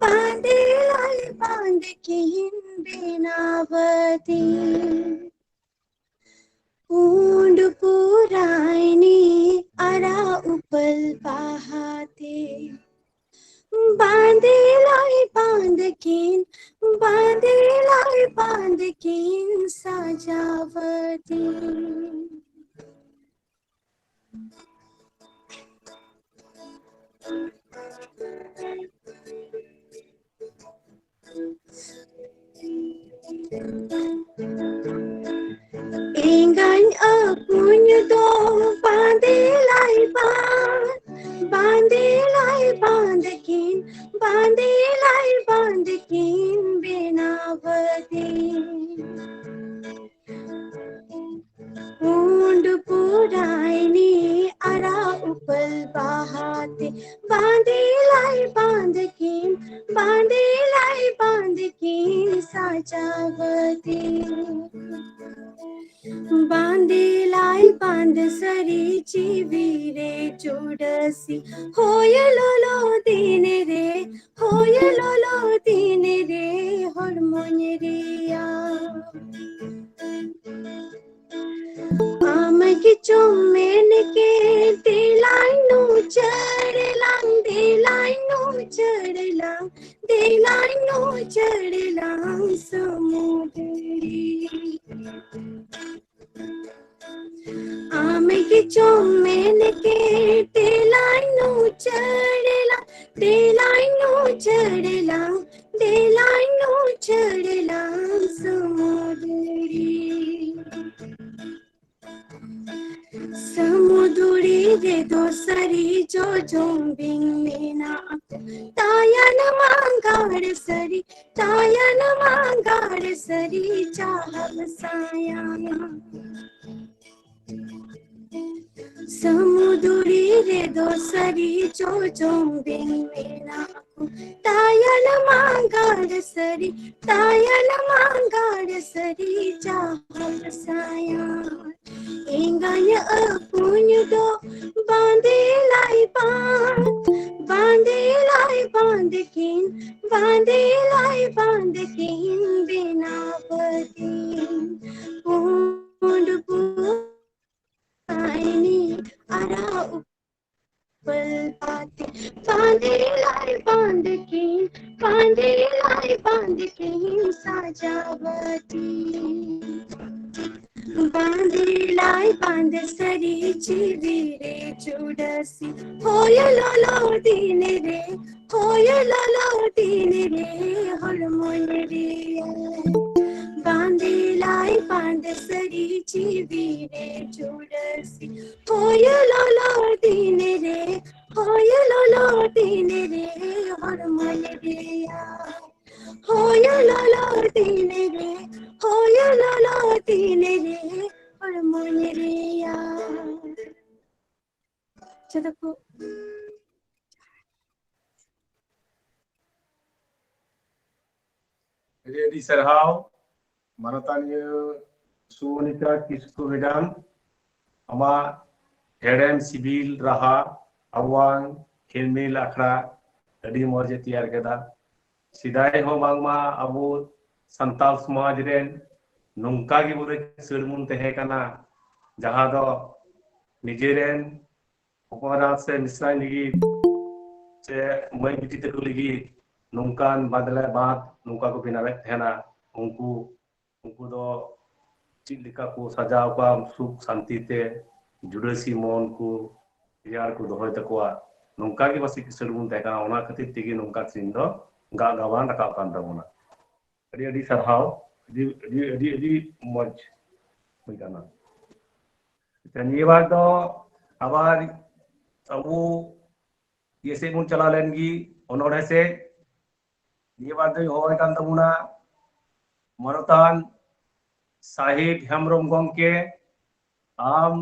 ᱵᱟᱸᱫᱮ ᱞᱟᱭ ᱵᱟᱸᱫᱮ ᱠᱤᱱ ᱵᱮᱱᱟᱣᱟᱫᱤᱧ᱾ ᱯᱩᱸᱰ ᱯᱩᱨᱟᱭᱱᱤ ᱟᱨᱟᱜ ᱩᱯᱟᱹᱞ ᱵᱟᱦᱟᱛᱮ, ᱵᱟᱸᱫᱮ ᱞᱟᱭ ᱵᱟᱸᱫᱮ ᱠᱤᱱ, ᱵᱟᱸᱫᱮ ᱞᱟᱭ ᱵᱟᱸᱫᱮ ᱠᱤᱱ ᱥᱟᱡᱟᱣᱟᱫᱤᱧ᱾ ᱵᱟᱸᱫᱮ ᱞᱟᱭ ᱵᱟᱸᱫᱮ ᱠᱤᱱ ᱵᱮᱱᱟᱣ ᱟᱹᱫᱤᱧ᱾ ᱯᱩᱸᱰ ᱯᱩᱨᱟᱭᱱᱤ ᱟᱨᱟᱜ ᱩᱯᱟᱹᱞ ᱵᱟᱦᱟᱛᱮ, ᱵᱟᱸᱫᱮ ᱞᱟᱭ ᱵᱟᱸᱫᱮ ᱠᱤᱱ, ᱵᱟᱸᱫᱮ ᱞᱟᱭ ᱵᱟᱸᱫᱮ ᱠᱤᱱ ᱥᱟᱡᱟᱣ ᱟᱹᱫᱤᱧ᱾ ᱵᱟᱸᱫᱮ ᱞᱟᱭ ᱵᱟᱸᱫᱮ ᱥᱟᱹᱨᱤ ᱡᱤᱣᱤ ᱨᱮ ᱪᱩᱰᱟᱹᱥᱤ, ᱦᱚᱭ ᱞᱚᱞᱚ ᱫᱤᱱ ᱨᱮ, ᱦᱚᱭ ᱞᱚᱞᱚ ᱫᱤᱱ ᱨᱮ ᱦᱚᱲᱢᱚᱧ ᱨᱮᱭᱟᱲ᱾ ᱟᱢ ᱜᱮᱪᱚᱢ ᱢᱮᱱ ᱠᱮᱫ, ᱫᱮᱞᱟᱭ ᱱᱩ ᱪᱟᱹᱲ ᱞᱟᱝ, ᱫᱮᱞᱟᱭ ᱱᱩ ᱪᱟᱹᱲ ᱞᱟᱝ, ᱫᱮᱞᱟᱭ ᱱᱩ ᱪᱟᱹᱲ ᱞᱟᱝ ᱥᱟᱹᱢᱩᱫᱽᱨᱤ᱾ ᱟᱢ ᱜᱮᱪᱚᱢ ᱢᱮᱱ ᱠᱮᱫ, ᱫᱮᱞᱟᱭ ᱱᱩ ᱪᱟᱹᱲ ᱞᱟᱝ, ᱫᱮᱞᱟᱭ ᱱᱩ ᱪᱟᱹᱲ ᱞᱟᱝ, ᱫᱮᱞᱟᱭ ᱱᱩ ᱪᱟᱹᱲ ᱞᱟᱝ ᱥᱟᱹᱢᱩᱫᱽᱨᱤ᱾ ᱥᱟᱹᱢᱩᱫᱽᱨᱤ ᱨᱮᱫᱚ ᱥᱟᱹᱨᱤ ᱡᱚᱡᱚᱢ ᱵᱤᱧ ᱢᱮᱱᱟᱜ ᱠᱚ, ᱛᱟᱭᱟᱱ ᱢᱟᱸᱜᱟᱲ ᱥᱟᱹᱨᱤ, ᱛᱟᱭᱟᱱ ᱢᱟᱸᱜᱟᱲ ᱥᱟᱹᱨᱤ ᱪᱟᱦᱟᱵ ᱥᱟᱭᱟ᱾ ᱥᱟᱹᱢᱩᱫᱽᱨᱤ ᱨᱮᱫᱚ ᱥᱟᱹᱨᱤ ᱡᱚᱡᱚᱢ ᱵᱤᱧ ᱢᱮᱱᱟᱜ ᱠᱚ, ᱛᱟᱭᱟᱱ ᱢᱟᱸᱜᱟᱲ ᱥᱟᱹᱨᱤ, ᱛᱟᱭᱟᱱ ᱢᱟᱸᱜᱟᱲ ᱥᱟᱹᱨᱤ ᱪᱟᱦᱟᱵ ᱥᱟᱭᱟ᱾ ᱮᱸᱜᱟᱧ ᱟᱹᱯᱩᱧ ᱫᱚ ᱵᱟᱸᱫᱮ ᱞᱟᱭ ᱵᱟᱸᱫ, ᱵᱟᱸᱫᱮ ᱞᱟᱭ ᱵᱟᱸᱫᱮ ᱠᱤᱱ, ᱵᱟᱸᱫᱮ ᱞᱟᱭ ᱵᱟᱸᱫᱮ ᱠᱤᱱ ᱵᱮᱱᱟᱣ ᱟᱹᱫᱤᱧ᱾ ᱯᱩᱸᱰ ᱯᱩᱸᱰ ᱟᱭᱱᱤ ᱟᱨᱟᱜ ᱩᱯᱟᱹᱞ ᱵᱟᱸᱫᱮ, ᱵᱟᱸᱫᱮ ᱞᱟᱭ ᱵᱟᱸᱫᱮ ᱠᱤᱱ, ᱵᱟᱸᱫᱮ ᱞᱟᱭ ᱵᱟᱸᱫᱮ ᱠᱤᱱ ᱥᱟᱡᱟᱣ ᱟᱹᱫᱤᱧ᱾ ᱵᱟᱸᱫᱮ ᱞᱟᱭ ᱵᱟᱸᱫᱮ ᱥᱟᱹᱨᱤ ᱡᱤᱣᱤ ᱨᱮ ᱪᱩᱰᱟᱹᱥᱤ, ᱦᱚᱭ ᱞᱚᱞᱚ ᱫᱤᱱ ᱨᱮ, ᱦᱚᱭ ᱞᱚᱞᱚ ᱫᱤᱱ ᱨᱮ ᱦᱚᱲᱢᱚᱧ ᱨᱮᱭᱟᱲ᱾ ᱵᱟᱸᱫᱮ ᱞᱟᱭ ᱵᱟᱸᱫᱮ ᱥᱟᱹᱨᱤ ᱡᱤᱣᱤ ᱨᱮ ᱪᱩᱰᱟᱹᱥᱤ, ᱦᱚᱭ ᱞᱚᱞᱚ ᱫᱤᱱ ᱨᱮ ᱦᱚᱭ ᱞᱚᱞᱚ ᱛᱤᱱ ᱨᱮ ᱦᱚᱲᱢᱚᱧ ᱨᱮᱭᱟ, ᱦᱚᱭ ᱞᱚᱞᱚ ᱛᱤᱱ ᱨᱮ, ᱦᱚᱭ ᱞᱚᱞᱚ ᱛᱤᱱ ᱨᱮ ᱦᱚᱲᱢᱚᱧ ᱨᱮᱭᱟ᱾ ᱡᱚᱛᱚ ᱠᱚ ᱟᱹᱰᱤ ᱟᱹᱰᱤ ᱥᱟᱨᱦᱟᱣ ᱢᱟᱱᱚᱛᱟᱱᱤᱭᱟᱹ ᱥᱩᱢᱚᱱᱤᱠᱟ ᱠᱤᱥᱠᱩ ᱢᱮᱰᱟᱢ, ᱟᱢᱟᱜ ᱦᱮᱲᱮᱢ ᱥᱤᱵᱤᱞ ᱨᱟᱦᱟ ᱟᱵᱚᱣᱟᱝ ᱦᱤᱨᱢᱤᱞ ᱟᱠᱷᱲᱟ ᱟᱹᱰᱤ ᱢᱚᱡᱽ ᱮ ᱛᱮᱭᱟᱨ ᱠᱮᱫᱟ᱾ ᱥᱮᱫᱟᱭ ᱦᱚᱸ ᱵᱟᱝᱢᱟ ᱟᱵᱚ ᱥᱟᱱᱛᱟᱲ ᱥᱚᱢᱟᱡᱽ ᱨᱮᱱ ᱱᱚᱝᱠᱟ ᱜᱮ ᱵᱚᱞᱮ ᱠᱤᱥᱟᱹᱬ ᱵᱚᱱ ᱛᱟᱦᱮᱸ ᱠᱟᱱᱟ, ᱡᱟᱦᱟᱸ ᱫᱚ ᱱᱤᱡᱮᱨᱮᱱ ᱦᱚᱯᱚᱱ ᱮᱨᱟ ᱥᱮ ᱢᱤᱥᱨᱟᱧ ᱞᱟᱹᱜᱤᱫ ᱥᱮ ᱢᱟᱹᱭ ᱵᱤᱴᱤ ᱛᱟᱠᱚ ᱞᱟᱹᱜᱤᱫ ᱱᱚᱝᱠᱟᱱ ᱵᱟᱫᱞᱮ ᱵᱟᱸᱫ ᱱᱚᱝᱠᱟ ᱠᱚ ᱵᱮᱱᱟᱣᱮᱫ ᱛᱟᱦᱮᱱᱟ᱾ ᱩᱱᱠᱩ, ᱩᱱᱠᱩ ᱫᱚ ᱪᱮᱫ ᱞᱮᱠᱟ ᱠᱚ ᱥᱟᱡᱟᱣ ᱠᱚᱣᱟ ᱥᱩᱠ ᱥᱟᱱᱛᱤ ᱛᱮ, ᱡᱩᱰᱟᱹᱥᱤ ᱢᱚᱱ ᱠᱚ ᱨᱮᱭᱟᱲ ᱠᱚ ᱫᱚᱦᱚᱭ ᱛᱟᱠᱚᱣᱟ᱾ ᱱᱚᱝᱠᱟ ᱜᱮ ᱯᱟᱥᱮᱡ ᱠᱤᱥᱟᱹᱬ ᱵᱚᱱ ᱛᱟᱦᱮᱸ ᱠᱟᱱᱟ, ᱚᱱᱟ ᱠᱷᱟᱹᱛᱤᱨ ᱛᱮᱜᱮ ᱱᱚᱝᱠᱟ ᱥᱤᱱ ᱫᱚ ᱜᱟᱜ ᱜᱟᱵᱟᱱ ᱨᱟᱠᱟᱵ ᱠᱟᱱ ᱛᱟᱵᱚᱱᱟ᱾ ᱟᱹᱰᱤ ᱟᱹᱰᱤ ᱥᱟᱨᱦᱟᱣ, ᱟᱹᱰᱤ ᱟᱹᱰᱤ ᱟᱹᱰᱤ ᱟᱹᱰᱤ ᱢᱚᱡᱽ ᱦᱩᱭ ᱠᱟᱱᱟ᱾ ᱟᱪᱪᱷᱟ, ᱱᱤᱭᱟᱹ ᱵᱟᱨ ᱫᱚ ᱟᱵᱟᱨ ᱟᱵᱚ ᱤᱭᱟᱹ ᱥᱮᱫ ᱵᱚᱱ ᱪᱟᱞᱟᱣ ᱞᱮᱱ ᱜᱮ, ᱚᱱᱚᱬᱦᱮ ᱥᱮᱫ᱾ ᱱᱤᱭᱟᱹ ᱵᱟᱨ ᱫᱚᱧ ᱦᱚᱦᱚᱭ ᱠᱟᱱ ᱛᱟᱵᱚᱱᱟ ᱢᱟᱱᱚᱛᱟᱱ ᱥᱟᱦᱮᱵ ᱦᱮᱢᱵᱨᱚᱢ ᱜᱚᱢᱠᱮ, ᱟᱢ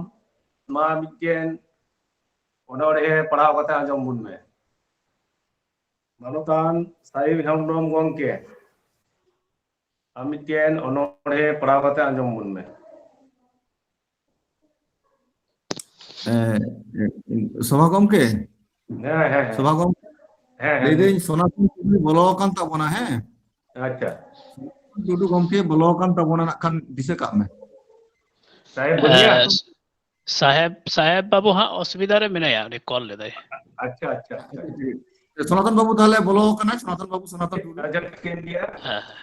ᱢᱟ ᱢᱤᱫᱴᱮᱱ ᱚᱱᱚᱬᱦᱮ ᱯᱟᱲᱦᱟᱣ ᱠᱟᱛᱮ ᱟᱸᱡᱚᱢ ᱵᱚᱱ ᱢᱮ᱾ ᱢᱟᱱᱚᱛᱟᱱ ᱥᱟᱦᱮᱵ ᱦᱮᱢᱵᱨᱚᱢ ᱜᱚᱢᱠᱮ, ᱟᱢ ᱢᱤᱫᱴᱮᱱ ᱚᱱᱚᱬᱦᱮ ᱯᱟᱲᱦᱟᱣ ᱠᱟᱛᱮ ᱟᱸᱡᱚᱢ ᱵᱚᱱ ᱢᱮ᱾ ᱮ, ᱥᱚᱵᱷᱟ ᱜᱚᱢᱠᱮ, ᱦᱮᱸ, ᱦᱮᱸ, ᱦᱮᱸ᱾ ᱥᱚᱵᱷᱟ ᱜᱚᱢᱠᱮ, ᱦᱮᱸ, ᱦᱮᱸ, ᱞᱟᱹᱭᱫᱟᱹᱧ ᱥᱚᱱᱟᱛᱚᱱ ᱴᱩᱰᱩ ᱵᱚᱞᱚ ᱟᱠᱟᱱ ᱛᱟᱵᱚᱱᱟ, ᱦᱮᱸ? ᱟᱪᱪᱷᱟ᱾ ᱴᱩᱰᱩ ᱜᱚᱢᱠᱮ ᱵᱚᱞᱚ ᱟᱠᱟᱱ ᱛᱟᱵᱚᱱᱟ, ᱱᱟᱜ ᱠᱷᱟᱱ ᱫᱤᱥᱟᱹ ᱠᱟᱜ ᱢᱮ᱾ ᱥᱟᱦᱮᱵ ᱵᱟᱹᱱᱩᱭᱟ? ᱮ, ᱥᱟᱦᱮᱵ, ᱥᱟᱦᱮᱵ ᱵᱟᱹᱵᱩ ᱦᱟᱸᱜ ᱚᱥᱩᱵᱤᱫᱷᱟ ᱨᱮ ᱢᱮᱱᱟᱭᱟ, ᱩᱱᱤ ᱠᱚᱞ ᱞᱮᱫᱟᱭ᱾ ᱟᱪᱪᱷᱟ, ᱟᱪᱪᱷᱟ, ᱟᱪᱪᱷᱟ᱾ ᱥᱚᱱᱟᱛᱚᱱ ᱵᱟᱹᱵᱩ ᱛᱟᱦᱚᱞᱮ ᱵᱚᱞᱚ ᱟᱠᱟᱱᱟᱭ, ᱥᱚᱱᱟᱛᱚᱱ ᱵᱟᱹᱵᱩ, ᱥᱚᱱᱟᱛᱚᱱ ᱴᱩᱰᱩ᱾ ᱟᱪᱪᱷᱟ, ᱴᱷᱤᱠᱟᱹᱱ ᱜᱮᱭᱟ᱾ ᱦᱮᱸ, ᱦᱮᱸ᱾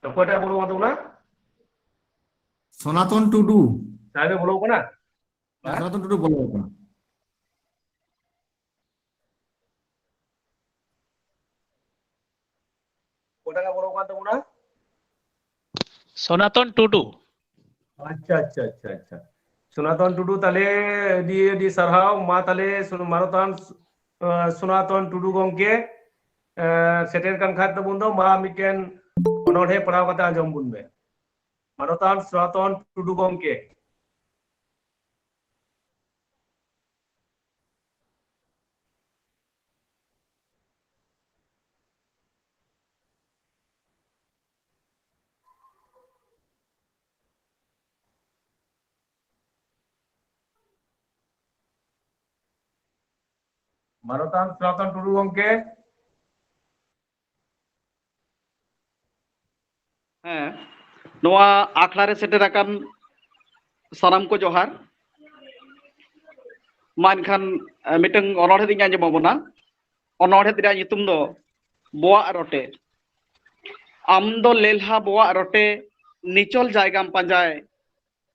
ᱚᱠᱚᱭᱴᱟᱜ ᱵᱚᱞᱚ ᱟᱠᱟᱱ ᱛᱟᱵᱚᱱᱟ? ᱥᱚᱱᱟᱛᱚᱱ ᱴᱩᱰᱩ᱾ ᱥᱟᱦᱮᱵ ᱮ ᱵᱚᱞᱚ ᱟᱠᱟᱱᱟ? ᱦᱮᱸ, ᱥᱚᱱᱟᱛᱚᱱ ᱴᱩᱰᱩ ᱵᱚᱞᱚ ᱟᱠᱟᱱᱟ᱾ ᱚᱠᱚᱭᱴᱟᱜ ᱵᱚᱞᱚ ᱟᱠᱟᱱ ᱛᱟᱵᱚᱱᱟ? ᱥᱚᱱᱟᱛᱚᱱ ᱴᱩᱰᱩ᱾ ᱟᱪᱪᱷᱟ, ᱟᱪᱪᱷᱟ, ᱟᱪᱪᱷᱟ, ᱟᱪᱪᱷᱟ᱾ ᱥᱚᱱᱟᱛᱚᱱ ᱴᱩᱰᱩ, ᱛᱟᱦᱞᱮ ᱟᱹᱰᱤ ᱟᱹᱰᱤ ᱥᱟᱨᱦᱟᱣ᱾ ᱢᱟ ᱛᱟᱦᱞᱮ ᱥᱩᱱ-, ᱢᱟᱱᱚᱛᱟᱱ ᱥᱩ-, ᱟᱸ, ᱥᱚᱱᱟᱛᱚᱱ ᱴᱩᱰᱩ ᱜᱚᱢᱠᱮ, ᱟᱸ, ᱥᱮᱴᱮᱨ ᱠᱟᱱ ᱠᱷᱟᱡ ᱛᱟᱵᱚᱱ ᱫᱚ, ᱢᱟ ᱢᱤᱫᱴᱮᱱ ᱚᱱᱚᱬᱦᱮ ᱯᱟᱲᱦᱟᱣ ᱠᱟᱛᱮ ᱟᱸᱡᱚᱢ ᱵᱚᱱ ᱢᱮ᱾ ᱢᱟᱱᱚᱛᱟᱱ ᱥᱚᱱᱟᱛᱚᱱ ᱴᱩᱰᱩ ᱜᱚᱢᱠᱮ᱾ ᱢᱟᱱᱚᱛᱟᱱ ᱥᱚᱱᱟᱛᱚᱱ ᱴᱩᱰᱩ ᱜᱚᱢᱠᱮ᱾ ᱦᱮᱸ, ᱱᱚᱣᱟ ᱟᱠᱷᱲᱟ ᱨᱮ ᱥᱮᱴᱮᱨ ᱟᱠᱟᱱ ᱥᱟᱱᱟᱢ ᱠᱚ ᱡᱚᱦᱟᱨ᱾ ᱢᱟ ᱮᱱᱠᱷᱟᱱ, ᱮ, ᱢᱤᱫᱴᱟᱝ ᱚᱱᱚᱬᱦᱮ ᱫᱚᱧ ᱟᱸᱡᱚᱢ ᱟᱵᱚᱱᱟ᱾ ᱚᱱᱚᱬᱦᱮ ᱨᱮᱭᱟᱜ ᱧᱩᱛᱩᱢ ᱫᱚ ᱵᱚᱣᱟᱜ ᱨᱚᱴᱮ᱾ ᱟᱢ ᱫᱚ ᱞᱮᱞᱦᱟ ᱵᱚᱣᱟᱜ ᱨᱚᱴᱮ, ᱱᱤᱪᱚᱞ ᱡᱟᱭᱜᱟᱢ ᱯᱟᱸᱡᱟᱭ,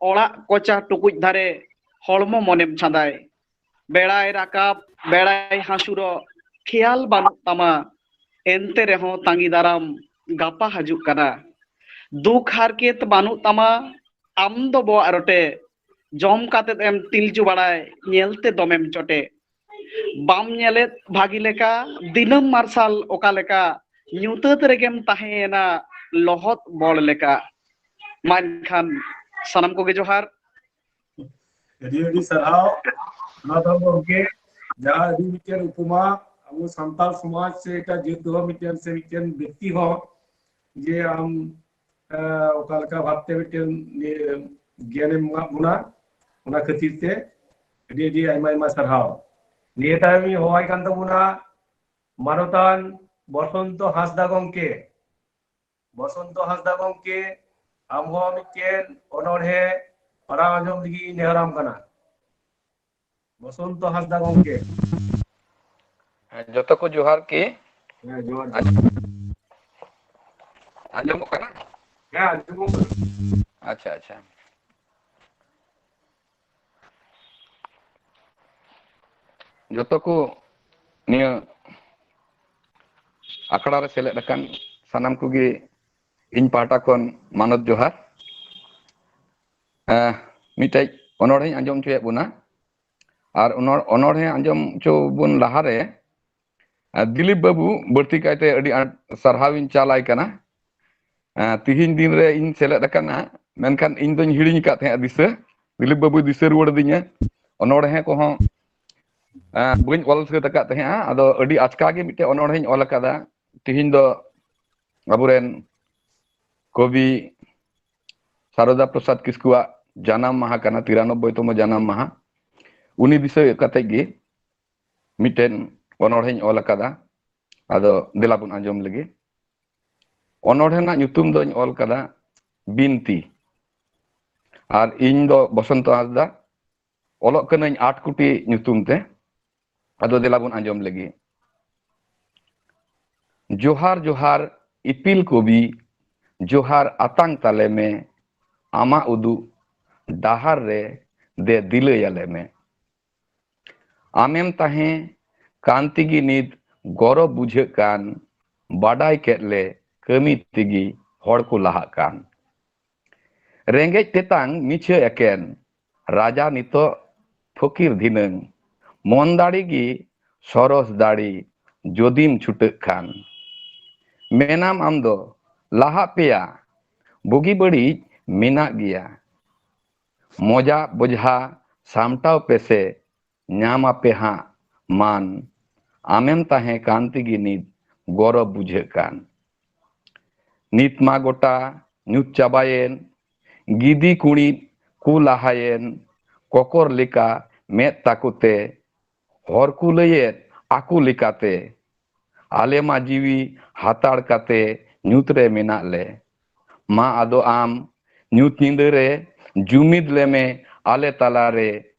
ᱚᱲᱟᱜ ᱠᱚᱪᱟ ᱴᱩᱠᱩᱡ ᱫᱷᱟᱨᱮ ᱦᱚᱲᱢᱚ ᱢᱚᱱᱮᱢ ᱪᱷᱟᱸᱫᱟᱭ᱾ ᱵᱮᱲᱟᱭ ᱨᱟᱠᱟᱵ, ᱵᱮᱲᱟᱭ ᱦᱟᱹᱥᱩᱨᱚᱜ, ᱠᱷᱮᱭᱟᱞ ᱵᱟᱹᱱᱩᱜ ᱛᱟᱢᱟ᱾ ᱮᱱᱛᱮ ᱨᱮᱦᱚᱸ ᱛᱟᱸᱜᱤ ᱫᱟᱨᱟᱢ ᱜᱟᱯᱟ ᱦᱤᱡᱩᱜ ᱠᱟᱱᱟ᱾ ᱫᱩᱠ ᱦᱟᱨᱠᱮᱛ ᱵᱟᱹᱱᱩᱜ ᱛᱟᱢᱟ, ᱟᱢ ᱫᱚ ᱵᱚᱣᱟᱜ ᱨᱚᱴᱮ᱾ ᱡᱚᱢ ᱠᱟᱛᱮᱫ ᱮᱢ ᱛᱤᱞᱡᱩ ᱵᱟᱲᱟᱭ, ᱧᱮᱞᱛᱮ ᱫᱚᱢᱮᱢ ᱪᱚᱴᱮ᱾ ᱵᱟᱢ ᱧᱮᱞᱮᱫ ᱵᱷᱟᱹᱜᱤ ᱞᱮᱠᱟ, ᱫᱤᱱᱟᱹᱢ ᱢᱟᱨᱥᱟᱞ ᱚᱠᱟ ᱞᱮᱠᱟ, ᱧᱩᱛᱟᱹᱛ ᱨᱮᱜᱮᱢ ᱛᱟᱦᱮᱸᱭᱮᱱᱟ ᱞᱚᱦᱚᱫ ᱵᱚᱲ ᱞᱮᱠᱟ᱾ ᱢᱟ ᱮᱱᱠᱷᱟᱱ ᱥᱟᱱᱟᱢ ᱠᱚᱜᱮ ᱡᱚᱦᱟᱨ᱾ ᱟᱹᱰᱤ ᱟᱹᱰᱤ ᱥᱟᱨᱦᱟᱣ᱾ ᱚᱱᱟ ᱫᱚ ᱜᱚᱢᱠᱮ, ᱡᱟᱦᱟᱸ ᱟᱹᱰᱤ ᱢᱤᱫᱴᱮᱱ ᱩᱯᱢᱟ, ᱟᱵᱚ ᱥᱟᱱᱛᱟᱲ ᱥᱚᱢᱟᱡᱽ ᱥᱮ ᱮᱴᱟᱜ ᱡᱟᱹᱛ ᱦᱚᱸ ᱢᱤᱫᱴᱮᱱ ᱥᱮ ᱢᱤᱫᱴᱮᱱ ᱵᱮᱠᱛᱤ ᱦᱚᱸ ᱡᱮ ᱟᱢ, ᱮ, ᱚᱠᱟ ᱞᱮᱠᱟ ᱵᱷᱟᱵᱛᱮ ᱢᱤᱫᱴᱮᱱ ᱤᱭᱟᱹ ᱜᱮᱭᱟᱱᱮᱢ ᱮᱢᱟᱜ ᱵᱚᱱᱟ, ᱚᱱᱟ ᱠᱷᱟᱹᱛᱤᱨ ᱛᱮ ᱟᱹᱰᱤ ᱟᱹᱰᱤ ᱟᱭᱢᱟ ᱟᱭᱢᱟ ᱥᱟᱨᱦᱟᱣ᱾ ᱱᱤᱭᱟᱹ ᱛᱟᱭᱚᱢ ᱤᱧ ᱦᱚᱦᱚᱣᱟᱭ ᱠᱟᱱ ᱛᱟᱵᱚᱱᱟ ᱢᱟᱱᱚᱛᱟᱱ ᱵᱚᱥᱚᱱᱛᱚ ᱦᱟᱸᱥᱫᱟ ᱜᱚᱢᱠᱮ᱾ ᱵᱚᱥᱚᱱᱛᱚ ᱦᱟᱸᱥᱫᱟ ᱜᱚᱢᱠᱮ, ᱟᱢ ᱦᱚᱸ ᱢᱤᱫᱴᱮᱱ ᱚᱱᱚᱬᱦᱮ ᱯᱟᱲᱦᱟᱣ ᱟᱸᱡᱚᱢ ᱞᱟᱹᱜᱤᱫ ᱤᱧ ᱱᱮᱦᱚᱨᱟᱢ ᱠᱟᱱᱟ᱾ ᱵᱚᱥᱚᱱᱛᱚ ᱦᱟᱸᱥᱫᱟ ᱜᱚᱢᱠᱮ᱾ ᱦᱮᱸ, ᱡᱚᱛᱚ ᱠᱚ ᱡᱚᱦᱟᱨ ᱠᱤ? ᱦᱮᱸ, ᱡᱚᱦᱟᱨ, ᱡᱚᱦᱟᱨ᱾ ᱟᱸᱡᱚᱢᱚᱜ ᱠᱟᱱᱟ? ᱦᱮᱸ, ᱟᱸᱡᱚᱢᱚᱜ ᱠᱟᱱᱟ᱾ ᱟᱪᱪᱷᱟ, ᱟᱪᱪᱷᱟ᱾ ᱡᱚᱛᱚ ᱠᱚ ᱱᱤᱭᱟᱹ ᱟᱠᱷᱲᱟ ᱨᱮ ᱥᱮᱞᱮᱫ ᱟᱠᱟᱱ ᱥᱟᱱᱟᱢ ᱠᱚᱜᱮ ᱤᱧ ᱯᱟᱦᱴᱟ ᱠᱷᱚᱱ ᱢᱟᱱᱚᱛ ᱡᱚᱦᱟᱨ᱾ ᱮᱸ, ᱢᱤᱫᱴᱮᱡ ᱚᱱᱚᱬᱦᱮᱧ ᱟᱸᱡᱚᱢ ᱦᱚᱪᱚᱭᱮᱫ ᱵᱚᱱᱟ᱾ ᱟᱨ ᱚᱱᱚᱲ-, ᱚᱱᱚᱬᱦᱮ ᱟᱸᱡᱚᱢ ᱦᱚᱪᱚ ᱵᱚᱱ ᱞᱟᱦᱟᱨᱮ, ᱟᱨ ᱫᱤᱞᱤᱯ ᱵᱟᱹᱵᱩ ᱵᱟᱹᱲᱛᱤ ᱠᱟᱭᱛᱮ ᱟᱹᱰᱤ ᱟᱸᱴ ᱥᱟᱨᱦᱟᱣᱤᱧ ᱪᱟᱞᱟᱭ ᱠᱟᱱᱟ᱾ ᱟᱨ ᱛᱤᱦᱤᱧ ᱫᱤᱱ ᱨᱮ ᱤᱧ ᱥᱮᱞᱮᱫ ᱟᱠᱟᱱᱟ, ᱢᱮᱱᱠᱷᱟᱱ ᱤᱧ ᱫᱚᱧ ᱦᱤᱲᱤᱧ ᱟᱠᱟᱫ ᱛᱟᱦᱮᱸᱫ ᱫᱤᱥᱟᱹ᱾ ᱫᱤᱞᱤᱯ ᱵᱟᱹᱵᱩᱭ ᱫᱤᱥᱟᱹ ᱨᱩᱣᱟᱹᱲ ᱟᱹᱫᱤᱧᱟ᱾ ᱚᱱᱚᱬᱦᱮ ᱠᱚᱦᱚᱸ, ᱟᱨ ᱵᱟᱹᱧ ᱚᱞ ᱥᱟᱹᱛ ᱟᱠᱟᱫ ᱛᱟᱦᱮᱸᱫᱼᱟ᱾ ᱟᱫᱚ ᱟᱹᱰᱤ ᱟᱪᱠᱟ ᱜᱮ ᱢᱤᱫᱴᱮᱱ ᱚᱱᱚᱬᱦᱮᱧ ᱚᱞ ᱟᱠᱟᱫᱟ᱾ ᱛᱤᱦᱤᱧ ᱫᱚ ᱟᱵᱚᱨᱮᱱ ᱠᱚᱵᱤ ᱥᱟᱨᱚᱫᱟ ᱯᱨᱚᱥᱟᱫᱽ ᱠᱤᱥᱠᱩᱣᱟᱜ ᱡᱟᱱᱟᱢ ᱢᱟᱦᱟ ᱠᱟᱱᱟ, ᱛᱤᱨᱟᱱᱚᱵᱵᱳᱭ ᱛᱚᱢᱚ ᱡᱟᱱᱟᱢ ᱢᱟᱦᱟ᱾ ᱩᱱᱤ ᱫᱤᱥᱟᱹ ᱠᱟᱛᱮ ᱜᱮ ᱢᱤᱫᱴᱮᱱ ᱚᱱᱚᱬᱦᱮᱧ ᱚᱞ ᱟᱠᱟᱫᱟ᱾ ᱟᱫᱚ ᱫᱮᱞᱟ ᱵᱚᱱ ᱟᱸᱡᱚᱢ ᱞᱮᱜᱮ᱾ ᱚᱱᱚᱬᱦᱮ ᱨᱮᱱᱟᱜ ᱧᱩᱛᱩᱢ ᱫᱚᱧ ᱚᱞ ᱠᱟᱫᱟ ᱵᱤᱱᱛᱤ᱾ ᱟᱨ ᱤᱧ ᱫᱚ ᱵᱚᱥᱚᱱᱛᱚ ᱦᱟᱸᱥᱫᱟ, ᱚᱞᱚᱜ ᱠᱟᱹᱱᱟᱹᱧ ᱟᱴ ᱠᱩᱴᱤ ᱧᱩᱛᱩᱢ ᱛᱮ᱾ ᱟᱫᱚ ᱫᱮᱞᱟ ᱵᱚᱱ ᱟᱸᱡᱚᱢ ᱞᱮᱜᱮ᱾ ᱡᱚᱦᱟᱨ ᱡᱚᱦᱟᱨ ᱤᱯᱤᱞ ᱠᱚᱵᱤ, ᱡᱚᱦᱟᱨ ᱟᱛᱟᱝ ᱛᱟᱞᱮ ᱢᱮ, ᱟᱢᱟᱜ ᱩᱫᱩᱜ ᱰᱟᱦᱟᱨ ᱨᱮ ᱫᱮ ᱫᱤᱞᱟᱹᱭᱟᱞᱮ ᱢᱮ᱾ ᱟᱢᱮᱢ ᱛᱟᱦᱮᱸ ᱠᱟᱱ ᱛᱮᱜᱮ ᱱᱤᱛ ᱜᱚᱨᱚᱵ ᱵᱩᱡᱷᱟᱹᱜ ᱠᱟᱱ, ᱵᱟᱰᱟᱭ ᱠᱮᱫ ᱞᱮ ᱠᱟᱹᱢᱤ ᱛᱮᱜᱮ ᱦᱚᱲ ᱠᱚ ᱞᱟᱦᱟᱜ ᱠᱟᱱ᱾ ᱨᱮᱸᱜᱮᱡ ᱛᱮᱛᱟᱝ ᱢᱤᱪᱷᱟᱹ ᱮᱠᱮᱱ, ᱨᱟᱡᱟ ᱱᱤᱛᱚᱜ ᱯᱷᱚᱠᱤᱨ ᱫᱷᱤᱱᱟᱹᱝ, ᱢᱚᱱ ᱫᱟᱲᱮ ᱜᱮ ᱥᱚᱨᱚᱥ ᱫᱟᱲᱮ ᱡᱚᱫᱤᱢ ᱪᱷᱩᱴᱟᱹᱜ ᱠᱷᱟᱱ᱾ ᱢᱮᱱᱟᱢ ᱟᱢ ᱫᱚ ᱞᱟᱦᱟᱜ ᱯᱮᱭᱟ, ᱵᱩᱜᱤ ᱵᱟᱹᱲᱤᱡ ᱢᱮᱱᱟᱜ ᱜᱮᱭᱟ᱾ ᱢᱚᱡᱟ ᱵᱚᱡᱷᱟ ᱥᱟᱢᱴᱟᱣ ᱯᱮᱥᱮ, ᱧᱟᱢ ᱟᱯᱮ ᱦᱟᱸᱜ ᱢᱟᱱ᱾ ᱟᱢᱮᱢ ᱛᱟᱦᱮᱸ ᱠᱟᱱ ᱛᱮᱜᱮ ᱱᱤᱛ ᱜᱚᱨᱚᱵ ᱵᱩᱡᱷᱟᱹᱜ ᱠᱟᱱ᱾ ᱱᱤᱛ ᱢᱟ ᱜᱚᱴᱟ ᱧᱩᱛ ᱪᱟᱵᱟᱭᱮᱱ, ᱜᱤᱫᱤ ᱠᱩᱬᱤᱫ ᱠᱚ ᱞᱟᱦᱟᱭᱮᱱ, ᱠᱚᱠᱚᱨ ᱞᱮᱠᱟ ᱢᱮᱫ ᱛᱟᱠᱚ ᱛᱮ, ᱦᱚᱨ ᱠᱚ ᱞᱟᱹᱭᱮᱫ ᱟᱠᱚ ᱞᱮᱠᱟᱛᱮ᱾ ᱟᱞᱮ ᱢᱟ ᱡᱤᱣᱤ ᱦᱟᱛᱟᱲ ᱠᱟᱛᱮ ᱧᱩᱛ ᱨᱮ ᱢᱮᱱᱟᱜ ᱞᱮ᱾ ᱢᱟ ᱟᱫᱚ ᱟᱢ ᱧᱩᱛ ᱧᱤᱫᱟᱹ ᱨᱮ ᱡᱩᱢᱤᱫ ᱞᱮᱢᱮ ᱟᱞᱮ ᱛᱟᱞᱟᱨᱮ,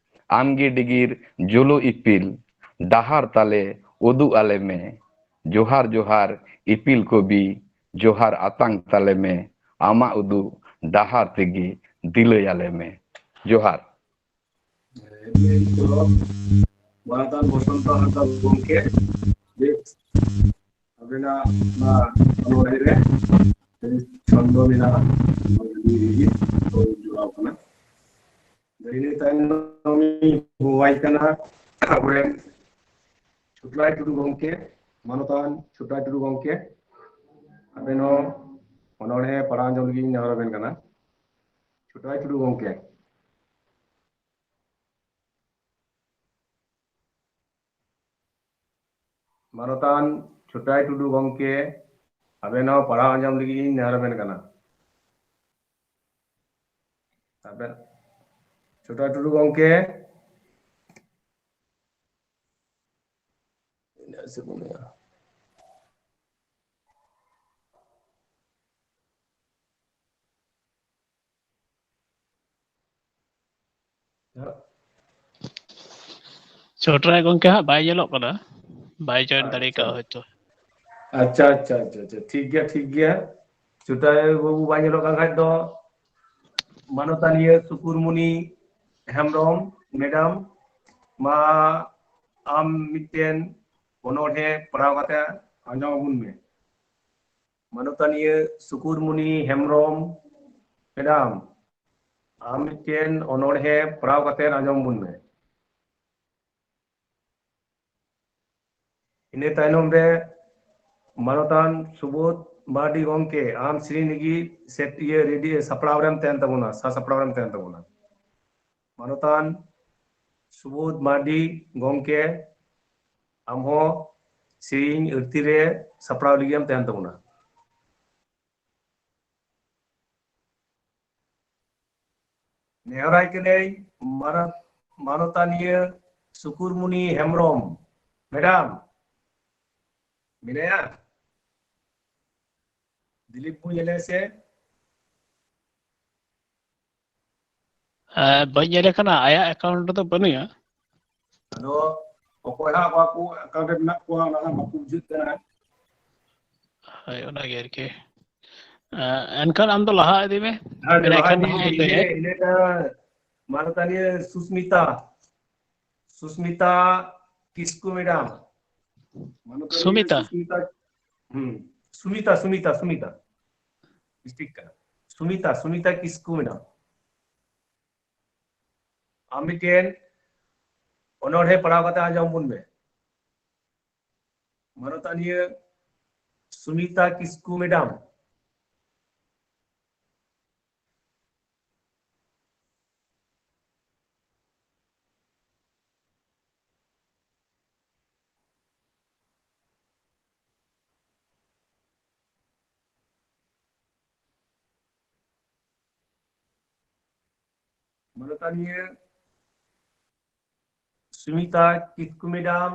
ᱟᱢᱜᱮ ᱰᱤᱜᱤᱨ ᱡᱩᱞᱩ ᱤᱯᱤᱞ, ᱰᱟᱦᱟᱨ ᱛᱟᱞᱮ ᱩᱫᱩᱜ ᱟᱞᱮ ᱢᱮ᱾ ᱡᱚᱦᱟᱨ ᱡᱚᱦᱟᱨ ᱤᱯᱤᱞ ᱠᱚᱵᱤ, ᱡᱚᱦᱟᱨ ᱟᱛᱟᱝ ᱛᱟᱞᱮ ᱢᱮ, ᱟᱢᱟᱜ ᱩᱫᱩᱜ ᱰᱟᱦᱟᱨ ᱛᱮᱜᱮ ᱫᱤᱞᱟᱹᱭᱟᱞᱮ ᱢᱮ᱾ ᱡᱚᱦᱟᱨ᱾ ᱢᱟᱱᱚᱛᱟᱱ ᱵᱚᱥᱚᱱᱛᱚ ᱦᱟᱸᱥᱫᱟ ᱜᱚᱢᱠᱮ, ᱵᱮᱥ, ᱟᱵᱮᱱᱟᱜ ᱚᱱᱟ ᱚᱱᱚᱬᱦᱮ ᱨᱮ ᱪᱷᱚᱱᱫᱚ ᱢᱮᱱᱟᱜᱼᱟ, ᱚᱱᱟ ᱡᱩᱫᱤ ᱡᱚᱲᱟᱣ ᱠᱟᱱᱟ᱾ ᱤᱱᱟᱹ ᱛᱟᱭᱱᱚᱢ ᱤᱧ ᱦᱚᱦᱚᱣᱟᱭ ᱠᱟᱱᱟ ᱟᱵᱚᱨᱮᱱ ᱪᱷᱳᱴᱨᱟᱭ ᱴᱩᱰᱩ ᱜᱚᱢᱠᱮ, ᱢᱟᱱᱚᱛᱟᱱ ᱪᱷᱳᱴᱨᱟᱭ ᱴᱩᱰᱩ ᱜᱚᱢᱠᱮ, ᱟᱵᱮᱱ ᱦᱚᱸ ᱚᱱᱚᱬᱦᱮ ᱯᱟᱲᱦᱟᱣ ᱟᱸᱡᱚᱢ ᱞᱟᱹᱜᱤᱫ ᱤᱧ ᱱᱮᱦᱚᱨ ᱟᱵᱮᱱ ᱠᱟᱱᱟ᱾ ᱪᱷᱳᱴᱨᱟᱭ ᱴᱩᱰᱩ ᱜᱚᱢᱠᱮ᱾ ᱢᱟᱱᱚᱛᱟᱱ ᱪᱷᱳᱴᱨᱟᱭ ᱴᱩᱰᱩ ᱜᱚᱢᱠᱮ, ᱟᱵᱮᱱ ᱦᱚᱸ ᱯᱟᱲᱦᱟᱣ ᱟᱸᱡᱚᱢ ᱞᱟᱹᱜᱤᱫ ᱤᱧ ᱱᱮᱦᱚᱨ ᱟᱵᱮᱱ ᱠᱟᱱᱟ᱾ ᱟᱵᱮᱱ, ᱪᱷᱳᱴᱨᱟᱭ ᱴᱩᱰᱩ ᱜᱚᱢᱠᱮ᱾ ᱪᱷᱳᱴᱨᱟᱭ ᱜᱚᱢᱠᱮ ᱦᱟᱸᱜ ᱵᱟᱭ ᱧᱮᱞᱚᱜ ᱠᱟᱱᱟ, ᱵᱟᱭ ᱡᱚᱭᱮᱱ ᱫᱟᱲᱮ ᱟᱪᱪᱷᱟ᱾ ᱠᱟᱣᱟ ᱦᱚᱭᱛᱳ᱾ ᱟᱪᱪᱷᱟ, ᱟᱪᱪᱷᱟ, ᱟᱪᱪᱷᱟ, ᱟᱪᱪᱷᱟ, ᱴᱷᱤᱠ ᱜᱮᱭᱟ, ᱴᱷᱤᱠ ᱜᱮᱭᱟ᱾ ᱪᱷᱳᱴᱨᱟᱭ ᱵᱟᱹᱵᱩ ᱵᱟᱭ ᱧᱮᱞᱚᱜ ᱠᱟᱱ ᱠᱷᱟᱡ ᱫᱚ ᱢᱟᱱᱚᱛᱟᱱᱤᱭᱟᱹ ᱥᱩᱠᱩᱨᱢᱩᱱᱤ ᱦᱮᱢᱵᱨᱚᱢ, ᱢᱮᱰᱟᱢ, ᱢᱟ ᱟᱢ ᱢᱤᱫᱴᱮᱱ ᱚᱱᱚᱬᱦᱮ ᱯᱟᱲᱦᱟᱣ ᱠᱟᱛᱮ ᱟᱸᱡᱚᱢ ᱟᱵᱚᱱ ᱢᱮ᱾ ᱢᱟᱱᱚᱛᱟᱱᱤᱭᱟᱹ ᱥᱩᱠᱩᱨᱢᱩᱱᱤ ᱦᱮᱢᱵᱨᱚᱢ, ᱢᱮᱰᱟᱢ, ᱟᱢ ᱢᱤᱫᱴᱮᱱ ᱚᱱᱚᱬᱦᱮ ᱯᱟᱲᱦᱟᱣ ᱠᱟᱛᱮ ᱟᱸᱡᱚᱢ ᱟᱵᱚᱱ ᱢᱮ᱾ ᱤᱱᱟᱹ ᱛᱟᱭᱱᱚᱢ ᱨᱮ ᱢᱟᱱᱚᱛᱟᱱ ᱥᱩᱵᱳᱫᱷ ᱢᱟᱨᱰᱤ ᱜᱚᱢᱠᱮ, ᱟᱢ ᱥᱮᱨᱮᱧ ᱞᱟᱹᱜᱤᱫ ᱥᱮ ᱤᱭᱟᱹ ᱨᱮᱰᱤ ᱥᱟᱯᱲᱟᱣ ᱨᱮᱢ ᱛᱟᱦᱮᱱ ᱛᱟᱵᱚᱱᱟ, ᱥᱟᱥᱟᱯᱲᱟᱣ ᱨᱮᱢ ᱛᱟᱦᱮᱱ ᱛᱟᱵᱚᱱᱟ᱾ ᱢᱟᱱᱚᱛᱟᱱ ᱥᱩᱵᱳᱫᱷ ᱢᱟᱨᱰᱤ ᱜᱚᱢᱠᱮ, ᱟᱢ ᱦᱚᱸ ᱥᱮᱨᱮᱧ ᱟᱹᱲᱛᱤ ᱨᱮ ᱥᱟᱯᱲᱟᱣ ᱞᱟᱹᱜᱤᱫ ᱮᱢ ᱛᱟᱦᱮᱱ ᱛᱟᱵᱚᱱᱟ᱾ ᱱᱮᱦᱚᱨᱟᱭ ᱠᱟᱹᱱᱟᱹᱧ ᱢᱟᱱᱚᱛ-, ᱢᱟᱱᱚᱛᱟᱱᱤᱭᱟᱹ ᱥᱩᱠᱩᱨᱢᱩᱱᱤ ᱦᱮᱢᱵᱨᱚᱢ, ᱢᱮᱰᱟᱢ, ᱢᱮᱱᱟᱭᱟ? ᱫᱤᱞᱤᱯ ᱵᱚᱱ ᱧᱮᱞᱮ ᱥᱮ? ᱮᱸ, ᱵᱟᱹᱧ ᱧᱮᱞᱮ ᱠᱟᱱᱟ, ᱟᱭᱟᱜ account ᱨᱮᱫᱚ ᱵᱟᱹᱱᱩᱭᱟ᱾ ᱟᱫᱚ ᱚᱠᱚᱭ ᱦᱟᱸᱜ ᱚᱠᱟ ᱠᱚ account ᱨᱮ ᱢᱮᱱᱟᱜ ᱠᱚᱣᱟ, ᱚᱱᱟ ᱦᱟᱸᱜ ᱵᱟᱠᱚ ᱵᱩᱡᱷᱟᱹᱜ ᱠᱟᱱᱟ᱾ ᱦᱳᱭ, ᱚᱱᱟᱜᱮ ᱟᱨᱠᱤ᱾ ᱮᱸ, ᱮᱱᱠᱷᱟᱱ ᱟᱢ ᱫᱚ ᱞᱟᱦᱟ ᱤᱫᱤ ᱢᱮ᱾ ᱦᱮᱸ, ᱢᱮᱱᱟᱭ ᱞᱟᱦᱟ ᱠᱷᱟᱱ ᱤᱫᱤ ᱦᱟᱸᱜ ᱢᱮ, ᱞᱟᱹᱭ ᱤᱱᱟᱹ, ᱟᱭ᱾ ᱤᱱᱟᱹ ᱢᱟᱱᱚᱛᱟᱱᱤᱭᱟᱹ ᱥᱩᱥᱢᱤᱛᱟ, ᱥᱩᱥᱢᱤᱛᱟ ᱠᱤᱥᱠᱩ ᱢᱮᱰᱟᱢ᱾ ᱢᱟᱱᱚᱛᱟᱱᱤᱭᱟᱹ ᱥᱩᱢᱤᱛᱟ? ᱥᱩᱥᱢᱤᱛᱟ, ᱦᱩᱸ, ᱥᱩᱢᱤᱛᱟ, ᱥᱩᱢᱤᱛᱟ, ᱥᱩᱢᱤᱛᱟ᱾ ᱢᱤᱥᱴᱮᱠ ᱠᱟᱱᱟ᱾ ᱥᱩᱢᱤᱛᱟ, ᱥᱩᱢᱤᱛᱟ ᱠᱤᱥᱠᱩ ᱢᱮᱰᱟᱢ᱾ ᱟᱢ ᱢᱤᱫᱴᱮᱱ ᱚᱱᱚᱬᱦᱮ ᱯᱟᱲᱦᱟᱣ ᱠᱟᱛᱮ ᱟᱸᱡᱚᱢ ᱵᱚᱱ ᱢᱮ᱾ ᱢᱟᱱᱚᱛᱟᱱᱤᱭᱟᱹ ᱥᱩᱢᱤᱛᱟ ᱠᱤᱥᱠᱩ ᱢᱮᱰᱟᱢ᱾ ᱢᱟᱱᱚᱛᱟᱱᱤᱭᱟᱹ ᱥᱩᱢᱤᱛᱟ ᱠᱤᱥᱠᱩ ᱢᱮᱰᱟᱢ,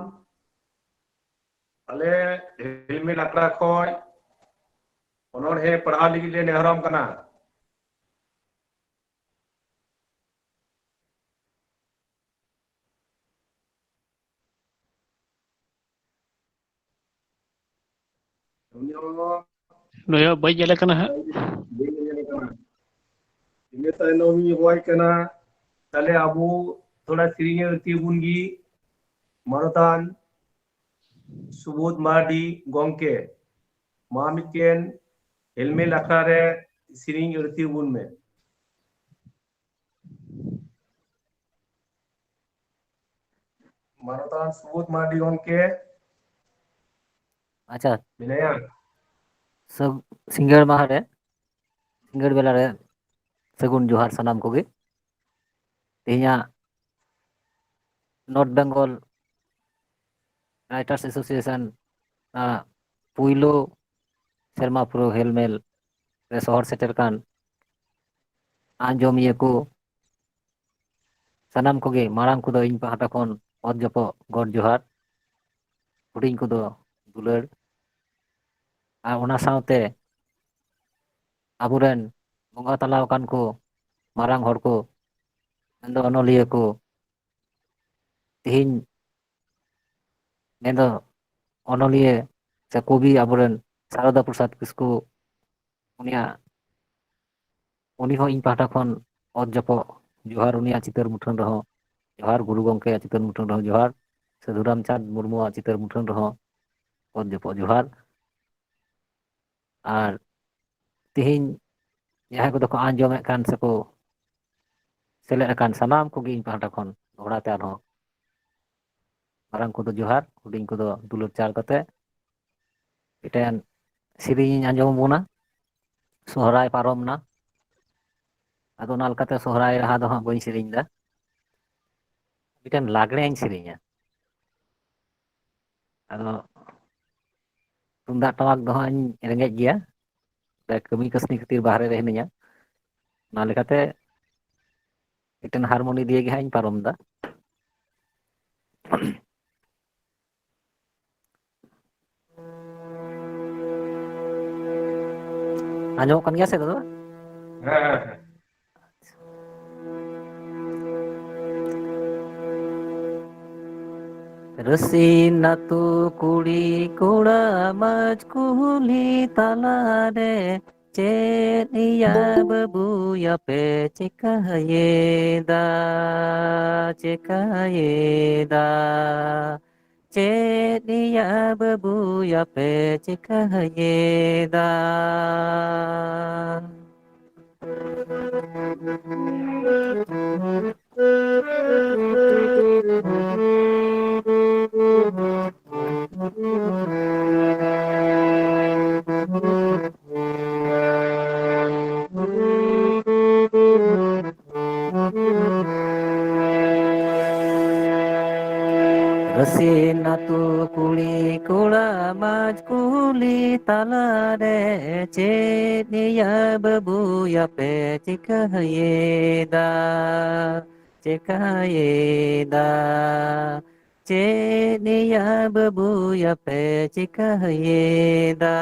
ᱟᱞᱮ ᱦᱮᱞᱢᱮᱞ ᱟᱠᱷᱲᱟ ᱠᱷᱚᱱ ᱚᱱᱚᱬᱦᱮ ᱯᱟᱲᱦᱟᱣ ᱞᱟᱹᱜᱤᱫ ᱞᱮ ᱱᱮᱦᱚᱨᱟᱢ ᱠᱟᱱᱟ᱾ ᱩᱱᱤ ᱦᱚᱸ ᱱᱩᱭ ᱦᱚᱸ ᱵᱟᱹᱧ ᱧᱮᱞᱮ ᱠᱟᱱᱟ ᱦᱟᱸᱜ᱾ ᱵᱟᱹᱧ ᱧᱮᱞᱮ ᱠᱟᱱᱟ᱾ ᱤᱱᱟᱹ ᱛᱟᱭᱱᱚᱢ ᱤᱧ ᱦᱚᱦᱚᱣᱟᱭ ᱠᱟᱱᱟ, ᱛᱟᱦᱞᱮ ᱟᱵᱚ ᱛᱷᱚᱲᱟ ᱥᱮᱨᱮᱧ ᱮ ᱟᱹᱲᱛᱤ ᱵᱚᱱ ᱜᱮ᱾ ᱢᱟᱱᱚᱛᱟᱱ ᱥᱩᱵᱳᱫᱷ ᱢᱟᱨᱰᱤ ᱜᱚᱢᱠᱮ, ᱢᱟ ᱢᱤᱫᱴᱮᱱ ᱦᱮᱞᱢᱮᱞ ᱟᱠᱷᱲᱟ ᱨᱮ ᱥᱮᱨᱮᱧ ᱟᱹᱲᱛᱤ ᱵᱚᱱ ᱢᱮ᱾ ᱢᱟᱱᱚᱛᱟᱱ ᱥᱩᱵᱳᱫᱷ ᱢᱟᱨᱰᱤ ᱜᱚᱢᱠᱮ᱾ ᱟᱪᱪᱷᱟ᱾ ᱢᱮᱱᱟᱭᱟ? ᱥᱟᱹᱜ-, ᱥᱤᱸᱜᱟᱹᱲ ᱢᱟᱦᱟ ᱨᱮ, ᱥᱤᱸᱜᱟᱹᱲ ᱵᱮᱞᱟ ᱨᱮ ᱥᱟᱹᱜᱩᱱ ᱡᱚᱦᱟᱨ ᱥᱟᱱᱟᱢ ᱠᱚᱜᱮ᱾ ᱛᱮᱦᱮᱧᱟᱜ North Bengal Writers Association ᱟᱜ ᱯᱩᱭᱞᱩ ᱥᱮᱨᱢᱟ ᱯᱩᱨᱟᱹᱣ ᱦᱮᱞᱢᱮᱞ ᱨᱮ ᱥᱚᱦᱚᱨ ᱥᱮᱴᱮᱨ ᱠᱟᱱ ᱟᱸᱡᱚᱢᱤᱭᱟᱹ ᱠᱚ ᱥᱟᱱᱟᱢ ᱠᱚᱜᱮ, ᱢᱟᱲᱟᱝ ᱠᱚᱫᱚ ᱤᱧ ᱯᱟᱦᱴᱟ ᱠᱷᱚᱱ ᱚᱛ ᱡᱚᱯᱚᱜ ᱜᱚᱰ ᱡᱚᱦᱟᱨ, ᱦᱩᱰᱤᱧ ᱠᱚᱫᱚ ᱫᱩᱞᱟᱹᱲ᱾ ᱟᱨ ᱚᱱᱟ ᱥᱟᱶᱛᱮ ᱟᱵᱚᱨᱮᱱ ᱵᱚᱸᱜᱟ ᱛᱟᱞᱟ ᱟᱠᱟᱱ ᱠᱚ, ᱢᱟᱨᱟᱝ ᱦᱚᱲ ᱠᱚ, ᱢᱮᱱᱫᱚ ᱚᱱᱚᱞᱤᱭᱟᱹ ᱠᱚ, ᱛᱮᱦᱮᱧ ᱢᱮᱱᱫᱚ ᱚᱱᱚᱞᱤᱭᱟᱹ ᱥᱮ ᱠᱚᱵᱤ ᱟᱵᱚᱨᱮᱱ ᱥᱟᱨᱚᱫᱟ ᱯᱨᱚᱥᱟᱫᱽ ᱠᱤᱥᱠᱩ, ᱩᱱᱤᱭᱟᱜ, ᱩᱱᱤ ᱦᱚᱸ ᱤᱧ ᱯᱟᱦᱴᱟ ᱠᱷᱚᱱ ᱚᱛ ᱡᱚᱯᱚᱜ ᱡᱚᱦᱟᱨ, ᱩᱱᱤᱭᱟᱜ ᱪᱤᱛᱟᱹᱨ ᱢᱩᱴᱷᱟᱹᱱ ᱨᱮᱦᱚᱸ ᱡᱚᱦᱟᱨ, ᱜᱩᱨᱩ ᱜᱚᱢᱠᱮᱭᱟᱜ ᱪᱤᱛᱟᱹᱨ ᱢᱩᱴᱷᱟᱹᱱ ᱨᱮᱦᱚᱸ ᱡᱚᱦᱟᱨ, ᱥᱟᱹᱫᱷᱩ ᱨᱟᱢᱪᱟᱸᱫᱽ ᱢᱩᱨᱢᱩᱣᱟᱜ ᱪᱤᱛᱟᱹᱨ ᱢᱩᱴᱷᱟᱹᱱ ᱨᱮᱦᱚᱸ ᱚᱛ ᱡᱚᱯᱚᱜ ᱡᱚᱦᱟᱨ᱾ ᱟᱨ ᱛᱮᱦᱮᱧ ᱡᱟᱦᱟᱸᱭ ᱠᱚᱫᱚ ᱠᱚ ᱟᱸᱡᱚᱢᱮᱫ ᱠᱟᱱ ᱥᱮᱠᱚ ᱥᱮᱞᱮᱫ ᱟᱠᱟᱱ ᱥᱟᱱᱟᱢ ᱠᱚᱜᱮ ᱤᱧ ᱯᱟᱦᱴᱟ ᱠᱷᱚᱱ ᱫᱚᱦᱲᱟ ᱛᱮ ᱟᱨᱦᱚᱸ ᱢᱟᱨᱟᱝ ᱠᱚᱫᱚ ᱡᱚᱦᱟᱨ, ᱦᱩᱰᱤᱧ ᱠᱚᱫᱚ ᱫᱩᱞᱟᱹᱲ ᱪᱟᱞ ᱠᱟᱛᱮ ᱢᱤᱫᱴᱮᱱ ᱥᱮᱨᱮᱧ ᱤᱧ ᱟᱸᱡᱚᱢ ᱟᱵᱚᱱᱟ᱾ ᱥᱚᱦᱨᱟᱭ ᱯᱟᱨᱚᱢ ᱱᱟ, ᱟᱫᱚ ᱚᱱᱟ ᱞᱮᱠᱟᱛᱮ ᱥᱚᱦᱨᱟᱭ ᱨᱟᱦᱟ ᱫᱚ ᱦᱟᱸᱜ ᱵᱟᱹᱧ ᱥᱮᱨᱮᱧ ᱮᱫᱟ, ᱢᱤᱫᱴᱮᱱ ᱞᱟᱜᱽᱲᱮᱧ ᱥᱮᱨᱮᱧᱟ᱾ ᱟᱫᱚ ᱛᱩᱢᱫᱟᱜ ᱴᱟᱢᱟᱠ ᱫᱚ ᱦᱟᱸᱜ ᱤᱧ ᱨᱮᱸᱜᱮᱡ ᱜᱮᱭᱟ, ᱠᱟᱹᱢᱤ ᱠᱟᱹᱥᱱᱤ ᱠᱷᱟᱹᱛᱤᱨ ᱵᱟᱦᱨᱮ ᱨᱮ ᱦᱤᱱᱟᱹᱧᱟ᱾ ᱚᱱᱟ ᱞᱮᱠᱟᱛᱮ ᱢᱤᱫᱴᱮᱱ ᱦᱟᱨᱢᱳᱱᱤ ᱫᱤᱭᱮ ᱜᱮ ᱦᱟᱸᱜ ᱤᱧ ᱯᱟᱨᱚᱢ ᱮᱫᱟ᱾ ᱟᱸᱡᱚᱢᱚᱜ ᱠᱟᱱ ᱜᱮᱭᱟ ᱥᱮ ᱫᱟᱫᱟ? ᱦᱮᱸ, ᱦᱮᱸ, ᱦᱮᱸ᱾ ᱨᱟᱹᱥᱤᱱ ᱟᱹᱛᱩ ᱠᱩᱲᱤ ᱠᱚᱲᱟ ᱢᱟᱡᱽ ᱠᱩᱞᱦᱤ ᱛᱟᱞᱟᱨᱮ, ᱪᱮᱫ ᱭᱟ ᱵᱟᱹᱵᱩᱭᱟ ᱯᱮ ᱪᱮᱠᱟᱭᱮᱫᱟ, ᱪᱮᱠᱟᱭᱮᱫᱟ? ᱪᱮᱫ ᱭᱟ ᱵᱟᱹᱵᱩᱭᱟ ᱯᱮ ᱪᱮᱠᱟᱭᱮᱫᱟ? ᱨᱟᱹᱥᱤᱱ ᱟᱹᱛᱩ ᱠᱩᱲᱤ ᱠᱚᱲᱟ ᱢᱟᱡᱽ ᱠᱩᱞᱦᱤ ᱛᱟᱞᱟᱨᱮ, ᱪᱮᱫ ᱭᱟ ᱵᱟᱹᱵᱩᱭᱟ ᱯᱮ ᱪᱤᱠᱟᱹᱭᱮᱫᱟ, ᱪᱤᱠᱟᱹᱭᱮᱫᱟ? ᱪᱮᱫ ᱭᱟ ᱵᱟᱹᱵᱩᱭᱟ ᱯᱮ ᱪᱤᱠᱟᱹᱭᱮᱫᱟ?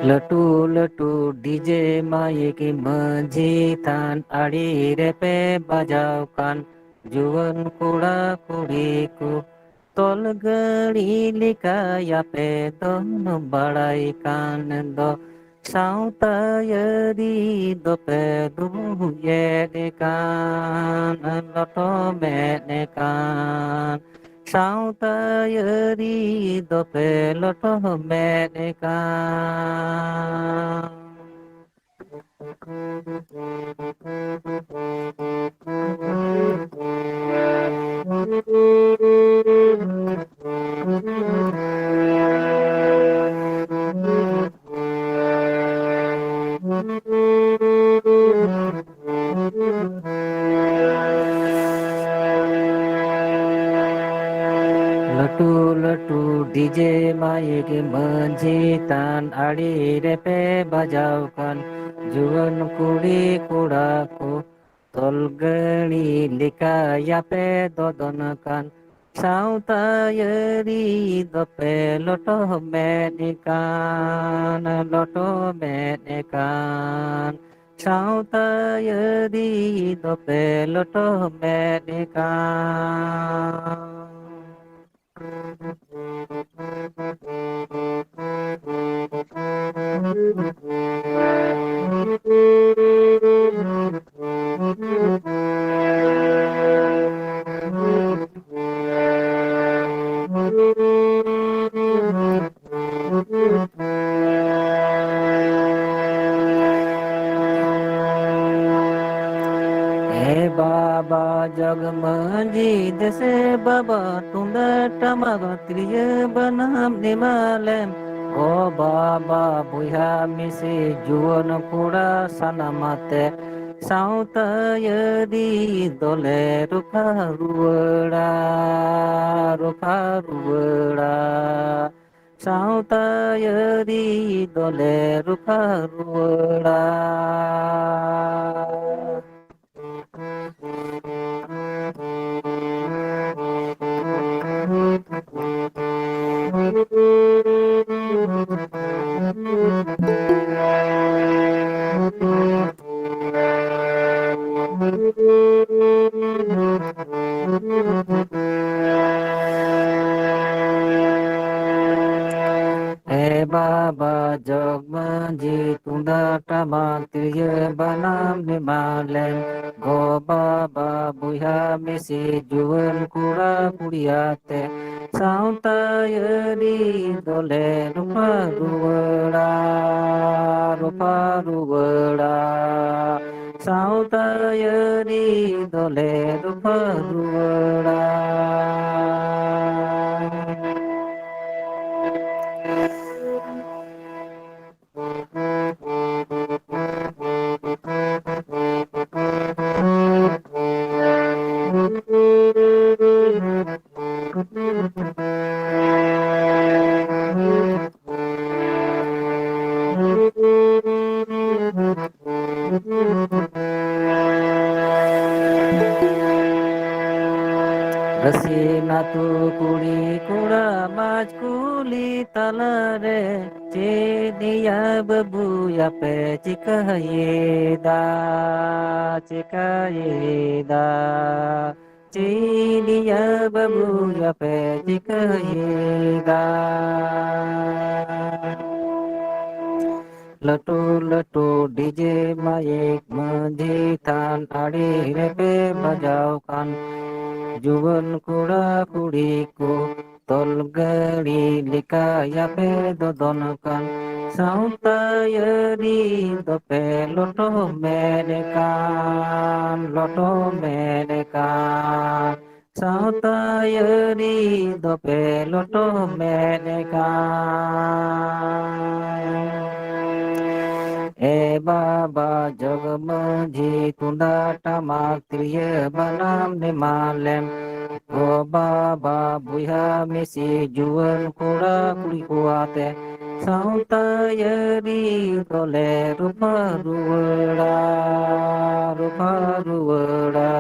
ᱞᱟᱹᱴᱩ ᱞᱟᱹᱴᱩ ᱰᱤᱡᱮ ᱢᱟᱭᱤᱠ ᱢᱟᱹᱡᱷᱤ ᱛᱷᱟᱱ ᱟᱲᱮ ᱨᱮᱯᱮ ᱵᱟᱡᱟᱣ ᱠᱟᱱ, ᱡᱩᱣᱟᱹᱱ ᱠᱚᱲᱟ ᱠᱩᱲᱤ ᱠᱚ, ᱛᱚᱞ ᱜᱟᱹᱲᱤ ᱞᱮᱠᱟᱭᱟᱯᱮ ᱫᱚᱱ ᱵᱟᱲᱟᱭ ᱠᱟᱱ ᱫᱚ᱾ ᱥᱟᱶᱛᱟ ᱟᱹᱨᱤ ᱫᱚᱯᱮ ᱞᱩᱦᱩᱭᱮᱫ ᱠᱟᱱ, ᱞᱚᱴᱚᱢᱮᱫ ᱠᱟᱱ᱾ ᱥᱟᱶᱛᱟ ᱟᱹᱨᱤ ᱫᱚᱯᱮ ᱞᱚᱴᱚᱢᱮᱫ ᱠᱟᱱ᱾ ᱞᱟᱹᱴᱩ ᱞᱟᱹᱴᱩ ᱰᱤᱡᱮ ᱢᱟᱭᱤᱠ ᱢᱟᱹᱡᱷᱤ ᱛᱷᱟᱱ ᱟᱲᱮ ᱨᱮᱯᱮ ᱵᱟᱡᱟᱣ ᱠᱟᱱ, ᱡᱩᱣᱟᱹᱱ ᱠᱩᱲᱤ ᱠᱚᱲᱟ ᱠᱚ ᱛᱚᱞ ᱜᱟᱹᱲᱤ ᱞᱮᱠᱟᱭᱟᱯᱮ ᱫᱚᱫᱚᱱ ᱠᱟᱱ᱾ ᱥᱟᱶᱛᱟ ᱟᱹᱨᱤ ᱫᱚᱯᱮ ᱞᱚᱴᱚᱢᱮᱫ ᱠᱟᱱ, ᱞᱚᱴᱚᱢᱮᱫ ᱠᱟᱱ᱾ ᱥᱟᱶᱛᱟ ᱟᱹᱨᱤ ᱫᱚᱯᱮ ᱞᱚᱴᱚᱢᱮᱫ ᱠᱟᱱ᱾ ᱮ ᱵᱟᱵᱟ ᱡᱚᱜᱽ ᱢᱟᱹᱡᱷᱤ, ᱫᱮᱥᱮ ᱵᱟᱵᱟ ᱛᱩᱢᱫᱟᱜ ᱴᱟᱢᱟᱠ ᱛᱤᱨᱭᱳ ᱵᱟᱱᱟᱢ ᱮᱢᱟᱞᱮᱢ᱾ ᱜᱚ ᱵᱟᱵᱟ ᱵᱚᱭᱦᱟ ᱢᱤᱥᱤ ᱡᱩᱣᱟᱹᱱ ᱠᱚᱲᱟ ᱥᱟᱱᱟᱢ ᱟᱛᱮ, ᱥᱟᱶᱛᱟ ᱟᱹᱨᱤ ᱫᱚᱞᱮ ᱨᱚᱯᱷᱟ ᱨᱩᱣᱟᱹᱲᱟ, ᱨᱚᱯᱷᱟ ᱨᱩᱣᱟᱹᱲᱟ᱾ ᱥᱟᱶᱛᱟ ᱟᱹᱨᱤ ᱫᱚᱞᱮ ᱨᱚᱯᱷᱟ ᱨᱩᱣᱟᱹᱲᱟ᱾ ᱵᱟᱵᱟ ᱡᱚᱜᱽ ᱢᱟᱹᱡᱷᱤ, ᱛᱩᱢᱫᱟᱜ ᱴᱟᱢᱟᱠ ᱛᱤᱨᱭᱳ ᱵᱟᱱᱟᱢ ᱱᱮᱢᱟᱞᱮᱢ᱾ ᱜᱚ ᱵᱟᱵᱟ ᱵᱚᱭᱦᱟ ᱢᱤᱥᱤ, ᱡᱩᱣᱟᱹᱱ ᱠᱚᱲᱟ ᱠᱩᱲᱤ ᱟᱛᱮ, ᱥᱟᱶᱛᱟ ᱟᱹᱨᱤ ᱫᱚᱞᱮ ᱨᱚᱯᱷᱟ ᱨᱩᱣᱟᱹᱲᱟ, ᱨᱚᱯᱷᱟ ᱨᱩᱣᱟᱹᱲᱟ᱾ ᱥᱟᱶᱛᱟ ᱟᱹᱨᱤ ᱫᱚᱞᱮ ᱨᱚᱯᱷᱟ ᱨᱩᱣᱟᱹᱲᱟ᱾ ᱨᱟᱹᱥᱤ ᱱᱟᱛᱩ ᱠᱩᱲᱤ ᱠᱚᱲᱟ ᱢᱟᱡᱽ ᱠᱩᱞᱤ ᱛᱟᱞᱟᱨᱮ, ᱪᱮᱫ ᱭᱟ ᱵᱟᱹᱵᱩ ᱭᱟᱯᱮ ᱪᱤᱠᱟᱹᱭᱮᱫᱟ, ᱪᱤᱠᱟᱹᱭᱮᱫᱟ? ᱪᱮᱫ ᱭᱟ ᱵᱟᱹᱵᱩ ᱭᱟᱯᱮ ᱪᱤᱠᱟᱹᱭᱮᱫᱟ? ᱞᱟᱹᱴᱩ ᱞᱟᱹᱴᱩ ᱰᱤᱡᱮ ᱢᱟᱭᱤᱠ ᱢᱟᱹᱡᱷᱤ ᱛᱷᱟᱱ ᱟᱲᱮ ᱨᱮᱯᱮ ᱵᱟᱡᱟᱣ ᱠᱟᱱ, ᱡᱩᱣᱟᱹᱱ ᱠᱚᱲᱟ ᱠᱩᱲᱤ ᱠᱚ ᱛᱚᱞ ᱜᱟᱹᱲᱤ ᱞᱮᱠᱟ ᱭᱟᱯᱮ ᱫᱚᱫᱚᱱ ᱠᱟᱱ᱾ ᱥᱟᱶᱛᱟ ᱟᱹᱨᱤ ᱫᱚᱯᱮ ᱞᱚᱴᱚᱢᱮᱫ ᱠᱟᱱ, ᱞᱚᱴᱚᱢᱮᱫ ᱠᱟᱱ᱾ ᱥᱟᱶᱛᱟ ᱟᱹᱨᱤ ᱫᱚᱯᱮ ᱞᱚᱴᱚᱢᱮᱫ ᱠᱟᱱ᱾ ᱮ ᱵᱟᱵᱟ ᱡᱚᱜᱽ ᱢᱟᱹᱡᱷᱤ, ᱛᱩᱢᱫᱟᱜ ᱴᱟᱢᱟᱠ ᱛᱤᱨᱭᱳ ᱵᱟᱱᱟᱢ ᱱᱮᱢᱟᱞᱮᱢ᱾ ᱜᱚ ᱵᱟᱵᱟ ᱵᱚᱭᱦᱟ ᱢᱤᱥᱤ, ᱡᱩᱣᱟᱹᱱ ᱠᱚᱲᱟ ᱠᱩᱲᱤ ᱠᱚ ᱟᱛᱮ, ᱥᱟᱶᱛᱟ ᱟᱹᱨᱤ ᱫᱚᱞᱮ ᱨᱚᱯᱷᱟ ᱨᱩᱣᱟᱹᱲᱟ, ᱨᱚᱯᱷᱟ ᱨᱩᱣᱟᱹᱲᱟ᱾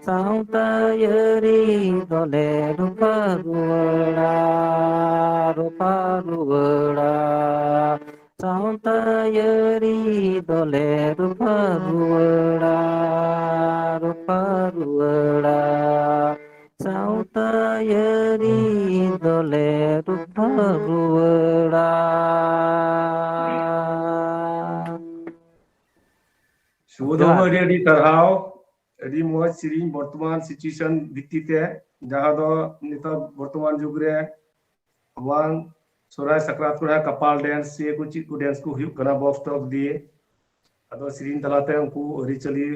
ᱥᱟᱶᱛᱟ ᱟᱹᱨᱤ ᱫᱚᱞᱮ ᱨᱚᱯᱷᱟ ᱨᱩᱣᱟᱹᱲᱟ, ᱨᱚᱯᱷᱟ ᱨᱩᱣᱟᱹᱲᱟ᱾ ᱥᱟᱶᱛᱟ ᱟᱹᱨᱤ ᱫᱚᱞᱮ ᱨᱚᱯᱷᱟ ᱨᱩᱣᱟᱹᱲᱟ, ᱨᱚᱯᱷᱟ ᱨᱩᱣᱟᱹᱲᱟ᱾ ᱥᱟᱶᱛᱟ ᱟᱹᱨᱤ ᱫᱚᱞᱮ ᱨᱩᱠᱷᱟᱹ ᱨᱩᱣᱟᱹᱲᱟ᱾ ᱥᱩᱵᱳᱫᱷ ᱵᱟᱹᱵᱩ, ᱡᱚᱦᱟᱨ᱾ ᱟᱹᱰᱤ ᱟᱹᱰᱤ ᱥᱟᱨᱦᱟᱣ᱾ ᱟᱹᱰᱤ ᱢᱚᱡᱽ ᱥᱮᱨᱮᱧ ᱵᱚᱨᱛᱚᱢᱟᱱ situation ᱵᱷᱤᱛᱛᱤ ᱛᱮ, ᱡᱟᱦᱟᱸ ᱫᱚ ᱱᱮᱛᱟᱨ ᱵᱚᱨᱛᱚᱢᱟᱱ ᱡᱩᱜᱽ ᱨᱮ ᱟᱵᱚᱣᱟᱜ ᱥᱚᱦᱨᱟᱭ ᱥᱟᱠᱨᱟᱛ ᱠᱚᱨᱮ ᱠᱟᱯᱟᱞ dance ᱥᱮ ᱠᱚ ᱪᱮᱫ ᱠᱚ dance ᱠᱚ ᱦᱩᱭᱩᱜ ᱠᱟᱱᱟ box ᱴᱚᱠᱥ ᱫᱤᱭᱮ᱾ ᱟᱫᱚ ᱥᱮᱨᱮᱧ ᱛᱟᱞᱟᱛᱮ ᱩᱱᱠᱩ ᱟᱹᱨᱤᱪᱟᱹᱞᱤ,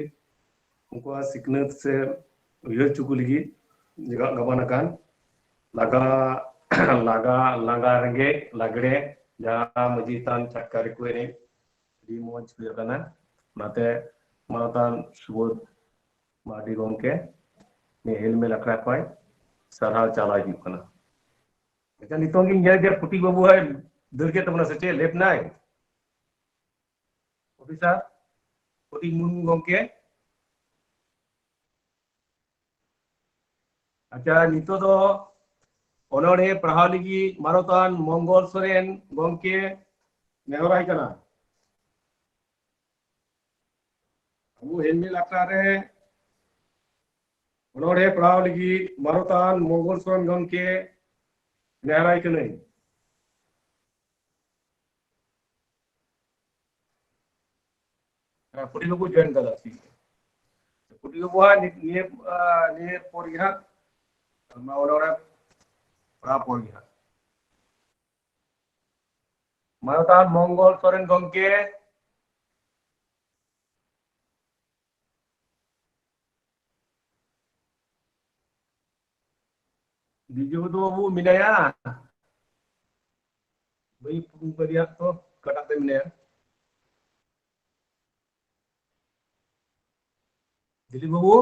ᱩᱱᱠᱩᱣᱟᱜ ᱥᱤᱠᱷᱱᱟᱹᱛ ᱥᱮ ᱩᱭᱦᱟᱹᱨ ᱦᱚᱪᱚ ᱠᱚ ᱞᱟᱹᱜᱤᱫ ᱡᱟᱜᱟᱜ ᱜᱟᱵᱟᱱ ᱟᱠᱟᱱ ᱞᱟᱜᱟ, ᱞᱟᱜᱟ, ᱞᱟᱸᱜᱟ ᱨᱮᱸᱜᱮᱡ ᱞᱟᱜᱽᱲᱮ, ᱡᱟᱦᱟᱸ ᱢᱟᱹᱡᱷᱤ ᱛᱷᱟᱱ ᱪᱷᱟᱴᱠᱟ ᱨᱮᱠᱚ ᱮᱱᱮᱡ, ᱟᱹᱰᱤ ᱢᱚᱡᱽ ᱦᱩᱭ ᱟᱠᱟᱱᱟ᱾ ᱚᱱᱟᱛᱮ ᱢᱟᱱᱚᱛᱟᱱ ᱥᱩᱵᱳᱫᱷ ᱢᱟᱨᱰᱤ ᱜᱚᱢᱠᱮ ᱱᱤᱭᱟᱹ ᱦᱮᱞᱢᱮᱞ ᱟᱠᱷᱲᱟ ᱠᱷᱚᱱ ᱥᱟᱨᱦᱟᱣ ᱪᱟᱞᱟᱣ ᱦᱤᱡᱩᱜ ᱠᱟᱱᱟ᱾ ᱟᱪᱪᱷᱟ, ᱱᱤᱛᱚᱝ ᱜᱤᱧ ᱧᱮᱞ ᱡᱮ ᱯᱷᱩᱴᱤᱠ ᱵᱟᱹᱵᱩ ᱦᱚᱸᱭ ᱫᱟᱹᱲ ᱠᱮᱫ ᱛᱟᱵᱚᱱᱟ ᱥᱮ ᱪᱮᱫ, ᱞᱮᱯ ᱱᱟᱭ? ᱚᱯᱷᱤᱥᱟᱨ ᱯᱷᱩᱴᱤᱠ ᱢᱩᱨᱢᱩ ᱜᱚᱢᱠᱮ᱾ ᱟᱪᱪᱷᱟ, ᱱᱤᱛᱚᱜ ᱫᱚ ᱚᱱᱚᱬᱦᱮ ᱯᱟᱲᱦᱟᱣ ᱞᱟᱹᱜᱤᱫ ᱢᱟᱱᱚᱛᱟᱱ ᱢᱚᱝᱜᱚᱞ ᱥᱚᱨᱮᱱ ᱜᱚᱢᱠᱮ ᱱᱮᱦᱚᱨᱟᱭ ᱠᱟᱱᱟ᱾ ᱟᱵᱚ ᱦᱮᱞᱢᱮᱞ ᱟᱠᱷᱲᱟ ᱨᱮ ᱚᱱᱚᱬᱦᱮ ᱯᱟᱲᱦᱟᱣ ᱞᱟᱹᱜᱤᱫ ᱢᱟᱱᱚᱛᱟᱱ ᱢᱚᱝᱜᱚᱞ ᱥᱚᱨᱮᱱ ᱜᱚᱢᱠᱮ ᱱᱮᱦᱚᱨᱟᱭ ᱠᱟᱹᱱᱟᱹᱧ᱾ ᱦᱮᱸ, ᱯᱷᱩᱴᱤ ᱵᱟᱹᱵᱩ join ᱠᱟᱫᱟ, ᱴᱷᱤᱠ ᱜᱮᱭᱟ᱾ ᱯᱷᱩᱴᱤ ᱵᱟᱹᱵᱩ ᱦᱟᱸᱜ ᱱᱤ-, ᱱᱤᱭᱟᱹ, ᱟᱸ, ᱱᱤᱭᱟᱹ ᱯᱚᱨ ᱜᱮ ᱦᱟᱸᱜ, ᱢᱟ ᱚᱱᱚᱬᱦᱮ ᱯᱟᱲᱦᱟᱣ ᱯᱚᱨ ᱜᱮ ᱦᱟᱸᱜ᱾ ᱢᱟᱱᱚᱛᱟᱱ ᱢᱚᱝᱜᱚᱞ ᱥᱚᱨᱮᱱ ᱜᱚᱢᱠᱮ᱾ ᱵᱤᱡᱩ ᱵᱟᱹᱵᱩ ᱢᱮᱱᱟᱭᱟ? ᱵᱟᱹᱧ ᱩᱯᱨᱩᱢ ᱠᱟᱫᱮᱭᱟ ᱛᱚ, ᱚᱠᱟᱴᱟᱜ ᱨᱮ ᱢᱮᱱᱟᱭᱟ? ᱫᱤᱞᱤᱯ ᱵᱟᱹᱵᱩ?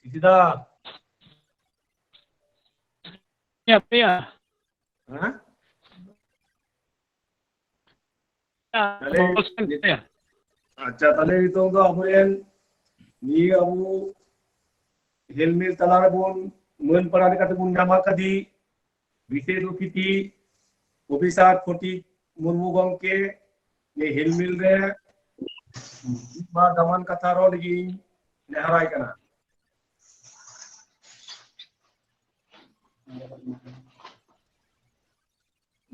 ᱤᱥᱤ ᱫᱟ᱾ ᱟᱯᱮᱭᱟ᱾ ᱦᱮᱸ? ᱛᱟᱦᱞᱮ ᱟᱪᱪᱷᱟ, ᱛᱟᱦᱞᱮ ᱱᱤᱛᱚᱝ ᱫᱚ ᱟᱵᱚᱨᱮᱱ ᱱᱤᱭᱟᱹ ᱟᱵᱚ ᱦᱮᱞᱢᱮᱞ ᱛᱟᱞᱟ ᱨᱮᱵᱚᱱ ᱢᱟᱹᱱ ᱯᱟᱲᱟ ᱞᱮᱠᱟᱛᱮ ᱵᱚᱱ ᱧᱟᱢ ᱟᱠᱟᱫᱮ ᱵᱤᱥᱮᱥ ᱚᱛᱤᱛᱷᱤ ᱚᱯᱷᱤᱥᱟᱨ ᱯᱷᱚᱴᱤᱠ ᱢᱩᱨᱢᱩ ᱜᱚᱢᱠᱮ ᱱᱤᱭᱟᱹ ᱦᱮᱞᱢᱮᱞ ᱨᱮ ᱢᱟ ᱫᱟᱢᱟᱱ ᱠᱟᱛᱷᱟ ᱨᱚᱲ ᱞᱟᱹᱜᱤᱫ ᱱᱮᱦᱚᱨᱟᱭ ᱠᱟᱱᱟ᱾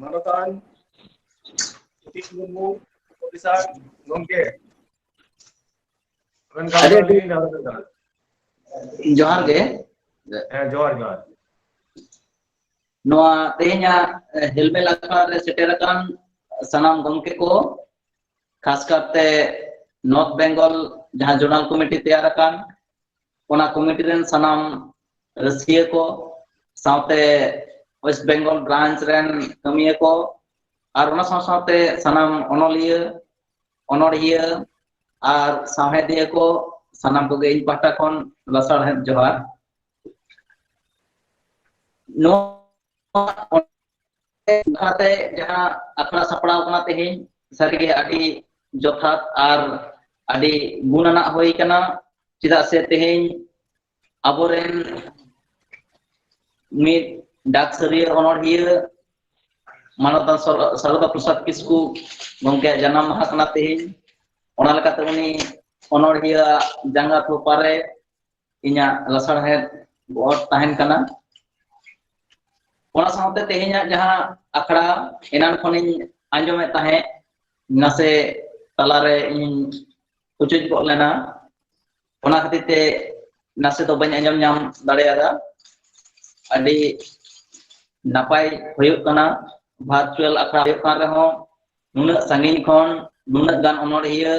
ᱢᱟᱱᱚᱛᱟᱱ ᱥᱚᱛᱤᱥ ᱢᱩᱨᱢᱩ, ᱯᱨᱚᱯᱷᱮᱥᱚᱨ ᱜᱚᱢᱠᱮ, ᱟᱵᱮᱱ ᱟᱹᱰᱤ ᱟᱹᱰᱤ ᱜᱟᱞᱢᱟᱨᱟᱣ ᱞᱟᱹᱜᱤᱫ ᱱᱮᱦᱚᱨ ᱠᱟᱱᱟ᱾ ᱡᱚᱦᱟᱨ ᱜᱮ᱾ ᱦᱮᱸ, ᱡᱚᱦᱟᱨ, ᱡᱚᱦᱟᱨ᱾ ᱱᱚᱣᱟ ᱛᱮᱦᱮᱧᱟᱜ ᱦᱮᱞᱢᱮᱞ ᱟᱠᱷᱲᱟ ᱨᱮ ᱥᱮᱴᱮᱨ ᱟᱠᱟᱱ ᱥᱟᱱᱟᱢ ᱜᱚᱢᱠᱮ ᱠᱚ, ᱠᱷᱟᱥ ᱠᱟᱨᱛᱮ ᱱᱚᱨᱛᱷ ᱵᱮᱝᱜᱚᱞ ᱡᱟᱦᱟᱸ ᱡᱳᱱᱟᱞ ᱠᱚᱢᱤᱴᱤ ᱛᱮᱭᱟᱨ ᱟᱠᱟᱱ, ᱚᱱᱟ ᱠᱚᱢᱤᱴᱤ ᱨᱮᱱ ᱥᱟᱱᱟᱢ ᱨᱟᱹᱥᱤᱭᱟᱹ ᱠᱚ, ᱥᱟᱶᱛᱮ ᱳᱭᱮᱥᱴ ᱵᱮᱝᱜᱚᱞ ᱵᱨᱟᱧᱪ ᱨᱮᱱ ᱠᱟᱹᱢᱤᱭᱟᱹ ᱠᱚ, ᱟᱨ ᱚᱱᱟ ᱥᱟᱶ ᱥᱟᱶᱛᱮ ᱥᱟᱱᱟᱢ ᱚᱱᱚᱞᱤᱭᱟᱹ, ᱚᱱᱚᱲᱦᱤᱭᱟᱹ ᱟᱨ ᱥᱟᱶᱦᱮᱫᱤᱭᱟᱹ ᱠᱚ, ᱥᱟᱱᱟᱢ ᱠᱚᱜᱮ ᱤᱧ ᱯᱟᱦᱴᱟ ᱠᱷᱚᱱ ᱞᱟᱥᱟᱲᱦᱮᱫ ᱡᱚᱦᱟᱨ᱾ ᱱᱚᱣᱟ ᱚᱱᱟᱛᱮ ᱡᱟᱦᱟᱸ ᱟᱠᱷᱲᱟ ᱥᱟᱯᱲᱟᱣ ᱠᱟᱱᱟ ᱛᱮᱦᱮᱧ, ᱥᱟᱹᱨᱤᱜᱮ ᱟᱹᱰᱤ ᱡᱚᱛᱷᱟᱛ ᱟᱨ ᱟᱹᱰᱤ ᱜᱩᱱ ᱟᱱᱟᱜ ᱦᱩᱭ ᱠᱟᱱᱟ᱾ ᱪᱮᱫᱟᱜ ᱥᱮ ᱛᱮᱦᱮᱧ ᱟᱵᱚᱨᱮᱱ ᱢᱤᱫ ᱰᱟᱠ ᱥᱟᱹᱨᱤᱭᱟᱹ ᱚᱱᱚᱲᱦᱤᱭᱟᱹ ᱢᱟᱱᱚᱛᱟᱱ ᱥᱟᱨ-, ᱥᱟᱨᱚᱫᱟ ᱯᱨᱚᱥᱟᱫᱽ ᱠᱤᱥᱠᱩ ᱜᱚᱢᱠᱮᱭᱟᱜ ᱡᱟᱱᱟᱢ ᱢᱟᱦᱟ ᱠᱟᱱᱟ ᱛᱮᱦᱮᱧ᱾ ᱚᱱᱟ ᱞᱮᱠᱟᱛᱮ ᱩᱱᱤ ᱚᱱᱚᱲᱦᱤᱭᱟᱹ ᱟᱜ ᱡᱟᱸᱜᱟ ᱛᱷᱚᱯᱟ ᱨᱮ ᱤᱧᱟᱹᱜ ᱞᱟᱥᱟᱲᱦᱮᱫ ᱜᱚᱰ ᱛᱟᱦᱮᱱ ᱠᱟᱱᱟ᱾ ᱚᱱᱟ ᱥᱟᱶᱛᱮ ᱛᱮᱦᱮᱧᱟᱜ ᱡᱟᱦᱟᱸ ᱟᱠᱷᱲᱟ ᱮᱱᱟᱱ ᱠᱷᱚᱱᱤᱧ ᱟᱸᱡᱚᱢᱮᱫ ᱛᱟᱦᱮᱸᱫ, ᱱᱟᱥᱮ ᱛᱟᱞᱟᱨᱮ ᱤᱧ ᱯᱩᱪᱩᱡ ᱜᱚᱫ ᱞᱮᱱᱟ, ᱚᱱᱟ ᱠᱷᱟᱹᱛᱤᱨ ᱛᱮ ᱱᱟᱥᱮ ᱫᱚ ᱵᱟᱹᱧ ᱟᱸᱡᱚᱢ ᱧᱟᱢ ᱫᱟᱲᱮᱭᱟᱫᱟ᱾ ᱟᱹᱰᱤ ᱱᱟᱯᱟᱭ ᱦᱩᱭᱩᱜ ᱠᱟᱱᱟ, ᱵᱷᱟᱨᱪᱩᱣᱟᱞ ᱟᱠᱷᱲᱟ ᱦᱩᱭᱩᱜ ᱠᱟᱱ ᱨᱮᱦᱚᱸ ᱱᱩᱱᱟᱹᱜ ᱥᱟᱺᱜᱤᱧ ᱠᱷᱚᱱ ᱱᱩᱱᱟᱹᱜ ᱜᱟᱱ ᱚᱱᱚᱲᱦᱤᱭᱟᱹ,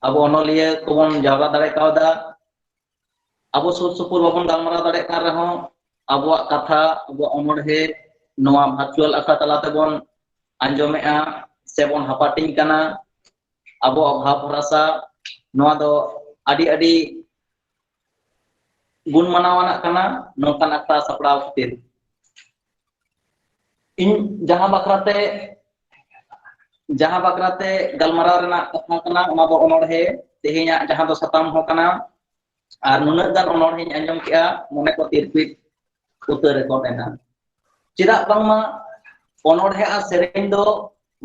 ᱟᱵᱚ ᱚᱱᱚᱞᱤᱭᱟᱹ ᱠᱚᱵᱚᱱ ᱡᱟᱣᱨᱟ ᱫᱟᱲᱮ ᱠᱟᱣᱫᱟ᱾ ᱟᱵᱚ ᱥᱩᱨ ᱥᱩᱯᱩᱨ ᱵᱟᱵᱚᱱ ᱜᱟᱞᱢᱟᱨᱟᱣ ᱫᱟᱲᱮᱭᱟᱜ ᱠᱟᱱ ᱨᱮᱦᱚᱸ, ᱟᱵᱚᱣᱟᱜ ᱠᱟᱛᱷᱟ, ᱟᱵᱚᱣᱟᱜ ᱚᱱᱚᱲᱦᱮ ᱱᱚᱣᱟ ᱵᱷᱟᱨᱪᱩᱣᱟᱞ ᱟᱠᱷᱲᱟ ᱛᱟᱞᱟ ᱛᱮᱵᱚᱱ ᱟᱸᱡᱚᱢᱮᱜᱼᱟ ᱥᱮᱵᱚᱱ ᱦᱟᱯᱟᱴᱤᱧ ᱠᱟᱱᱟ᱾ ᱟᱵᱚᱣᱟᱜ ᱵᱷᱟᱵᱽ ᱵᱷᱟᱥᱟ, ᱱᱚᱣᱟ ᱫᱚ ᱟᱹᱰᱤ ᱟᱹᱰᱤ ᱜᱩᱱ ᱢᱟᱱᱟᱣ ᱟᱱᱟᱜ ᱠᱟᱱᱟ, ᱱᱚᱝᱠᱟᱱ ᱟᱠᱷᱲᱟ ᱥᱟᱯᱲᱟᱣ ᱠᱷᱟᱹᱛᱤᱨ᱾ ᱤᱧ ᱡᱟᱦᱟᱸ ᱵᱟᱠᱷᱨᱟᱛᱮ, ᱡᱟᱦᱟᱸ ᱵᱟᱠᱷᱨᱟᱛᱮ ᱜᱟᱞᱢᱟᱨᱟᱣ ᱨᱮᱱᱟᱜ ᱠᱟᱛᱷᱟ ᱠᱟᱱᱟ, ᱚᱱᱟ ᱫᱚ ᱚᱱᱚᱲᱦᱮ, ᱛᱮᱦᱮᱧᱟᱜ ᱡᱟᱦᱟᱸ ᱫᱚ ᱥᱟᱛᱟᱢ ᱦᱚᱸ ᱠᱟᱱᱟ, ᱟᱨ ᱱᱩᱱᱟᱹᱜ ᱜᱟᱱ ᱚᱱᱚᱲᱦᱮᱧ ᱟᱸᱡᱚᱢ ᱠᱮᱜᱼᱟ, ᱢᱚᱱᱮ ᱠᱚ ᱛᱤᱨᱯᱤᱫ ᱩᱛᱟᱹᱨ ᱜᱚᱫ ᱮᱱᱟ᱾ ᱪᱮᱫᱟᱜ ᱵᱟᱝᱢᱟ ᱚᱱᱚᱲᱦᱮ ᱟᱨ ᱥᱮᱨᱮᱧ ᱫᱚ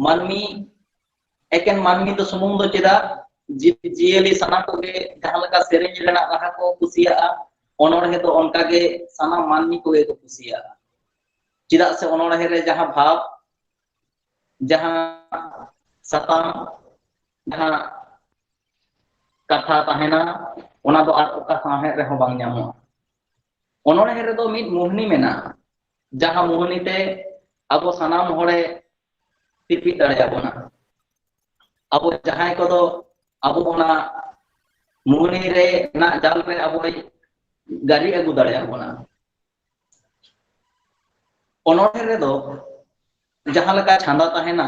ᱢᱟᱹᱱᱢᱤ ᱮᱠᱮᱱ ᱢᱟᱹᱱᱢᱤ ᱫᱚ ᱥᱩᱢᱩᱝ ᱫᱚ ᱪᱮᱫᱟᱜ, ᱡᱤᱵᱽ ᱡᱤᱭᱟᱹᱞᱤ ᱥᱟᱱᱟᱢ ᱠᱚᱜᱮ ᱡᱟᱦᱟᱸ ᱞᱮᱠᱟ ᱥᱮᱨᱮᱧ ᱨᱮᱱᱟᱜ ᱨᱟᱦᱟ ᱠᱚ ᱠᱩᱥᱤᱭᱟᱜᱼᱟ, ᱚᱱᱚᱬᱦᱮ ᱫᱚ ᱚᱱᱠᱟ ᱜᱮ ᱥᱟᱱᱟᱢ ᱢᱟᱹᱱᱢᱤ ᱠᱚᱜᱮ ᱠᱚ ᱠᱩᱥᱤᱭᱟᱜᱼᱟ᱾ ᱪᱮᱫᱟᱜ ᱥᱮ ᱚᱱᱚᱬᱦᱮ ᱨᱮ ᱡᱟᱦᱟᱸ ᱵᱷᱟᱵᱽ, ᱡᱟᱦᱟᱸ ᱥᱟᱛᱟᱢ, ᱡᱟᱦᱟᱸ ᱠᱟᱛᱷᱟ ᱛᱟᱦᱮᱱᱟ, ᱚᱱᱟ ᱫᱚ ᱟᱨ ᱚᱠᱟ ᱥᱟᱶᱦᱮᱫ ᱨᱮᱦᱚᱸ ᱵᱟᱝ ᱧᱟᱢᱚᱜᱼᱟ᱾ ᱚᱱᱚᱬᱦᱮ ᱨᱮᱫᱚ ᱢᱤᱫ ᱢᱳᱦᱱᱤ ᱢᱮᱱᱟᱜᱼᱟ, ᱡᱟᱦᱟᱸ ᱢᱳᱦᱱᱤ ᱛᱮ ᱟᱵᱚ ᱥᱟᱱᱟᱢ ᱦᱚᱲᱮ ᱛᱤᱯᱤᱫ ᱫᱟᱲᱮᱭᱟᱵᱚᱱᱟ᱾ ᱟᱵᱚ ᱡᱟᱦᱟᱸᱭ ᱠᱚᱫᱚ ᱟᱵᱚ ᱚᱱᱟ ᱢᱳᱦᱱᱤ ᱨᱮᱱᱟᱜ ᱡᱟᱞ ᱨᱮ ᱟᱵᱚᱭ ᱜᱟᱹᱨᱤ ᱟᱹᱜᱩ ᱫᱟᱲᱮᱭᱟᱵᱚᱱᱟ᱾ ᱚᱱᱚᱬᱦᱮ ᱨᱮᱫᱚ ᱡᱟᱦᱟᱸ ᱞᱮᱠᱟ ᱪᱷᱟᱸᱫᱟ ᱛᱟᱦᱮᱱᱟ,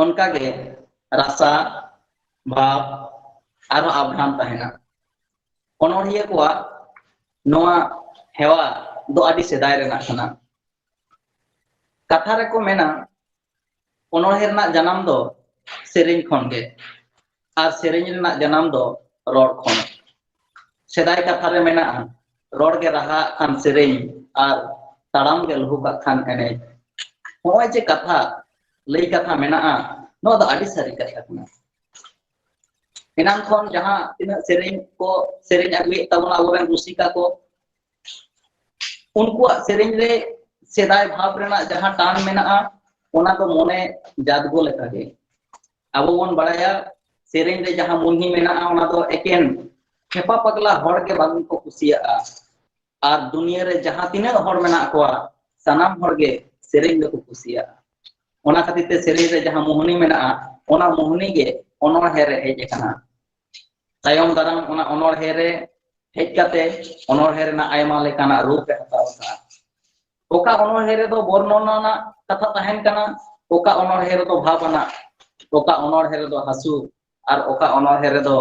ᱚᱱᱠᱟ ᱜᱮ ᱨᱟᱥᱟ, ᱵᱷᱟᱵᱽ, ᱟᱨᱦᱚᱸ ᱟᱵᱷᱨᱟᱱ ᱛᱟᱦᱮᱱᱟ᱾ ᱚᱱᱚᱬᱦᱤᱭᱟᱹ ᱠᱚᱣᱟᱜ ᱱᱚᱣᱟ ᱦᱮᱣᱟ ᱫᱚ ᱟᱹᱰᱤ ᱥᱮᱫᱟᱭ ᱨᱮᱱᱟᱜ ᱠᱟᱱᱟ᱾ ᱠᱟᱛᱷᱟ ᱨᱮᱠᱚ ᱢᱮᱱᱟ, ᱚᱱᱚᱬᱦᱮ ᱨᱮᱱᱟᱜ ᱡᱟᱱᱟᱢ ᱫᱚ ᱥᱮᱨᱮᱧ ᱠᱷᱚᱱ ᱜᱮ, ᱟᱨ ᱥᱮᱨᱮᱧ ᱨᱮᱱᱟᱜ ᱡᱟᱱᱟᱢ ᱫᱚ ᱨᱚᱲ ᱠᱷᱚᱱ᱾ ᱥᱮᱫᱟᱭ ᱠᱟᱛᱷᱟ ᱨᱮ ᱢᱮᱱᱟᱜᱼᱟ, "ᱨᱚᱲ ᱜᱮ ᱨᱟᱦᱟ ᱠᱷᱟᱱ ᱥᱮᱨᱮᱧ, ᱟᱨ ᱛᱟᱲᱟᱢ ᱜᱮ ᱞᱩᱦᱩᱠᱟᱜ ᱠᱷᱟᱱ ᱮᱱᱮᱡ᱾" ᱱᱚᱜᱼᱚᱭ ᱡᱮ ᱠᱟᱛᱷᱟ, ᱞᱟᱹᱭ ᱠᱟᱛᱷᱟ ᱢᱮᱱᱟᱜᱼᱟ, ᱱᱚᱣᱟ ᱫᱚ ᱟᱹᱰᱤ ᱥᱟᱹᱨᱤ ᱠᱟᱛᱷᱟ ᱠᱟᱱᱟ᱾ ᱮᱱᱟᱝ ᱠᱷᱚᱱ ᱡᱟᱦᱟᱸ ᱛᱤᱱᱟᱹᱜ ᱥᱮᱨᱮᱧ ᱠᱚ ᱥᱮᱨᱮᱧ ᱟᱹᱜᱩᱭᱮᱫ ᱛᱟᱵᱚᱱᱟ ᱟᱵᱚᱨᱮᱱ ᱨᱩᱥᱤᱠᱟ ᱠᱚ, ᱩᱱᱠᱩᱣᱟᱜ ᱥᱮᱨᱮᱧ ᱨᱮ ᱥᱮᱫᱟᱭ ᱵᱷᱟᱵᱽ ᱨᱮᱱᱟᱜ ᱡᱟᱦᱟᱸ ᱴᱟᱱ ᱢᱮᱱᱟᱜᱼᱟ, ᱚᱱᱟ ᱫᱚ ᱢᱚᱱᱮ ᱡᱟᱫᱽᱜᱚ ᱞᱮᱠᱟᱜᱮ᱾ ᱟᱵᱚ ᱵᱚᱱ ᱵᱟᱲᱟᱭᱟ, ᱥᱮᱨᱮᱧ ᱨᱮ ᱡᱟᱦᱟᱸ ᱢᱩᱦᱱᱤ ᱢᱮᱱᱟᱜᱼᱟ, ᱚᱱᱟ ᱫᱚ ᱮᱠᱮᱱ ᱠᱷᱮᱯᱟ ᱯᱟᱜᱽᱞᱟ ᱦᱚᱲ ᱜᱮ ᱵᱟᱝ ᱠᱚ ᱠᱩᱥᱤᱭᱟᱜᱼᱟ᱾ ᱟᱨ ᱫᱩᱱᱤᱭᱟᱹ ᱨᱮ ᱡᱟᱦᱟᱸ ᱛᱤᱱᱟᱹᱜ ᱦᱚᱲ ᱢᱮᱱᱟᱜ ᱠᱚᱣᱟ, ᱥᱟᱱᱟᱢ ᱦᱚᱲ ᱜᱮ ᱥᱮᱨᱮᱧ ᱫᱚᱠᱚ ᱠᱩᱥᱤᱭᱟᱜᱼᱟ᱾ ᱚᱱᱟ ᱠᱷᱟᱹᱛᱤᱨ ᱛᱮ ᱥᱮᱨᱮᱧ ᱨᱮ ᱡᱟᱦᱟᱸ ᱢᱩᱦᱱᱤ ᱢᱮᱱᱟᱜᱼᱟ, ᱚᱱᱟ ᱢᱩᱦᱱᱤ ᱜᱮ ᱚᱱᱚᱬᱦᱮ ᱨᱮ ᱦᱮᱡ ᱟᱠᱟᱱᱟ᱾ ᱛᱟᱭᱚᱢ ᱫᱟᱨᱟᱢ ᱚᱱᱟ ᱚᱱᱚᱬᱦᱮ ᱨᱮ ᱦᱮᱡ ᱠᱟᱛᱮ ᱚᱱᱚᱬᱦᱮ ᱨᱮᱱᱟᱜ ᱟᱭᱢᱟ ᱞᱮᱠᱟᱱᱟᱜ ᱨᱩᱯ ᱮ ᱦᱟᱛᱟᱣ ᱟᱠᱟᱫᱼᱟ᱾ ᱚᱠᱟ ᱚᱱᱚᱬᱦᱮ ᱨᱮᱫᱚ ᱵᱚᱨᱱᱚᱱᱟ ᱨᱮᱱᱟᱜ ᱠᱟᱛᱷᱟ ᱛᱟᱦᱮᱱ ᱠᱟᱱᱟ, ᱚᱠᱟ ᱚᱱᱚᱬᱦᱮ ᱨᱮᱫᱚ ᱵᱷᱟᱵᱽ ᱟᱱᱟᱜ, ᱚᱠᱟ ᱚᱱᱚᱬᱦᱮ ᱨᱮᱫᱚ ᱦᱟᱹᱥᱩ, ᱟᱨ ᱚᱠᱟ ᱚᱱᱚᱬᱦᱮ ᱨᱮᱫᱚ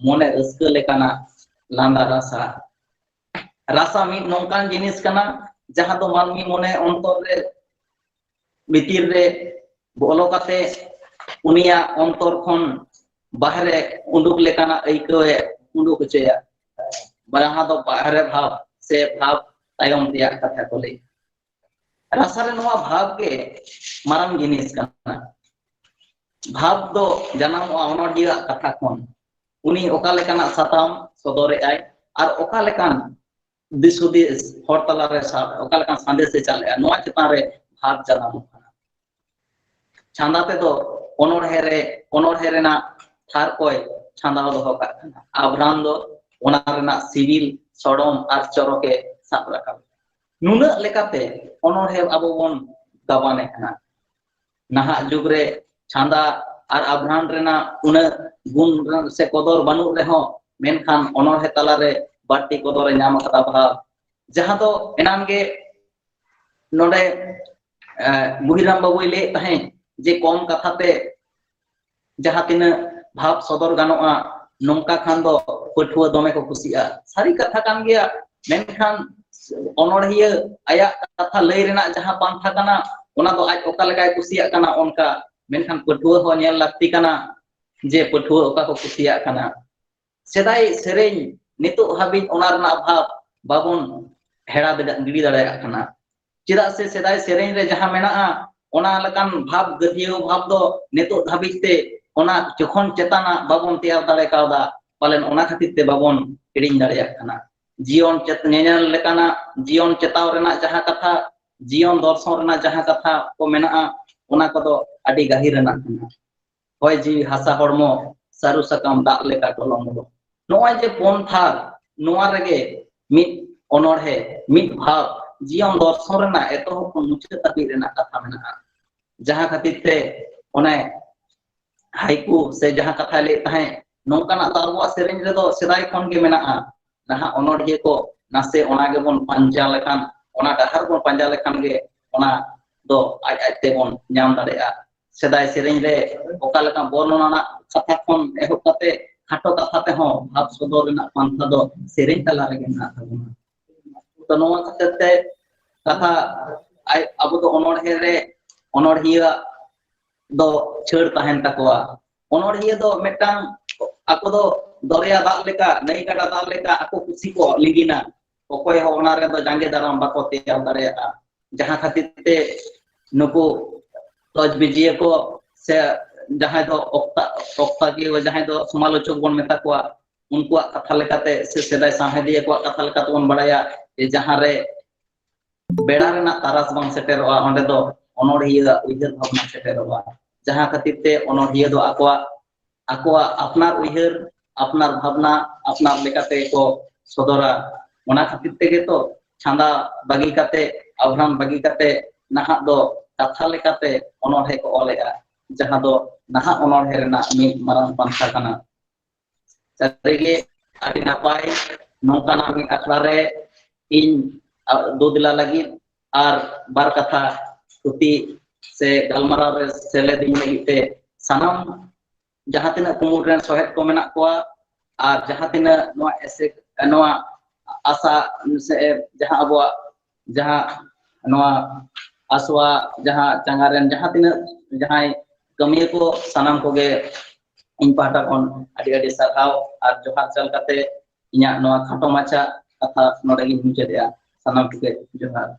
ᱢᱚᱱᱮ ᱨᱟᱹᱥᱠᱟᱹ ᱞᱮᱠᱟᱱᱟᱜ ᱞᱟᱸᱫᱟ ᱨᱟᱥᱟ᱾ ᱨᱟᱥᱟ ᱢᱤᱫ ᱱᱚᱝᱠᱟᱱ ᱡᱤᱱᱤᱥ ᱠᱟᱱᱟ, ᱡᱟᱦᱟᱸ ᱫᱚ ᱢᱟᱹᱱᱢᱤ ᱢᱚᱱᱮ ᱚᱱᱛᱚᱨ ᱨᱮ, ᱵᱷᱤᱛᱤᱨ ᱨᱮ ᱵᱚᱞᱚ ᱠᱟᱛᱮ ᱩᱱᱤᱭᱟᱜ ᱚᱱᱛᱚᱨ ᱠᱷᱚᱱ ᱵᱟᱦᱨᱮ ᱩᱰᱩᱠ ᱞᱮᱠᱟᱱᱟᱜ ᱟᱹᱭᱠᱟᱹᱣ ᱮ ᱩᱰᱩᱠ ᱦᱚᱪᱚᱭᱟ᱾ ᱡᱟᱦᱟᱸ ᱫᱚ ᱵᱟᱦᱨᱮ ᱵᱷᱟᱵᱽ ᱥᱮ ᱵᱷᱟᱵᱽ ᱛᱟᱭᱚᱢ ᱨᱮᱭᱟᱜ ᱠᱟᱛᱷᱟ ᱠᱚ ᱞᱟᱹᱭ᱾ ᱨᱟᱥᱟ ᱨᱮ ᱱᱚᱣᱟ ᱵᱷᱟᱵᱽ ᱜᱮ ᱢᱟᱨᱟᱝ ᱡᱤᱱᱤᱥ ᱠᱟᱱᱟ᱾ ᱵᱷᱟᱵᱽ ᱫᱚ ᱡᱟᱱᱟᱢᱚᱜᱼᱟ ᱚᱱᱚᱬᱦᱤᱭᱟᱹᱣᱟᱜ ᱠᱟᱛᱷᱟ ᱠᱷᱚᱱ᱾ ᱩᱱᱤ ᱚᱠᱟ ᱞᱮᱠᱟᱱᱟᱜ ᱥᱟᱛᱟᱢ ᱥᱚᱫᱚᱨᱮᱫᱼᱟᱭ ᱟᱨ ᱚᱠᱟ ᱞᱮᱠᱟᱱ ᱫᱤᱥ ᱦᱩᱫᱤᱥ ᱦᱚᱲ ᱛᱟᱞᱟᱨᱮ ᱥᱟ-, ᱚᱠᱟ ᱞᱮᱠᱟᱱ ᱥᱟᱸᱫᱮᱥ ᱮ ᱪᱟᱞᱮᱜᱼᱟ, ᱱᱚᱣᱟ ᱪᱮᱛᱟᱱ ᱨᱮ ᱵᱷᱟᱵᱽ ᱡᱟᱱᱟᱢᱚᱜ ᱠᱟᱱᱟ᱾ ᱪᱷᱟᱸᱫᱟ ᱛᱮᱫᱚ ᱚᱱᱚᱬᱦᱮ ᱨᱮ, ᱚᱱᱚᱬᱦᱮ ᱨᱮᱱᱟᱜ ᱛᱷᱟᱨ ᱠᱚᱭ ᱪᱷᱟᱸᱫᱟᱣ ᱫᱚᱦᱚ ᱠᱟᱜ ᱠᱟᱱᱟ᱾ ᱟᱵᱷᱨᱟᱱ ᱫᱚ ᱚᱱᱟ ᱨᱮᱱᱟᱜ ᱥᱤᱵᱤᱞ, ᱥᱚᱲᱚᱢ ᱟᱨ ᱪᱚᱨᱚᱠᱮ ᱥᱟᱵ ᱨᱟᱠᱟᱵ᱾ ᱱᱩᱱᱟᱹᱜ ᱞᱮᱠᱟᱛᱮ ᱚᱱᱚᱬᱦᱮ ᱟᱵᱚ ᱵᱚᱱ ᱜᱟᱵᱟᱱᱮ ᱠᱟᱱᱟ᱾ ᱱᱟᱦᱟᱜ ᱡᱩᱜᱽ ᱨᱮ ᱪᱷᱟᱸᱫᱟ ᱟᱨ ᱟᱵᱷᱨᱟᱱ ᱨᱮᱱᱟᱜ ᱩᱱᱟᱹᱜ ᱜᱩᱱ ᱥᱮ ᱠᱚᱫᱚᱨ ᱵᱟᱹᱱᱩᱜ ᱨᱮᱦᱚᱸ, ᱢᱮᱱᱠᱷᱟᱱ ᱚᱱᱚᱬᱦᱮ ᱛᱟᱞᱟᱨᱮ ᱵᱟᱹᱲᱛᱤ ᱠᱚᱫᱚᱨᱮ ᱧᱟᱢ ᱟᱠᱟᱫᱟ ᱵᱷᱟᱵᱽ, ᱡᱟᱦᱟᱸ ᱫᱚ ᱮᱱᱟᱝ ᱜᱮ ᱱᱚᱰᱮ, ᱮ, ᱵᱩᱦᱤᱨᱟᱢ ᱵᱟᱹᱵᱩᱭ ᱞᱟᱹᱭᱮᱫ ᱛᱟᱦᱮᱸᱫ ᱡᱮ ᱠᱚᱢ ᱠᱟᱛᱷᱟ ᱛᱮ ᱡᱟᱦᱟᱸ ᱛᱤᱱᱟᱹᱜ ᱵᱷᱟᱵᱽ ᱥᱚᱫᱚᱨ ᱜᱟᱱᱚᱜᱼᱟ, ᱱᱚᱝᱠᱟ ᱠᱷᱟᱱ ᱫᱚ ᱯᱟᱹᱴᱷᱩᱣᱟᱹ ᱫᱚᱢᱮ ᱠᱚ ᱠᱩᱥᱤᱜᱼᱟ᱾ ᱥᱟᱹᱨᱤ ᱠᱟᱛᱷᱟ ᱠᱟᱱ ᱜᱮᱭᱟ, ᱢᱮᱱᱠᱷᱟᱱ ᱚᱱᱚᱬᱦᱤᱭᱟᱹ ᱟᱭᱟᱜ ᱠᱟᱛᱷᱟ ᱞᱟᱹᱭ ᱨᱮᱱᱟᱜ ᱡᱟᱦᱟᱸ ᱯᱟᱱᱛᱷᱟ ᱠᱟᱱᱟ, ᱚᱱᱟ ᱫᱚ ᱟᱡ ᱚᱠᱟ ᱞᱮᱠᱟᱭ ᱠᱩᱥᱤᱭᱟᱜ ᱠᱟᱱᱟ ᱚᱱᱠᱟ, ᱢᱮᱱᱠᱷᱟᱱ ᱯᱟᱹᱴᱷᱩᱣᱟᱹ ᱦᱚᱸ ᱧᱮᱞ ᱞᱟᱹᱠᱛᱤ ᱠᱟᱱᱟ ᱡᱮ ᱯᱟᱹᱴᱷᱩᱣᱟᱹ ᱚᱠᱟ ᱠᱚ ᱠᱩᱥᱤᱭᱟᱜ ᱠᱟᱱᱟ᱾ ᱥᱮᱫᱟᱭ ᱥᱮᱨᱮᱧ ᱱᱤᱛᱚᱜ ᱦᱟᱹᱵᱤᱡ ᱚᱱᱟ ᱨᱮᱱᱟᱜ ᱵᱷᱟᱵᱽ ᱵᱟᱵᱚᱱ ᱦᱮᱲᱟ ᱫᱟᱲᱮ-, ᱜᱤᱰᱤ ᱫᱟᱲᱮᱭᱟᱜ ᱠᱟᱱᱟ᱾ ᱪᱮᱫᱟᱜ ᱥᱮ ᱥᱮᱫᱟᱭ ᱥᱮᱨᱮᱧ ᱨᱮ ᱡᱟᱦᱟᱸ ᱢᱮᱱᱟᱜᱼᱟ, ᱚᱱᱟ ᱞᱮᱠᱟᱱ ᱵᱷᱟᱵᱽ, ᱜᱟᱹᱛᱷᱭᱟᱹᱣ ᱵᱷᱟᱵᱽ ᱫᱚ ᱱᱤᱛᱚᱜ ᱫᱷᱟᱹᱵᱤᱡ ᱛᱮ ᱚᱱᱟ ᱡᱚᱠᱷᱚᱱ ᱪᱮᱛᱟᱱᱟᱜ ᱵᱟᱵᱚᱱ ᱛᱮᱭᱟᱨ ᱫᱟᱲᱮ ᱠᱟᱣᱫᱟ, ᱯᱟᱞᱮᱱ ᱚᱱᱟ ᱠᱷᱟᱹᱛᱤᱨ ᱛᱮ ᱵᱟᱵᱚᱱ ᱦᱤᱲᱤᱧ ᱫᱟᱲᱮᱭᱟᱜ ᱠᱟᱱᱟ᱾ ᱡᱤᱭᱚᱱ ᱪᱮᱛ-, ᱧᱮᱧᱮᱞ ᱞᱮᱠᱟᱱᱟᱜ, ᱡᱤᱭᱚᱱ ᱪᱮᱛᱟᱣ ᱨᱮᱱᱟᱜ ᱡᱟᱦᱟᱸ ᱠᱟᱛᱷᱟ, ᱡᱤᱭᱚᱱ ᱫᱚᱨᱥᱚᱱ ᱨᱮᱱᱟᱜ ᱡᱟᱦᱟᱸ ᱠᱟᱛᱷᱟ ᱠᱚ ᱢᱮᱱᱟᱜᱼᱟ, ᱚᱱᱟ ᱠᱚᱫᱚ ᱟᱹᱰᱤ ᱜᱟᱹᱦᱤᱨ ᱨᱮᱱᱟᱜ ᱠᱟᱱᱟ᱾ ᱦᱚᱭ ᱡᱤᱣᱤ ᱦᱟᱥᱟ ᱦᱚᱲᱢᱚ, ᱥᱟᱹᱨᱩ ᱥᱟᱠᱟᱢ ᱫᱟᱜ ᱞᱮᱠᱟ ᱴᱚᱞᱚᱢ ᱵᱚᱞᱚ᱾ ᱱᱚᱜᱼᱚᱭ ᱡᱮ ᱯᱩᱱ ᱛᱷᱟᱨ, ᱱᱚᱣᱟ ᱨᱮᱜᱮ ᱢᱤᱫ ᱚᱱᱚᱬᱦᱮ, ᱢᱤᱫ ᱵᱷᱟᱵᱽ, ᱡᱤᱭᱚᱱ ᱫᱚᱨᱥᱚᱱ ᱨᱮᱱᱟᱜ ᱮᱛᱚᱦᱚᱵ ᱠᱷᱚᱱ ᱢᱩᱪᱟᱹᱫ ᱫᱷᱟᱹᱵᱤᱡ ᱨᱮᱱᱟᱜ ᱠᱟᱛᱷᱟ ᱢᱮᱱᱟᱜᱼᱟ᱾ ᱡᱟᱦᱟᱸ ᱠᱷᱟᱹᱛᱤᱨ ᱛᱮ ᱚᱱᱮ ᱦᱟᱭᱠᱩ ᱥᱮ ᱡᱟᱦᱟᱸ ᱠᱟᱛᱷᱟᱭ ᱞᱟᱹᱭᱮᱫ ᱛᱟᱦᱮᱸᱫ, ᱱᱚᱝᱠᱟᱱᱟᱜ ᱫᱚ ᱟᱵᱚᱣᱟᱜ ᱥᱮᱨᱮᱧ ᱨᱮᱫᱚ ᱥᱮᱫᱟᱭ ᱠᱷᱚᱱ ᱜᱮ ᱢᱮᱱᱟᱜᱼᱟ᱾ ᱱᱟᱦᱟᱜ ᱚᱱᱚᱬᱦᱤᱭᱟᱹ ᱠᱚ ᱱᱟᱥᱮ ᱚᱱᱟ ᱜᱮᱵᱚᱱ ᱯᱟᱸᱡᱟ ᱞᱮᱠᱷᱟᱱ, ᱚᱱᱟ ᱰᱟᱦᱟᱨ ᱵᱚᱱ ᱯᱟᱸᱡᱟ ᱞᱮᱠᱷᱟᱱ ᱜᱮ ᱚᱱᱟ ᱫᱚ ᱟᱡ ᱟᱡ ᱛᱮᱵᱚᱱ ᱧᱟᱢ ᱫᱟᱲᱮᱭᱟᱜᱼᱟ᱾ ᱥᱮᱫᱟᱭ ᱥᱮᱨᱮᱧ ᱨᱮ ᱚᱠᱟ ᱞᱮᱠᱟ ᱵᱚᱨᱱᱚᱱᱟ ᱨᱮᱱᱟᱜ ᱠᱟᱛᱷᱟ ᱠᱷᱚᱱ ᱮᱦᱚᱵ ᱠᱟᱛᱮ ᱠᱷᱟᱴᱚ ᱠᱟᱛᱷᱟ ᱛᱮᱦᱚᱸ ᱵᱷᱟᱵᱽ ᱥᱚᱫᱚᱨ ᱨᱮᱱᱟᱜ ᱯᱟᱱᱛᱷᱟ ᱫᱚ ᱥᱮᱨᱮᱧ ᱛᱟᱞᱟ ᱨᱮᱜᱮ ᱢᱮᱱᱟᱜ ᱛᱟᱵᱚᱱᱟ᱾ ᱛᱚ, ᱱᱚᱣᱟ ᱠᱷᱟᱹᱛᱤᱨ ᱛᱮ ᱠᱟᱛᱷᱟ, ᱟᱭ-, ᱟᱵᱚ ᱫᱚ ᱚᱱᱚᱬᱦᱮ ᱨᱮ ᱚᱱᱚᱬᱦᱤᱭᱟᱹᱣᱟᱜ ᱫᱚ ᱪᱷᱟᱹᱲ ᱛᱟᱦᱮᱱ ᱛᱟᱠᱚᱣᱟ᱾ ᱚᱱᱚᱬᱦᱤᱭᱟᱹ ᱫᱚ ᱢᱤᱫᱴᱟᱝ, ᱟᱠᱚ ᱫᱚ ᱫᱚᱨᱭᱟ ᱫᱟᱜ ᱞᱮᱠᱟ, ᱱᱟᱹᱭ ᱜᱟᱰᱟ ᱫᱟᱜ ᱞᱮᱠᱟ ᱟᱠᱚ ᱠᱩᱥᱤ ᱠᱚ ᱞᱤᱸᱜᱤᱱᱟ᱾ ᱚᱠᱚᱭ ᱦᱚᱸ ᱚᱱᱟ ᱨᱮᱫᱚ ᱡᱟᱸᱜᱮ ᱫᱟᱨᱟᱢ ᱵᱟᱠᱚ ᱛᱮᱭᱟᱨ ᱫᱟᱲᱮᱭᱟᱜᱼᱟ᱾ ᱡᱟᱦᱟᱸ ᱠᱷᱟᱹᱛᱤᱨ ᱛᱮ ᱱᱩᱠᱩ ᱛᱚᱡᱽᱵᱤᱡᱤᱭᱟᱹ ᱠᱚ ᱥᱮ ᱡᱟᱦᱟᱸᱭ ᱫᱚ ᱚᱠᱛᱟ ᱚᱠᱛᱟᱠᱤᱭᱟᱹ, ᱡᱟᱦᱟᱸᱭ ᱫᱚ ᱥᱚᱢᱟᱞᱳᱪᱚᱠ ᱵᱚᱱ ᱢᱮᱛᱟ ᱠᱚᱣᱟ, ᱩᱱᱠᱩᱣᱟᱜ ᱠᱟᱛᱷᱟ ᱞᱮᱠᱟᱛᱮ ᱥᱮ ᱥᱮᱫᱟᱭ ᱥᱟᱶᱦᱮᱫᱤᱭᱟᱹ ᱠᱚᱣᱟᱜ ᱠᱟᱛᱷᱟ ᱞᱮᱠᱟᱛᱮ ᱵᱚᱱ ᱵᱟᱲᱟᱭᱟ ᱡᱮ ᱡᱟᱦᱟᱸ ᱨᱮ ᱵᱮᱲᱟ ᱨᱮᱱᱟᱜ ᱛᱟᱨᱟᱥ ᱵᱟᱝ ᱥᱮᱴᱮᱨᱚᱜᱼᱟ, ᱚᱸᱰᱮ ᱫᱚ ᱚᱱᱚᱬᱦᱤᱭᱟᱹᱣᱟᱜ ᱩᱭᱦᱟᱹᱨ ᱵᱷᱟᱵᱽᱱᱟ ᱥᱮᱴᱮᱨᱚᱜᱼᱟ᱾ ᱡᱟᱦᱟᱸ ᱠᱷᱟᱹᱛᱤᱨ ᱛᱮ ᱚᱱᱚᱬᱦᱤᱭᱟᱹ ᱫᱚ ᱟᱠᱚᱣᱟᱜ ᱟᱠᱚᱣᱟᱜ ᱟᱯᱱᱟᱨ ᱩᱭᱦᱟᱹᱨ, ᱟᱯᱱᱟᱨ ᱵᱷᱟᱵᱽᱱᱟ, ᱟᱯᱱᱟᱨ ᱞᱮᱠᱟᱛᱮ ᱠᱚ ᱥᱚᱫᱚᱨᱟ᱾ ᱚᱱᱟ ᱠᱷᱟᱹᱛᱤᱨ ᱛᱮᱜᱮ ᱛᱚ ᱪᱷᱟᱸᱫᱟ ᱵᱟᱹᱜᱤ ᱠᱟᱛᱮ, ᱟᱵᱷᱨᱟᱱ ᱵᱟᱹᱜᱤ ᱠᱟᱛᱮ ᱱᱟᱦᱟᱜ ᱫᱚ ᱠᱟᱛᱷᱟ ᱞᱮᱠᱟᱛᱮ ᱚᱱᱚᱬᱦᱮ ᱠᱚ ᱚᱞᱮᱜᱼᱟ, ᱡᱟᱦᱟᱸ ᱫᱚ ᱱᱟᱦᱟᱜ ᱚᱱᱚᱬᱦᱮ ᱨᱮᱱᱟᱜ ᱢᱤᱫ ᱢᱟᱨᱟᱝ ᱯᱟᱱᱛᱷᱟ ᱠᱟᱱᱟ᱾ ᱥᱟᱹᱨᱤᱜᱮ ᱟᱹᱰᱤ ᱱᱟᱯᱟᱭ, ᱱᱚᱝᱠᱟᱱᱟᱜ ᱢᱤᱫ ᱟᱠᱷᱲᱟ ᱨᱮ ᱤᱧ, ᱟ, ᱫᱩ ᱫᱮᱞᱟ ᱞᱟᱹᱜᱤᱫ ᱟᱨ ᱵᱟᱨ ᱠᱟᱛᱷᱟ ᱛᱷᱩᱛᱤ ᱥᱮ ᱜᱟᱞᱢᱟᱨᱟᱣ ᱨᱮ ᱥᱮᱞᱮᱫ ᱤᱧ ᱞᱟᱹᱜᱤᱫ ᱛᱮ ᱥᱟᱱᱟᱢ ᱡᱟᱦᱟᱸ ᱛᱤᱱᱟᱹᱜ ᱠᱩᱢᱩᱴ ᱨᱮᱱ ᱥᱚᱦᱮᱫ ᱠᱚ ᱢᱮᱱᱟᱜ ᱠᱚᱣᱟ ᱟᱨ ᱡᱟᱦᱟᱸ ᱛᱤᱱᱟᱹᱜ ᱱᱚᱣᱟ ᱮᱥᱮᱠ, ᱱᱚᱣᱟ ᱟᱥᱟ ᱥᱮ ᱡᱟᱦᱟᱸ ᱟᱵᱚᱣᱟᱜ ᱡᱟᱦᱟᱸ ᱱᱚᱣᱟ ᱟᱥᱣᱟ ᱡᱟᱦᱟᱸ ᱪᱟᱸᱜᱟ ᱨᱮᱱ ᱡᱟᱦᱟᱸ ᱛᱤᱱᱟᱹᱜ ᱡᱟᱦᱟᱸᱭ ᱠᱟᱹᱢᱤᱭᱟᱹ ᱠᱚ, ᱥᱟᱱᱟᱢ ᱠᱚᱜᱮ ᱤᱧ ᱯᱟᱦᱴᱟ ᱠᱷᱚᱱ ᱟᱹᱰᱤ ᱟᱹᱰᱤ ᱥᱟᱨᱦᱟᱣ ᱟᱨ ᱡᱚᱦᱟᱨ ᱪᱟᱞ ᱠᱟᱛᱮ ᱤᱧᱟᱹᱜ ᱱᱚᱣᱟ ᱠᱷᱟᱴᱚ ᱢᱟᱪᱷᱟ ᱠᱟᱛᱷᱟ ᱱᱚᱰᱮ ᱜᱤᱧ ᱢᱩᱪᱟᱹᱫᱮᱜᱼᱟ᱾ ᱥᱟᱱᱟᱢ ᱠᱚᱜᱮ ᱡᱚᱦᱟᱨ᱾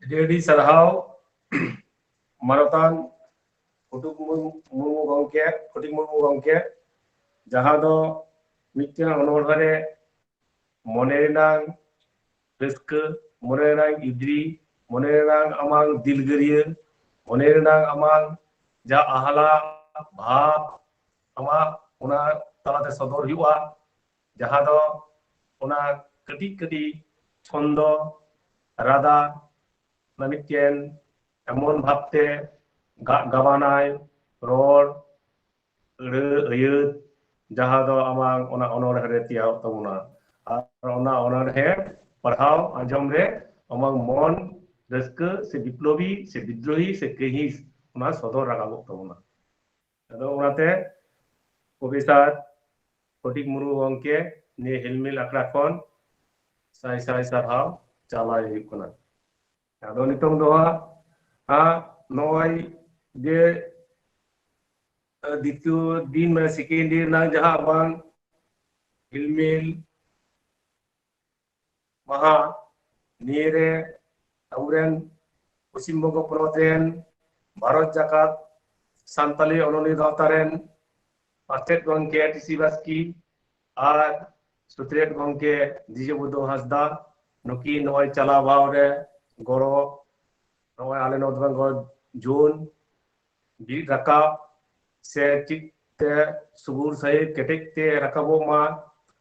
ᱟᱹᱰᱤ ᱟᱹᱰᱤ ᱥᱟᱨᱦᱟᱣ ᱢᱟᱱᱚᱛᱟᱱ ᱯᱷᱚᱴᱤᱠ ᱢᱩᱨᱢᱩ ᱜᱚᱢᱠᱮ, ᱯᱷᱚᱴᱤᱠ ᱢᱩᱨᱢᱩ ᱜᱚᱢᱠᱮ, ᱡᱟᱦᱟᱸ ᱫᱚ ᱢᱤᱫᱴᱮᱱ ᱚᱱᱚᱬᱦᱮ ᱨᱮ ᱢᱚᱱᱮ ᱨᱮᱱᱟᱝ ᱨᱟᱹᱥᱠᱟᱹ, ᱢᱚᱱᱮ ᱨᱮᱱᱟᱝ ᱤᱫᱽᱨᱤ, ᱢᱚᱱᱮ ᱨᱮᱱᱟᱝ ᱟᱢᱟᱝ ᱫᱤᱞᱜᱟᱹᱨᱤᱭᱟᱹ, ᱢᱚᱱᱮ ᱨᱮᱱᱟᱝ ᱟᱢᱟᱝ ᱡᱟ ᱟᱦᱞᱟ ᱵᱷᱟᱵᱽ ᱟᱢᱟᱜ ᱚᱱᱟ ᱛᱟᱞᱟᱛᱮ ᱥᱚᱫᱚᱨ ᱦᱩᱭᱩᱜᱼᱟ, ᱡᱟᱦᱟᱸ ᱫᱚ ᱚᱱᱟ ᱠᱟᱹᱴᱤᱡ ᱠᱟᱹᱴᱤᱡ ᱪᱷᱚᱱᱫᱚ ᱨᱟᱫᱟ ᱚᱱᱟ ᱢᱤᱫᱴᱮᱱ ᱮᱢᱚᱱ ᱵᱷᱟᱵᱛᱮ ᱜᱟᱜ ᱜᱟᱵᱟᱱᱟᱭ ᱨᱚᱲ ᱟᱹᱲᱟᱹ ᱟᱹᱭᱟᱹᱛ, ᱡᱟᱦᱟᱸ ᱫᱚ ᱟᱢᱟᱜ ᱚᱱᱟ ᱚᱱᱚᱬᱦᱮ ᱨᱮ ᱛᱮᱭᱟᱨᱚᱜ ᱛᱟᱵᱚᱱᱟ᱾ ᱟᱨ ᱚᱱᱟ ᱚᱱᱚᱬᱦᱮ ᱯᱟᱲᱦᱟᱣ ᱟᱸᱡᱚᱢ ᱨᱮ ᱟᱢᱟᱜ ᱢᱚᱱ ᱨᱟᱹᱥᱠᱟᱹ ᱥᱮ ᱵᱤᱯᱞᱚᱵᱤ ᱥᱮ ᱵᱤᱫᱽᱨᱳᱦᱤ ᱥᱮ ᱠᱟᱹᱦᱤᱥ ᱚᱱᱟ ᱥᱚᱫᱚᱨ ᱨᱟᱠᱟᱵᱚᱜ ᱛᱟᱵᱚᱱᱟ᱾ ᱟᱫᱚ ᱚᱱᱟᱛᱮ ᱯᱨᱚᱯᱷᱮᱥᱟᱨ ᱯᱷᱚᱴᱤᱠ ᱢᱩᱨᱢᱩ ᱜᱚᱢᱠᱮ ᱱᱤᱭᱟᱹ ᱦᱤᱞᱢᱤᱞ ᱟᱠᱷᱲᱟ ᱠᱷᱚᱱ ᱥᱟᱭ ᱥᱟᱭ ᱥᱟᱨᱦᱟᱣ ᱪᱟᱞᱟᱭ ᱦᱩᱭᱩᱜ ᱠᱟᱱᱟ᱾ ᱟᱫᱚ ᱱᱤᱛᱚᱝ ᱫᱚ ᱦᱟᱸᱜ, ᱦᱟᱸᱜ ᱱᱚᱜᱼᱚᱭ ᱡᱮ ᱫᱤᱛᱤᱭᱚ ᱫᱤᱱ ᱢᱟᱱᱮ second day ᱨᱮᱱᱟᱜ ᱡᱟᱦᱟᱸ ᱵᱟᱝ ᱦᱤᱞᱢᱤᱞ ᱢᱟᱦᱟ, ᱱᱤᱭᱟᱹᱨᱮ ᱟᱵᱚᱨᱮᱱ ᱯᱚᱥᱪᱤᱢ ᱵᱚᱝᱜᱚ ᱯᱚᱱᱚᱛ ᱨᱮᱱ ᱵᱷᱟᱨᱚᱛ ᱡᱟᱠᱟᱛ ᱥᱟᱱᱛᱟᱞᱤ ᱚᱱᱚᱞᱤᱭᱟᱹ ᱜᱟᱶᱛᱟ ᱨᱮᱱ ᱯᱟᱨᱥᱮᱛ ᱜᱚᱢᱠᱮ ᱴᱤ ᱥᱤ ᱵᱟᱥᱠᱤ ᱟᱨ ᱥᱩᱛᱨᱮᱛ ᱜᱚᱢᱠᱮ ᱫᱤᱡᱚᱵᱩᱫᱷᱚ ᱦᱟᱸᱥᱫᱟ, ᱱᱩᱠᱤᱱ ᱱᱚᱜᱼᱚᱭ ᱪᱟᱞᱟᱣ ᱵᱷᱟᱣ ᱨᱮ ᱜᱚᱲᱚ, ᱱᱚᱜᱼᱚᱭ ᱟᱞᱮ ᱱᱚᱨᱛᱷ ᱵᱮᱝᱜᱚᱞ ᱡᱳᱱ ᱵᱤᱨᱤᱫ ᱨᱟᱠᱟᱵ ᱥᱮ ᱪᱮᱫ ᱛᱮ ᱥᱩᱜᱩᱲ ᱥᱟᱹᱦᱤᱡ ᱠᱮᱴᱮᱡ ᱛᱮ ᱨᱟᱠᱟᱵᱚᱜ ᱢᱟ,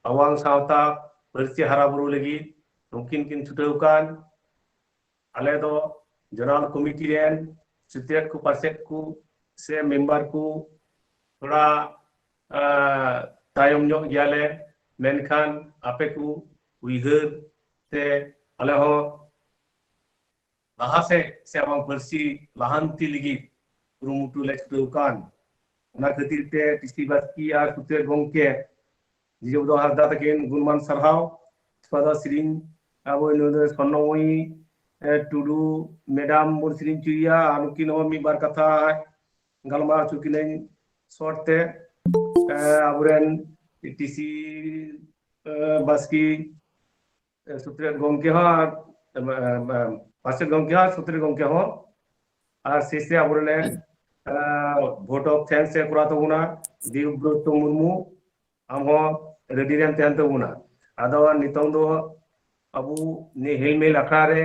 ᱟᱵᱚᱣᱟᱝ ᱥᱟᱶᱛᱟ ᱯᱟᱹᱨᱥᱤ ᱦᱟᱨᱟ ᱵᱩᱨᱩ ᱞᱟᱹᱜᱤᱫ ᱱᱩᱠᱤᱱ ᱠᱤᱱ ᱪᱷᱩᱴᱟᱹᱣ ᱠᱟᱱ᱾ ᱟᱞᱮ ᱫᱚ ᱡᱚᱱᱟᱞ ᱠᱚᱢᱤᱴᱤ ᱨᱮᱱ ᱥᱩᱛᱨᱮᱛ ᱠᱚ, ᱯᱟᱨᱥᱮᱛ ᱠᱚ ᱥᱮ ᱢᱮᱢᱵᱟᱨ ᱠᱚ ᱛᱷᱚᱲᱟ, ᱟ, ᱛᱟᱭᱚᱢ ᱧᱚᱜ ᱜᱮᱭᱟᱞᱮ, ᱢᱮᱱᱠᱷᱟᱱ ᱟᱯᱮ ᱠᱚ ᱩᱭᱦᱟᱹᱨ ᱛᱮ ᱟᱞᱮ ᱦᱚᱸ ᱞᱟᱦᱟ ᱥᱮᱫ ᱥᱮ ᱟᱵᱚᱣᱟᱜ ᱯᱟᱹᱨᱥᱤ ᱞᱟᱦᱟᱱᱛᱤ ᱞᱟᱹᱜᱤᱫ ᱠᱩᱨᱩᱢᱩᱴᱩ ᱞᱮ ᱪᱷᱩᱴᱟᱹᱣ ᱠᱟᱱ᱾ ᱚᱱᱟ ᱠᱷᱟᱹᱛᱤᱨ ᱛᱮ ᱴᱤ ᱥᱤ ᱵᱟᱥᱠᱤ ᱟᱨ ᱥᱩᱛᱨᱮᱛ ᱜᱚᱢᱠᱮ ᱡᱤᱡᱚᱵᱩᱫᱷᱚ ᱦᱟᱸᱥᱫᱟ ᱛᱟᱹᱠᱤᱱ ᱜᱩᱱᱢᱟᱱ ᱥᱟᱨᱦᱟᱣ᱾ ᱛᱷᱚᱲᱟ ᱫᱚ ᱥᱮᱨᱮᱧ ᱟᱵᱚ ᱱᱩᱭ ᱫᱚ ᱥᱚᱨᱱᱚᱢᱚᱭᱤ, ᱮ, ᱴᱩᱰᱩ ᱢᱮᱰᱟᱢ ᱵᱚᱱ ᱥᱮᱨᱮᱧ ᱦᱚᱪᱚᱭᱮᱭᱟ, ᱟᱨ ᱱᱩᱠᱤᱱ ᱦᱚᱸ ᱢᱤᱫ ᱵᱟᱨ ᱠᱟᱛᱷᱟ ᱜᱟᱞᱢᱟᱨᱟᱣ ᱦᱚᱪᱚ ᱠᱤᱱᱟᱹᱧ ᱥᱚᱨᱴ ᱛᱮ᱾ ᱮ, ᱟᱵᱚᱨᱮᱱ ᱴᱤ ᱥᱤ, ᱮ, ᱵᱟᱥᱠᱤ, ᱮ, ᱥᱩᱛᱨᱮᱛ ᱜᱚᱢᱠᱮ ᱦᱚᱸ, ᱮ, ᱮ, ᱮ, ᱯᱟᱨᱥᱮᱛ ᱜᱚᱢᱠᱮ ᱦᱚᱸ, ᱥᱩᱛᱨᱮᱛ ᱜᱚᱢᱠᱮ ᱦᱚᱸ, ᱟᱨ ᱥᱮᱥ ᱨᱮ ᱟᱵᱚᱨᱮᱱ, ᱮ, vote of thanks ᱮ ᱠᱚᱨᱟᱣ ᱛᱟᱵᱚᱱᱟ ᱫᱮᱵᱵᱨᱚᱛᱚ ᱢᱩᱨᱢᱩ, ᱟᱢ ᱦᱚᱸ ᱨᱮᱰᱤ ᱨᱮᱢ ᱛᱟᱦᱮᱱ ᱛᱟᱵᱚᱱᱟ᱾ ᱟᱫᱚ ᱱᱤᱛᱚᱝ ᱫᱚ ᱟᱵᱚ ᱱᱤᱭᱟᱹ ᱦᱮᱞᱢᱮᱞ ᱟᱠᱷᱲᱟ ᱨᱮ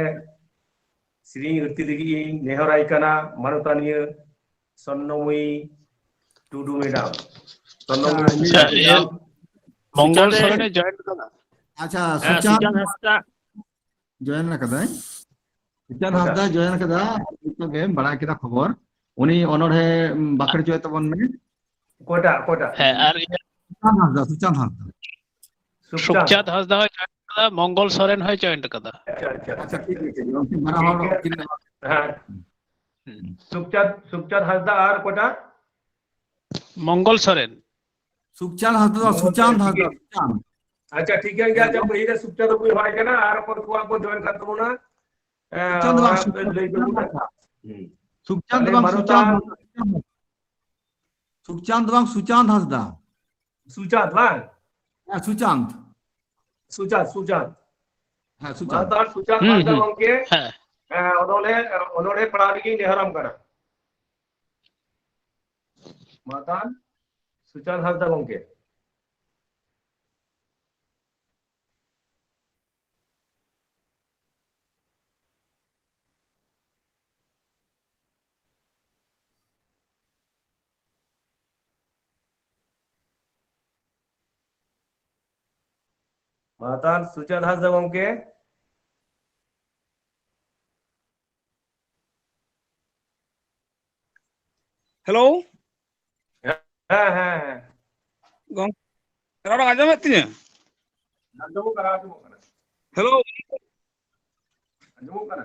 ᱥᱮᱨᱮᱧ ᱟᱹᱲᱛᱤ ᱞᱟᱹᱜᱤᱫ ᱤᱧ ᱱᱮᱦᱚᱨᱟᱭ ᱠᱟᱱᱟ ᱢᱟᱱᱚᱛᱟᱱᱤᱭᱟᱹ ᱥᱚᱨᱱᱚᱢᱚᱭᱤ ᱴᱩᱰᱩ ᱢᱮᱰᱟᱢ᱾ ᱥᱚᱨᱱᱚᱢᱚᱭᱤ ᱟᱪᱪᱷᱟ, ᱴᱩᱰᱩ ᱤᱭᱟᱹ, ᱢᱮᱰᱟᱢ᱾ ᱢᱚᱝᱜᱚᱞ ᱥᱩᱪᱟᱸᱫ ᱥᱚᱨᱮᱱᱮ ᱡᱚᱭᱮᱱ ᱠᱟᱱᱟ᱾ ᱟᱪᱪᱷᱟ, ᱦᱮᱸ, ᱥᱩᱪᱟᱸᱫ ᱥᱩᱪᱟᱸᱫ ᱦᱟᱸᱥᱫᱟ᱾ ᱡᱚᱭᱮᱱ ᱟᱠᱟᱫᱟᱭ᱾ ᱥᱩᱪᱟᱸᱫ ᱚᱠᱟ? ᱦᱟᱸᱥᱫᱟ ᱡᱚᱭᱮᱱ ᱟᱠᱟᱫᱟ, ᱱᱤᱛᱚᱜ ᱜᱮ ᱵᱟᱲᱟᱭ ᱠᱮᱫᱟ ᱠᱷᱚᱵᱚᱨ᱾ ᱩᱱᱤ ᱚᱱᱚᱬᱦᱮ ᱵᱟᱠᱷᱮᱲ ᱦᱚᱪᱚᱭ ᱛᱟᱵᱚᱱ ᱢᱮ᱾ ᱚᱠᱚᱭᱴᱟᱜ, ᱚᱠᱚᱭᱴᱟᱜ? ᱦᱮᱸ, ᱟᱨ ᱤᱭᱟᱹ, ᱥᱩᱪᱟᱸᱫ ᱦᱟᱸᱥᱫᱟ, ᱥᱩᱪᱟᱸᱫ ᱦᱟᱸᱥᱫᱟ᱾ ᱥᱩᱠᱪᱟᱸᱫ᱾ ᱥᱩᱠᱪᱟᱸᱫ ᱦᱟᱸᱥᱫᱟ ᱦᱚᱸ ᱡᱚᱭᱮᱱ ᱠᱟᱫᱟ, ᱢᱚᱝᱜᱚᱞ ᱥᱚᱨᱮᱱ ᱦᱚᱸᱭ ᱡᱚᱭᱮᱱ ᱠᱟᱫᱟ᱾ ᱟᱪᱪᱷᱟ, ᱟᱪᱪᱷᱟ, ᱟᱪᱪᱷᱟ, ᱴᱷᱤᱠ ᱜᱮᱭᱟ, ᱴᱷᱤᱠ ᱜᱮᱭᱟ᱾ ᱩᱱᱠᱤᱱ ᱵᱟᱱᱟ ᱦᱚᱲ ᱩᱱᱠᱤᱱ ᱦᱮᱸ, ᱦᱩᱸ᱾ ᱥᱩᱠᱪᱟᱸᱫ, ᱥᱩᱠᱪᱟᱸᱫ ᱦᱟᱸᱥᱫᱟ ᱟᱨ ᱚᱠᱚᱭᱴᱟᱜ? ᱢᱚᱝᱜᱚᱞ ᱥᱚᱨᱮᱱ᱾ ᱥᱩᱠᱪᱟᱸᱫ ᱦᱟᱸᱥᱫᱟ ᱫᱚ ᱢᱚᱝᱜᱚᱞ ᱥᱩᱪᱟᱸᱫ ᱥᱚᱨᱮᱱ, ᱦᱟᱸᱥᱫᱟ, ᱴᱷᱤᱠ ᱜᱮᱭᱟ᱾ ᱥᱩᱪᱟᱸᱫ᱾ ᱟᱪᱪᱷᱟ, ᱴᱷᱤᱠ ᱜᱮᱭᱟ, ᱟᱪᱪᱷᱟ, ᱯᱟᱹᱦᱤᱞ ᱨᱮ ᱥᱩᱠᱪᱟᱸᱫ ᱵᱟᱵᱩᱭ ᱦᱚᱦᱚᱭ ᱠᱟᱱᱟ, ᱟᱨ ᱚᱠᱚᱭ ᱠᱚ ᱵᱟᱠᱚ ᱡᱚᱭᱮᱱ ᱠᱟᱱ ᱛᱟᱵᱚᱱᱟ, ᱮ, ᱥᱩᱪᱟᱸᱫ ᱫᱚ ᱵᱟᱝ, ᱚᱱᱟ ᱥᱩᱪᱟᱸᱫ ᱞᱟᱹᱭ ᱛᱟᱵᱚᱱᱟ᱾ ᱦᱟᱸᱥᱫᱟ᱾ ᱦᱩᱸ᱾ ᱥᱩᱠᱪᱟᱸᱫ ᱫᱚ ᱛᱟᱦᱞᱮ ᱵᱟᱝ, ᱢᱟᱱᱚᱛᱟᱱ ᱥᱩᱪᱟᱸᱫ ᱦᱟᱸᱥᱫᱟ᱾ ᱥᱩᱠᱪᱟᱸᱫ ᱫᱚ ᱵᱟᱝ, ᱥᱩᱪᱟᱸᱫ ᱦᱟᱸᱥᱫᱟ᱾ ᱥᱩᱪᱟᱸᱫ ᱵᱟᱝ? ᱦᱮᱸ, ᱥᱩᱪᱟᱸᱫ᱾ ᱥᱩᱪᱟᱸᱫ, ᱥᱩᱪᱟᱸᱫ᱾ ᱦᱮᱸ, ᱥᱩᱪᱟᱸᱫ᱾ ᱢᱟᱱᱚᱛᱟᱱ ᱥᱩᱪᱟᱸᱫ ᱦᱩᱸ, ᱦᱟᱸᱥᱫᱟ ᱦᱩᱸ᱾ ᱜᱚᱢᱠᱮ, ᱦᱮᱸ᱾ ᱮ, ᱚᱱᱚᱬᱦᱮ, ᱚᱱᱚᱬᱦᱮ ᱯᱟᱲᱦᱟᱣ ᱞᱟᱹᱜᱤᱫ ᱱᱮᱦᱚᱨᱟᱢ ᱠᱟᱱᱟ᱾ ᱢᱟ ᱛᱟᱦᱚᱞᱮ, ᱥᱩᱪᱟᱸᱫ ᱦᱟᱸᱥᱫᱟ ᱜᱚᱢᱠᱮ᱾ ᱢᱟ ᱛᱟᱦᱚᱞᱮ, ᱥᱩᱪᱟᱸᱫ ᱦᱟᱸᱥᱫᱟ ᱜᱚᱢᱠᱮ᱾ ᱦᱮᱞᱳ᱾ ᱦᱮᱸ, ᱦᱮᱸ, ᱦᱮᱸ᱾ ᱜᱚᱢᱠᱮ, ᱨᱚᱲ ᱟᱸᱡᱚᱢᱮᱫ ᱛᱤᱧᱟᱹ? ᱟᱸᱡᱚᱢᱚᱜ ᱠᱟᱱᱟ, ᱟᱸᱡᱚᱢᱚᱜ ᱠᱟᱱᱟ᱾ ᱦᱮᱞᱳ᱾ ᱟᱸᱡᱚᱢᱚᱜ ᱠᱟᱱᱟ?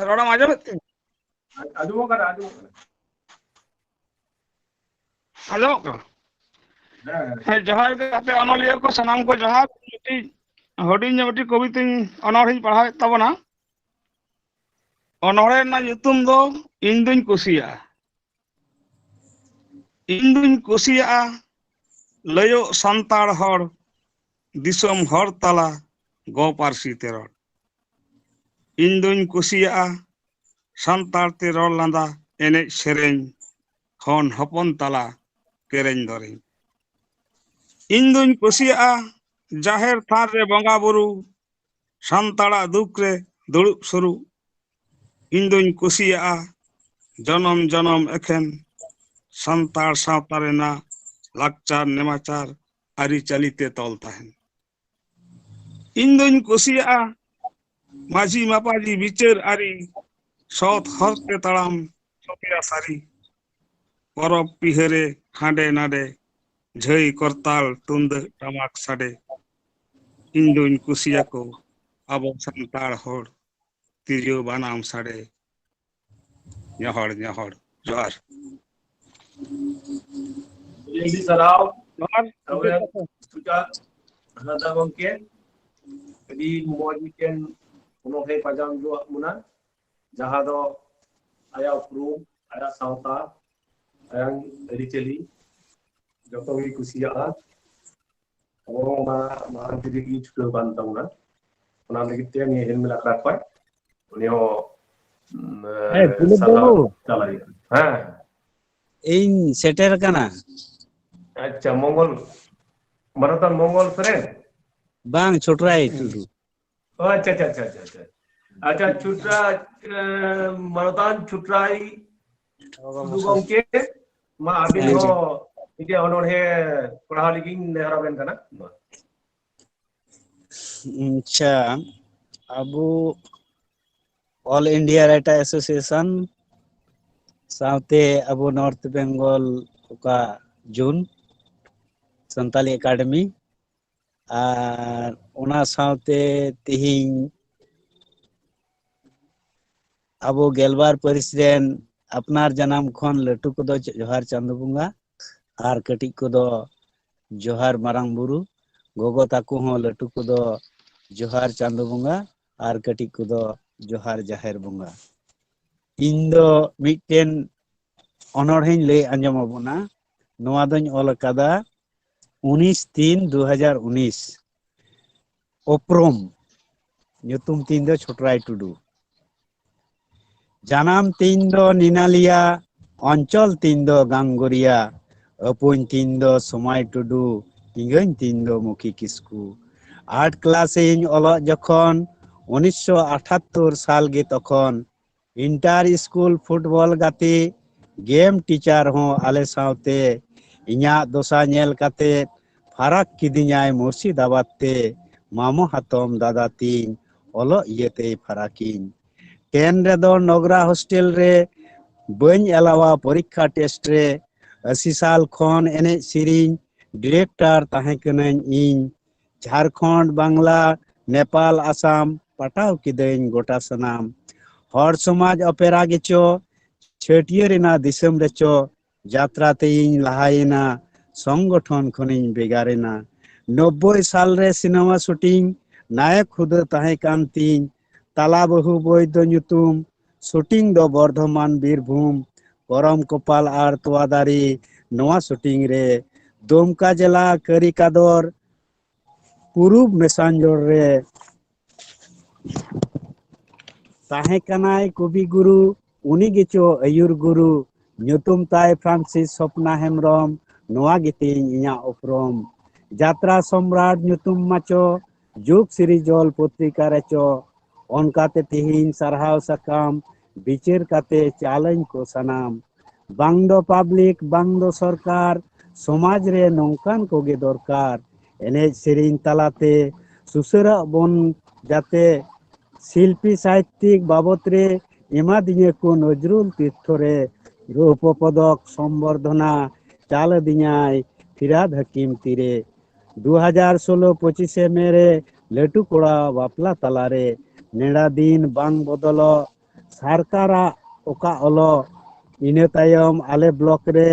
ᱨᱚᱲᱮᱢ ᱟᱸᱡᱚᱢᱮᱫ ᱛᱤᱧᱟᱹ? ᱟᱸᱡᱚᱢᱚᱜ ᱠᱟᱱᱟ, ᱟᱸᱡᱚᱢᱚᱜ ᱠᱟᱱᱟ᱾ ᱟᱸᱡᱚᱢᱚᱜ ᱠᱟᱱᱟ? ᱦᱮᱸ, ᱦᱮᱸ᱾ ᱦᱮᱸ, ᱡᱚᱦᱟᱨ ᱜᱮ ᱟᱯᱮ ᱚᱱᱚᱞᱤᱭᱟᱹ ᱠᱚ, ᱥᱟᱱᱟᱢ ᱠᱚ ᱡᱚᱦᱟᱨ᱾ ᱢᱤᱫᱴᱤᱡ ᱦᱩᱰᱤᱧ ᱧᱚᱜ ᱢᱤᱫᱴᱤᱡ ᱠᱚᱵᱤᱛᱟᱧ, ᱚᱱᱚᱬᱦᱮᱧ ᱯᱟᱲᱦᱟᱣᱮᱫ ᱛᱟᱵᱚᱱᱟ᱾ ᱚᱱᱚᱬᱦᱮ ᱨᱮᱱᱟᱜ ᱧᱩᱛᱩᱢ ᱫᱚ ᱤᱧ ᱫᱩᱧ ᱠᱩᱥᱤᱭᱟᱜᱼᱟ᱾ ᱤᱧ ᱫᱩᱧ ᱠᱩᱥᱤᱭᱟᱜᱼᱟ ᱞᱟᱹᱭᱚᱜ ᱥᱟᱱᱛᱟᱲ ᱦᱚᱲ, ᱫᱤᱥᱚᱢ ᱦᱚᱲ ᱛᱟᱞᱟ ᱜᱚ ᱯᱟᱹᱨᱥᱤ ᱛᱮ ᱨᱚᱲ᱾ ᱤᱧ ᱫᱩᱧ ᱠᱩᱥᱤᱭᱟᱜᱼᱟ ᱥᱟᱱᱛᱟᱲ ᱛᱮ ᱨᱚᱲ ᱞᱟᱸᱫᱟ, ᱮᱱᱮᱡ ᱥᱮᱨᱮᱧ, ᱠᱷᱚᱱ ᱦᱚᱯᱚᱱ ᱛᱟᱞᱟ ᱠᱮᱨᱮᱧ ᱫᱚᱨᱮᱧ᱾ ᱤᱧ ᱫᱩᱧ ᱠᱩᱥᱤᱭᱟᱜᱼᱟ ᱡᱟᱦᱮᱨ ᱛᱷᱟᱱ ᱨᱮ ᱵᱚᱸᱜᱟ ᱵᱩᱨᱩ, ᱥᱟᱱᱛᱟᱲᱟᱜ ᱫᱩᱠ ᱨᱮ ᱫᱩᱲᱩᱵ ᱥᱩᱨᱩᱜ᱾ ᱤᱧ ᱫᱩᱧ ᱠᱩᱥᱤᱭᱟᱜᱼᱟ ᱡᱚᱱᱚᱢ ᱡᱚᱱᱚᱢ ᱮᱠᱷᱮᱱ ᱥᱟᱱᱛᱟᱲ ᱥᱟᱶᱛᱟ ᱨᱮᱱᱟᱜ ᱞᱟᱠᱪᱟᱨ, ᱱᱮᱢᱟᱪᱟᱨ, ᱟᱹᱨᱤᱪᱟᱹᱞᱤ ᱛᱮ ᱛᱚᱞ ᱛᱟᱦᱮᱱ᱾ ᱤᱧ ᱫᱩᱧ ᱠᱩᱥᱤᱭᱟᱜᱼᱟ ᱢᱟᱹᱡᱷᱤ ᱢᱟᱯᱟᱡᱷᱤ ᱵᱤᱪᱟᱹᱨ ᱟᱹᱨᱤ, ᱥᱚᱛ ᱦᱚᱨ ᱛᱮ ᱛᱟᱲᱟᱢ, ᱥᱚᱛᱭᱟ ᱥᱟᱹᱨᱤ᱾ ᱯᱚᱨᱚᱵᱽ ᱯᱤᱦᱟᱹᱨᱮ ᱦᱟᱸᱰᱮ ᱱᱟᱰᱮ, ᱡᱷᱟᱹᱭ ᱠᱚᱨᱛᱟᱞ ᱛᱩᱢᱫᱟᱹᱜ ᱴᱟᱢᱟᱠ ᱥᱟᱰᱮ᱾ ᱤᱧ ᱫᱩᱧ ᱠᱩᱥᱤᱭᱟᱠᱚ ᱟᱵᱚ ᱥᱟᱱᱛᱟᱲ ᱦᱚᱲ, ᱛᱤᱨᱭᱳ ᱵᱟᱱᱟᱢ ᱥᱟᱰᱮ᱾ ᱧᱚᱦᱚᱲ, ᱧᱚᱦᱚᱲ᱾ ᱡᱚᱦᱟᱨ᱾ ᱟᱹᱰᱤ ᱟᱹᱰᱤ ᱥᱟᱨᱦᱟᱣ᱾ ᱡᱚᱦᱟᱨ᱾ ᱟᱵᱚᱨᱮᱱ ᱥᱩᱪᱟᱸᱫ ᱦᱟᱸᱥᱫᱟ ᱜᱚᱢᱠᱮ, ᱟᱹᱰᱤ ᱢᱚᱡᱽ ᱢᱤᱫᱴᱮᱱ ᱚᱱᱚᱬᱦᱮ ᱯᱟᱸᱡᱟᱢ ᱡᱚᱣᱟᱜ ᱵᱚᱱᱟ, ᱡᱟᱦᱟᱸ ᱫᱚ ᱟᱭᱟᱜ ᱩᱯᱨᱩᱢ, ᱟᱭᱟᱜ ᱥᱟᱶᱛᱟ, ᱟᱭᱟᱜ ᱟᱹᱨᱤᱪᱟᱹᱞᱤ ᱡᱚᱛᱚ ᱜᱮ ᱠᱩᱥᱤᱭᱟᱜᱼᱟ᱾ ᱟᱵᱚ ᱚᱱᱟ ᱢᱟᱲᱟᱝ ᱛᱮᱜᱮ ᱪᱷᱩᱴᱟᱹᱣ ᱠᱟᱱ ᱛᱟᱵᱚᱱᱟ᱾ ᱚᱱᱟ ᱞᱟᱹᱜᱤᱫ ᱛᱮ ᱱᱤᱭᱟᱹ ᱦᱤᱞ ᱢᱮᱞᱟ ᱟᱠᱷᱲᱟ ᱠᱷᱚᱱ ᱩᱱᱤ ᱦᱚᱸ, ᱩᱢ, ᱦᱮᱸ, ᱯᱩᱱᱤᱛ ᱥᱟᱨᱦᱟᱣ ᱵᱟᱹᱵᱩ᱾ ᱪᱟᱞ ᱦᱩᱭᱩᱜᱼᱟ᱾ ᱦᱮᱸ᱾ ᱤᱧ ᱥᱮᱴᱮᱨ ᱟᱠᱟᱱᱟ᱾ ᱟᱪᱪᱷᱟ, ᱢᱚᱝᱜᱚᱞ, ᱢᱟᱱᱚᱛᱟᱱ ᱢᱚᱝᱜᱚᱞ ᱥᱚᱨᱮᱱ᱾ ᱵᱟᱝ, ᱪᱷᱳᱴᱨᱟᱭ ᱴᱩᱰᱩ᱾ ᱚ, ᱟᱪᱪᱷᱟ, ᱟᱪᱪᱷᱟ, ᱟᱪᱪᱷᱟ, ᱟᱪᱪᱷᱟ, ᱟᱪᱪᱷᱟ᱾ ᱟᱪᱪᱷᱟ, ᱪᱷᱩᱴᱨᱟᱭ, ᱮ, ᱢᱟᱱᱚᱛᱟᱱ ᱪᱷᱩᱴᱨᱟᱭ ᱴᱩᱰᱩ ᱜᱚᱢᱠᱮ, ᱢᱟ ᱟᱹᱵᱤᱱ ᱦᱮᱸ, ᱡᱚ- ᱦᱚᱸ ᱢᱤᱫᱴᱮᱡ ᱚᱱᱚᱬᱦᱮ ᱯᱟᱲᱦᱟᱣ ᱞᱟᱹᱜᱤᱫ ᱤᱧ ᱱᱮᱦᱚᱨ ᱟᱵᱮᱱ ᱠᱟᱱᱟ᱾ ᱢᱟ᱾ ᱟᱪᱪᱷᱟ, ᱟᱵᱚ All India Writer Association ᱥᱟᱶᱛᱮ ᱟᱵᱚ North Bengal ᱚᱠᱟ ᱡᱩᱱ ᱥᱟᱱᱛᱟᱞᱤ ᱮᱠᱟᱰᱮᱢᱤ, ᱟᱨ ᱚᱱᱟ ᱥᱟᱶᱛᱮ ᱛᱮᱦᱮᱧ ᱟᱵᱚ ᱜᱮᱞᱵᱟᱨ ᱯᱟᱹᱨᱤᱥ ᱨᱮᱱ ᱟᱯᱱᱟᱨ ᱡᱟᱱᱟᱢ ᱠᱷᱚᱱ ᱞᱟᱹᱴᱩ ᱠᱚᱫᱚ ᱡᱚᱦᱟᱨ ᱪᱟᱸᱫᱚ ᱵᱚᱸᱜᱟ, ᱟᱨ ᱠᱟᱹᱴᱤᱡ ᱠᱚᱫᱚ ᱡᱚᱦᱟᱨ ᱢᱟᱨᱟᱝ ᱵᱩᱨᱩ, ᱜᱚᱜᱚ ᱛᱟᱠᱚ ᱦᱚᱸ ᱞᱟᱹᱴᱩ ᱠᱚᱫᱚ ᱡᱚᱦᱟᱨ ᱪᱟᱸᱫᱚ ᱵᱚᱸᱜᱟ, ᱟᱨ ᱠᱟᱹᱴᱤᱡ ᱠᱚᱫᱚ ᱡᱚᱦᱟᱨ ᱡᱟᱦᱮᱨ ᱵᱚᱸᱜᱟ᱾ ᱤᱧ ᱫᱚ ᱢᱤᱫᱴᱮᱱ ᱚᱱᱚᱬᱦᱮᱧ ᱞᱟᱹᱭ ᱟᱸᱡᱚᱢ ᱟᱵᱚᱱᱟ᱾ ᱱᱚᱣᱟ ᱫᱚᱧ ᱚᱞ ᱟᱠᱟᱫᱟ ᱩᱱᱤᱥ ᱛᱤᱱ ᱫᱩ ᱦᱟᱡᱟᱨ ᱩᱱᱤᱥ᱾ ᱩᱯᱨᱩᱢ, ᱧᱩᱛᱩᱢ ᱛᱤᱧ ᱫᱚ ᱪᱷᱳᱴᱨᱟᱭ ᱴᱩᱰᱩ᱾ ᱡᱟᱱᱟᱢ ᱛᱤᱧ ᱫᱚ ᱱᱤᱱᱟᱞᱤᱭᱟ, ᱚᱧᱪᱚᱞ ᱛᱤᱧ ᱫᱚ ᱜᱟᱝᱜᱚᱨᱤᱭᱟ, ᱟᱹᱯᱩᱧ ᱛᱤᱧ ᱫᱚ ᱥᱚᱢᱟᱭ ᱴᱩᱰᱩ, ᱮᱸᱜᱟᱹᱧ ᱛᱤᱧ ᱫᱚ ᱢᱩᱠᱷᱤ ᱠᱤᱥᱠᱩ᱾ ᱟᱴ ᱠᱞᱟᱥ ᱤᱧ ᱚᱞᱚᱜ ᱡᱚᱠᱷᱚᱱ, ᱩᱱᱤᱥᱥᱚ ᱟᱴᱷᱟᱛᱛᱳᱨ ᱥᱟᱞ ᱜᱮ ᱛᱚᱠᱷᱚᱱ, ᱤᱱᱴᱟᱨ ᱥᱠᱩᱞ ᱯᱷᱩᱴᱵᱚᱞ ᱜᱟᱛᱮ, ᱜᱮᱢ ᱴᱤᱪᱟᱨ ᱦᱚᱸ ᱟᱞᱮ ᱥᱟᱶᱛᱮ᱾ ᱤᱧᱟᱹᱜ ᱫᱚᱥᱟ ᱧᱮᱞ ᱠᱟᱛᱮ ᱯᱷᱟᱨᱟᱠ ᱠᱤᱫᱤᱧᱟᱭ ᱢᱩᱨᱥᱤᱫᱟᱵᱟᱫ ᱛᱮ᱾ ᱢᱟᱢᱚ ᱦᱟᱛᱚᱢ ᱫᱟᱫᱟ ᱛᱤᱧ ᱚᱞᱚᱜ ᱤᱭᱟᱹᱛᱮᱭ ᱯᱷᱟᱨᱟᱠᱤᱧ᱾ ᱴᱮᱱ ᱨᱮᱫᱚ ᱱᱚᱜᱽᱨᱟ ᱦᱳᱥᱴᱮᱞ ᱨᱮ ᱵᱟᱹᱧ ᱮᱞᱟᱣᱟ ᱯᱚᱨᱤᱠᱠᱷᱟ ᱴᱮᱥᱴ ᱨᱮ᱾ ᱟᱥᱤ ᱥᱟᱞ ᱠᱷᱚᱱ ᱮᱱᱮᱡ ᱥᱮᱨᱮᱧ ᱰᱤᱨᱮᱠᱴᱚᱨ ᱛᱟᱦᱮᱸ ᱠᱟᱹᱱᱟᱹᱧ ᱤᱧ᱾ ᱡᱷᱟᱲᱠᱷᱚᱸᱰ, ᱵᱟᱝᱞᱟ, ᱱᱮᱯᱟᱞ, ᱟᱥᱟᱢ, ᱯᱟᱴᱟᱣ ᱠᱤᱫᱟᱹᱧ ᱜᱚᱴᱟ ᱥᱟᱱᱟᱢ᱾ ᱦᱚᱲ ᱥᱚᱢᱟᱡᱽ ᱚᱯᱮᱨᱟ ᱜᱮᱪᱚ, ᱪᱷᱟᱹᱴᱭᱟᱹᱨ ᱮᱱᱟ ᱫᱤᱥᱚᱢ ᱨᱮᱪᱚ, ᱡᱟᱛᱨᱟ ᱛᱮᱭᱤᱧ ᱞᱟᱦᱟᱭᱮᱱᱟ, ᱥᱚᱝᱜᱚᱴᱷᱚᱱ ᱠᱷᱚᱱᱤᱧ ᱵᱷᱮᱜᱟᱨ ᱮᱱᱟ᱾ ᱱᱚᱵᱵᱳᱭ ᱥᱟᱞ ᱨᱮ ᱥᱤᱱᱮᱢᱟ ᱥᱩᱴᱤᱝ, ᱱᱟᱭᱚᱠ ᱦᱩᱫᱟᱹ ᱛᱟᱦᱮᱸ ᱠᱟᱱ ᱛᱤᱧ᱾ ᱛᱟᱞᱟ ᱵᱟᱹᱦᱩ ᱵᱳᱭᱫᱚ ᱧᱩᱛᱩᱢ, ᱥᱩᱴᱤᱝ ᱫᱚ ᱵᱚᱨᱫᱷᱚᱢᱟᱱ, ᱵᱤᱨᱵᱷᱩᱢ, ᱠᱚᱨᱚᱢ ᱠᱚᱯᱟᱞ ᱟᱨ ᱛᱚᱣᱟ ᱫᱟᱨᱮ᱾ ᱱᱚᱣᱟ ᱥᱩᱴᱤᱝ ᱨᱮ ᱫᱩᱢᱠᱟ ᱡᱮᱞᱟ ᱠᱟᱹᱨᱤ ᱠᱟᱫᱚᱨ ᱯᱩᱨᱩᱵ ᱢᱮᱥᱟᱧᱡᱚᱲ ᱨᱮ ᱛᱟᱦᱮᱸ ᱠᱟᱱᱟᱭ ᱠᱚᱵᱤ ᱜᱩᱨᱩ, ᱩᱱᱤ ᱜᱮᱪᱚ ᱟᱹᱭᱩᱨ ᱜᱩᱨᱩ᱾ ᱧᱩᱛᱩᱢ ᱛᱟᱭ ᱯᱷᱨᱟᱱᱥᱤᱥ ᱥᱚᱯᱱᱟ ᱦᱮᱢᱵᱨᱚᱢ, ᱱᱚᱣᱟ ᱜᱮᱛᱤᱧ ᱤᱧᱟᱹᱜ ᱩᱯᱨᱩᱢ᱾ ᱡᱟᱛᱨᱟ ᱥᱚᱢᱨᱟᱴ ᱧᱩᱛᱩᱢ ᱢᱟᱪᱚ, ᱡᱩᱜᱽ ᱥᱤᱨᱤᱡᱚᱞ ᱯᱚᱛᱨᱤᱠᱟ ᱨᱮᱪᱚ, ᱚᱱᱠᱟᱛᱮ ᱛᱤᱦᱤᱧ ᱥᱟᱨᱦᱟᱣ ᱥᱟᱠᱟᱢ ᱵᱤᱪᱟᱹᱨ ᱠᱟᱛᱮ ᱪᱟᱞᱟᱹᱧ ᱠᱚ ᱥᱟᱱᱟᱢ᱾ ᱵᱟᱝ ᱫᱚ ᱯᱟᱵᱽᱞᱤᱠ, ᱵᱟᱝ ᱫᱚ ᱥᱚᱨᱠᱟᱨ, ᱥᱚᱢᱟᱡᱽ ᱨᱮ ᱱᱚᱝᱠᱟᱱ ᱠᱚᱜᱮ ᱫᱚᱨᱠᱟᱨ᱾ ᱮᱱᱮᱡ ᱥᱮᱨᱮᱧ ᱛᱟᱞᱟᱛᱮ ᱥᱩᱥᱟᱹᱨᱟᱜ ᱵᱚᱱ ᱡᱟᱛᱮ, ᱥᱤᱞᱯᱤ ᱥᱟᱦᱤᱛᱭᱤᱠ ᱵᱟᱵᱚᱛ ᱨᱮ ᱮᱢᱟᱫᱤᱧᱟᱹ ᱠᱚ ᱱᱚᱡᱽᱨᱩᱞ ᱛᱤᱨᱛᱷᱚ ᱨᱮ, ᱨᱩᱯᱚ ᱯᱚᱫᱚᱠ ᱥᱚᱢᱵᱚᱨᱫᱷᱚᱱᱟ ᱪᱟᱞ ᱟᱹᱫᱤᱧᱟᱭ ᱯᱷᱤᱨᱟᱫ ᱦᱟᱹᱠᱤᱢ ᱛᱤᱨᱮ᱾ ᱫᱩ ᱦᱟᱡᱟᱨ ᱥᱳᱞᱳ ᱯᱚᱸᱪᱤᱥᱮ ᱢᱮ ᱨᱮ ᱞᱟᱹᱴᱩ ᱠᱚᱲᱟ ᱵᱟᱯᱞᱟ ᱛᱟᱞᱟᱨᱮ ᱱᱮᱰᱟ ᱫᱤᱱ ᱵᱟᱝ ᱵᱚᱫᱚᱞᱚᱜ ᱥᱚᱨᱠᱟᱨᱟᱜ ᱚᱠᱟ ᱚᱞᱚᱜ᱾ ᱤᱱᱟᱹ ᱛᱟᱭᱚᱢ ᱟᱞᱮ ᱵᱞᱚᱠ ᱨᱮ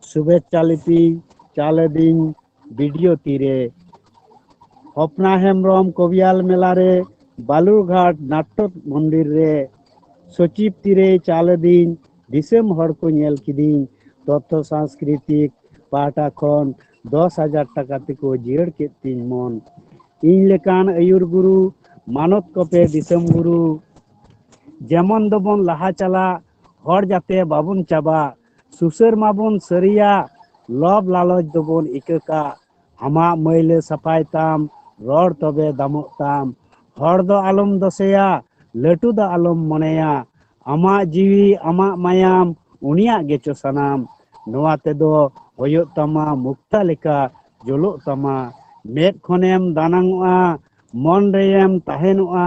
ᱥᱩᱵᱷᱮᱪᱪᱷᱟ ᱞᱤᱯᱤ ᱪᱟᱞ ᱟᱹᱫᱤᱧ ᱵᱤᱰᱤᱭᱳ ᱛᱤᱨᱮ᱾ ᱦᱚᱯᱱᱟ ᱦᱮᱢᱵᱨᱚᱢ ᱠᱚᱵᱤᱭᱟᱞ ᱢᱮᱞᱟ ᱨᱮ ᱵᱟᱞᱩᱨᱜᱷᱟᱴ ᱱᱟᱴᱴᱚ ᱢᱚᱱᱫᱤᱨ ᱨᱮ ᱥᱚᱪᱤᱵ ᱛᱤᱨᱮ ᱪᱟᱞ ᱟᱹᱫᱤᱧ ᱫᱤᱥᱚᱢ ᱦᱚᱲ ᱠᱚ ᱧᱮᱞ ᱠᱤᱫᱤᱧ᱾ ᱛᱚᱛᱛᱷᱚ ᱥᱟᱝᱥᱠᱨᱤᱛᱤᱠ ᱯᱟᱦᱴᱟ ᱠᱷᱚᱱ ᱫᱚᱥ ᱦᱟᱡᱟᱨ ᱴᱟᱠᱟ ᱛᱮᱠᱚ ᱡᱤᱭᱟᱹᱲ ᱠᱮᱫ ᱛᱤᱧ ᱢᱚᱱ᱾ ᱤᱧ ᱞᱮᱠᱟᱱ ᱟᱹᱭᱩᱨ ᱜᱩᱨᱩ ᱢᱟᱱᱚᱛ ᱠᱚᱯᱮ ᱫᱤᱥᱚᱢ ᱜᱩᱨᱩ, ᱡᱮᱢᱚᱱ ᱫᱚᱵᱚᱱ ᱞᱟᱦᱟ ᱪᱟᱞᱟᱜ, ᱦᱚᱲ ᱡᱟᱛᱮ ᱵᱟᱵᱚᱱ ᱪᱟᱵᱟᱜ, ᱥᱩᱥᱟᱹᱨ ᱢᱟᱵᱚᱱ ᱥᱟᱹᱨᱤᱭᱟᱜ, ᱞᱚᱵᱽ ᱞᱟᱞᱚᱪ ᱫᱚᱵᱚᱱ ᱤᱠᱟᱹ ᱠᱟᱜ᱾ ᱟᱢᱟᱜ ᱢᱟᱹᱭᱞᱟᱹ ᱥᱟᱯᱷᱟᱭ ᱛᱟᱢ, ᱨᱚᱲ ᱛᱚᱵᱮ ᱫᱟᱢᱚᱜ ᱛᱟᱢ᱾ ᱦᱚᱲ ᱫᱚ ᱟᱞᱚᱢ ᱫᱚᱥᱮᱭᱟ, ᱞᱟᱹᱴᱩ ᱫᱚ ᱟᱞᱚᱢ ᱢᱚᱱᱮᱭᱟ᱾ ᱟᱢᱟᱜ ᱡᱤᱣᱤ, ᱟᱢᱟᱜ ᱢᱟᱭᱟᱢ, ᱩᱱᱤᱭᱟᱜ ᱜᱮᱪᱚ ᱥᱟᱱᱟᱢ᱾ ᱱᱚᱣᱟ ᱛᱮᱫᱚ ᱦᱩᱭᱩᱜ ᱛᱟᱢᱟ ᱢᱩᱠᱛᱟ ᱞᱮᱠᱟ ᱡᱩᱞᱩᱜ ᱛᱟᱢᱟ᱾ ᱢᱮᱫ ᱠᱷᱚᱱᱮᱢ ᱫᱟᱱᱟᱝᱚᱜᱼᱟ, ᱢᱚᱱ ᱨᱮᱭᱮᱢ ᱛᱟᱦᱮᱱᱚᱜᱼᱟ,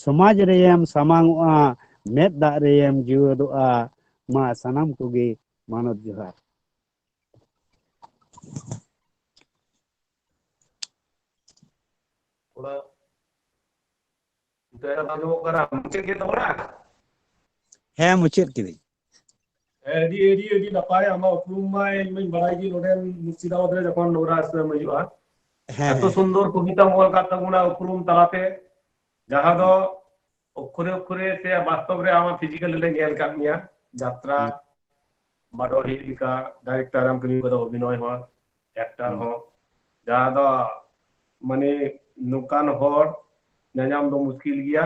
ᱥᱚᱢᱟᱡᱽ ᱨᱮᱭᱮᱢ ᱥᱟᱢᱟᱝᱚᱜᱼᱟ, ᱢᱮᱫ ᱫᱟᱜ ᱨᱮᱭᱮᱢ ᱡᱤᱣᱮᱫᱚᱜᱼᱟ᱾ ᱢᱟ ᱥᱟᱱᱟᱢ ᱠᱚᱜᱮ ᱢᱟᱱᱚᱛ ᱡᱚᱦᱟᱨ᱾ ᱚᱱᱟ ᱱᱤᱛᱚᱜ ᱮ ᱟᱸᱡᱚᱢᱚᱜ ᱠᱟᱱᱟ, ᱢᱩᱪᱟᱹᱫ ᱠᱮᱫ ᱛᱟᱵᱚᱱᱟ? ᱦᱮᱸ, ᱢᱩᱪᱟᱹᱫ ᱠᱤᱫᱟᱹᱧ᱾ ᱦᱮᱸ, ᱟᱹᱰᱤ, ᱟᱹᱰᱤ, ᱟᱹᱰᱤ ᱱᱟᱯᱟᱭ᱾ ᱟᱢᱟᱜ ᱩᱯᱨᱩᱢ ᱢᱟ ᱤᱧ ᱢᱟᱧ ᱵᱟᱲᱟᱭ ᱜᱮ, ᱱᱚᱰᱮ ᱢᱩᱨᱥᱤᱫᱟᱵᱟᱫᱽ ᱨᱮ ᱡᱚᱠᱷᱚᱱ ᱱᱚᱣᱨᱟᱥ ᱨᱮᱢ ᱦᱤᱡᱩᱜᱼᱟ, ᱦᱮᱸ, ᱮᱛᱚ ᱦᱮᱸ᱾ ᱥᱩᱱᱫᱚᱨ ᱠᱚᱵᱤᱛᱟᱢ ᱚᱞ ᱠᱟᱫ ᱛᱟᱵᱚᱱᱟ ᱩᱯᱨᱩᱢ ᱛᱟᱞᱟᱛᱮ, ᱡᱟᱦᱟᱸ ᱫᱚ ᱚᱠᱠᱷᱚᱨᱮ ᱚᱠᱠᱷᱚᱨᱮ ᱥᱮ ᱵᱟᱥᱛᱚᱵ ᱨᱮ ᱟᱢᱟᱜ physically ᱞᱮ ᱧᱮᱞ ᱠᱟᱫ ᱢᱮᱭᱟ, ᱡᱟᱛᱨᱟ, ᱦᱩᱸ᱾ ᱵᱟᱰᱚᱦᱤ ᱞᱮᱠᱟ director ᱮᱢ ᱠᱟᱹᱢᱤ ᱠᱟᱫᱟ, ᱚᱵᱷᱤᱱᱚᱭ ᱦᱚᱸ, actor ᱦᱩᱸ᱾ ᱦᱚᱸ, ᱡᱟᱦᱟᱸ ᱫᱚ ᱢᱟᱱᱮ ᱱᱚᱝᱠᱟᱱ ᱦᱚᱲ ᱧᱟᱧᱟᱢ ᱫᱚ ᱢᱩᱥᱠᱤᱞ ᱜᱮᱭᱟ᱾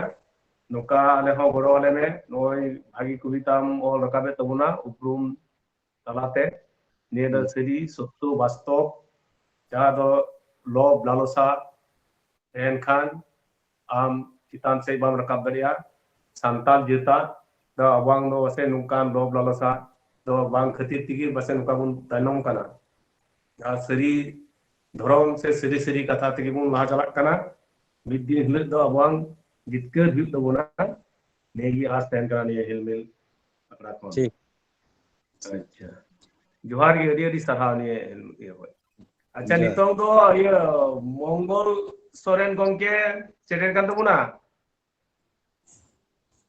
ᱱᱚᱝᱠᱟ ᱟᱞᱮ ᱦᱚᱸ ᱜᱚᱲᱚ ᱟᱞᱮ ᱢᱮ᱾ ᱱᱚᱜᱼᱚᱭ ᱵᱷᱟᱹᱜᱤ ᱠᱚᱵᱤᱛᱟᱢ ᱚᱞ ᱨᱟᱠᱟᱵᱮᱫ ᱛᱟᱵᱚᱱᱟ, ᱩᱯᱨᱩᱢ ᱛᱟᱞᱟᱛᱮ᱾ ᱱᱤᱭᱟᱹ ᱫᱚ ᱦᱩᱸ᱾ ᱥᱟᱹᱨᱤ ᱥᱚᱛᱛᱚ ᱵᱟᱥᱛᱚᱵ, ᱡᱟᱦᱟᱸ ᱫᱚ ᱞᱚᱵᱷ ᱞᱟᱞᱚᱥᱟ ᱛᱟᱦᱮᱱ ᱠᱷᱟᱱ ᱟᱢ ᱪᱮᱛᱟᱱ ᱥᱮᱫ ᱵᱟᱢ ᱨᱟᱠᱟᱵ ᱫᱟᱲᱮᱭᱟᱜᱼᱟ᱾ ᱥᱟᱱᱛᱟᱲ ᱡᱟᱹᱛᱟᱜ ᱫᱚ ᱟᱵᱚᱣᱟᱝ ᱫᱚ ᱯᱟᱥᱮᱡ ᱱᱚᱝᱠᱟᱱ ᱞᱚᱵᱷ ᱞᱟᱞᱚᱥᱟ ᱫᱚ ᱵᱟᱝ ᱠᱷᱟᱹᱛᱤᱨ ᱛᱮᱜᱮ ᱯᱟᱥᱮᱡ ᱱᱚᱝᱠᱟ ᱵᱚᱱ ᱛᱟᱭᱱᱚᱢ ᱠᱟᱱᱟ᱾ ᱡᱟᱦᱟᱸ ᱥᱟᱹᱨᱤ ᱫᱷᱚᱨᱚᱢ ᱥᱮ ᱥᱟᱹᱨᱤ ᱥᱟᱹᱨᱤ ᱠᱟᱛᱷᱟ ᱛᱮᱜᱮ ᱵᱚᱱ ᱞᱟᱦᱟ ᱪᱟᱞᱟᱜ ᱠᱟᱱᱟ᱾ ᱢᱤᱫ ᱫᱤᱱ ᱦᱤᱞᱳᱜ ᱫᱚ ᱟᱵᱚᱣᱟᱝ ᱡᱤᱛᱠᱟᱹᱨ ᱦᱩᱭᱩᱜ ᱛᱟᱵᱚᱱᱟ, ᱱᱤᱭᱟᱹ ᱜᱮ ᱟᱸᱥ ᱛᱟᱦᱮᱱ ᱠᱟᱱᱟ ᱱᱤᱭᱟᱹ ᱦᱮᱞᱢᱮᱞ ᱟᱠᱷᱲᱟ ᱠᱷᱚᱱ᱾ ᱴᱷᱤᱠ᱾ ᱟᱪᱪᱷᱟ, ᱡᱚᱦᱟᱨ ᱜᱮ, ᱟᱹᱰᱤ ᱟᱹᱰᱤ ᱥᱟᱨᱦᱟᱣ ᱱᱤᱭᱟᱹ ᱤᱭᱟᱹ ᱠᱷᱚᱱ᱾ ᱟᱪᱪᱷᱟ, ᱡᱚᱦᱟᱨ᱾ ᱱᱤᱛᱚᱝ ᱫᱚ ᱤᱭᱟᱹ ᱢᱚᱝᱜᱚᱞ ᱥᱚᱨᱮᱱ ᱜᱚᱢᱠᱮ ᱥᱮᱴᱮᱨ ᱠᱟᱱ ᱛᱟᱵᱚᱱᱟ᱾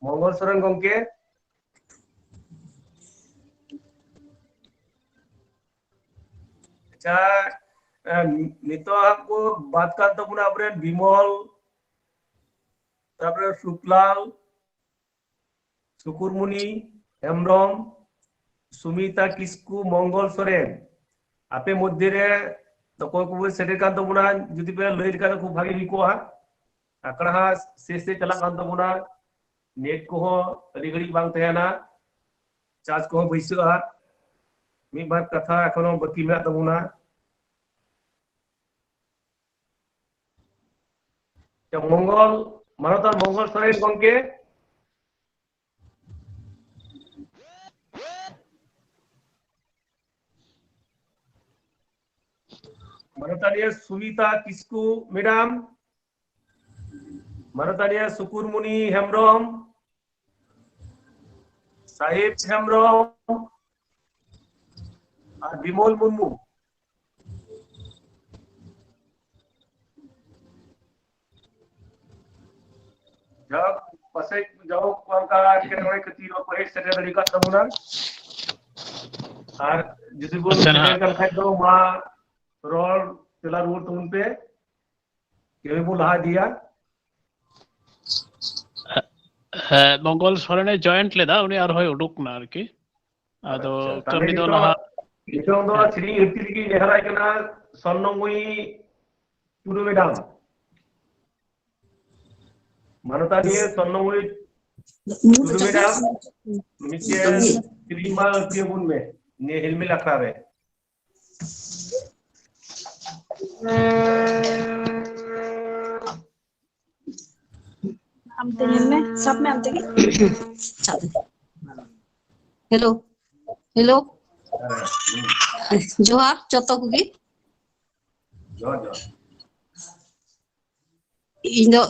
ᱢᱚᱝᱜᱚᱞ ᱥᱚᱨᱮᱱ ᱜᱚᱢᱠᱮ᱾ ᱟᱪᱪᱷᱟ, ᱮ, ᱱᱤᱛᱚᱜ ᱦᱟᱸᱜ ᱠᱚ ᱵᱟᱫ ᱠᱟᱱ ᱛᱟᱵᱚᱱᱟ ᱟᱵᱚᱨᱮᱱ ᱵᱤᱢᱚᱞ, ᱛᱟᱨᱯᱚᱨᱮ ᱥᱩᱠᱞᱟᱞ, ᱥᱩᱠᱩᱨᱢᱩᱱᱤ ᱦᱮᱢᱵᱨᱚᱢ, ᱥᱩᱢᱤᱛᱟ ᱠᱤᱥᱠᱩ, ᱢᱚᱝᱜᱚᱞ ᱥᱚᱨᱮᱱ᱾ ᱟᱯᱮ ᱢᱚᱫᱽᱫᱷᱮ ᱨᱮ ᱚᱠᱚᱭ ᱠᱚᱵᱚ ᱥᱮᱴᱮᱨ ᱠᱟᱱ ᱛᱟᱵᱚᱱᱟ, ᱡᱩᱫᱤ ᱯᱮ ᱞᱟᱹᱭ ᱞᱮᱠᱷᱟᱱ ᱫᱚ ᱠᱷᱩᱵ ᱵᱷᱟᱜᱤ ᱦᱩᱭ ᱠᱚᱜᱼᱟ᱾ ᱟᱠᱷᱲᱟ ᱦᱟᱸᱜ ᱥᱮᱥ ᱥᱮᱫ ᱪᱟᱞᱟᱜ ᱠᱟᱱ ᱛᱟᱵᱚᱱᱟ, ᱱᱮᱴ ᱠᱚᱦᱚᱸ ᱟᱹᱰᱤ ᱜᱷᱟᱹᱲᱤᱡ ᱵᱟᱝ ᱛᱟᱦᱮᱱᱟ, ᱪᱟᱨᱡᱽ ᱠᱚᱦᱚᱸ ᱵᱟᱹᱭᱥᱟᱹᱜᱼᱟ᱾ ᱢᱤᱫ ᱵᱟᱨ ᱠᱟᱛᱷᱟ ᱮᱠᱷᱚᱱᱳ ᱵᱟᱹᱠᱤ ᱢᱮᱱᱟᱜ ᱛᱟᱵᱚᱱᱟ᱾ ᱢᱚᱝᱜᱚᱞ, ᱢᱟᱱᱚᱛᱟᱱ ᱢᱚᱝᱜᱚᱞ ᱥᱚᱨᱮᱱ ᱜᱚᱢᱠᱮ᱾ ᱢᱟᱱᱚᱛᱟᱱᱤᱭᱟᱹ ᱥᱩᱢᱤᱛᱟ ᱠᱤᱥᱠᱩ ᱢᱮᱰᱟᱢ, ᱢᱟᱱᱚᱛᱟᱱᱤᱭᱟᱹ ᱥᱩᱠᱩᱨᱢᱩᱱᱤ ᱦᱮᱢᱵᱨᱚᱢ, ᱥᱟᱦᱮᱵ ᱦᱮᱢᱵᱨᱚᱢ ᱟᱨ ᱵᱤᱢᱚᱞ ᱢᱩᱨᱢᱩ᱾ ᱡᱟᱭᱦᱳᱠ, ᱯᱟᱥᱮᱡ ᱡᱟᱭᱦᱳᱠ ᱚᱱᱠᱟ ᱮᱴᱠᱮᱴᱚᱬᱮ ᱠᱷᱟᱹᱛᱤᱨ ᱵᱟᱠᱚ ᱦᱮᱡ ᱥᱮᱴᱮᱨ ᱫᱟᱲᱮ ᱠᱟᱜ ᱛᱟᱵᱚᱱᱟ᱾ ᱟᱨ ᱡᱩᱫᱤ ᱵᱚᱱ ᱟᱪᱪᱷᱟ, ᱥᱮᱴᱮᱨ ᱱᱟᱦᱟᱜ᱾ ᱠᱟᱱ ᱠᱷᱟᱡ ᱫᱚ ᱢᱟ ᱨᱚᱲ ᱛᱮᱞᱟ ᱨᱩᱣᱟᱹᱲ ᱛᱟᱵᱚᱱ ᱯᱮ᱾ ᱠᱟᱹᱢᱤ ᱵᱚᱱ ᱞᱟᱦᱟ ᱤᱫᱤᱭᱟ᱾ ᱦᱮᱸ, ᱢᱚᱝᱜᱚᱞ ᱥᱚᱨᱮᱱᱮ ᱡᱚᱭᱮᱱᱴ ᱞᱮᱫᱟ, ᱩᱱᱤ ᱟᱨᱦᱚᱸᱭ ᱩᱰᱩᱠ ᱱᱟ ᱟᱨᱠᱤ᱾ ᱟᱫᱚ ᱟᱪᱪᱷᱟ, ᱛᱟᱦᱞᱮ ᱠᱟᱹᱢᱤ ᱫᱚ ᱱᱤᱛᱚᱜ, ᱱᱟᱦᱟᱜ, ᱱᱤᱛᱚᱝ ᱫᱚ ᱦᱮᱸ᱾ ᱥᱮᱨᱮᱧ ᱟᱹᱲᱛᱤ ᱞᱟᱹᱜᱤᱫ ᱱᱮᱦᱚᱨᱟᱭ ᱠᱟᱱᱟ ᱥᱚᱨᱱᱚᱢᱚᱭᱤ ᱴᱩᱰᱩ ᱢᱮᱰᱟᱢ᱾ ᱢᱟᱱᱚᱛᱟᱱᱤᱭᱟᱹ ᱥᱚᱨᱱᱚᱢᱚᱭᱤ ᱴᱩᱰᱩ ᱢᱮᱰᱟᱢ, ᱢᱤᱫᱴᱮᱱ ᱥᱮᱨᱮᱧ ᱢᱟ ᱟᱹᱲᱛᱤᱭᱟᱵᱚᱱ ᱢᱮ ᱱᱤᱭᱟᱹ ᱦᱤᱞᱢᱤᱞ ᱟᱠᱷᱲᱟ ᱨᱮ᱾ ᱟᱢ ᱛᱮ ᱧᱮᱞ ᱢᱮ, ᱥᱟᱵ ᱢᱮ ᱟᱢ ᱛᱮᱜᱮ᱾ ᱥᱟᱵ ᱢᱮ᱾ Hello, hello. ᱡᱚᱦᱟᱨ ᱡᱚᱛᱚ ᱠᱚᱜᱮ᱾ ᱡᱚᱦᱟᱨ, ᱡᱚᱦᱟᱨ᱾ ᱤᱧ ᱫᱚ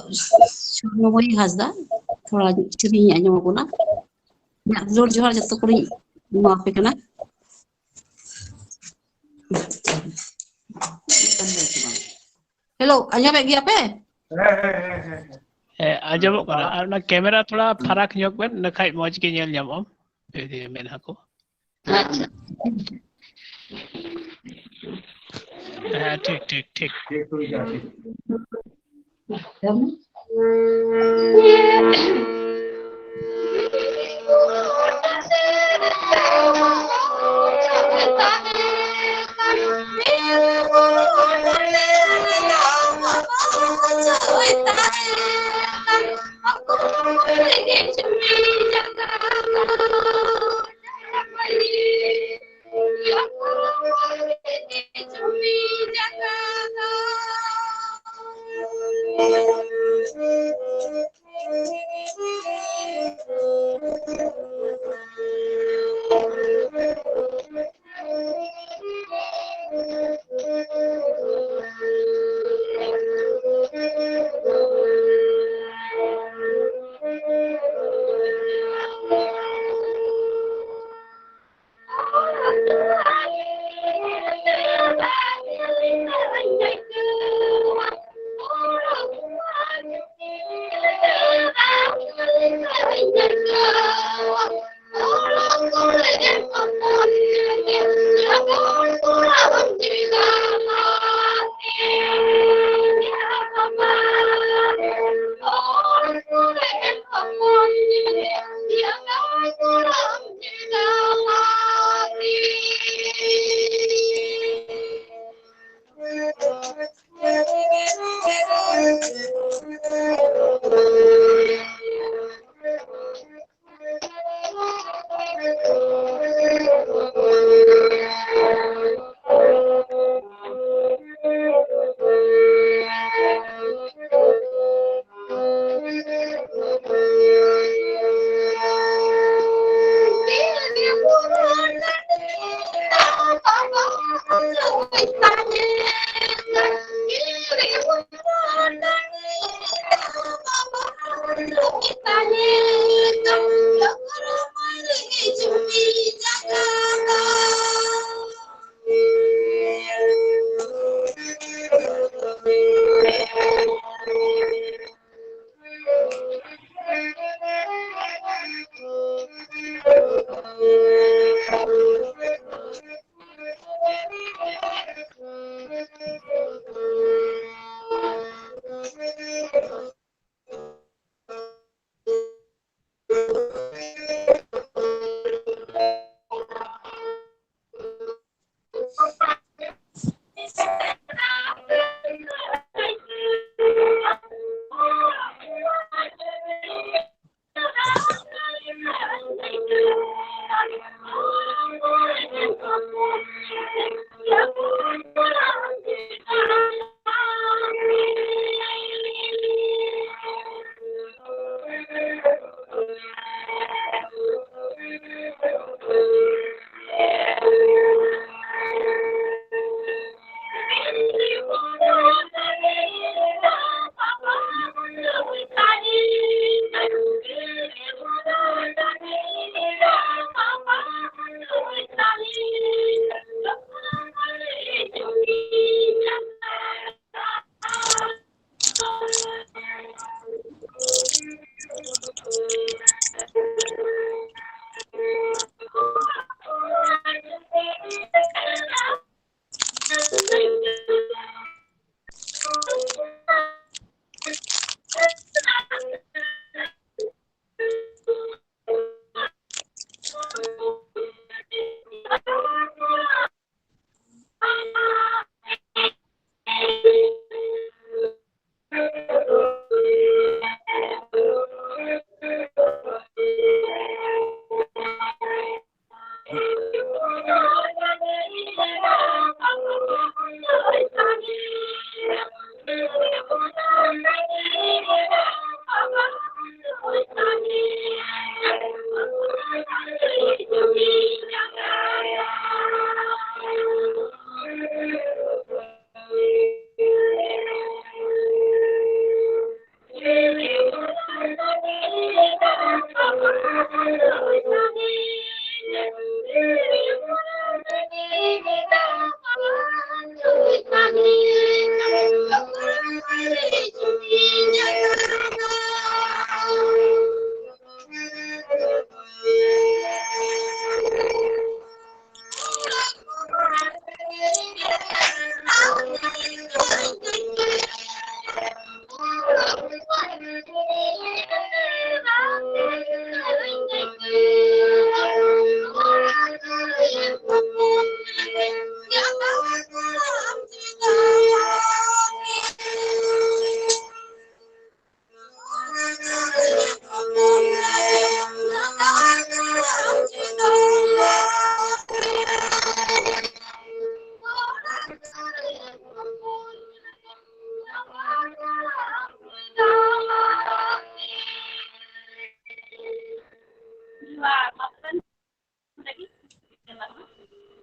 ᱥᱚᱨᱱᱚᱢᱚᱭᱤ ᱦᱟᱸᱥᱫᱟ, ᱛᱷᱚᱲᱟ ᱥᱮᱨᱮᱧ ᱤᱧ ᱟᱸᱡᱚᱢ ᱟᱵᱚᱱᱟ᱾ ᱤᱧᱟᱹᱜ ᱫᱩᱞᱟᱹᱲ ᱡᱚᱦᱟᱨ ᱡᱚᱛᱚ ᱠᱚᱧ ᱮᱢᱟ ᱯᱮ ᱠᱟᱱᱟ᱾ ᱦᱮᱞᱳ, ᱟᱸᱡᱚᱢᱮᱫ ᱜᱮᱭᱟ ᱯᱮ? ᱦᱮᱸ, ᱦᱮᱸ, ᱦᱮᱸ, ᱦᱮᱸ, ᱦᱮᱸ᱾ ᱦᱮᱸ, ᱟᱸᱡᱚᱢᱚᱜ ᱠᱟᱱᱟ᱾ ᱟᱨ ᱚᱱᱟ ᱠᱮᱢᱮᱨᱟ ᱛᱷᱚᱲᱟ ᱯᱷᱟᱨᱟᱠ ᱧᱚᱜ ᱵᱮᱱ, ᱤᱱᱟᱹ ᱠᱷᱟᱡ ᱢᱚᱡᱽ ᱜᱮ ᱧᱮᱞ ᱧᱟᱢᱚᱜᱼᱟ, ᱡᱩᱫᱤ ᱢᱮᱱᱟ ᱠᱚ᱾ ᱟᱪᱪᱷᱟ᱾ ᱦᱮᱸ, ᱴᱷᱤᱠ, ᱴᱷᱤᱠ, ᱴᱷᱤᱠ᱾ ᱴᱷᱤᱠ ᱦᱩᱭ ᱠᱟᱱᱟ, ᱴᱷᱤᱠ᱾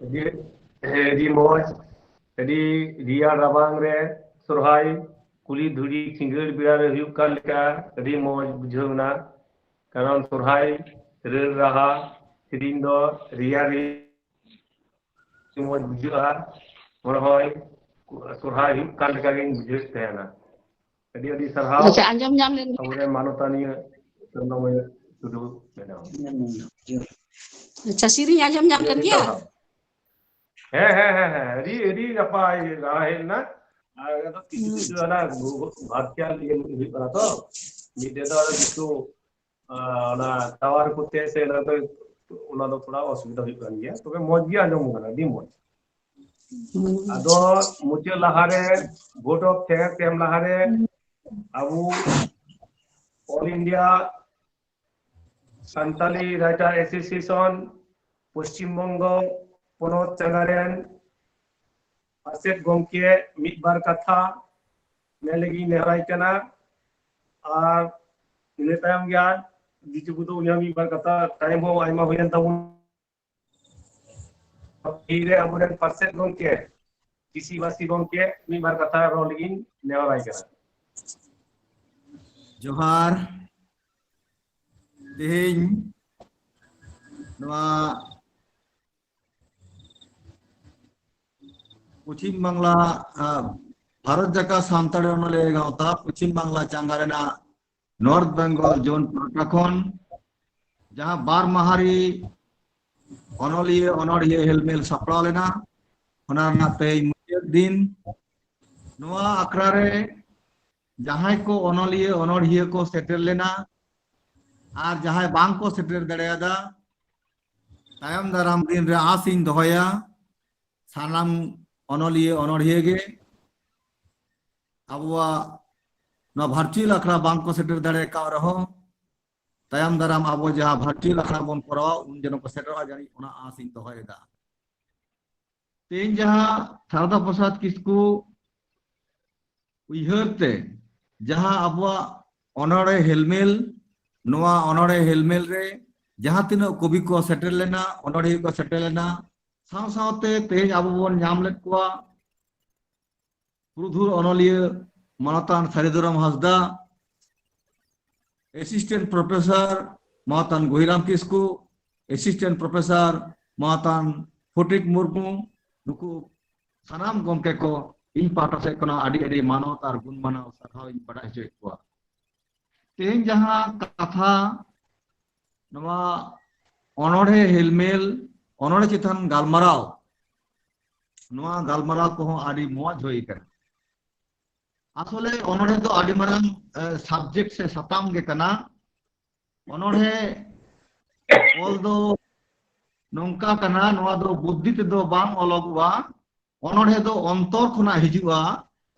ᱟᱹᱰᱤ, ᱟᱹᱰᱤ ᱢᱚᱡᱽ, ᱟᱹᱰᱤ ᱨᱮᱭᱟᱲ ᱨᱟᱵᱟᱝ ᱨᱮ ᱥᱚᱨᱦᱟᱭ ᱠᱩᱞᱦᱤ ᱫᱷᱩᱲᱤ ᱥᱤᱸᱜᱟᱹᱲ ᱵᱮᱲᱟ ᱨᱮ ᱦᱩᱭᱩᱜ ᱠᱟᱱ ᱞᱮᱠᱟ ᱟᱹᱰᱤ ᱢᱚᱡᱽ ᱵᱩᱡᱷᱟᱹᱣ ᱮᱱᱟ᱾ ᱠᱟᱨᱚᱱ ᱥᱚᱨᱦᱟᱭ ᱨᱟᱹᱲ ᱨᱟᱦᱟ ᱥᱮᱨᱮᱧ ᱫᱚ ᱨᱮᱭᱟᱲ ᱨᱮ ᱢᱚᱡᱽ ᱵᱩᱡᱷᱟᱹᱜᱼᱟ᱾ ᱢᱚᱱᱮ ᱦᱚᱭ ᱥᱚᱨᱦᱟᱭ ᱦᱩᱭᱩᱜ ᱠᱟᱱ ᱞᱮᱠᱟ ᱜᱤᱧ ᱵᱩᱡᱷᱟᱹᱣᱮᱫ ᱛᱟᱦᱮᱱᱟ᱾ ᱟᱹᱰᱤ ᱟᱹᱰᱤ ᱥᱟᱨᱦᱟᱣ᱾ ᱟᱪᱪᱷᱟ, ᱟᱸᱡᱚᱢ ᱧᱟᱢ ᱞᱮᱱ ᱟᱵᱚᱨᱮᱱ ᱢᱟᱱᱚᱛᱟᱱᱤᱭᱟᱹ ᱪᱚᱱᱫᱨᱚᱢᱚᱭ ᱴᱩᱰᱩ ᱢᱮᱰᱟᱢ᱾ ᱟᱪᱪᱷᱟ, ᱥᱮᱨᱮᱧ ᱟᱸᱡᱚᱢ ᱧᱟᱢ ᱟᱹᱰᱤ ᱞᱮᱱ ᱟᱹᱰᱤ ᱜᱮᱭᱟ? ᱥᱟᱨᱦᱟᱣ᱾ ᱦᱮᱸ ᱦᱮᱸ ᱦᱮᱸ ᱦᱮᱸ, ᱟᱹᱰᱤ ᱟᱹᱰᱤ ᱱᱟᱯᱟᱭ ᱨᱟᱦᱟ ᱦᱮᱡ ᱞᱮᱱᱟ᱾ ᱟᱨ ᱟᱫᱚ ᱠᱤᱪᱷᱩ ᱠᱤᱪᱷᱩ ᱚᱱᱟ ᱵᱷᱟᱨᱪᱩᱣᱟᱞ ᱤᱭᱟᱹ ᱦᱩᱭᱩᱜ ᱠᱟᱱᱟ ᱛᱚ, ᱢᱤᱫᱴᱮᱡ ᱫᱚ ᱟᱨᱚ ᱠᱤᱪᱷᱩ ᱟᱸ, ᱚᱱᱟ ᱴᱟᱣᱟᱨ ᱠᱚᱛᱮ ᱥᱮ ᱚᱱᱟ ᱫᱚ, ᱚᱱᱟ ᱫᱚ ᱛᱷᱚᱲᱟ ᱚᱥᱩᱵᱤᱫᱷᱟ ᱦᱩᱭᱩᱜ ᱠᱟᱱ ᱜᱮᱭᱟ, ᱛᱚᱵᱮ ᱢᱚᱡᱽ ᱜᱮ ᱟᱸᱡᱚᱢ ᱠᱟᱱᱟ, ᱟᱹᱰᱤ ᱢᱚᱡᱽ᱾ ᱟᱫᱚ ᱢᱩᱪᱟᱹᱫ ᱞᱟᱦᱟᱨᱮ vote of thanks ᱮᱢ ᱞᱟᱦᱟᱨᱮ ᱟᱵᱚ All India Santali Writer Association Paschim Banga ᱯᱚᱱᱚᱛ ᱪᱟᱸᱜᱟ ᱨᱮᱱ ᱢᱟᱪᱮᱫ ᱜᱚᱢᱠᱮ ᱢᱤᱫ ᱵᱟᱨ ᱠᱟᱛᱷᱟ ᱢᱮᱱ ᱞᱟᱹᱜᱤᱫ ᱤᱧ ᱱᱮᱦᱚᱨᱟᱭ ᱠᱟᱱᱟ᱾ ᱟᱨ ᱤᱱᱟᱹ ᱛᱟᱭᱚᱢ ᱜᱮ ᱟᱨ ᱫᱤᱡᱩ ᱠᱚᱫᱚ ᱩᱱᱤ ᱦᱚᱸ ᱢᱤᱫ ᱵᱟᱨ ᱠᱟᱛᱷᱟ, time ᱦᱚᱸ ᱟᱭᱢᱟ ᱦᱩᱭᱮᱱ ᱛᱟᱵᱚᱱ᱾ ᱛᱤᱨᱮ ᱟᱵᱚᱨᱮᱱ ᱯᱟᱨᱥᱮᱫ ᱜᱚᱢᱠᱮ, ᱠᱤᱥᱤ ᱵᱟᱥᱤ ᱜᱚᱢᱠᱮ ᱢᱤᱫ ᱵᱟᱨ ᱠᱟᱛᱷᱟ ᱨᱚᱲ ᱞᱟᱹᱜᱤᱫ ᱤᱧ ᱱᱮᱦᱚᱨᱟᱭ ᱠᱟᱱᱟ᱾ ᱡᱚᱦᱟᱨ᱾ ᱛᱮᱦᱮᱧ ᱱᱚᱣᱟ ᱯᱚᱪᱷᱤᱢ ᱵᱟᱝᱞᱟ, ᱟᱸ, ᱵᱷᱟᱨᱚᱛ ᱡᱟᱠᱟᱛ ᱥᱟᱱᱛᱟᱲᱤ ᱚᱱᱚᱞᱤᱭᱟᱹ ᱜᱟᱶᱛᱟ ᱯᱚᱪᱷᱤᱢ ᱵᱟᱝᱞᱟ ᱪᱟᱸᱜᱟ ᱨᱮᱱᱟᱜ ᱱᱚᱨᱛᱷ ᱵᱮᱝᱜᱚᱞ ᱡᱳᱱ ᱯᱟᱦᱴᱟ ᱠᱷᱚᱱ ᱡᱟᱦᱟᱸ ᱵᱟᱨ ᱢᱟᱦᱟᱨᱤ ᱚᱱᱚᱞᱤᱭᱟᱹ ᱚᱱᱚᱲᱦᱤᱭᱟᱹ ᱦᱮᱞᱢᱮᱞ ᱥᱟᱯᱲᱟᱣ ᱞᱮᱱᱟ, ᱚᱱᱟ ᱨᱮᱱᱟᱜ ᱛᱮᱦᱮᱧ ᱢᱩᱪᱟᱹᱫ ᱫᱤᱱ᱾ ᱱᱚᱣᱟ ᱟᱠᱷᱲᱟ ᱨᱮ ᱡᱟᱦᱟᱸᱭ ᱠᱚ ᱚᱱᱚᱞᱤᱭᱟᱹ ᱚᱱᱚᱲᱦᱤᱭᱟᱹ ᱠᱚ ᱥᱮᱴᱮᱨ ᱞᱮᱱᱟ ᱟᱨ ᱡᱟᱦᱟᱸᱭ ᱵᱟᱝ ᱠᱚ ᱥᱮᱴᱮᱨ ᱫᱟᱲᱮᱭᱟᱫᱟ, ᱛᱟᱭᱚᱢ ᱫᱟᱨᱟᱢ ᱫᱤᱱ ᱨᱮ ᱟᱥ ᱤᱧ ᱫᱚᱦᱚᱭᱟ, ᱥᱟᱱᱟᱢ ᱚᱱᱚᱞᱤᱭᱟᱹ ᱚᱱᱚᱲᱦᱤᱭᱟᱹ ᱜᱮ ᱟᱵᱚᱣᱟᱜ ᱱᱚᱣᱟ ᱵᱷᱟᱨᱪᱩᱣᱟᱞ ᱟᱠᱷᱲᱟ ᱵᱟᱝ ᱠᱚ ᱥᱮᱴᱮᱨ ᱫᱟᱲᱮ ᱠᱟᱣ ᱨᱮᱦᱚᱸ, ᱛᱟᱭᱚᱢ ᱫᱟᱨᱟᱢ ᱟᱵᱚ ᱡᱟᱦᱟᱸ ᱵᱷᱟᱨᱪᱩᱣᱟᱞ ᱟᱠᱷᱲᱟ ᱵᱚᱱ ᱠᱚᱨᱟᱣᱟ, ᱩᱱ ᱡᱮᱱᱚ ᱠᱚ ᱥᱮᱴᱮᱨᱚᱜᱼᱟ, ᱡᱟᱹᱱᱤᱡ ᱚᱱᱟ ᱟᱥ ᱤᱧ ᱫᱚᱦᱚᱭᱮᱫᱟ᱾ ᱛᱮᱦᱮᱧ ᱡᱟᱦᱟᱸ ᱥᱟᱨᱚᱫᱟ ᱯᱨᱚᱥᱟᱫᱽ ᱠᱤᱥᱠᱩ ᱩᱭᱦᱟᱹᱨ ᱛᱮ ᱡᱟᱦᱟᱸ ᱟᱵᱚᱣᱟᱜ ᱚᱱᱚᱲᱦᱮ ᱦᱮᱞᱢᱮᱞ, ᱱᱚᱣᱟ ᱚᱱᱚᱲᱦᱮ ᱦᱮᱞᱢᱮᱞ ᱨᱮ ᱡᱟᱦᱟᱸ ᱛᱤᱱᱟᱹᱜ ᱠᱚᱵᱤ ᱠᱚ ᱥᱮᱴᱮᱨ ᱞᱮᱱᱟ, ᱚᱱᱚᱲᱦᱤᱭᱟᱹ ᱠᱚ ᱥᱮᱴᱮᱨ ᱞᱮᱱᱟ, ᱥᱟᱶ ᱥᱟᱶᱛᱮ ᱛᱮᱦᱮᱧ ᱟᱵᱚ ᱵᱚᱱ ᱧᱟᱢ ᱞᱮᱫ ᱠᱚᱣᱟ ᱯᱩᱨᱩᱫᱷᱩᱞ ᱚᱱᱚᱞᱤᱭᱟᱹ ᱢᱟᱱᱚᱛᱟᱱ ᱥᱟᱹᱨᱤᱫᱷᱚᱨᱚᱢ ᱦᱟᱸᱥᱫᱟ, ᱮᱥᱤᱥᱴᱮᱱᱴ ᱯᱨᱚᱯᱷᱮᱥᱚᱨ ᱢᱟᱱᱚᱛᱟᱱ ᱜᱚᱦᱤᱨᱟᱢ ᱠᱤᱥᱠᱩ, ᱮᱥᱤᱥᱴᱮᱱᱴ ᱯᱨᱚᱯᱷᱮᱥᱚᱨ ᱢᱟᱱᱚᱛᱟᱱ ᱯᱷᱚᱴᱤᱠ ᱢᱩᱨᱢᱩ, ᱱᱩᱠᱩ ᱥᱟᱱᱟᱢ ᱜᱚᱢᱠᱮ ᱠᱚ ᱤᱧ ᱯᱟᱦᱴᱟ ᱥᱮᱫ ᱠᱷᱚᱱᱟᱜ ᱟᱹᱰᱤ ᱟᱹᱰᱤ ᱢᱟᱱᱚᱛ ᱟᱨ ᱜᱩᱱ ᱢᱟᱱᱟᱣ ᱥᱟᱨᱦᱟᱣ ᱤᱧ ᱵᱟᱰᱟᱭ ᱦᱚᱪᱚᱭᱮᱫ ᱠᱚᱣᱟ᱾ ᱛᱮᱦᱮᱧ ᱡᱟᱦᱟᱸ ᱠᱟᱛᱷᱟ, ᱱᱚᱣᱟ ᱚᱱᱚᱬᱦᱮ ᱦᱮᱞᱢᱮᱞ, ᱚᱱᱚᱬᱦᱮ ᱪᱮᱛᱟᱱ ᱜᱟᱞᱢᱟᱨᱟᱣ, ᱱᱚᱣᱟ ᱜᱟᱞᱢᱟᱨᱟᱣ ᱠᱚᱦᱚᱸ ᱟᱹᱰᱤ ᱢᱚᱡᱽ ᱦᱩᱭ ᱟᱠᱟᱱᱟ᱾ ᱟᱥᱚᱞᱮ ᱚᱱᱚᱬᱦᱮ ᱫᱚ ᱟᱹᱰᱤ ᱢᱟᱨᱟᱝ ᱥᱟᱵᱡᱮᱠᱴ ᱥᱮ ᱥᱟᱛᱟᱢ ᱜᱮ ᱠᱟᱱᱟ᱾ ᱚᱱᱚᱬᱦᱮ ᱚᱞ ᱫᱚ ᱱᱚᱝᱠᱟ ᱠᱟᱱᱟ, ᱱᱚᱣᱟ ᱫᱚ ᱵᱩᱫᱽᱫᱷᱤ ᱛᱮᱫᱚ ᱵᱟᱝ ᱚᱞᱚᱜᱚᱜᱼᱟ᱾ ᱚᱱᱚᱬᱦᱮ ᱫᱚ ᱚᱱᱛᱚᱨ ᱠᱷᱚᱱᱟᱜ ᱦᱤᱡᱩᱜᱼᱟ᱾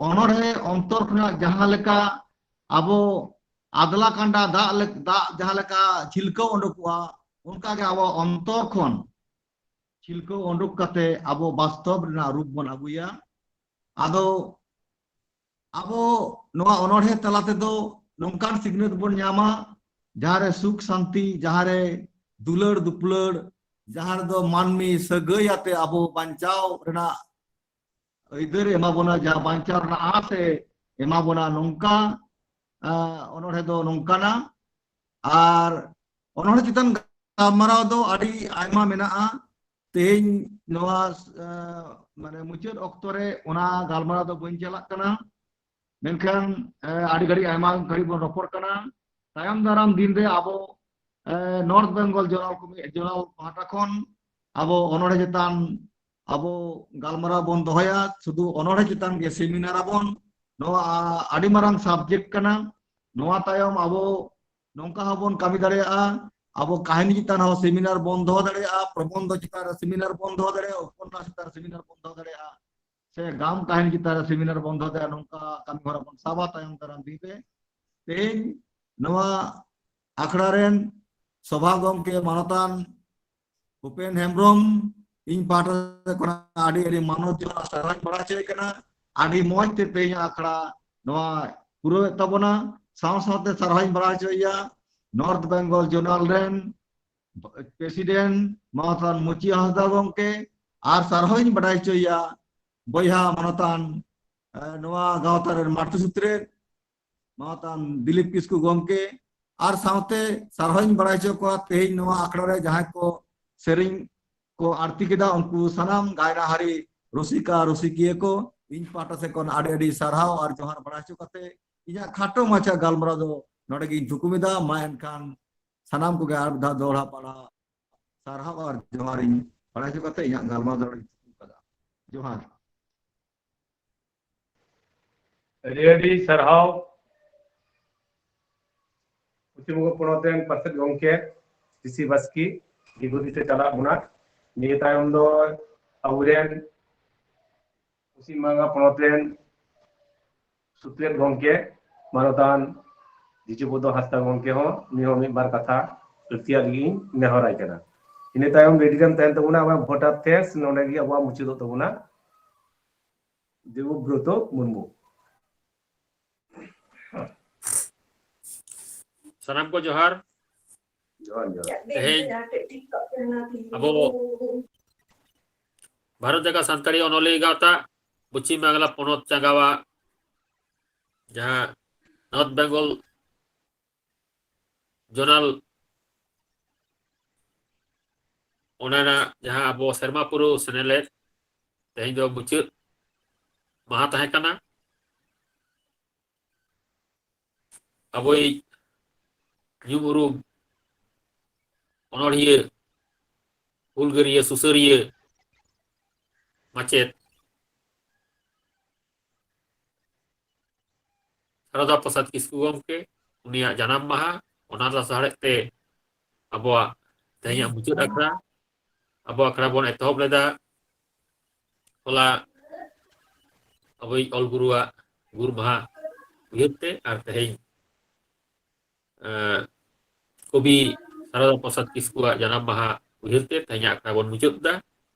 ᱚᱱᱚᱬᱦᱮ ᱚᱱᱛᱚᱨ ᱠᱷᱚᱱᱟᱜ ᱡᱟᱦᱟᱸ ᱞᱮᱠᱟ ᱟᱵᱚ ᱟᱫᱽᱞᱟ ᱠᱟᱸᱰᱟ ᱫᱟᱜ ᱞᱮ-, ᱫᱟᱜ ᱡᱟᱦᱟᱸ ᱞᱮᱠᱟ ᱪᱷᱤᱞᱠᱟᱹᱣ ᱩᱰᱩᱠᱚᱜᱼᱟ, ᱚᱱᱠᱟᱜᱮ ᱟᱵᱚ ᱚᱱᱛᱚᱨ ᱠᱷᱚᱱ ᱪᱷᱤᱞᱠᱟᱹᱣ ᱩᱰᱩᱠ ᱠᱟᱛᱮ ᱟᱵᱚ ᱵᱟᱥᱛᱚᱵ ᱨᱮᱱᱟᱜ ᱨᱩᱯ ᱵᱚᱱ ᱟᱹᱜᱩᱭᱟ᱾ ᱟᱫᱚ ᱟᱵᱚ ᱱᱚᱣᱟ ᱚᱱᱚᱬᱦᱮ ᱛᱟᱞᱟ ᱛᱮᱫᱚ ᱱᱚᱝᱠᱟᱱ ᱥᱤᱠᱷᱱᱟᱹᱛ ᱵᱚᱱ ᱧᱟᱢᱟ, ᱡᱟᱦᱟᱸ ᱨᱮ ᱥᱩᱠ ᱥᱟᱱᱛᱤ, ᱡᱟᱦᱟᱸ ᱨᱮ ᱫᱩᱞᱟᱹᱲ ᱫᱩᱯᱞᱟᱹᱲ, ᱡᱟᱦᱟᱸ ᱨᱮᱫᱚ ᱢᱟᱹᱱᱢᱤ ᱥᱟᱹᱜᱟᱹᱭ ᱟᱛᱮ ᱟᱵᱚ ᱵᱟᱧᱪᱟᱣ ᱨᱮᱱᱟᱜ ᱟᱹᱭᱫᱟᱹᱨ ᱮ ᱮᱢᱟ ᱵᱚᱱᱟ, ᱡᱟᱦᱟᱸ ᱵᱟᱧᱪᱟᱣ ᱨᱮᱱᱟᱜ ᱟᱸᱥ ᱮ ᱮᱢᱟ ᱵᱚᱱᱟ, ᱱᱚᱝᱠᱟ, ᱟᱸ, ᱚᱱᱚᱬᱦᱮ ᱫᱚ ᱱᱚᱝᱠᱟᱱᱟ᱾ ᱟᱨ ᱚᱱᱚᱬᱦᱮ ᱪᱮᱛᱟᱱ ᱜᱟᱞᱢᱟᱨᱟᱣ ᱫᱚ ᱟᱹᱰᱤ ᱟᱭᱢᱟ ᱢᱮᱱᱟᱜᱼᱟ᱾ ᱛᱮᱦᱮᱧ ᱱᱚᱣᱟ, ᱟᱸ, ᱢᱟᱱᱮ ᱢᱩᱪᱟᱹᱫ ᱚᱠᱛᱚ ᱨᱮ ᱚᱱᱟ ᱜᱟᱞᱢᱟᱨᱟᱣ ᱫᱚ ᱵᱟᱹᱧ ᱪᱟᱞᱟᱜ ᱠᱟᱱᱟ, ᱢᱮᱱᱠᱷᱟᱱ, ᱟᱸ, ᱟᱹᱰᱤ ᱜᱷᱟᱹᱲᱤᱡ, ᱟᱭᱢᱟ ᱜᱷᱟᱹᱲᱤᱡ ᱵᱚᱱ ᱨᱚᱯᱚᱲ ᱠᱟᱱᱟ᱾ ᱛᱟᱭᱚᱢ ᱫᱟᱨᱟᱢ ᱫᱤᱱ ᱨᱮ ᱟᱵᱚ, ᱟᱸ, ᱱᱚᱨᱛᱷ ᱵᱮᱝᱜᱚᱞ ᱡᱚᱱᱟᱞ ᱠᱚᱢᱤ-, ᱡᱚᱱᱟᱞ ᱯᱟᱦᱴᱟ ᱠᱷᱚᱱ ᱟᱵᱚ ᱚᱱᱚᱬᱦᱮ ᱪᱮᱛᱟᱱ ᱟᱵᱚ ᱜᱟᱞᱢᱟᱨᱟᱣ ᱵᱚᱱ ᱫᱚᱦᱚᱭᱟ, ᱥᱩᱫᱷᱩ ᱚᱱᱚᱬᱦᱮ ᱪᱮᱛᱟᱱ ᱜᱮ ᱥᱮᱢᱤᱱᱟᱨ ᱟᱵᱚᱱ᱾ ᱱᱚᱣᱟ ᱟᱹᱰᱤ ᱢᱟᱨᱟᱝ ᱥᱟᱵᱡᱮᱠᱴ ᱠᱟᱱᱟ᱾ ᱱᱚᱣᱟ ᱛᱟᱭᱚᱢ ᱟᱵᱚ ᱱᱚᱝᱠᱟ ᱦᱚᱸᱵᱚᱱ ᱠᱟᱹᱢᱤ ᱫᱟᱲᱮᱭᱟᱜᱼᱟ, ᱟᱵᱚ ᱠᱟᱹᱦᱱᱤ ᱪᱮᱛᱟᱱ ᱦᱚᱸ ᱥᱮᱢᱤᱱᱟᱨ ᱵᱚᱱ ᱫᱚᱦᱚ ᱫᱟᱲᱮᱭᱟᱜᱼᱟ, ᱯᱨᱚᱵᱚᱱᱫᱷᱚ ᱪᱮᱛᱟᱱ ᱨᱮ ᱥᱮᱢᱤᱱᱟᱨ ᱵᱚᱱ ᱫᱚᱦᱚ ᱫᱟᱲᱮᱭᱟᱜᱼᱟ, ᱩᱯᱚᱱᱱᱟᱥ ᱪᱮᱛᱟᱱ ᱨᱮ ᱥᱮᱢᱤᱱᱟᱨ ᱵᱚᱱ ᱫᱚᱦᱚ ᱫᱟᱲᱮᱭᱟᱜᱼᱟ, ᱥᱮ ᱜᱟᱢ ᱠᱟᱹᱦᱱᱤ ᱪᱮᱛᱟᱱ ᱨᱮ ᱥᱮᱢᱤᱱᱟᱨ ᱵᱚᱱ ᱫᱚᱦᱚ ᱫᱟᱲᱮᱭᱟᱜᱼᱟ᱾ ᱱᱚᱝᱠᱟ ᱠᱟᱹᱢᱤ ᱦᱚᱨᱟ ᱵᱚᱱ ᱥᱟᱵᱟ ᱛᱟᱭᱚᱢ ᱫᱟᱨᱟᱢ ᱫᱤᱱ ᱨᱮ᱾ ᱛᱮᱦᱮᱧ ᱱᱚᱣᱟ ᱟᱠᱷᱲᱟ ᱨᱮᱱ ᱥᱚᱵᱷᱟ ᱜᱚᱢᱠᱮ ᱢᱟᱱᱚᱛᱟᱱ ᱩᱯᱮᱱ ᱦᱮᱢᱵᱨᱚᱢ, ᱤᱧ ᱯᱟᱦᱴᱟ ᱥᱮᱫ ᱠᱷᱚᱱᱟᱜ ᱟᱹᱰᱤ ᱟᱹᱰᱤ ᱢᱟᱱᱚᱛ ᱡᱚᱦᱟᱨ ᱥᱟᱨᱦᱟᱣ ᱵᱟᱲᱟ ᱦᱚᱪᱚᱭ ᱠᱟᱱᱟ᱾ ᱟᱹᱰᱤ ᱢᱚᱡᱽ ᱛᱮ ᱛᱮᱦᱮᱧ ᱟᱠᱷᱲᱟ ᱱᱚᱣᱟ ᱯᱩᱨᱟᱹᱣᱮᱫ ᱛᱟᱵᱚᱱᱟ᱾ ᱥᱟᱶ ᱥᱟᱶᱛᱮ ᱥᱟᱨᱦᱟᱣ ᱤᱧ ᱵᱟᱲᱟ ᱦᱚᱪᱚᱭᱮᱭᱟ ᱱᱚᱨᱛᱷ ᱵᱮᱝᱜᱚᱞ ᱡᱳᱱᱟᱞ ᱨᱮᱱ ᱯᱨᱮᱥᱤᱰᱮᱱᱴ ᱢᱟᱱᱚᱛᱟᱱ ᱢᱩᱪᱤ ᱦᱟᱸᱥᱫᱟ ᱜᱚᱢᱠᱮ, ᱟᱨ ᱥᱟᱨᱦᱟᱣᱤᱧ ᱵᱟᱰᱟᱭ ᱦᱚᱪᱚᱭᱮᱭᱟ ᱵᱚᱭᱦᱟ ᱢᱟᱱᱚᱛᱟᱱ, ᱮ, ᱱᱚᱣᱟ ᱜᱟᱶᱛᱟ ᱨᱮᱱ ᱢᱟᱹᱛᱩ ᱥᱩᱛᱨᱮᱛ ᱢᱟᱱᱚᱛᱟᱱ ᱫᱤᱞᱤᱯ ᱠᱤᱥᱠᱩ ᱜᱚᱢᱠᱮ, ᱟᱨ ᱥᱟᱶᱛᱮ ᱥᱟᱨᱦᱟᱣᱤᱧ ᱵᱟᱲᱟᱭ ᱦᱚᱪᱚ ᱠᱚᱣᱟ ᱛᱮᱦᱮᱧ ᱱᱚᱣᱟ ᱟᱠᱷᱲᱟ ᱨᱮ ᱡᱟᱦᱟᱸᱭ ᱠᱚ ᱥᱮᱨᱮᱧ ᱠᱚ ᱟᱬᱛᱤ ᱠᱮᱫᱟ, ᱩᱱᱠᱩ ᱥᱟᱱᱟᱢ ᱜᱟᱭᱱᱟᱦᱟᱨᱤ ᱨᱩᱥᱤᱠᱟ ᱨᱩᱥᱤᱠᱤᱭᱟᱹ ᱠᱚ ᱤᱧ ᱯᱟᱦᱴᱟ ᱥᱮᱫ ᱠᱷᱚᱱ ᱟᱹᱰᱤ ᱟᱹᱰᱤ ᱥᱟᱨᱦᱟᱣ ᱟᱨ ᱡᱚᱦᱟᱨ ᱵᱟᱲᱟᱭ ᱦᱚᱪᱚ ᱠᱟᱛᱮ ᱤᱧᱟᱹᱜ ᱠᱷᱟᱴᱚ ᱢᱟᱪᱷᱟ ᱜᱟᱞᱢᱟᱨᱟᱣ ᱫᱚ ᱱᱚᱰᱮ ᱜᱤᱧ ᱛᱷᱩᱠᱩᱢ ᱮᱫᱟ᱾ ᱢᱟ ᱮᱱᱠᱷᱟᱱ ᱥᱟᱱᱟᱢ ᱠᱚᱜᱮ ᱟᱨ ᱢᱤᱫ ᱫᱷᱟᱣ ᱫᱚᱦᱲᱟ ᱯᱟᱲᱟ ᱥᱟᱨᱦᱟᱣ ᱟᱨ ᱡᱚᱦᱟᱨᱤᱧ ᱵᱟᱲᱟᱭ ᱦᱚᱪᱚ ᱠᱟᱛᱮ ᱤᱧᱟᱹᱜ ᱜᱟᱞᱢᱟᱨᱟᱣ ᱫᱚ ᱱᱚᱰᱮ ᱜᱤᱧ ᱛᱷᱩᱠᱩᱢ ᱠᱟᱫᱟ᱾ ᱡᱚᱦᱟᱨ᱾ ᱟᱹᱰᱤ ᱟᱹᱰᱤ ᱥᱟᱨᱦᱟᱣ ᱯᱚᱥᱪᱤᱢ ᱵᱚᱝᱜᱚ ᱯᱚᱱᱚᱛ ᱨᱮᱱ ᱯᱟᱨᱥᱮᱛ ᱜᱚᱢᱠᱮ ᱥᱤᱥᱤ ᱵᱟᱥᱠᱮ ᱫᱤᱜᱩ ᱫᱤᱥᱟᱹ ᱪᱟᱞᱟᱜ ᱵᱚᱱᱟ᱾ ᱱᱤᱭᱟᱹ ᱛᱟᱭᱚᱢ ᱫᱚ ᱟᱵᱚᱨᱮᱱ ᱯᱚᱥᱪᱤᱢ ᱵᱟᱝᱞᱟ ᱯᱚᱱᱚᱛ ᱨᱮᱱ ᱥᱩᱛᱨᱮᱛ ᱜᱚᱢᱠᱮ ᱢᱟᱱᱚᱛᱟᱱ ᱡᱤᱡᱩᱯᱚᱫᱚ ᱦᱟᱸᱥᱫᱟ ᱜᱚᱢᱠᱮ ᱦᱚᱸ ᱩᱱᱤ ᱦᱚᱸ ᱢᱤᱫ ᱵᱟᱨ ᱠᱟᱛᱷᱟ ᱞᱟᱹᱠᱛᱤᱭᱟᱜ ᱞᱟᱹᱜᱤᱫ ᱤᱧ ᱱᱮᱦᱚᱨᱟᱭ ᱠᱟᱱᱟ᱾ ᱤᱱᱟᱹ ᱛᱟᱭᱚᱢ ᱨᱮᱰᱤ ᱨᱮᱢ ᱛᱟᱦᱮᱱ ᱛᱟᱵᱚᱱᱟ ᱟᱵᱚ ᱵᱷᱳᱴᱟᱨ ᱛᱷᱮᱥ, ᱱᱚᱰᱮ ᱜᱮ ᱟᱵᱚᱣᱟᱜ ᱢᱩᱪᱟᱹᱫᱚᱜ ᱛᱟᱵᱚᱱᱟ᱾ ᱫᱮᱵᱚᱵᱨᱚᱛᱚ ᱢᱩᱨᱢᱩ᱾ ᱥᱟᱱᱟᱢ ᱠᱚ ᱡᱚᱦᱟᱨ᱾ ᱡᱚᱦᱟᱨ ᱡᱚᱦᱟᱨ᱾ ᱛᱮᱦᱮᱧ ᱟᱵᱚ ᱵᱷᱟᱨᱚᱛ ᱡᱟᱠᱟᱛ ᱥᱟᱱᱛᱟᱲᱤ ᱚᱱᱚᱞᱤᱭᱟᱹ ᱜᱟᱶᱛᱟ ᱯᱚᱪᱷᱤᱢ ᱵᱟᱝᱞᱟ ᱯᱚᱱᱚᱛ ᱪᱟᱸᱜᱟᱣᱟᱜ ᱡᱟᱦᱟᱸ ᱱᱚᱨᱛᱷ ᱵᱮᱝᱜᱚᱞ ᱡᱚᱱᱟᱞ ᱚᱱᱟ ᱨᱮᱱᱟᱜ ᱡᱟᱦᱟᱸ ᱟᱵᱚ ᱥᱮᱨᱢᱟ ᱯᱩᱨᱟᱹᱣ ᱥᱮᱱᱮᱞᱮᱫ ᱛᱮᱦᱮᱧ ᱫᱚ ᱢᱩᱪᱟᱹᱫ ᱢᱟᱦᱟ ᱛᱟᱦᱮᱸ ᱠᱟᱱᱟ᱾ ᱟᱵᱚᱭᱤᱡ ᱧᱩᱢ ᱩᱨᱩᱢ ᱚᱱᱚᱲᱦᱤᱭᱟᱹ, ᱦᱩᱞᱜᱟᱹᱨᱤᱭᱟᱹ, ᱥᱩᱥᱟᱹᱨᱤᱭᱟᱹ, ᱢᱟᱪᱮᱫ ᱥᱟᱨᱚᱫᱟ ᱯᱨᱚᱥᱟᱫᱽ ᱠᱤᱥᱠᱩ ᱜᱚᱢᱠᱮ, ᱩᱱᱤᱭᱟᱜ ᱡᱟᱱᱟᱢ ᱢᱟᱦᱟ, ᱚᱱᱟ ᱞᱟᱥᱟᱲᱦᱮᱫ ᱛᱮ ᱟᱵᱚᱣᱟᱜ ᱛᱮᱦᱮᱧᱟᱜ ᱢᱩᱪᱟᱹᱫ ᱟᱠᱷᱲᱟ, ᱟᱵᱚ ᱟᱠᱷᱲᱟ ᱵᱚᱱ ᱮᱛᱚᱦᱚᱵ ᱞᱮᱫᱟ᱾ ᱦᱚᱞᱟ ᱟᱵᱚᱭᱤᱡ ᱚᱞ ᱜᱩᱨᱩᱣᱟᱜ ᱜᱩᱨ ᱢᱟᱦᱟ ᱩᱭᱦᱟᱹᱨ ᱛᱮ ᱟᱨ ᱛᱮᱦᱮᱧ ᱮᱸ, ᱠᱚᱵᱤ ᱥᱟᱨᱚᱫᱟ ᱯᱨᱚᱥᱟᱫᱽ ᱠᱤᱥᱠᱩᱣᱟᱜ ᱡᱟᱱᱟᱢ ᱢᱟᱦᱟ ᱩᱭᱦᱟᱹᱨ ᱛᱮ ᱛᱮᱦᱮᱧᱟᱜ ᱟᱠᱷᱲᱟ ᱵᱚᱱ ᱢᱩᱪᱟᱹᱫ ᱮᱫᱟ᱾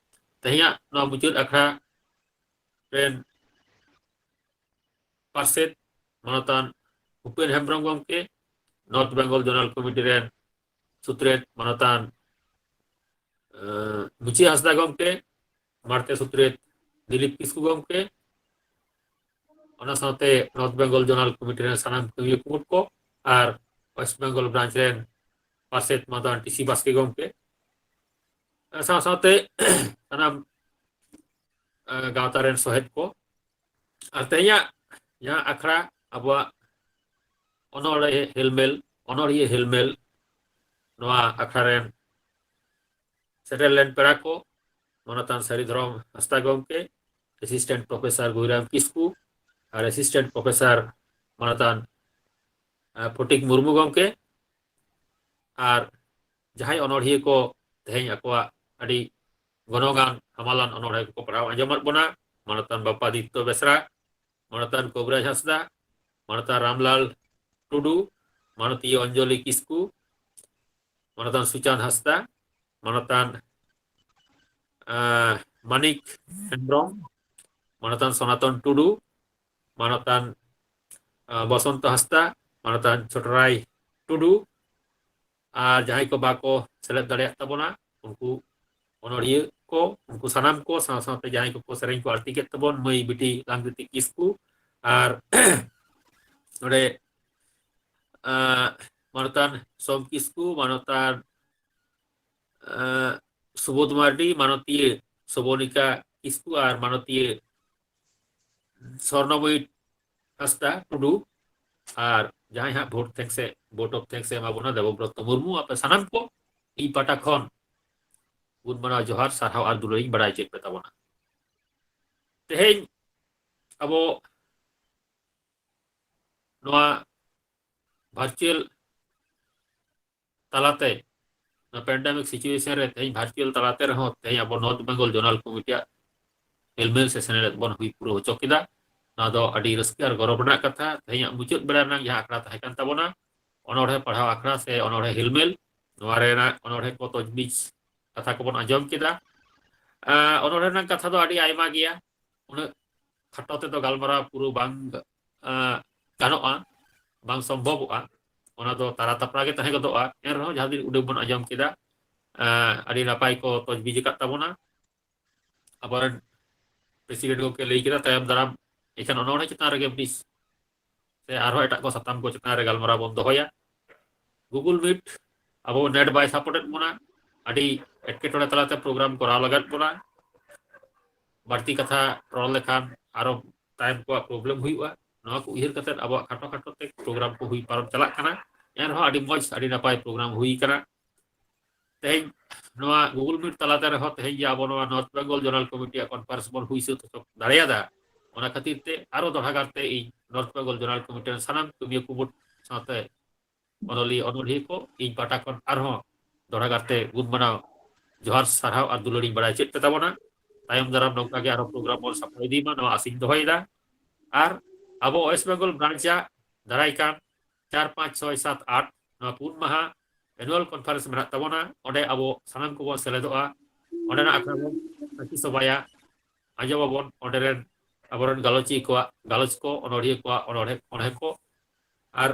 ᱛᱮᱦᱮᱧᱟᱜ ᱱᱚᱣᱟ ᱢᱩᱪᱟᱹᱫ ᱟᱠᱷᱲᱟ ᱨᱮᱱ ᱯᱟᱨᱥᱮᱛ ᱢᱟᱱᱚᱛᱟᱱ ᱩᱯᱮᱱ ᱦᱮᱢᱵᱨᱚᱢ ᱜᱚᱢᱠᱮ, ᱱᱚᱨᱛᱷ ᱵᱮᱝᱜᱚᱞ ᱡᱚᱱᱟᱞ ᱠᱚᱢᱤᱴᱤ ᱨᱮᱱ ᱥᱩᱛᱨᱮᱛ ᱢᱟᱱᱚᱛᱟᱱ ᱮᱸ, ᱵᱩᱪᱤ ᱦᱟᱸᱥᱫᱟ ᱜᱚᱢᱠᱮ, ᱢᱟᱬᱛᱮ ᱥᱩᱛᱨᱮᱛ ᱫᱤᱞᱤᱯ ᱠᱤᱥᱠᱩ ᱜᱚᱢᱠᱮ, ᱚᱱᱟ ᱥᱟᱶᱛᱮ ᱱᱚᱨᱛᱷ ᱵᱮᱝᱜᱚᱞ ᱡᱳᱱᱟᱞ ᱠᱚᱢᱤᱴᱤ ᱨᱮᱱ ᱥᱟᱱᱟᱢ ᱠᱟᱹᱢᱤᱭᱟᱹ ᱠᱩᱢᱩᱴ ᱠᱚ ᱟᱨ ᱳᱭᱮᱥᱴ ᱵᱮᱝᱜᱚᱞ ᱵᱨᱟᱧᱪ ᱨᱮᱱ ᱯᱟᱨᱥᱮᱛ ᱢᱟᱱᱚᱛᱟᱱ ᱴᱤ ᱥᱤ ᱵᱟᱥᱠᱮ ᱜᱚᱢᱠᱮ, ᱥᱟᱶ ᱥᱟᱶᱛᱮ ᱥᱟᱱᱟᱢ, ᱮ, ᱜᱟᱶᱛᱟ ᱨᱮᱱ ᱥᱚᱦᱮᱫ ᱠᱚ᱾ ᱟᱨ ᱛᱮᱦᱮᱧᱟᱜ ᱡᱟᱦᱟᱸ ᱟᱠᱷᱲᱟ, ᱟᱵᱚᱣᱟᱜ ᱚᱱᱚᱲᱦᱮ ᱦᱮᱞᱢᱮᱞ, ᱚᱱᱚᱲᱦᱤᱭᱟᱹ ᱦᱮᱞᱢᱮᱞ, ᱱᱚᱣᱟ ᱟᱠᱷᱲᱟ ᱨᱮᱱ ᱥᱮᱴᱮᱨ ᱞᱮᱱ ᱯᱮᱲᱟ ᱠᱚ, ᱢᱟᱱᱚᱛᱟᱱ ᱥᱟᱹᱨᱤ ᱫᱷᱚᱨᱚᱢ ᱦᱟᱸᱥᱫᱟ ᱜᱚᱢᱠᱮ, ᱮᱥᱤᱥᱴᱮᱱᱴ ᱯᱨᱚᱯᱷᱮᱥᱚᱨ ᱜᱩᱭᱨᱟᱢ ᱠᱤᱥᱠᱩ ᱟᱨ ᱮᱥᱤᱥᱴᱮᱱᱴ ᱯᱨᱚᱯᱷᱮᱥᱚᱨ ᱢᱟᱱᱚᱛᱟᱱ, ᱮ, ᱯᱷᱚᱴᱤᱠ ᱢᱩᱨᱢᱩ ᱜᱚᱢᱠᱮ, ᱟᱨ ᱡᱟᱦᱟᱸᱭ ᱚᱱᱚᱲᱦᱤᱭᱟᱹ ᱠᱚ ᱛᱮᱦᱮᱧ ᱟᱠᱚᱣᱟᱜ ᱟᱹᱰᱤ ᱜᱚᱱᱚᱝᱟᱱ ᱦᱟᱢᱟᱞᱟᱱ ᱚᱱᱚᱲᱦᱮ ᱠᱚᱠᱚ ᱯᱟᱲᱦᱟᱣ ᱟᱸᱡᱚᱢᱟᱫ ᱵᱚᱱᱟ, ᱢᱟᱱᱚᱛᱟᱱ ᱵᱟᱯᱟᱫᱤᱛᱛᱚ ᱵᱮᱥᱨᱟ, ᱢᱟᱱᱚᱛᱟᱱ ᱠᱚᱵᱨᱟᱡᱽ ᱦᱟᱸᱥᱫᱟ, ᱢᱟᱱᱚᱛᱟᱱ ᱨᱟᱢᱞᱟᱞ ᱴᱩᱰᱩ, ᱢᱟᱱᱚᱛᱤᱭᱟᱹ ᱚᱧᱡᱚᱞᱤ ᱠᱤᱥᱠᱩ, ᱢᱟᱱᱚᱛᱟᱱ ᱥᱩᱪᱟᱸᱫ ᱦᱟᱸᱥᱫᱟ, ᱢᱟᱱᱚᱛᱟᱱ, ᱟᱸ, ᱢᱟᱱᱤᱠ ᱦᱮᱢᱵᱨᱚᱢ, ᱢᱟᱱᱚᱛᱟᱱ ᱥᱚᱱᱟᱛᱚᱱ ᱴᱩᱰᱩ, ᱢᱟᱱᱚᱛᱟᱱ, ᱟᱸ, ᱵᱚᱥᱚᱱᱛᱚ ᱦᱟᱸᱥᱫᱟ, ᱢᱟᱱᱚᱛᱟᱱ ᱪᱷᱚᱴᱚᱨᱟᱭ ᱴᱩᱰᱩ, ᱟᱨ ᱡᱟᱦᱟᱸᱭ ᱠᱚ ᱵᱟᱠᱚ ᱥᱮᱞᱮᱫ ᱫᱟᱲᱮᱭᱟᱜ ᱛᱟᱵᱚᱱᱟ, ᱩᱱᱠᱩ ᱚᱱᱚᱲᱦᱤᱭᱟᱹ ᱠᱚ, ᱩᱱᱠᱩ ᱥᱟᱱᱟᱢ ᱠᱚ, ᱥᱟᱶ ᱥᱟᱶᱛᱮ ᱡᱟᱦᱟᱸᱭ ᱠᱚᱠᱚ ᱥᱮᱨᱮᱧ ᱠᱚ ᱟᱲᱛᱤ ᱠᱮᱫ ᱛᱟᱵᱚᱱ, ᱢᱟᱹᱭ ᱵᱤᱴᱤ ᱞᱟᱝᱜᱤᱛᱤ ᱠᱤᱥᱠᱩ, ᱟᱨ ᱱᱚᱰᱮ, ᱟᱸ, ᱢᱟᱱᱚᱛᱟᱱ ᱥᱳᱢ ᱠᱤᱥᱠᱩ, ᱢᱟᱱᱚᱛᱟᱱ, ᱟᱸ, ᱥᱩᱵᱳᱫᱷ ᱢᱟᱨᱰᱤ, ᱢᱟᱱᱚᱛᱤᱭᱟᱹ ᱥᱳᱵᱚᱱᱤᱠᱟ ᱠᱤᱥᱠᱩ ᱟᱨ ᱢᱟᱱᱚᱛᱤᱭᱟᱹ ᱥᱚᱨᱱᱚᱢᱚᱭᱤ ᱦᱟᱸᱥᱫᱟ ᱴᱩᱰᱩ, ᱟᱨ ᱡᱟᱦᱟᱸᱭ ᱦᱟᱸᱜ vote thanks A, vote of thanks ᱮ ᱮᱢᱟ ᱵᱚᱱᱟ, ᱫᱮᱵᱚᱵᱨᱚᱛᱚ ᱢᱩᱨᱢᱩ, ᱟᱯᱮ ᱥᱟᱱᱟᱢ ᱠᱚ ᱤᱧ ᱯᱟᱦᱴᱟ ᱠᱷᱚᱱ ᱜᱩᱱ ᱢᱟᱱᱟᱣ ᱡᱚᱦᱟᱨ, ᱥᱟᱨᱦᱟᱣ ᱟᱨ ᱫᱩᱞᱟᱹᱲ ᱤᱧ ᱵᱟᱲᱟᱭ ᱦᱚᱪᱚᱭᱮᱫ ᱯᱮ ᱛᱟᱵᱚᱱᱟ᱾ ᱛᱮᱦᱮᱧ ᱟᱵᱚ ᱱᱚᱣᱟ virtual ᱛᱟᱞᱟᱛᱮ, ᱱᱚᱣᱟ pandemic situation ᱨᱮ ᱛᱮᱦᱮᱧ virtual ᱛᱟᱞᱟᱛᱮ ᱨᱮᱦᱚᱸ ᱛᱮᱦᱮᱧ ᱟᱵᱚ ᱱᱚᱨᱛᱷ ᱵᱮᱝᱜᱚᱞ ᱡᱳᱱᱟᱞ ᱠᱚᱢᱤᱴᱤᱭᱟᱜ ᱦᱮᱞᱢᱮᱞ ᱥᱮ ᱥᱮᱱᱮᱞᱮᱫ ᱵᱚᱱ ᱦᱩᱭ ᱯᱩᱨᱟᱹᱣ ᱦᱚᱪᱚ ᱠᱮᱫᱟ᱾ ᱱᱚᱣᱟ ᱫᱚ ᱟᱹᱰᱤ ᱨᱟᱹᱥᱠᱟᱹ ᱟᱨ ᱜᱚᱨᱚᱵᱽ ᱨᱮᱱᱟᱜ ᱠᱟᱛᱷᱟ᱾ ᱛᱮᱦᱮᱧᱟᱜ ᱢᱩᱪᱟᱹᱫ ᱵᱮᱲᱟ ᱨᱮᱱᱟᱜ ᱡᱟᱦᱟᱸ ᱟᱠᱷᱲᱟ ᱛᱟᱦᱮᱸ ᱠᱟᱱ ᱛᱟᱵᱚᱱᱟ, ᱚᱱᱚᱲᱦᱮ ᱯᱟᱲᱦᱟᱣ ᱟᱠᱷᱲᱟ ᱥᱮ ᱚᱱᱚᱲᱦᱮ ᱦᱮᱞᱢᱮᱞ, ᱱᱚᱣᱟ ᱨᱮᱱᱟᱜ ᱚᱱᱚᱲᱦᱮ ᱠᱚ ᱛᱚᱡᱽᱵᱤᱡᱽ ᱠᱟᱛᱷᱟ ᱠᱚᱵᱚᱱ ᱟᱸᱡᱚᱢ ᱠᱮᱫᱟ᱾ ᱟᱸ, ᱚᱱᱚᱲᱦᱮ ᱨᱮᱱᱟᱜ ᱠᱟᱛᱷᱟ ᱫᱚ ᱟᱹᱰᱤ ᱟᱭᱢᱟ ᱜᱮᱭᱟ, ᱩᱱᱟᱹᱜ ᱠᱷᱟᱴᱚ ᱛᱮᱫᱚ ᱜᱟᱞᱢᱟᱨᱟᱣ ᱯᱩᱨᱟᱹ ᱵᱟᱝ, ᱟᱸ, ᱜᱟᱱᱚᱜᱼᱟ, ᱵᱟᱝ ᱥᱚᱢᱵᱷᱚᱵᱚᱜᱼᱟ᱾ ᱚᱱᱟ ᱫᱚ ᱛᱟᱨᱟ ᱛᱟᱯᱨᱟ ᱜᱮ ᱛᱟᱦᱮᱸ ᱜᱚᱫᱚᱜᱼᱟ᱾ ᱮᱱ ᱨᱮᱦᱚᱸ ᱡᱟᱦᱟᱸ ᱛᱤᱱ ᱩᱰᱟᱹᱝ ᱵᱚᱱ ᱟᱸᱡᱚᱢ ᱠᱮᱫᱟ, ᱟᱸ, ᱟᱹᱰᱤ ᱱᱟᱯᱟᱭ ᱠᱚ ᱛᱚᱡᱽᱵᱤᱡᱽ ᱟᱠᱟᱫ ᱛᱟᱵᱚᱱᱟ᱾ ᱟᱵᱚᱨᱮᱱ ᱯᱨᱮᱥᱤᱰᱮᱱᱴ ᱜᱚᱢᱠᱮ ᱞᱟᱹᱭ ᱠᱮᱫᱟ, ᱛᱟᱭᱚᱢ ᱫᱟᱨᱟᱢ ᱮᱠᱷᱟᱱ ᱚᱱᱚᱬᱦᱮ ᱪᱮᱛᱟᱱ ᱨᱮᱜᱮ ᱢᱤᱫ ᱥᱮ ᱟᱨᱦᱚᱸ ᱮᱴᱟᱜ ᱠᱚ ᱥᱟᱛᱟᱢ ᱠᱚ ᱪᱮᱛᱟᱱ ᱨᱮ ᱜᱟᱞᱢᱟᱨᱟᱣ ᱵᱚᱱ ᱫᱚᱦᱚᱭᱟ᱾ Google Meet ᱟᱵᱚ ᱱᱮᱴ ᱵᱟᱭ ᱥᱟᱯᱳᱨᱴᱮᱫ ᱵᱚᱱᱟ, ᱟᱹᱰᱤ ᱮᱴᱠᱮᱴᱚᱬᱮ ᱛᱟᱞᱟᱛᱮ ᱯᱨᱳᱜᱨᱟᱢ ᱠᱚᱨᱟᱣ ᱞᱟᱜᱟᱫ ᱵᱚᱱᱟ᱾ ᱵᱟᱹᱲᱛᱤ ᱠᱟᱛᱷᱟ ᱨᱚᱲ ᱞᱮᱠᱷᱟᱱ ᱟᱨᱚ ᱛᱟᱭᱚᱢ ᱠᱚᱣᱟᱜ ᱯᱨᱚᱵᱞᱮᱢ ᱦᱩᱭᱩᱜᱼᱟ᱾ ᱱᱚᱣᱟ ᱠᱚ ᱩᱭᱦᱟᱹᱨ ᱠᱟᱛᱮ ᱟᱵᱚᱣᱟᱜ ᱠᱷᱟᱴᱚ ᱠᱷᱟᱴᱚ ᱛᱮ ᱯᱨᱳᱜᱨᱟᱢ ᱠᱚ ᱦᱩᱭ ᱯᱟᱨᱚᱢ ᱪᱟᱞᱟᱜ ᱠᱟᱱᱟ᱾ ᱮᱱᱨᱮᱦᱚᱸ ᱟᱹᱰᱤ ᱢᱚᱡᱽ, ᱟᱹᱰᱤ ᱱᱟᱯᱟᱭ ᱯᱨᱳᱜᱨᱟᱢ ᱦᱩᱭ ᱠᱟᱱᱟ᱾ ᱛᱮᱦᱮᱧ ᱱᱚᱣᱟ Google Meet ᱛᱟᱞᱟᱛᱮ ᱨᱮᱦᱚᱸ ᱛᱮᱦᱮᱧ ᱡᱮ ᱟᱵᱚ ᱱᱚᱣᱟ North Bengal Zonal Committee ᱟᱜ conference ᱵᱚᱱ ᱦᱩᱭ ᱥᱟᱹᱛ ᱦᱚᱪᱚ ᱫᱟᱲᱮᱭᱟᱫᱟ, ᱚᱱᱟ ᱠᱷᱟᱹᱛᱤᱨ ᱛᱮ ᱟᱨᱚ ᱫᱚᱦᱲᱟ ᱜᱟᱨᱛᱮ ᱤᱧ North Bengal Zonal Committee ᱨᱮᱱ ᱥᱟᱱᱟᱢ ᱠᱟᱹᱢᱤᱭᱟᱹ ᱠᱩᱢᱩᱴ ᱥᱟᱶᱛᱮ ᱚᱱᱚᱞᱤᱭᱟᱹ ᱚᱱᱚᱞᱤᱭᱟᱹ ᱠᱚ ᱤᱧ ᱯᱟᱦᱴᱟ ᱠᱷᱚᱱ ᱟᱨᱦᱚᱸ ᱫᱚᱦᱲᱟ ᱜᱟᱨᱛᱮ ᱜᱩᱱ ᱢᱟᱱᱟᱣ ᱡᱚᱦᱟᱨ, ᱥᱟᱨᱦᱟᱣ ᱟᱨ ᱫᱩᱞᱟᱹᱲ ᱤᱧ ᱵᱟᱲᱟᱭ ᱦᱚᱪᱚᱭᱮᱫ ᱯᱮ ᱛᱟᱵᱚᱱᱟ᱾ ᱛᱟᱭᱚᱢ ᱫᱟᱨᱟᱢ ᱱᱚᱝᱠᱟ ᱜᱮ ᱟᱨᱦᱚᱸ ᱯᱨᱳᱜᱨᱟᱢ ᱵᱚᱱ ᱥᱟᱯᱲᱟᱣ ᱤᱫᱤ ᱢᱟ, ᱱᱚᱣᱟ ᱟᱥᱤᱧ ᱫᱚᱦᱚᱭᱮᱫᱟ᱾ ᱟᱨ ᱟᱵᱚ West Bengal branch ᱟᱜ ᱫᱟᱨᱟᱭ ᱠᱟᱱ ᱪᱟᱨ, ᱯᱟᱸᱪ, ᱪᱷᱚᱭ, ᱥᱟᱛ, ᱟᱴ ᱱᱚᱣᱟ ᱯᱩᱱ ᱢᱟᱦᱟ annual conference ᱢᱮᱱᱟᱜ ᱛᱟᱵᱚᱱᱟ᱾ ᱚᱸᱰᱮ ᱟᱵᱚ ᱥᱟᱱᱟᱢ ᱠᱚᱵᱚᱱ ᱥᱮᱞᱮᱫᱚᱜᱼᱟ᱾ ᱚᱸᱰᱮᱱᱟᱜ ᱟᱠᱷᱲᱟ ᱵᱚᱱ ᱥᱟᱹᱠᱷᱤ ᱥᱚᱵᱷᱟᱭᱟ, ᱟᱸᱡᱚᱢᱟᱵᱚᱱ ᱚᱸᱰᱮ ᱨᱮᱱ ᱟᱵᱚᱨᱮᱱ ᱜᱟᱞᱚᱪᱤᱭᱟᱹ ᱠᱚᱣᱟᱜ ᱜᱟᱞᱚᱪ ᱠᱚ, ᱚᱱᱚᱲᱦᱤᱭᱟᱹ ᱠᱚᱣᱟᱜ ᱚᱱᱚᱲᱦᱮ ᱚᱱᱚᱲᱦᱮ ᱠᱚ᱾ ᱟᱨ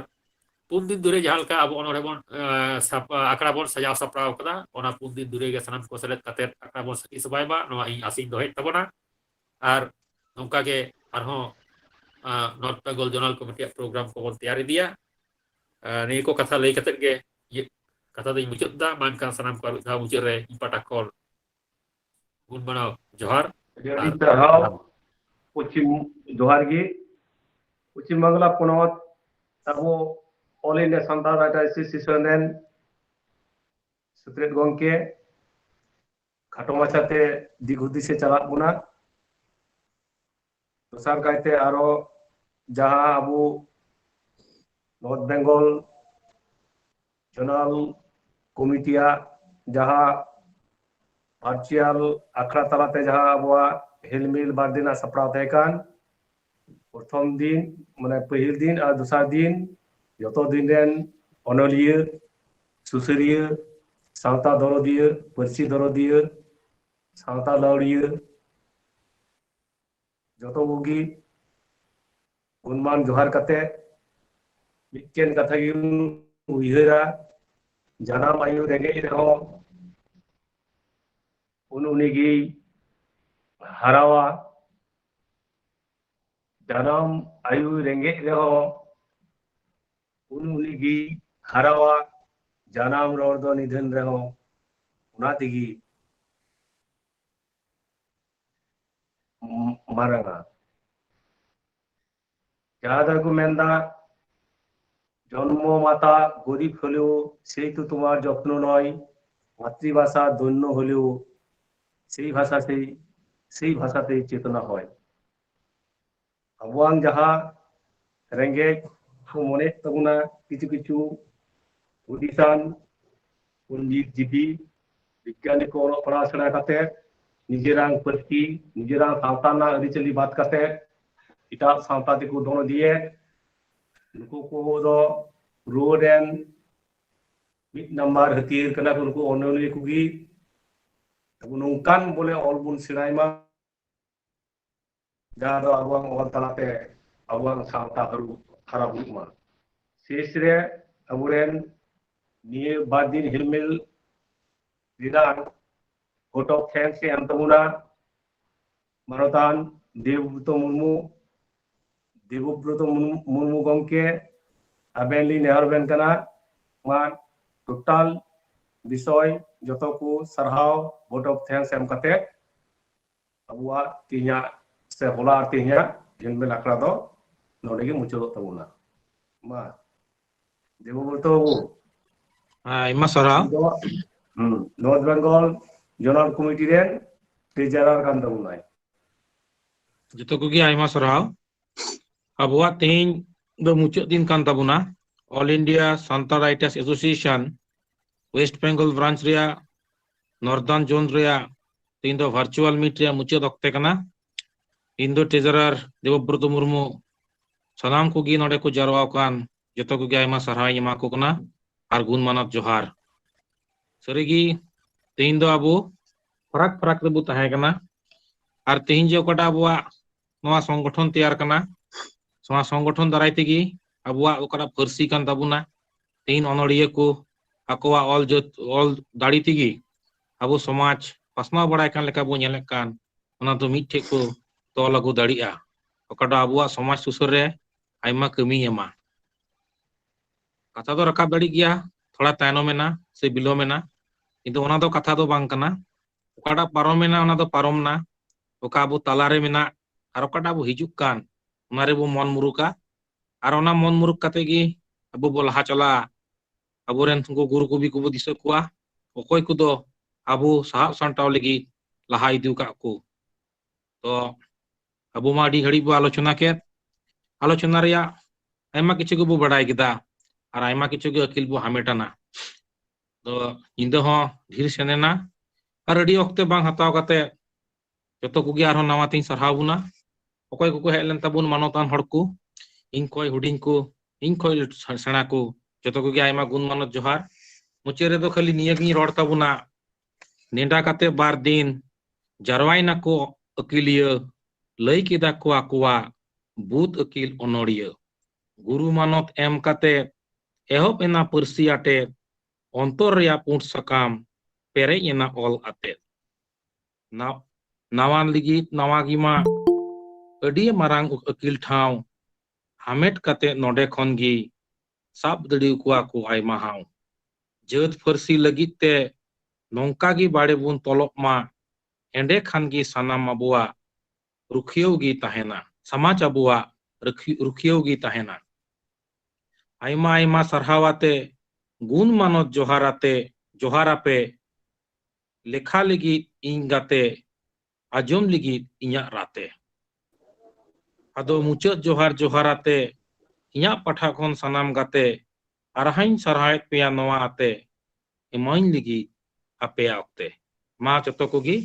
ᱯᱩᱱ ᱫᱤᱱ ᱫᱷᱚᱨᱮ ᱡᱟᱦᱟᱸ ᱞᱮᱠᱟ ᱟᱵᱚ ᱚᱱᱚᱲᱦᱮ ᱵᱚᱱ ᱮ, ᱥᱟᱯ- ᱟᱠᱷᱲᱟ ᱵᱚᱱ ᱥᱟᱡᱟᱣ ᱥᱟᱯᱲᱟᱣ ᱠᱟᱫᱟ, ᱚᱱᱟ ᱯᱩᱱ ᱫᱤᱱ ᱫᱷᱚᱨᱮ ᱜᱮ ᱥᱟᱱᱟᱢ ᱠᱚ ᱥᱮᱞᱮᱫ ᱠᱟᱛᱮ ᱟᱠᱷᱲᱟ ᱵᱚᱱ ᱥᱟᱹᱠᱷᱤ ᱥᱚᱵᱷᱟᱭ ᱢᱟ, ᱱᱚᱣᱟ ᱤᱧ ᱟᱥᱤᱧ ᱫᱚᱦᱚᱭᱮᱫ ᱛᱟᱵᱚᱱᱟ᱾ ᱟᱨ ᱱᱚᱝᱠᱟ ᱜᱮ ᱟᱨᱦᱚᱸ ᱱᱚᱨᱛᱷ ᱵᱮᱝᱜᱚᱞ ᱡᱳᱱᱟᱞ ᱠᱚᱢᱤᱴᱤᱭᱟᱜ ᱯᱨᱳᱜᱨᱟᱢ ᱠᱚᱵᱚᱱ ᱛᱮᱭᱟᱨ ᱤᱫᱤᱭᱟ᱾ ᱟᱨ ᱱᱤᱭᱟᱹ ᱠᱚ ᱠᱟᱛᱷᱟ ᱞᱟᱹᱭ ᱠᱟᱛᱮᱫ ᱜᱮ ᱤᱧᱟᱹᱜ ᱠᱟᱛᱷᱟ ᱫᱚᱧ ᱢᱩᱪᱟᱹᱫ ᱮᱫᱟ᱾ ᱢᱟ ᱮᱱᱠᱷᱟᱱ ᱥᱟᱱᱟᱢ ᱠᱚ ᱟᱨ ᱢᱤᱫ ᱫᱷᱟᱣ ᱢᱩᱪᱟᱹᱫ ᱨᱮ ᱤᱧ ᱯᱟᱦᱴᱟ ᱠᱷᱚᱱ ᱜᱩᱱ ᱢᱟᱱᱟᱣ ᱡᱚᱦᱟᱨ᱾ ᱟᱹᱰᱤ ᱥᱟᱨᱦᱟᱣ᱾ ᱯᱚᱪᱷᱤᱢ, ᱡᱚᱦᱟᱨ ᱜᱮ᱾ ᱯᱚᱪᱷᱤᱢ ᱵᱟᱝᱞᱟ ᱯᱚᱱᱚᱛ ᱟᱵᱚ All India Santal Writers Association ᱨᱮᱱ ᱥᱩᱛᱨᱮᱛ ᱜᱚᱢᱠᱮ ᱠᱷᱟᱴᱚ ᱢᱟᱪᱷᱟᱛᱮ ᱫᱤᱠ ᱦᱩᱫᱤᱥᱮ ᱪᱟᱞᱟᱜ ᱵᱚᱱᱟ᱾ ᱫᱚᱥᱟᱨ ᱠᱟᱭᱛᱮ ᱟᱨᱚ ᱡᱟᱦᱟᱸ ᱟᱵᱚ ᱱᱚᱨᱛᱷ ᱵᱮᱝᱜᱚᱞ ᱡᱳᱱᱟᱞ ᱠᱚᱢᱤᱴᱤᱭᱟᱜ ᱡᱟᱦᱟᱸ ᱵᱷᱟᱨᱪᱩᱭᱟᱞ ᱟᱠᱷᱲᱟ ᱛᱟᱞᱟᱛᱮ ᱡᱟᱦᱟᱸ ᱟᱵᱚᱣᱟᱜ ᱦᱤᱞᱢᱤᱞ ᱵᱟᱨ ᱫᱤᱱᱟᱜ ᱥᱟᱯᱲᱟᱣ ᱛᱟᱦᱮᱸ ᱠᱟᱱ, ᱯᱨᱚᱛᱷᱚᱢ ᱫᱤᱱ, ᱢᱟᱱᱮ ᱯᱟᱹᱦᱤᱞ ᱫᱤᱱ ᱟᱨ ᱫᱚᱥᱟᱨ ᱫᱤᱱ ᱡᱚᱛᱚ ᱫᱤᱱ ᱨᱮᱱ ᱚᱱᱚᱞᱤᱭᱟᱹ, ᱥᱩᱥᱟᱹᱨᱤᱭᱟᱹ, ᱥᱟᱶᱛᱟ ᱫᱚᱨᱚᱫᱤᱭᱟᱹ, ᱯᱟᱹᱨᱥᱤ ᱫᱚᱨᱚᱫᱤᱭᱟᱹ, ᱥᱟᱶᱛᱟ ᱞᱟᱹᱣᱲᱤᱭᱟᱹ, ᱡᱚᱛᱚ ᱠᱚᱜᱮ ᱜᱩᱱᱢᱟᱱ ᱡᱚᱦᱟᱨ ᱠᱟᱛᱮ ᱢᱤᱫᱴᱮᱱ ᱠᱟᱛᱷᱟ ᱜᱮᱵᱚᱱ ᱩᱭᱦᱟᱹᱨᱟ, ᱡᱟᱱᱟᱢ ᱟᱭᱳ ᱨᱮᱸᱜᱮᱡ ᱨᱮᱦᱚᱸ ᱩᱱ ᱩᱱᱤᱜᱮᱭ ᱦᱟᱨᱟᱣᱟ᱾ ᱡᱟᱱᱟᱢ ᱟᱭᱳ ᱨᱮᱸᱜᱮᱡ ᱨᱮᱦᱚᱸ ᱩᱱ ᱩᱱᱤ ᱜᱮ ᱦᱟᱨᱟᱣᱟ᱾ ᱡᱟᱱᱟᱢ ᱨᱚᱲ ᱫᱚ ᱱᱤᱫᱷᱟᱹᱱ ᱨᱮᱦᱚᱸ ᱚᱱᱟ ᱛᱮᱜᱮ ᱢᱟᱨᱟᱝᱟ᱾ ᱡᱟᱦᱟᱸ ᱫᱚᱠᱚ ᱢᱮᱱᱫᱟ, ᱡᱚᱱᱢᱚ ᱢᱟᱛᱟ ᱜᱚᱨᱤᱵ ᱦᱚᱞᱮᱣ সেই তো তোমার যত্ন নয়, মাতৃভাষা ধন্য হলেও সেই ভাষা সেই সেই ভাষাতেই চেতনা হয়। ᱟᱵᱚᱣᱟᱝ ᱡᱟᱦᱟᱸ ᱨᱮᱸᱜᱮᱡ ᱠᱚ ᱢᱚᱱᱮᱭᱮᱫ ᱛᱟᱵᱚᱱᱟ ᱠᱤᱪᱷᱩ ᱠᱤᱪᱷᱩ ᱦᱩᱫᱤᱥᱟᱱ ᱯᱚᱱᱰᱤᱛ ᱡᱤᱵᱤ ᱵᱤᱜᱽᱜᱟᱱᱤ ᱠᱚ ᱚᱞᱚᱜ ᱯᱟᱲᱦᱟᱣ ᱥᱮᱬᱟ ᱠᱟᱛᱮ ᱱᱤᱡᱮᱨᱟᱝ ᱯᱟᱹᱨᱥᱤ, ᱱᱤᱡᱮᱨᱟᱝ ᱥᱟᱶᱛᱟ ᱨᱮᱱᱟᱜ ᱟᱹᱨᱤᱪᱟᱹᱞᱤ ᱵᱟᱫ ᱠᱟᱛᱮ ᱮᱴᱟᱜ ᱥᱟᱶᱛᱟ ᱛᱮᱠᱚ ᱫᱚᱱ ᱤᱫᱤᱭᱮᱫ᱾ ᱱᱩᱠᱩ ᱠᱚ ᱫᱚ ᱨᱩᱣᱟᱹᱲ ᱨᱮᱱ ᱢᱤᱫ ᱱᱟᱢᱵᱟᱨ ᱦᱟᱹᱛᱭᱟᱹᱨ ᱠᱟᱱᱟ ᱠᱚ, ᱱᱩᱠᱩ ᱚᱱᱚᱞᱤᱭᱟᱹ ᱠᱚᱜᱮ᱾ ᱟᱵᱚ ᱱᱚᱝᱠᱟᱱ ᱵᱚᱞᱮ ᱚᱞ ᱵᱚᱱ ᱥᱮᱬᱟᱭ ᱢᱟ, ᱡᱟᱦᱟᱸ ᱫᱚ ᱟᱵᱚᱣᱟᱜ ᱚᱞ ᱛᱟᱞᱟᱛᱮ ᱟᱵᱚᱣᱟᱜ ᱥᱟᱶᱛᱟ ᱦᱟᱹᱨᱩ ᱦᱟᱨᱟ ᱵᱩᱨᱩᱜ ᱢᱟ᱾ ᱥᱮᱥ ᱨᱮ ᱟᱵᱚᱨᱮᱱ ᱱᱤᱭᱟᱹ ᱵᱟᱨ ᱫᱤᱱ ᱦᱤᱞᱢᱮᱞ ᱨᱮᱱᱟᱜ vote of thanks ᱮ ᱮᱢ ᱛᱟᱵᱚᱱᱟ ᱢᱟᱱᱚᱛᱟᱱ ᱫᱮᱵᱵᱨᱚᱛᱚ ᱢᱩᱨᱢᱩ᱾ ᱫᱮᱵᱵᱨᱚᱛᱚ ᱢᱩᱨᱢᱩ, ᱢᱩᱨᱢᱩ ᱜᱚᱢᱠᱮ, ᱟᱵᱮᱱ ᱞᱤᱧ ᱱᱮᱦᱚᱨ ᱵᱮᱱ ᱠᱟᱱᱟ, ᱱᱚᱣᱟ total ᱵᱤᱥᱚᱭ ᱡᱚᱛᱚ ᱠᱚ ᱥᱟᱨᱦᱟᱣ vote of thanks ᱮᱢ ᱠᱟᱛᱮ ᱟᱵᱚᱣᱟᱜ ᱛᱮᱦᱮᱧᱟᱜ ᱥᱮ ᱦᱚᱞᱟ ᱟᱨ ᱛᱮᱦᱮᱧᱟᱜ ᱦᱤᱞᱢᱮᱞ ᱟᱠᱷᱲᱟ ᱫᱚ ᱱᱚᱰᱮ ᱜᱮ ᱢᱩᱪᱟᱹᱫᱚᱜ ᱛᱟᱵᱚᱱᱟ᱾ ᱢᱟ, ᱫᱮᱵᱚᱵᱨᱚᱛᱚ ᱵᱟᱹᱵᱩ, ᱟᱭᱢᱟ ᱥᱟᱨᱦᱟᱣ᱾ ᱩᱱᱤ ᱫᱚ, ᱦᱩᱸ, North Bengal Zonal Committee ᱨᱮᱱ treasurer ᱠᱟᱱ ᱛᱟᱵᱚᱱᱟᱭ᱾ ᱡᱚᱛᱚ ᱠᱚᱜᱮ ᱟᱭᱢᱟ ᱥᱟᱨᱦᱟᱣ᱾ ᱟᱵᱚᱣᱟᱜ ᱛᱮᱦᱮᱧ ᱫᱚ ᱢᱩᱪᱟᱹᱫ ᱫᱤᱱ ᱠᱟᱱ ᱛᱟᱵᱚᱱᱟ᱾ All India Santal Writers Association West Bengal branch ᱨᱮᱭᱟᱜ Northern Zone ᱨᱮᱭᱟᱜ ᱛᱮᱦᱮᱧ ᱫᱚ virtual meet ᱨᱮᱭᱟᱜ ᱢᱩᱪᱟᱹᱫ ᱚᱠᱛᱮ ᱠᱟᱱᱟ᱾ ᱤᱧ ᱫᱚ treasurer ᱫᱮᱵᱚᱵᱨᱚᱛᱚ ᱢᱩᱨᱢᱩ, ᱥᱟᱱᱟᱢ ᱠᱚᱜᱮ ᱱᱚᱰᱮ ᱠᱚ ᱡᱟᱨᱣᱟ ᱟᱠᱟᱱ ᱡᱚᱛᱚ ᱠᱚᱜᱮ ᱟᱭᱢᱟ ᱥᱟᱨᱦᱟᱣ ᱤᱧ ᱮᱢᱟ ᱠᱚ ᱠᱟᱱᱟ ᱟᱨ ᱜᱩᱱ ᱢᱟᱱᱚᱛ ᱡᱚᱦᱟᱨ᱾ ᱥᱟᱹᱨᱤᱜᱮ ᱛᱮᱦᱮᱧ ᱫᱚ ᱟᱵᱚ ᱯᱷᱟᱨᱟᱠ ᱯᱷᱟᱨᱟᱠ ᱨᱮᱵᱚ ᱛᱟᱦᱮᱸ ᱠᱟᱱᱟ, ᱟᱨ ᱛᱮᱦᱮᱧ ᱡᱮ ᱚᱠᱟᱴᱟᱜ ᱟᱵᱚᱣᱟᱜ ᱱᱚᱣᱟ ᱥᱚᱝᱜᱚᱴᱷᱚᱱ ᱛᱮᱭᱟᱨ ᱠᱟᱱᱟ, ᱱᱚᱣᱟ ᱥᱚᱝᱜᱚᱴᱷᱚᱱ ᱫᱟᱨᱟᱭ ᱛᱮᱜᱮ ᱟᱵᱚᱣᱟᱜ ᱚᱠᱟᱴᱟᱜ ᱯᱟᱹᱨᱥᱤ ᱠᱟᱱ ᱛᱟᱵᱚᱱᱟ, ᱛᱮᱦᱮᱧ ᱚᱱᱚᱲᱦᱤᱭᱟᱹ ᱠᱚ ᱟᱠᱚᱣᱟᱜ ᱚᱞ ᱡᱟᱹᱛ, ᱚᱞ ᱫᱟᱲᱮ ᱛᱮᱜᱮ ᱟᱵᱚ ᱥᱚᱢᱟᱡᱽ ᱯᱟᱥᱱᱟᱣ ᱵᱟᱲᱟᱭ ᱠᱟᱱ ᱞᱮᱠᱟ ᱵᱚ ᱧᱮᱞᱮᱫ ᱠᱟᱱ, ᱚᱱᱟ ᱫᱚ ᱢᱤᱫ ᱴᱷᱮᱡ ᱠᱚ ᱛᱚᱞ ᱟᱹᱜᱩ ᱫᱟᱲᱮᱭᱟᱜᱼᱟ, ᱚᱠᱟ ᱫᱚ ᱟᱵᱚᱣᱟᱜ ᱥᱚᱢᱟᱡᱽ ᱥᱩᱥᱟᱹᱨ ᱨᱮ ᱟᱭᱢᱟ ᱠᱟᱹᱢᱤᱭ ᱮᱢᱟ᱾ ᱠᱟᱛᱷᱟ ᱫᱚ ᱨᱟᱠᱟᱵ ᱫᱟᱲᱮᱜ ᱜᱮᱭᱟ, ᱛᱷᱚᱲᱟ ᱛᱟᱭᱱᱚᱢ ᱮᱱᱟ ᱥᱮ ᱵᱤᱞᱚᱢ ᱮᱱᱟ, ᱠᱤᱱᱛᱩ ᱚᱱᱟ ᱫᱚ ᱠᱟᱛᱷᱟ ᱫᱚ ᱵᱟᱝ ᱠᱟᱱᱟ᱾ ᱚᱠᱟᱴᱟᱜ ᱯᱟᱨᱚᱢ ᱮᱱᱟ, ᱚᱱᱟ ᱫᱚ ᱯᱟᱨᱚᱢ ᱮᱱᱟ᱾ ᱚᱠᱟ ᱟᱵᱚ ᱛᱟᱞᱟᱨᱮ ᱢᱮᱱᱟᱜ ᱟᱨ ᱚᱠᱟᱴᱟᱜ ᱟᱵᱚ ᱦᱤᱡᱩᱜ ᱠᱟᱱ, ᱚᱱᱟ ᱨᱮᱵᱚ ᱢᱚᱱ ᱢᱩᱨᱩᱠᱟ᱾ ᱟᱨ ᱚᱱᱟ ᱢᱚᱱ ᱢᱩᱨᱩᱠ ᱠᱟᱛᱮ ᱜᱮ ᱟᱵᱚ ᱵᱚ ᱞᱟᱦᱟ ᱪᱟᱞᱟᱜᱼᱟ᱾ ᱟᱵᱚᱨᱮᱱ ᱩᱱᱠᱩ ᱜᱩᱨᱩ ᱠᱚᱵᱤ ᱠᱚᱵᱚ ᱫᱤᱥᱟᱹ ᱠᱚᱣᱟ, ᱚᱠᱚᱭ ᱠᱚᱫᱚ ᱟᱵᱚ ᱥᱟᱦᱟᱵ ᱥᱟᱢᱴᱟᱣ ᱞᱟᱹᱜᱤᱫ ᱞᱟᱦᱟ ᱤᱫᱤ ᱟᱠᱟᱫ ᱠᱚ᱾ ᱛᱚ ᱟᱵᱚ ᱢᱟ ᱟᱹᱰᱤ ᱜᱷᱟᱹᱲᱤᱡ ᱵᱚ ᱟᱞᱳᱪᱚᱱᱟ ᱠᱮᱫ, ᱟᱞᱳᱪᱚᱱᱟ ᱨᱮᱭᱟᱜ ᱟᱭᱢᱟ ᱠᱤᱪᱷᱩ ᱜᱮᱵᱚ ᱵᱟᱰᱟᱭ ᱠᱮᱫᱟ ᱟᱨ ᱟᱭᱢᱟ ᱠᱤᱪᱷᱩ ᱜᱮ ᱟᱹᱠᱤᱞ ᱵᱚ ᱦᱟᱢᱮᱴ ᱟᱱᱟ᱾ ᱛᱚ ᱧᱤᱫᱟᱹ ᱦᱚᱸ ᱰᱷᱮᱨ ᱥᱮᱱ ᱮᱱᱟ, ᱟᱨ ᱟᱹᱰᱤ ᱚᱠᱛᱮ ᱵᱟᱝ ᱦᱟᱛᱟᱣ ᱠᱟᱛᱮ ᱡᱚᱛᱚ ᱠᱚᱜᱮ ᱟᱨᱦᱚᱸ ᱱᱟᱣᱟ ᱛᱤᱧ ᱥᱟᱨᱦᱟᱣ ᱵᱚᱱᱟ᱾ ᱚᱠᱚᱭ ᱠᱚᱠᱚ ᱦᱮᱡ ᱞᱮᱱ ᱛᱟᱵᱚᱱ ᱢᱟᱱᱚᱛᱟᱱ ᱦᱚᱲ ᱠᱚ, ᱤᱧ ᱠᱷᱚᱡ ᱦᱩᱰᱤᱧ ᱠᱚ, ᱤᱧ ᱠᱷᱚᱡ ᱥᱮᱬᱟ ᱠᱚ, ᱡᱚᱛᱚ ᱠᱚᱜᱮ ᱟᱭᱢᱟ ᱜᱩᱱ ᱢᱟᱱᱚᱛ ᱡᱚᱦᱟᱨ᱾ ᱢᱩᱪᱟᱹᱫ ᱨᱮᱫᱚ ᱠᱷᱟᱹᱞᱤ ᱱᱤᱭᱟᱹ ᱜᱤᱧ ᱨᱚᱲ ᱛᱟᱵᱚᱱᱟ, ᱱᱮᱰᱟ ᱠᱟᱛᱮ ᱵᱟᱨ ᱫᱤᱱ ᱡᱟᱨᱣᱟᱭ ᱱᱟᱠᱚ ᱟᱹᱠᱤᱞᱤᱭᱟᱹ, ᱞᱟᱹᱭ ᱠᱮᱫᱟ ᱠᱚ ᱟᱠᱚᱣᱟᱜ ᱵᱩᱫ ᱟᱹᱠᱤᱞ ᱚᱱᱚᱲᱤᱭᱟᱹ᱾ ᱜᱩᱨᱩ ᱢᱟᱱᱚᱛ ᱮᱢ ᱠᱟᱛᱮ ᱮᱦᱚᱵ ᱮᱱᱟ ᱯᱟᱹᱨᱥᱤ ᱟᱴᱮᱫ, ᱚᱱᱛᱚᱨ ᱨᱮᱭᱟᱜ ᱯᱩᱸᱰ ᱥᱟᱠᱟᱢ ᱯᱮᱨᱮᱡ ᱮᱱᱟ ᱚᱞ ᱟᱛᱮᱫ᱾ ᱱᱟ-, ᱱᱟᱣᱟ ᱞᱟᱹᱜᱤᱫ ᱱᱟᱣᱟ ᱜᱮᱢᱟ ᱟᱹᱰᱤ ᱢᱟᱨᱟᱝ ᱟᱹᱠᱤᱞ ᱴᱷᱟᱶ ᱦᱟᱢᱮᱴ ᱠᱟᱛᱮ ᱱᱚᱰᱮ ᱠᱷᱚᱱ ᱜᱮ ᱥᱟᱵ ᱫᱟᱲᱮ ᱠᱚᱣᱟ ᱠᱚ ᱟᱭᱢᱟ ᱦᱟᱣ᱾ ᱡᱟᱹᱛ ᱯᱟᱹᱨᱥᱤ ᱞᱟᱹᱜᱤᱫ ᱛᱮ ᱱᱚᱝᱠᱟ ᱜᱮ ᱵᱟᱲᱮ ᱵᱚᱱ ᱛᱚᱞᱚᱜ ᱢᱟ, ᱮᱸᱰᱮ ᱠᱷᱟᱱ ᱜᱮ ᱥᱟᱱᱟᱢ ᱟᱵᱚᱣᱟᱜ ᱨᱩᱠᱷᱤᱭᱟᱹᱣ ᱜᱮ ᱛᱟᱦᱮᱱᱟ, ᱥᱚᱢᱟᱡᱽ ᱟᱵᱚᱣᱟᱜ ᱨᱩᱠᱷᱤ-, ᱨᱩᱠᱷᱤᱭᱟᱹᱣ ᱜᱮ ᱛᱟᱦᱮᱱᱟ᱾ ᱟᱭᱢᱟ ᱟᱭᱢᱟ ᱥᱟᱨᱦᱟᱣ ᱟᱛᱮ, ᱜᱩᱱ ᱢᱟᱱᱚᱛ ᱡᱚᱦᱟᱨ ᱟᱛᱮ, ᱡᱚᱦᱟᱨ ᱟᱯᱮ, ᱞᱮᱠᱷᱟ ᱞᱟᱹᱜᱤᱫ ᱤᱧ ᱜᱟᱛᱮ, ᱟᱸᱡᱚᱢ ᱞᱟᱹᱜᱤᱫ ᱤᱧᱟᱜ ᱨᱟᱛᱮ᱾ ᱟᱫᱚ ᱢᱩᱪᱟᱹᱫ ᱡᱚᱦᱟᱨ ᱡᱚᱦᱟᱨ ᱟᱛᱮ, ᱤᱧᱟᱜ ᱯᱟᱦᱴᱟ ᱠᱷᱚᱱ ᱥᱟᱱᱟᱢ ᱜᱟᱛᱮ, ᱟᱨᱦᱚᱸᱧ ᱥᱟᱨᱦᱟᱣᱮᱫ ᱯᱮᱭᱟ ᱱᱚᱣᱟ ᱟᱛᱮ, ᱮᱢᱟᱹᱧ ᱞᱟᱹᱜᱤᱫ ᱟᱯᱮᱭᱟᱜ ᱚᱠᱛᱮ᱾ ᱢᱟ ᱡᱚᱛᱚ ᱠᱚᱜᱮ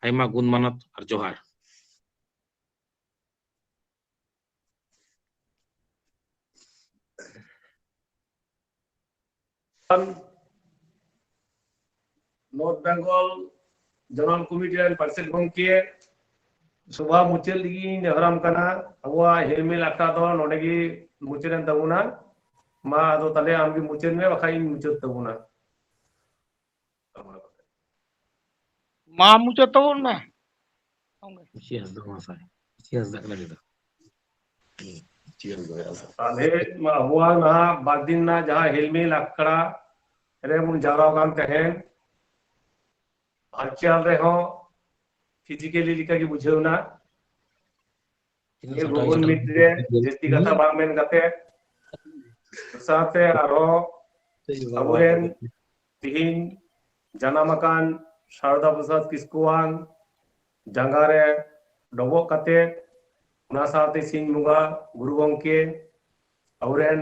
ᱟᱭᱢᱟ ᱜᱩᱱ ᱢᱟᱱᱚᱛ ᱟᱨ ᱡᱚᱦᱟᱨ᱾ ᱱᱚᱨᱛᱷ ᱵᱮᱝᱜᱚᱞ ᱡᱚᱱᱚᱨᱟᱞ ᱠᱚᱢᱤᱴᱤ ᱨᱮᱱ ᱯᱟᱨᱥᱮᱛ ᱜᱚᱢᱠᱮ, ᱥᱚᱵᱷᱟ ᱢᱩᱪᱟᱹᱫ ᱞᱟᱹᱜᱤᱫ ᱤᱧ ᱱᱮᱦᱚᱨᱟᱢ ᱠᱟᱱᱟ᱾ ᱟᱵᱚᱣᱟᱜ ᱦᱮᱞᱢᱮᱞ ᱟᱠᱷᱲᱟ ᱫᱚ ᱱᱚᱰᱮ ᱜᱮ ᱢᱩᱪᱟᱹᱫ ᱮᱱ ᱛᱟᱵᱚᱱᱟ᱾ ᱢᱟ ᱟᱫᱚ ᱛᱟᱦᱞᱮ ᱟᱢᱜᱮ ᱢᱩᱪᱟᱹᱫ ᱢᱮ, ᱵᱟᱠᱷᱟᱡ ᱤᱧ ᱢᱩᱪᱟᱹᱫ ᱛᱟᱵᱚᱱᱟ᱾ ᱢᱟ ᱢᱩᱪᱟᱹᱫ ᱛᱟᱵᱚᱱ ᱢᱮ᱾ ᱤᱪᱤ ᱦᱟᱸᱥᱫᱟ ᱢᱟᱦᱟᱥᱚᱭ, ᱤᱪᱤ ᱦᱟᱸᱥᱫᱟ ᱠᱟᱱᱟ ᱱᱤᱛ ᱫᱚ᱾ ᱦᱩᱸ, ᱤᱪᱤ ᱦᱟᱸᱥᱫᱟ ᱢᱟᱦᱟᱥᱚᱭ᱾ ᱛᱟᱦᱞᱮ ᱢᱟ ᱟᱵᱚᱣᱟᱜ ᱱᱟᱦᱟᱜ ᱵᱟᱨ ᱫᱤᱱ ᱨᱮᱱᱟᱜ ᱡᱟᱦᱟᱸ ᱦᱤᱞᱢᱤᱞ ᱟᱠᱷᱲᱟ ᱨᱮ ᱵᱚᱱ ᱡᱟᱣᱨᱟ ᱟᱠᱟᱱ ᱛᱟᱦᱮᱸᱱ, ᱵᱷᱟᱨᱪᱩᱣᱟᱞ ᱨᱮᱦᱚᱸ ᱯᱷᱤᱡᱤᱠᱮᱞᱤ ᱞᱮᱠᱟ ᱜᱮ ᱵᱩᱡᱷᱟᱹᱣ ᱮᱱᱟ᱾ ᱱᱤᱭᱟᱹ ᱜᱩᱜᱩᱞ ᱢᱤᱴ ᱨᱮ ᱡᱟᱹᱥᱛᱤ ᱠᱟᱛᱷᱟ ᱵᱟᱝ ᱢᱮᱱ ᱠᱟᱛᱮ, ᱫᱚᱥᱟᱨ ᱛᱮ ᱟᱨᱦᱚᱸ ᱟᱵᱚᱨᱮᱱ ᱛᱤᱦᱤᱧ ᱡᱟᱱᱟᱢ ᱟᱠᱟᱱ ᱥᱟᱨᱚᱫᱟ ᱯᱨᱚᱥᱟᱫᱽ ᱠᱤᱥᱠᱩᱣᱟᱜ ᱡᱟᱸᱜᱟ ᱨᱮ ᱰᱚᱵᱚᱜ ᱠᱟᱛᱮ, ᱚᱱᱟ ᱥᱟᱶᱛᱮ ᱥᱤᱧ ᱵᱚᱸᱜᱟ ᱜᱩᱨᱩ ᱜᱚᱢᱠᱮ, ᱟᱵᱚᱨᱮᱱ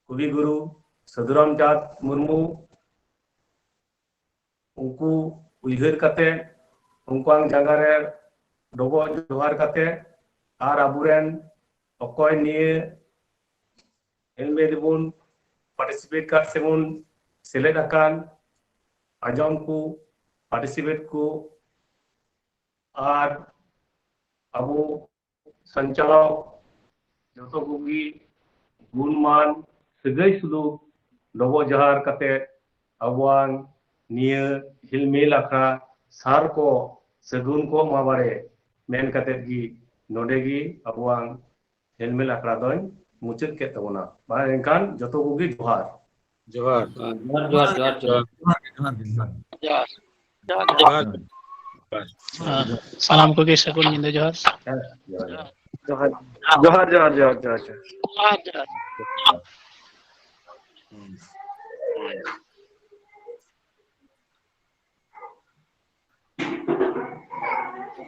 ᱠᱚᱵᱤ ᱜᱩᱨᱩ ᱥᱟᱹᱫᱷᱩ ᱨᱟᱢᱪᱟᱸᱫᱽ ᱢᱩᱨᱢᱩ, ᱩᱱᱠᱩ ᱩᱭᱦᱟᱹᱨ ᱠᱟᱛᱮ, ᱩᱱᱠᱩᱣᱟᱜ ᱡᱟᱸᱜᱟ ᱨᱮ ᱰᱚᱵᱚᱜ ᱡᱚᱦᱟᱨ ᱠᱟᱛᱮ, ᱟᱨ ᱟᱵᱚᱨᱮᱱ ᱚᱠᱚᱭ ᱱᱤᱭᱟᱹ ᱦᱮᱞᱢᱮᱞ ᱨᱮᱵᱚᱱ ᱯᱟᱨᱴᱤᱥᱤᱯᱮᱴ ᱠᱟᱱ ᱥᱮᱵᱚᱱ ᱥᱮᱞᱮᱫ ᱟᱠᱟᱱ, ᱟᱸᱡᱚᱢ ᱠᱚ, ᱯᱟᱨᱴᱤᱥᱤᱯᱮᱴ ᱠᱚ, ᱟᱨ ᱟᱵᱚ ᱥᱟᱧᱪᱟᱞᱚᱠ ᱡᱚᱛᱚ ᱠᱚᱜᱮ ᱜᱩᱱᱢᱟᱱ ᱥᱟᱹᱜᱟᱹᱭ ᱥᱩᱞᱩᱠ ᱰᱚᱵᱚᱜ ᱡᱚᱦᱟᱨ ᱠᱟᱛᱮ ᱟᱵᱚᱣᱟᱝ ᱱᱤᱭᱟᱹ ᱦᱤᱞᱢᱤᱞ ᱟᱠᱷᱲᱟ ᱥᱟᱨ ᱠᱚ ᱥᱟᱹᱜᱩᱱ ᱠᱚ ᱮᱢᱟ ᱵᱟᱲᱮ ᱢᱮᱱ ᱠᱟᱛᱮ ᱜᱮ ᱱᱚᱰᱮ ᱜᱮ ᱟᱵᱚᱣᱟᱝ ᱦᱮᱞᱢᱮᱞ ᱟᱠᱷᱲᱟ ᱫᱚᱧ ᱢᱩᱪᱟᱹᱫ ᱠᱮᱫ ᱛᱟᱵᱚᱱᱟ᱾ ᱢᱟ ᱮᱱᱠᱷᱟᱱ ᱡᱚᱛᱚ ᱠᱚᱜᱮ ᱡᱚᱦᱟᱨ᱾ ᱡᱚᱦᱟᱨ᱾ ᱡᱚᱦᱟᱨ, ᱡᱚᱦᱟᱨ, ᱡᱚᱦᱟᱨ, ᱡᱚᱦᱟᱨ᱾ ᱡᱚᱦᱟᱨ, ᱡᱚᱦᱟᱨ, ᱡᱚᱦᱟᱨ᱾ ᱡᱚᱦᱟᱨ᱾ ᱡᱚᱦᱟᱨ᱾ ᱦᱮᱸ, ᱥᱟᱱᱟᱢ ᱠᱚᱜᱮ ᱥᱟᱹᱜᱩᱱ ᱧᱤᱫᱟᱹ ᱡᱚᱦᱟᱨ᱾ ᱦᱮᱸ, ᱡᱚᱦᱟᱨ, ᱡᱚᱦᱟᱨ᱾ ᱡᱚᱦᱟᱨ, ᱡᱚᱦᱟᱨ, ᱡᱚᱦᱟᱨ, ᱡᱚᱦᱟᱨ, ᱡᱚᱦᱟᱨ᱾ ᱡᱚᱦᱟᱨ, ᱡᱚᱦᱟᱨ᱾ ᱦᱩᱸ᱾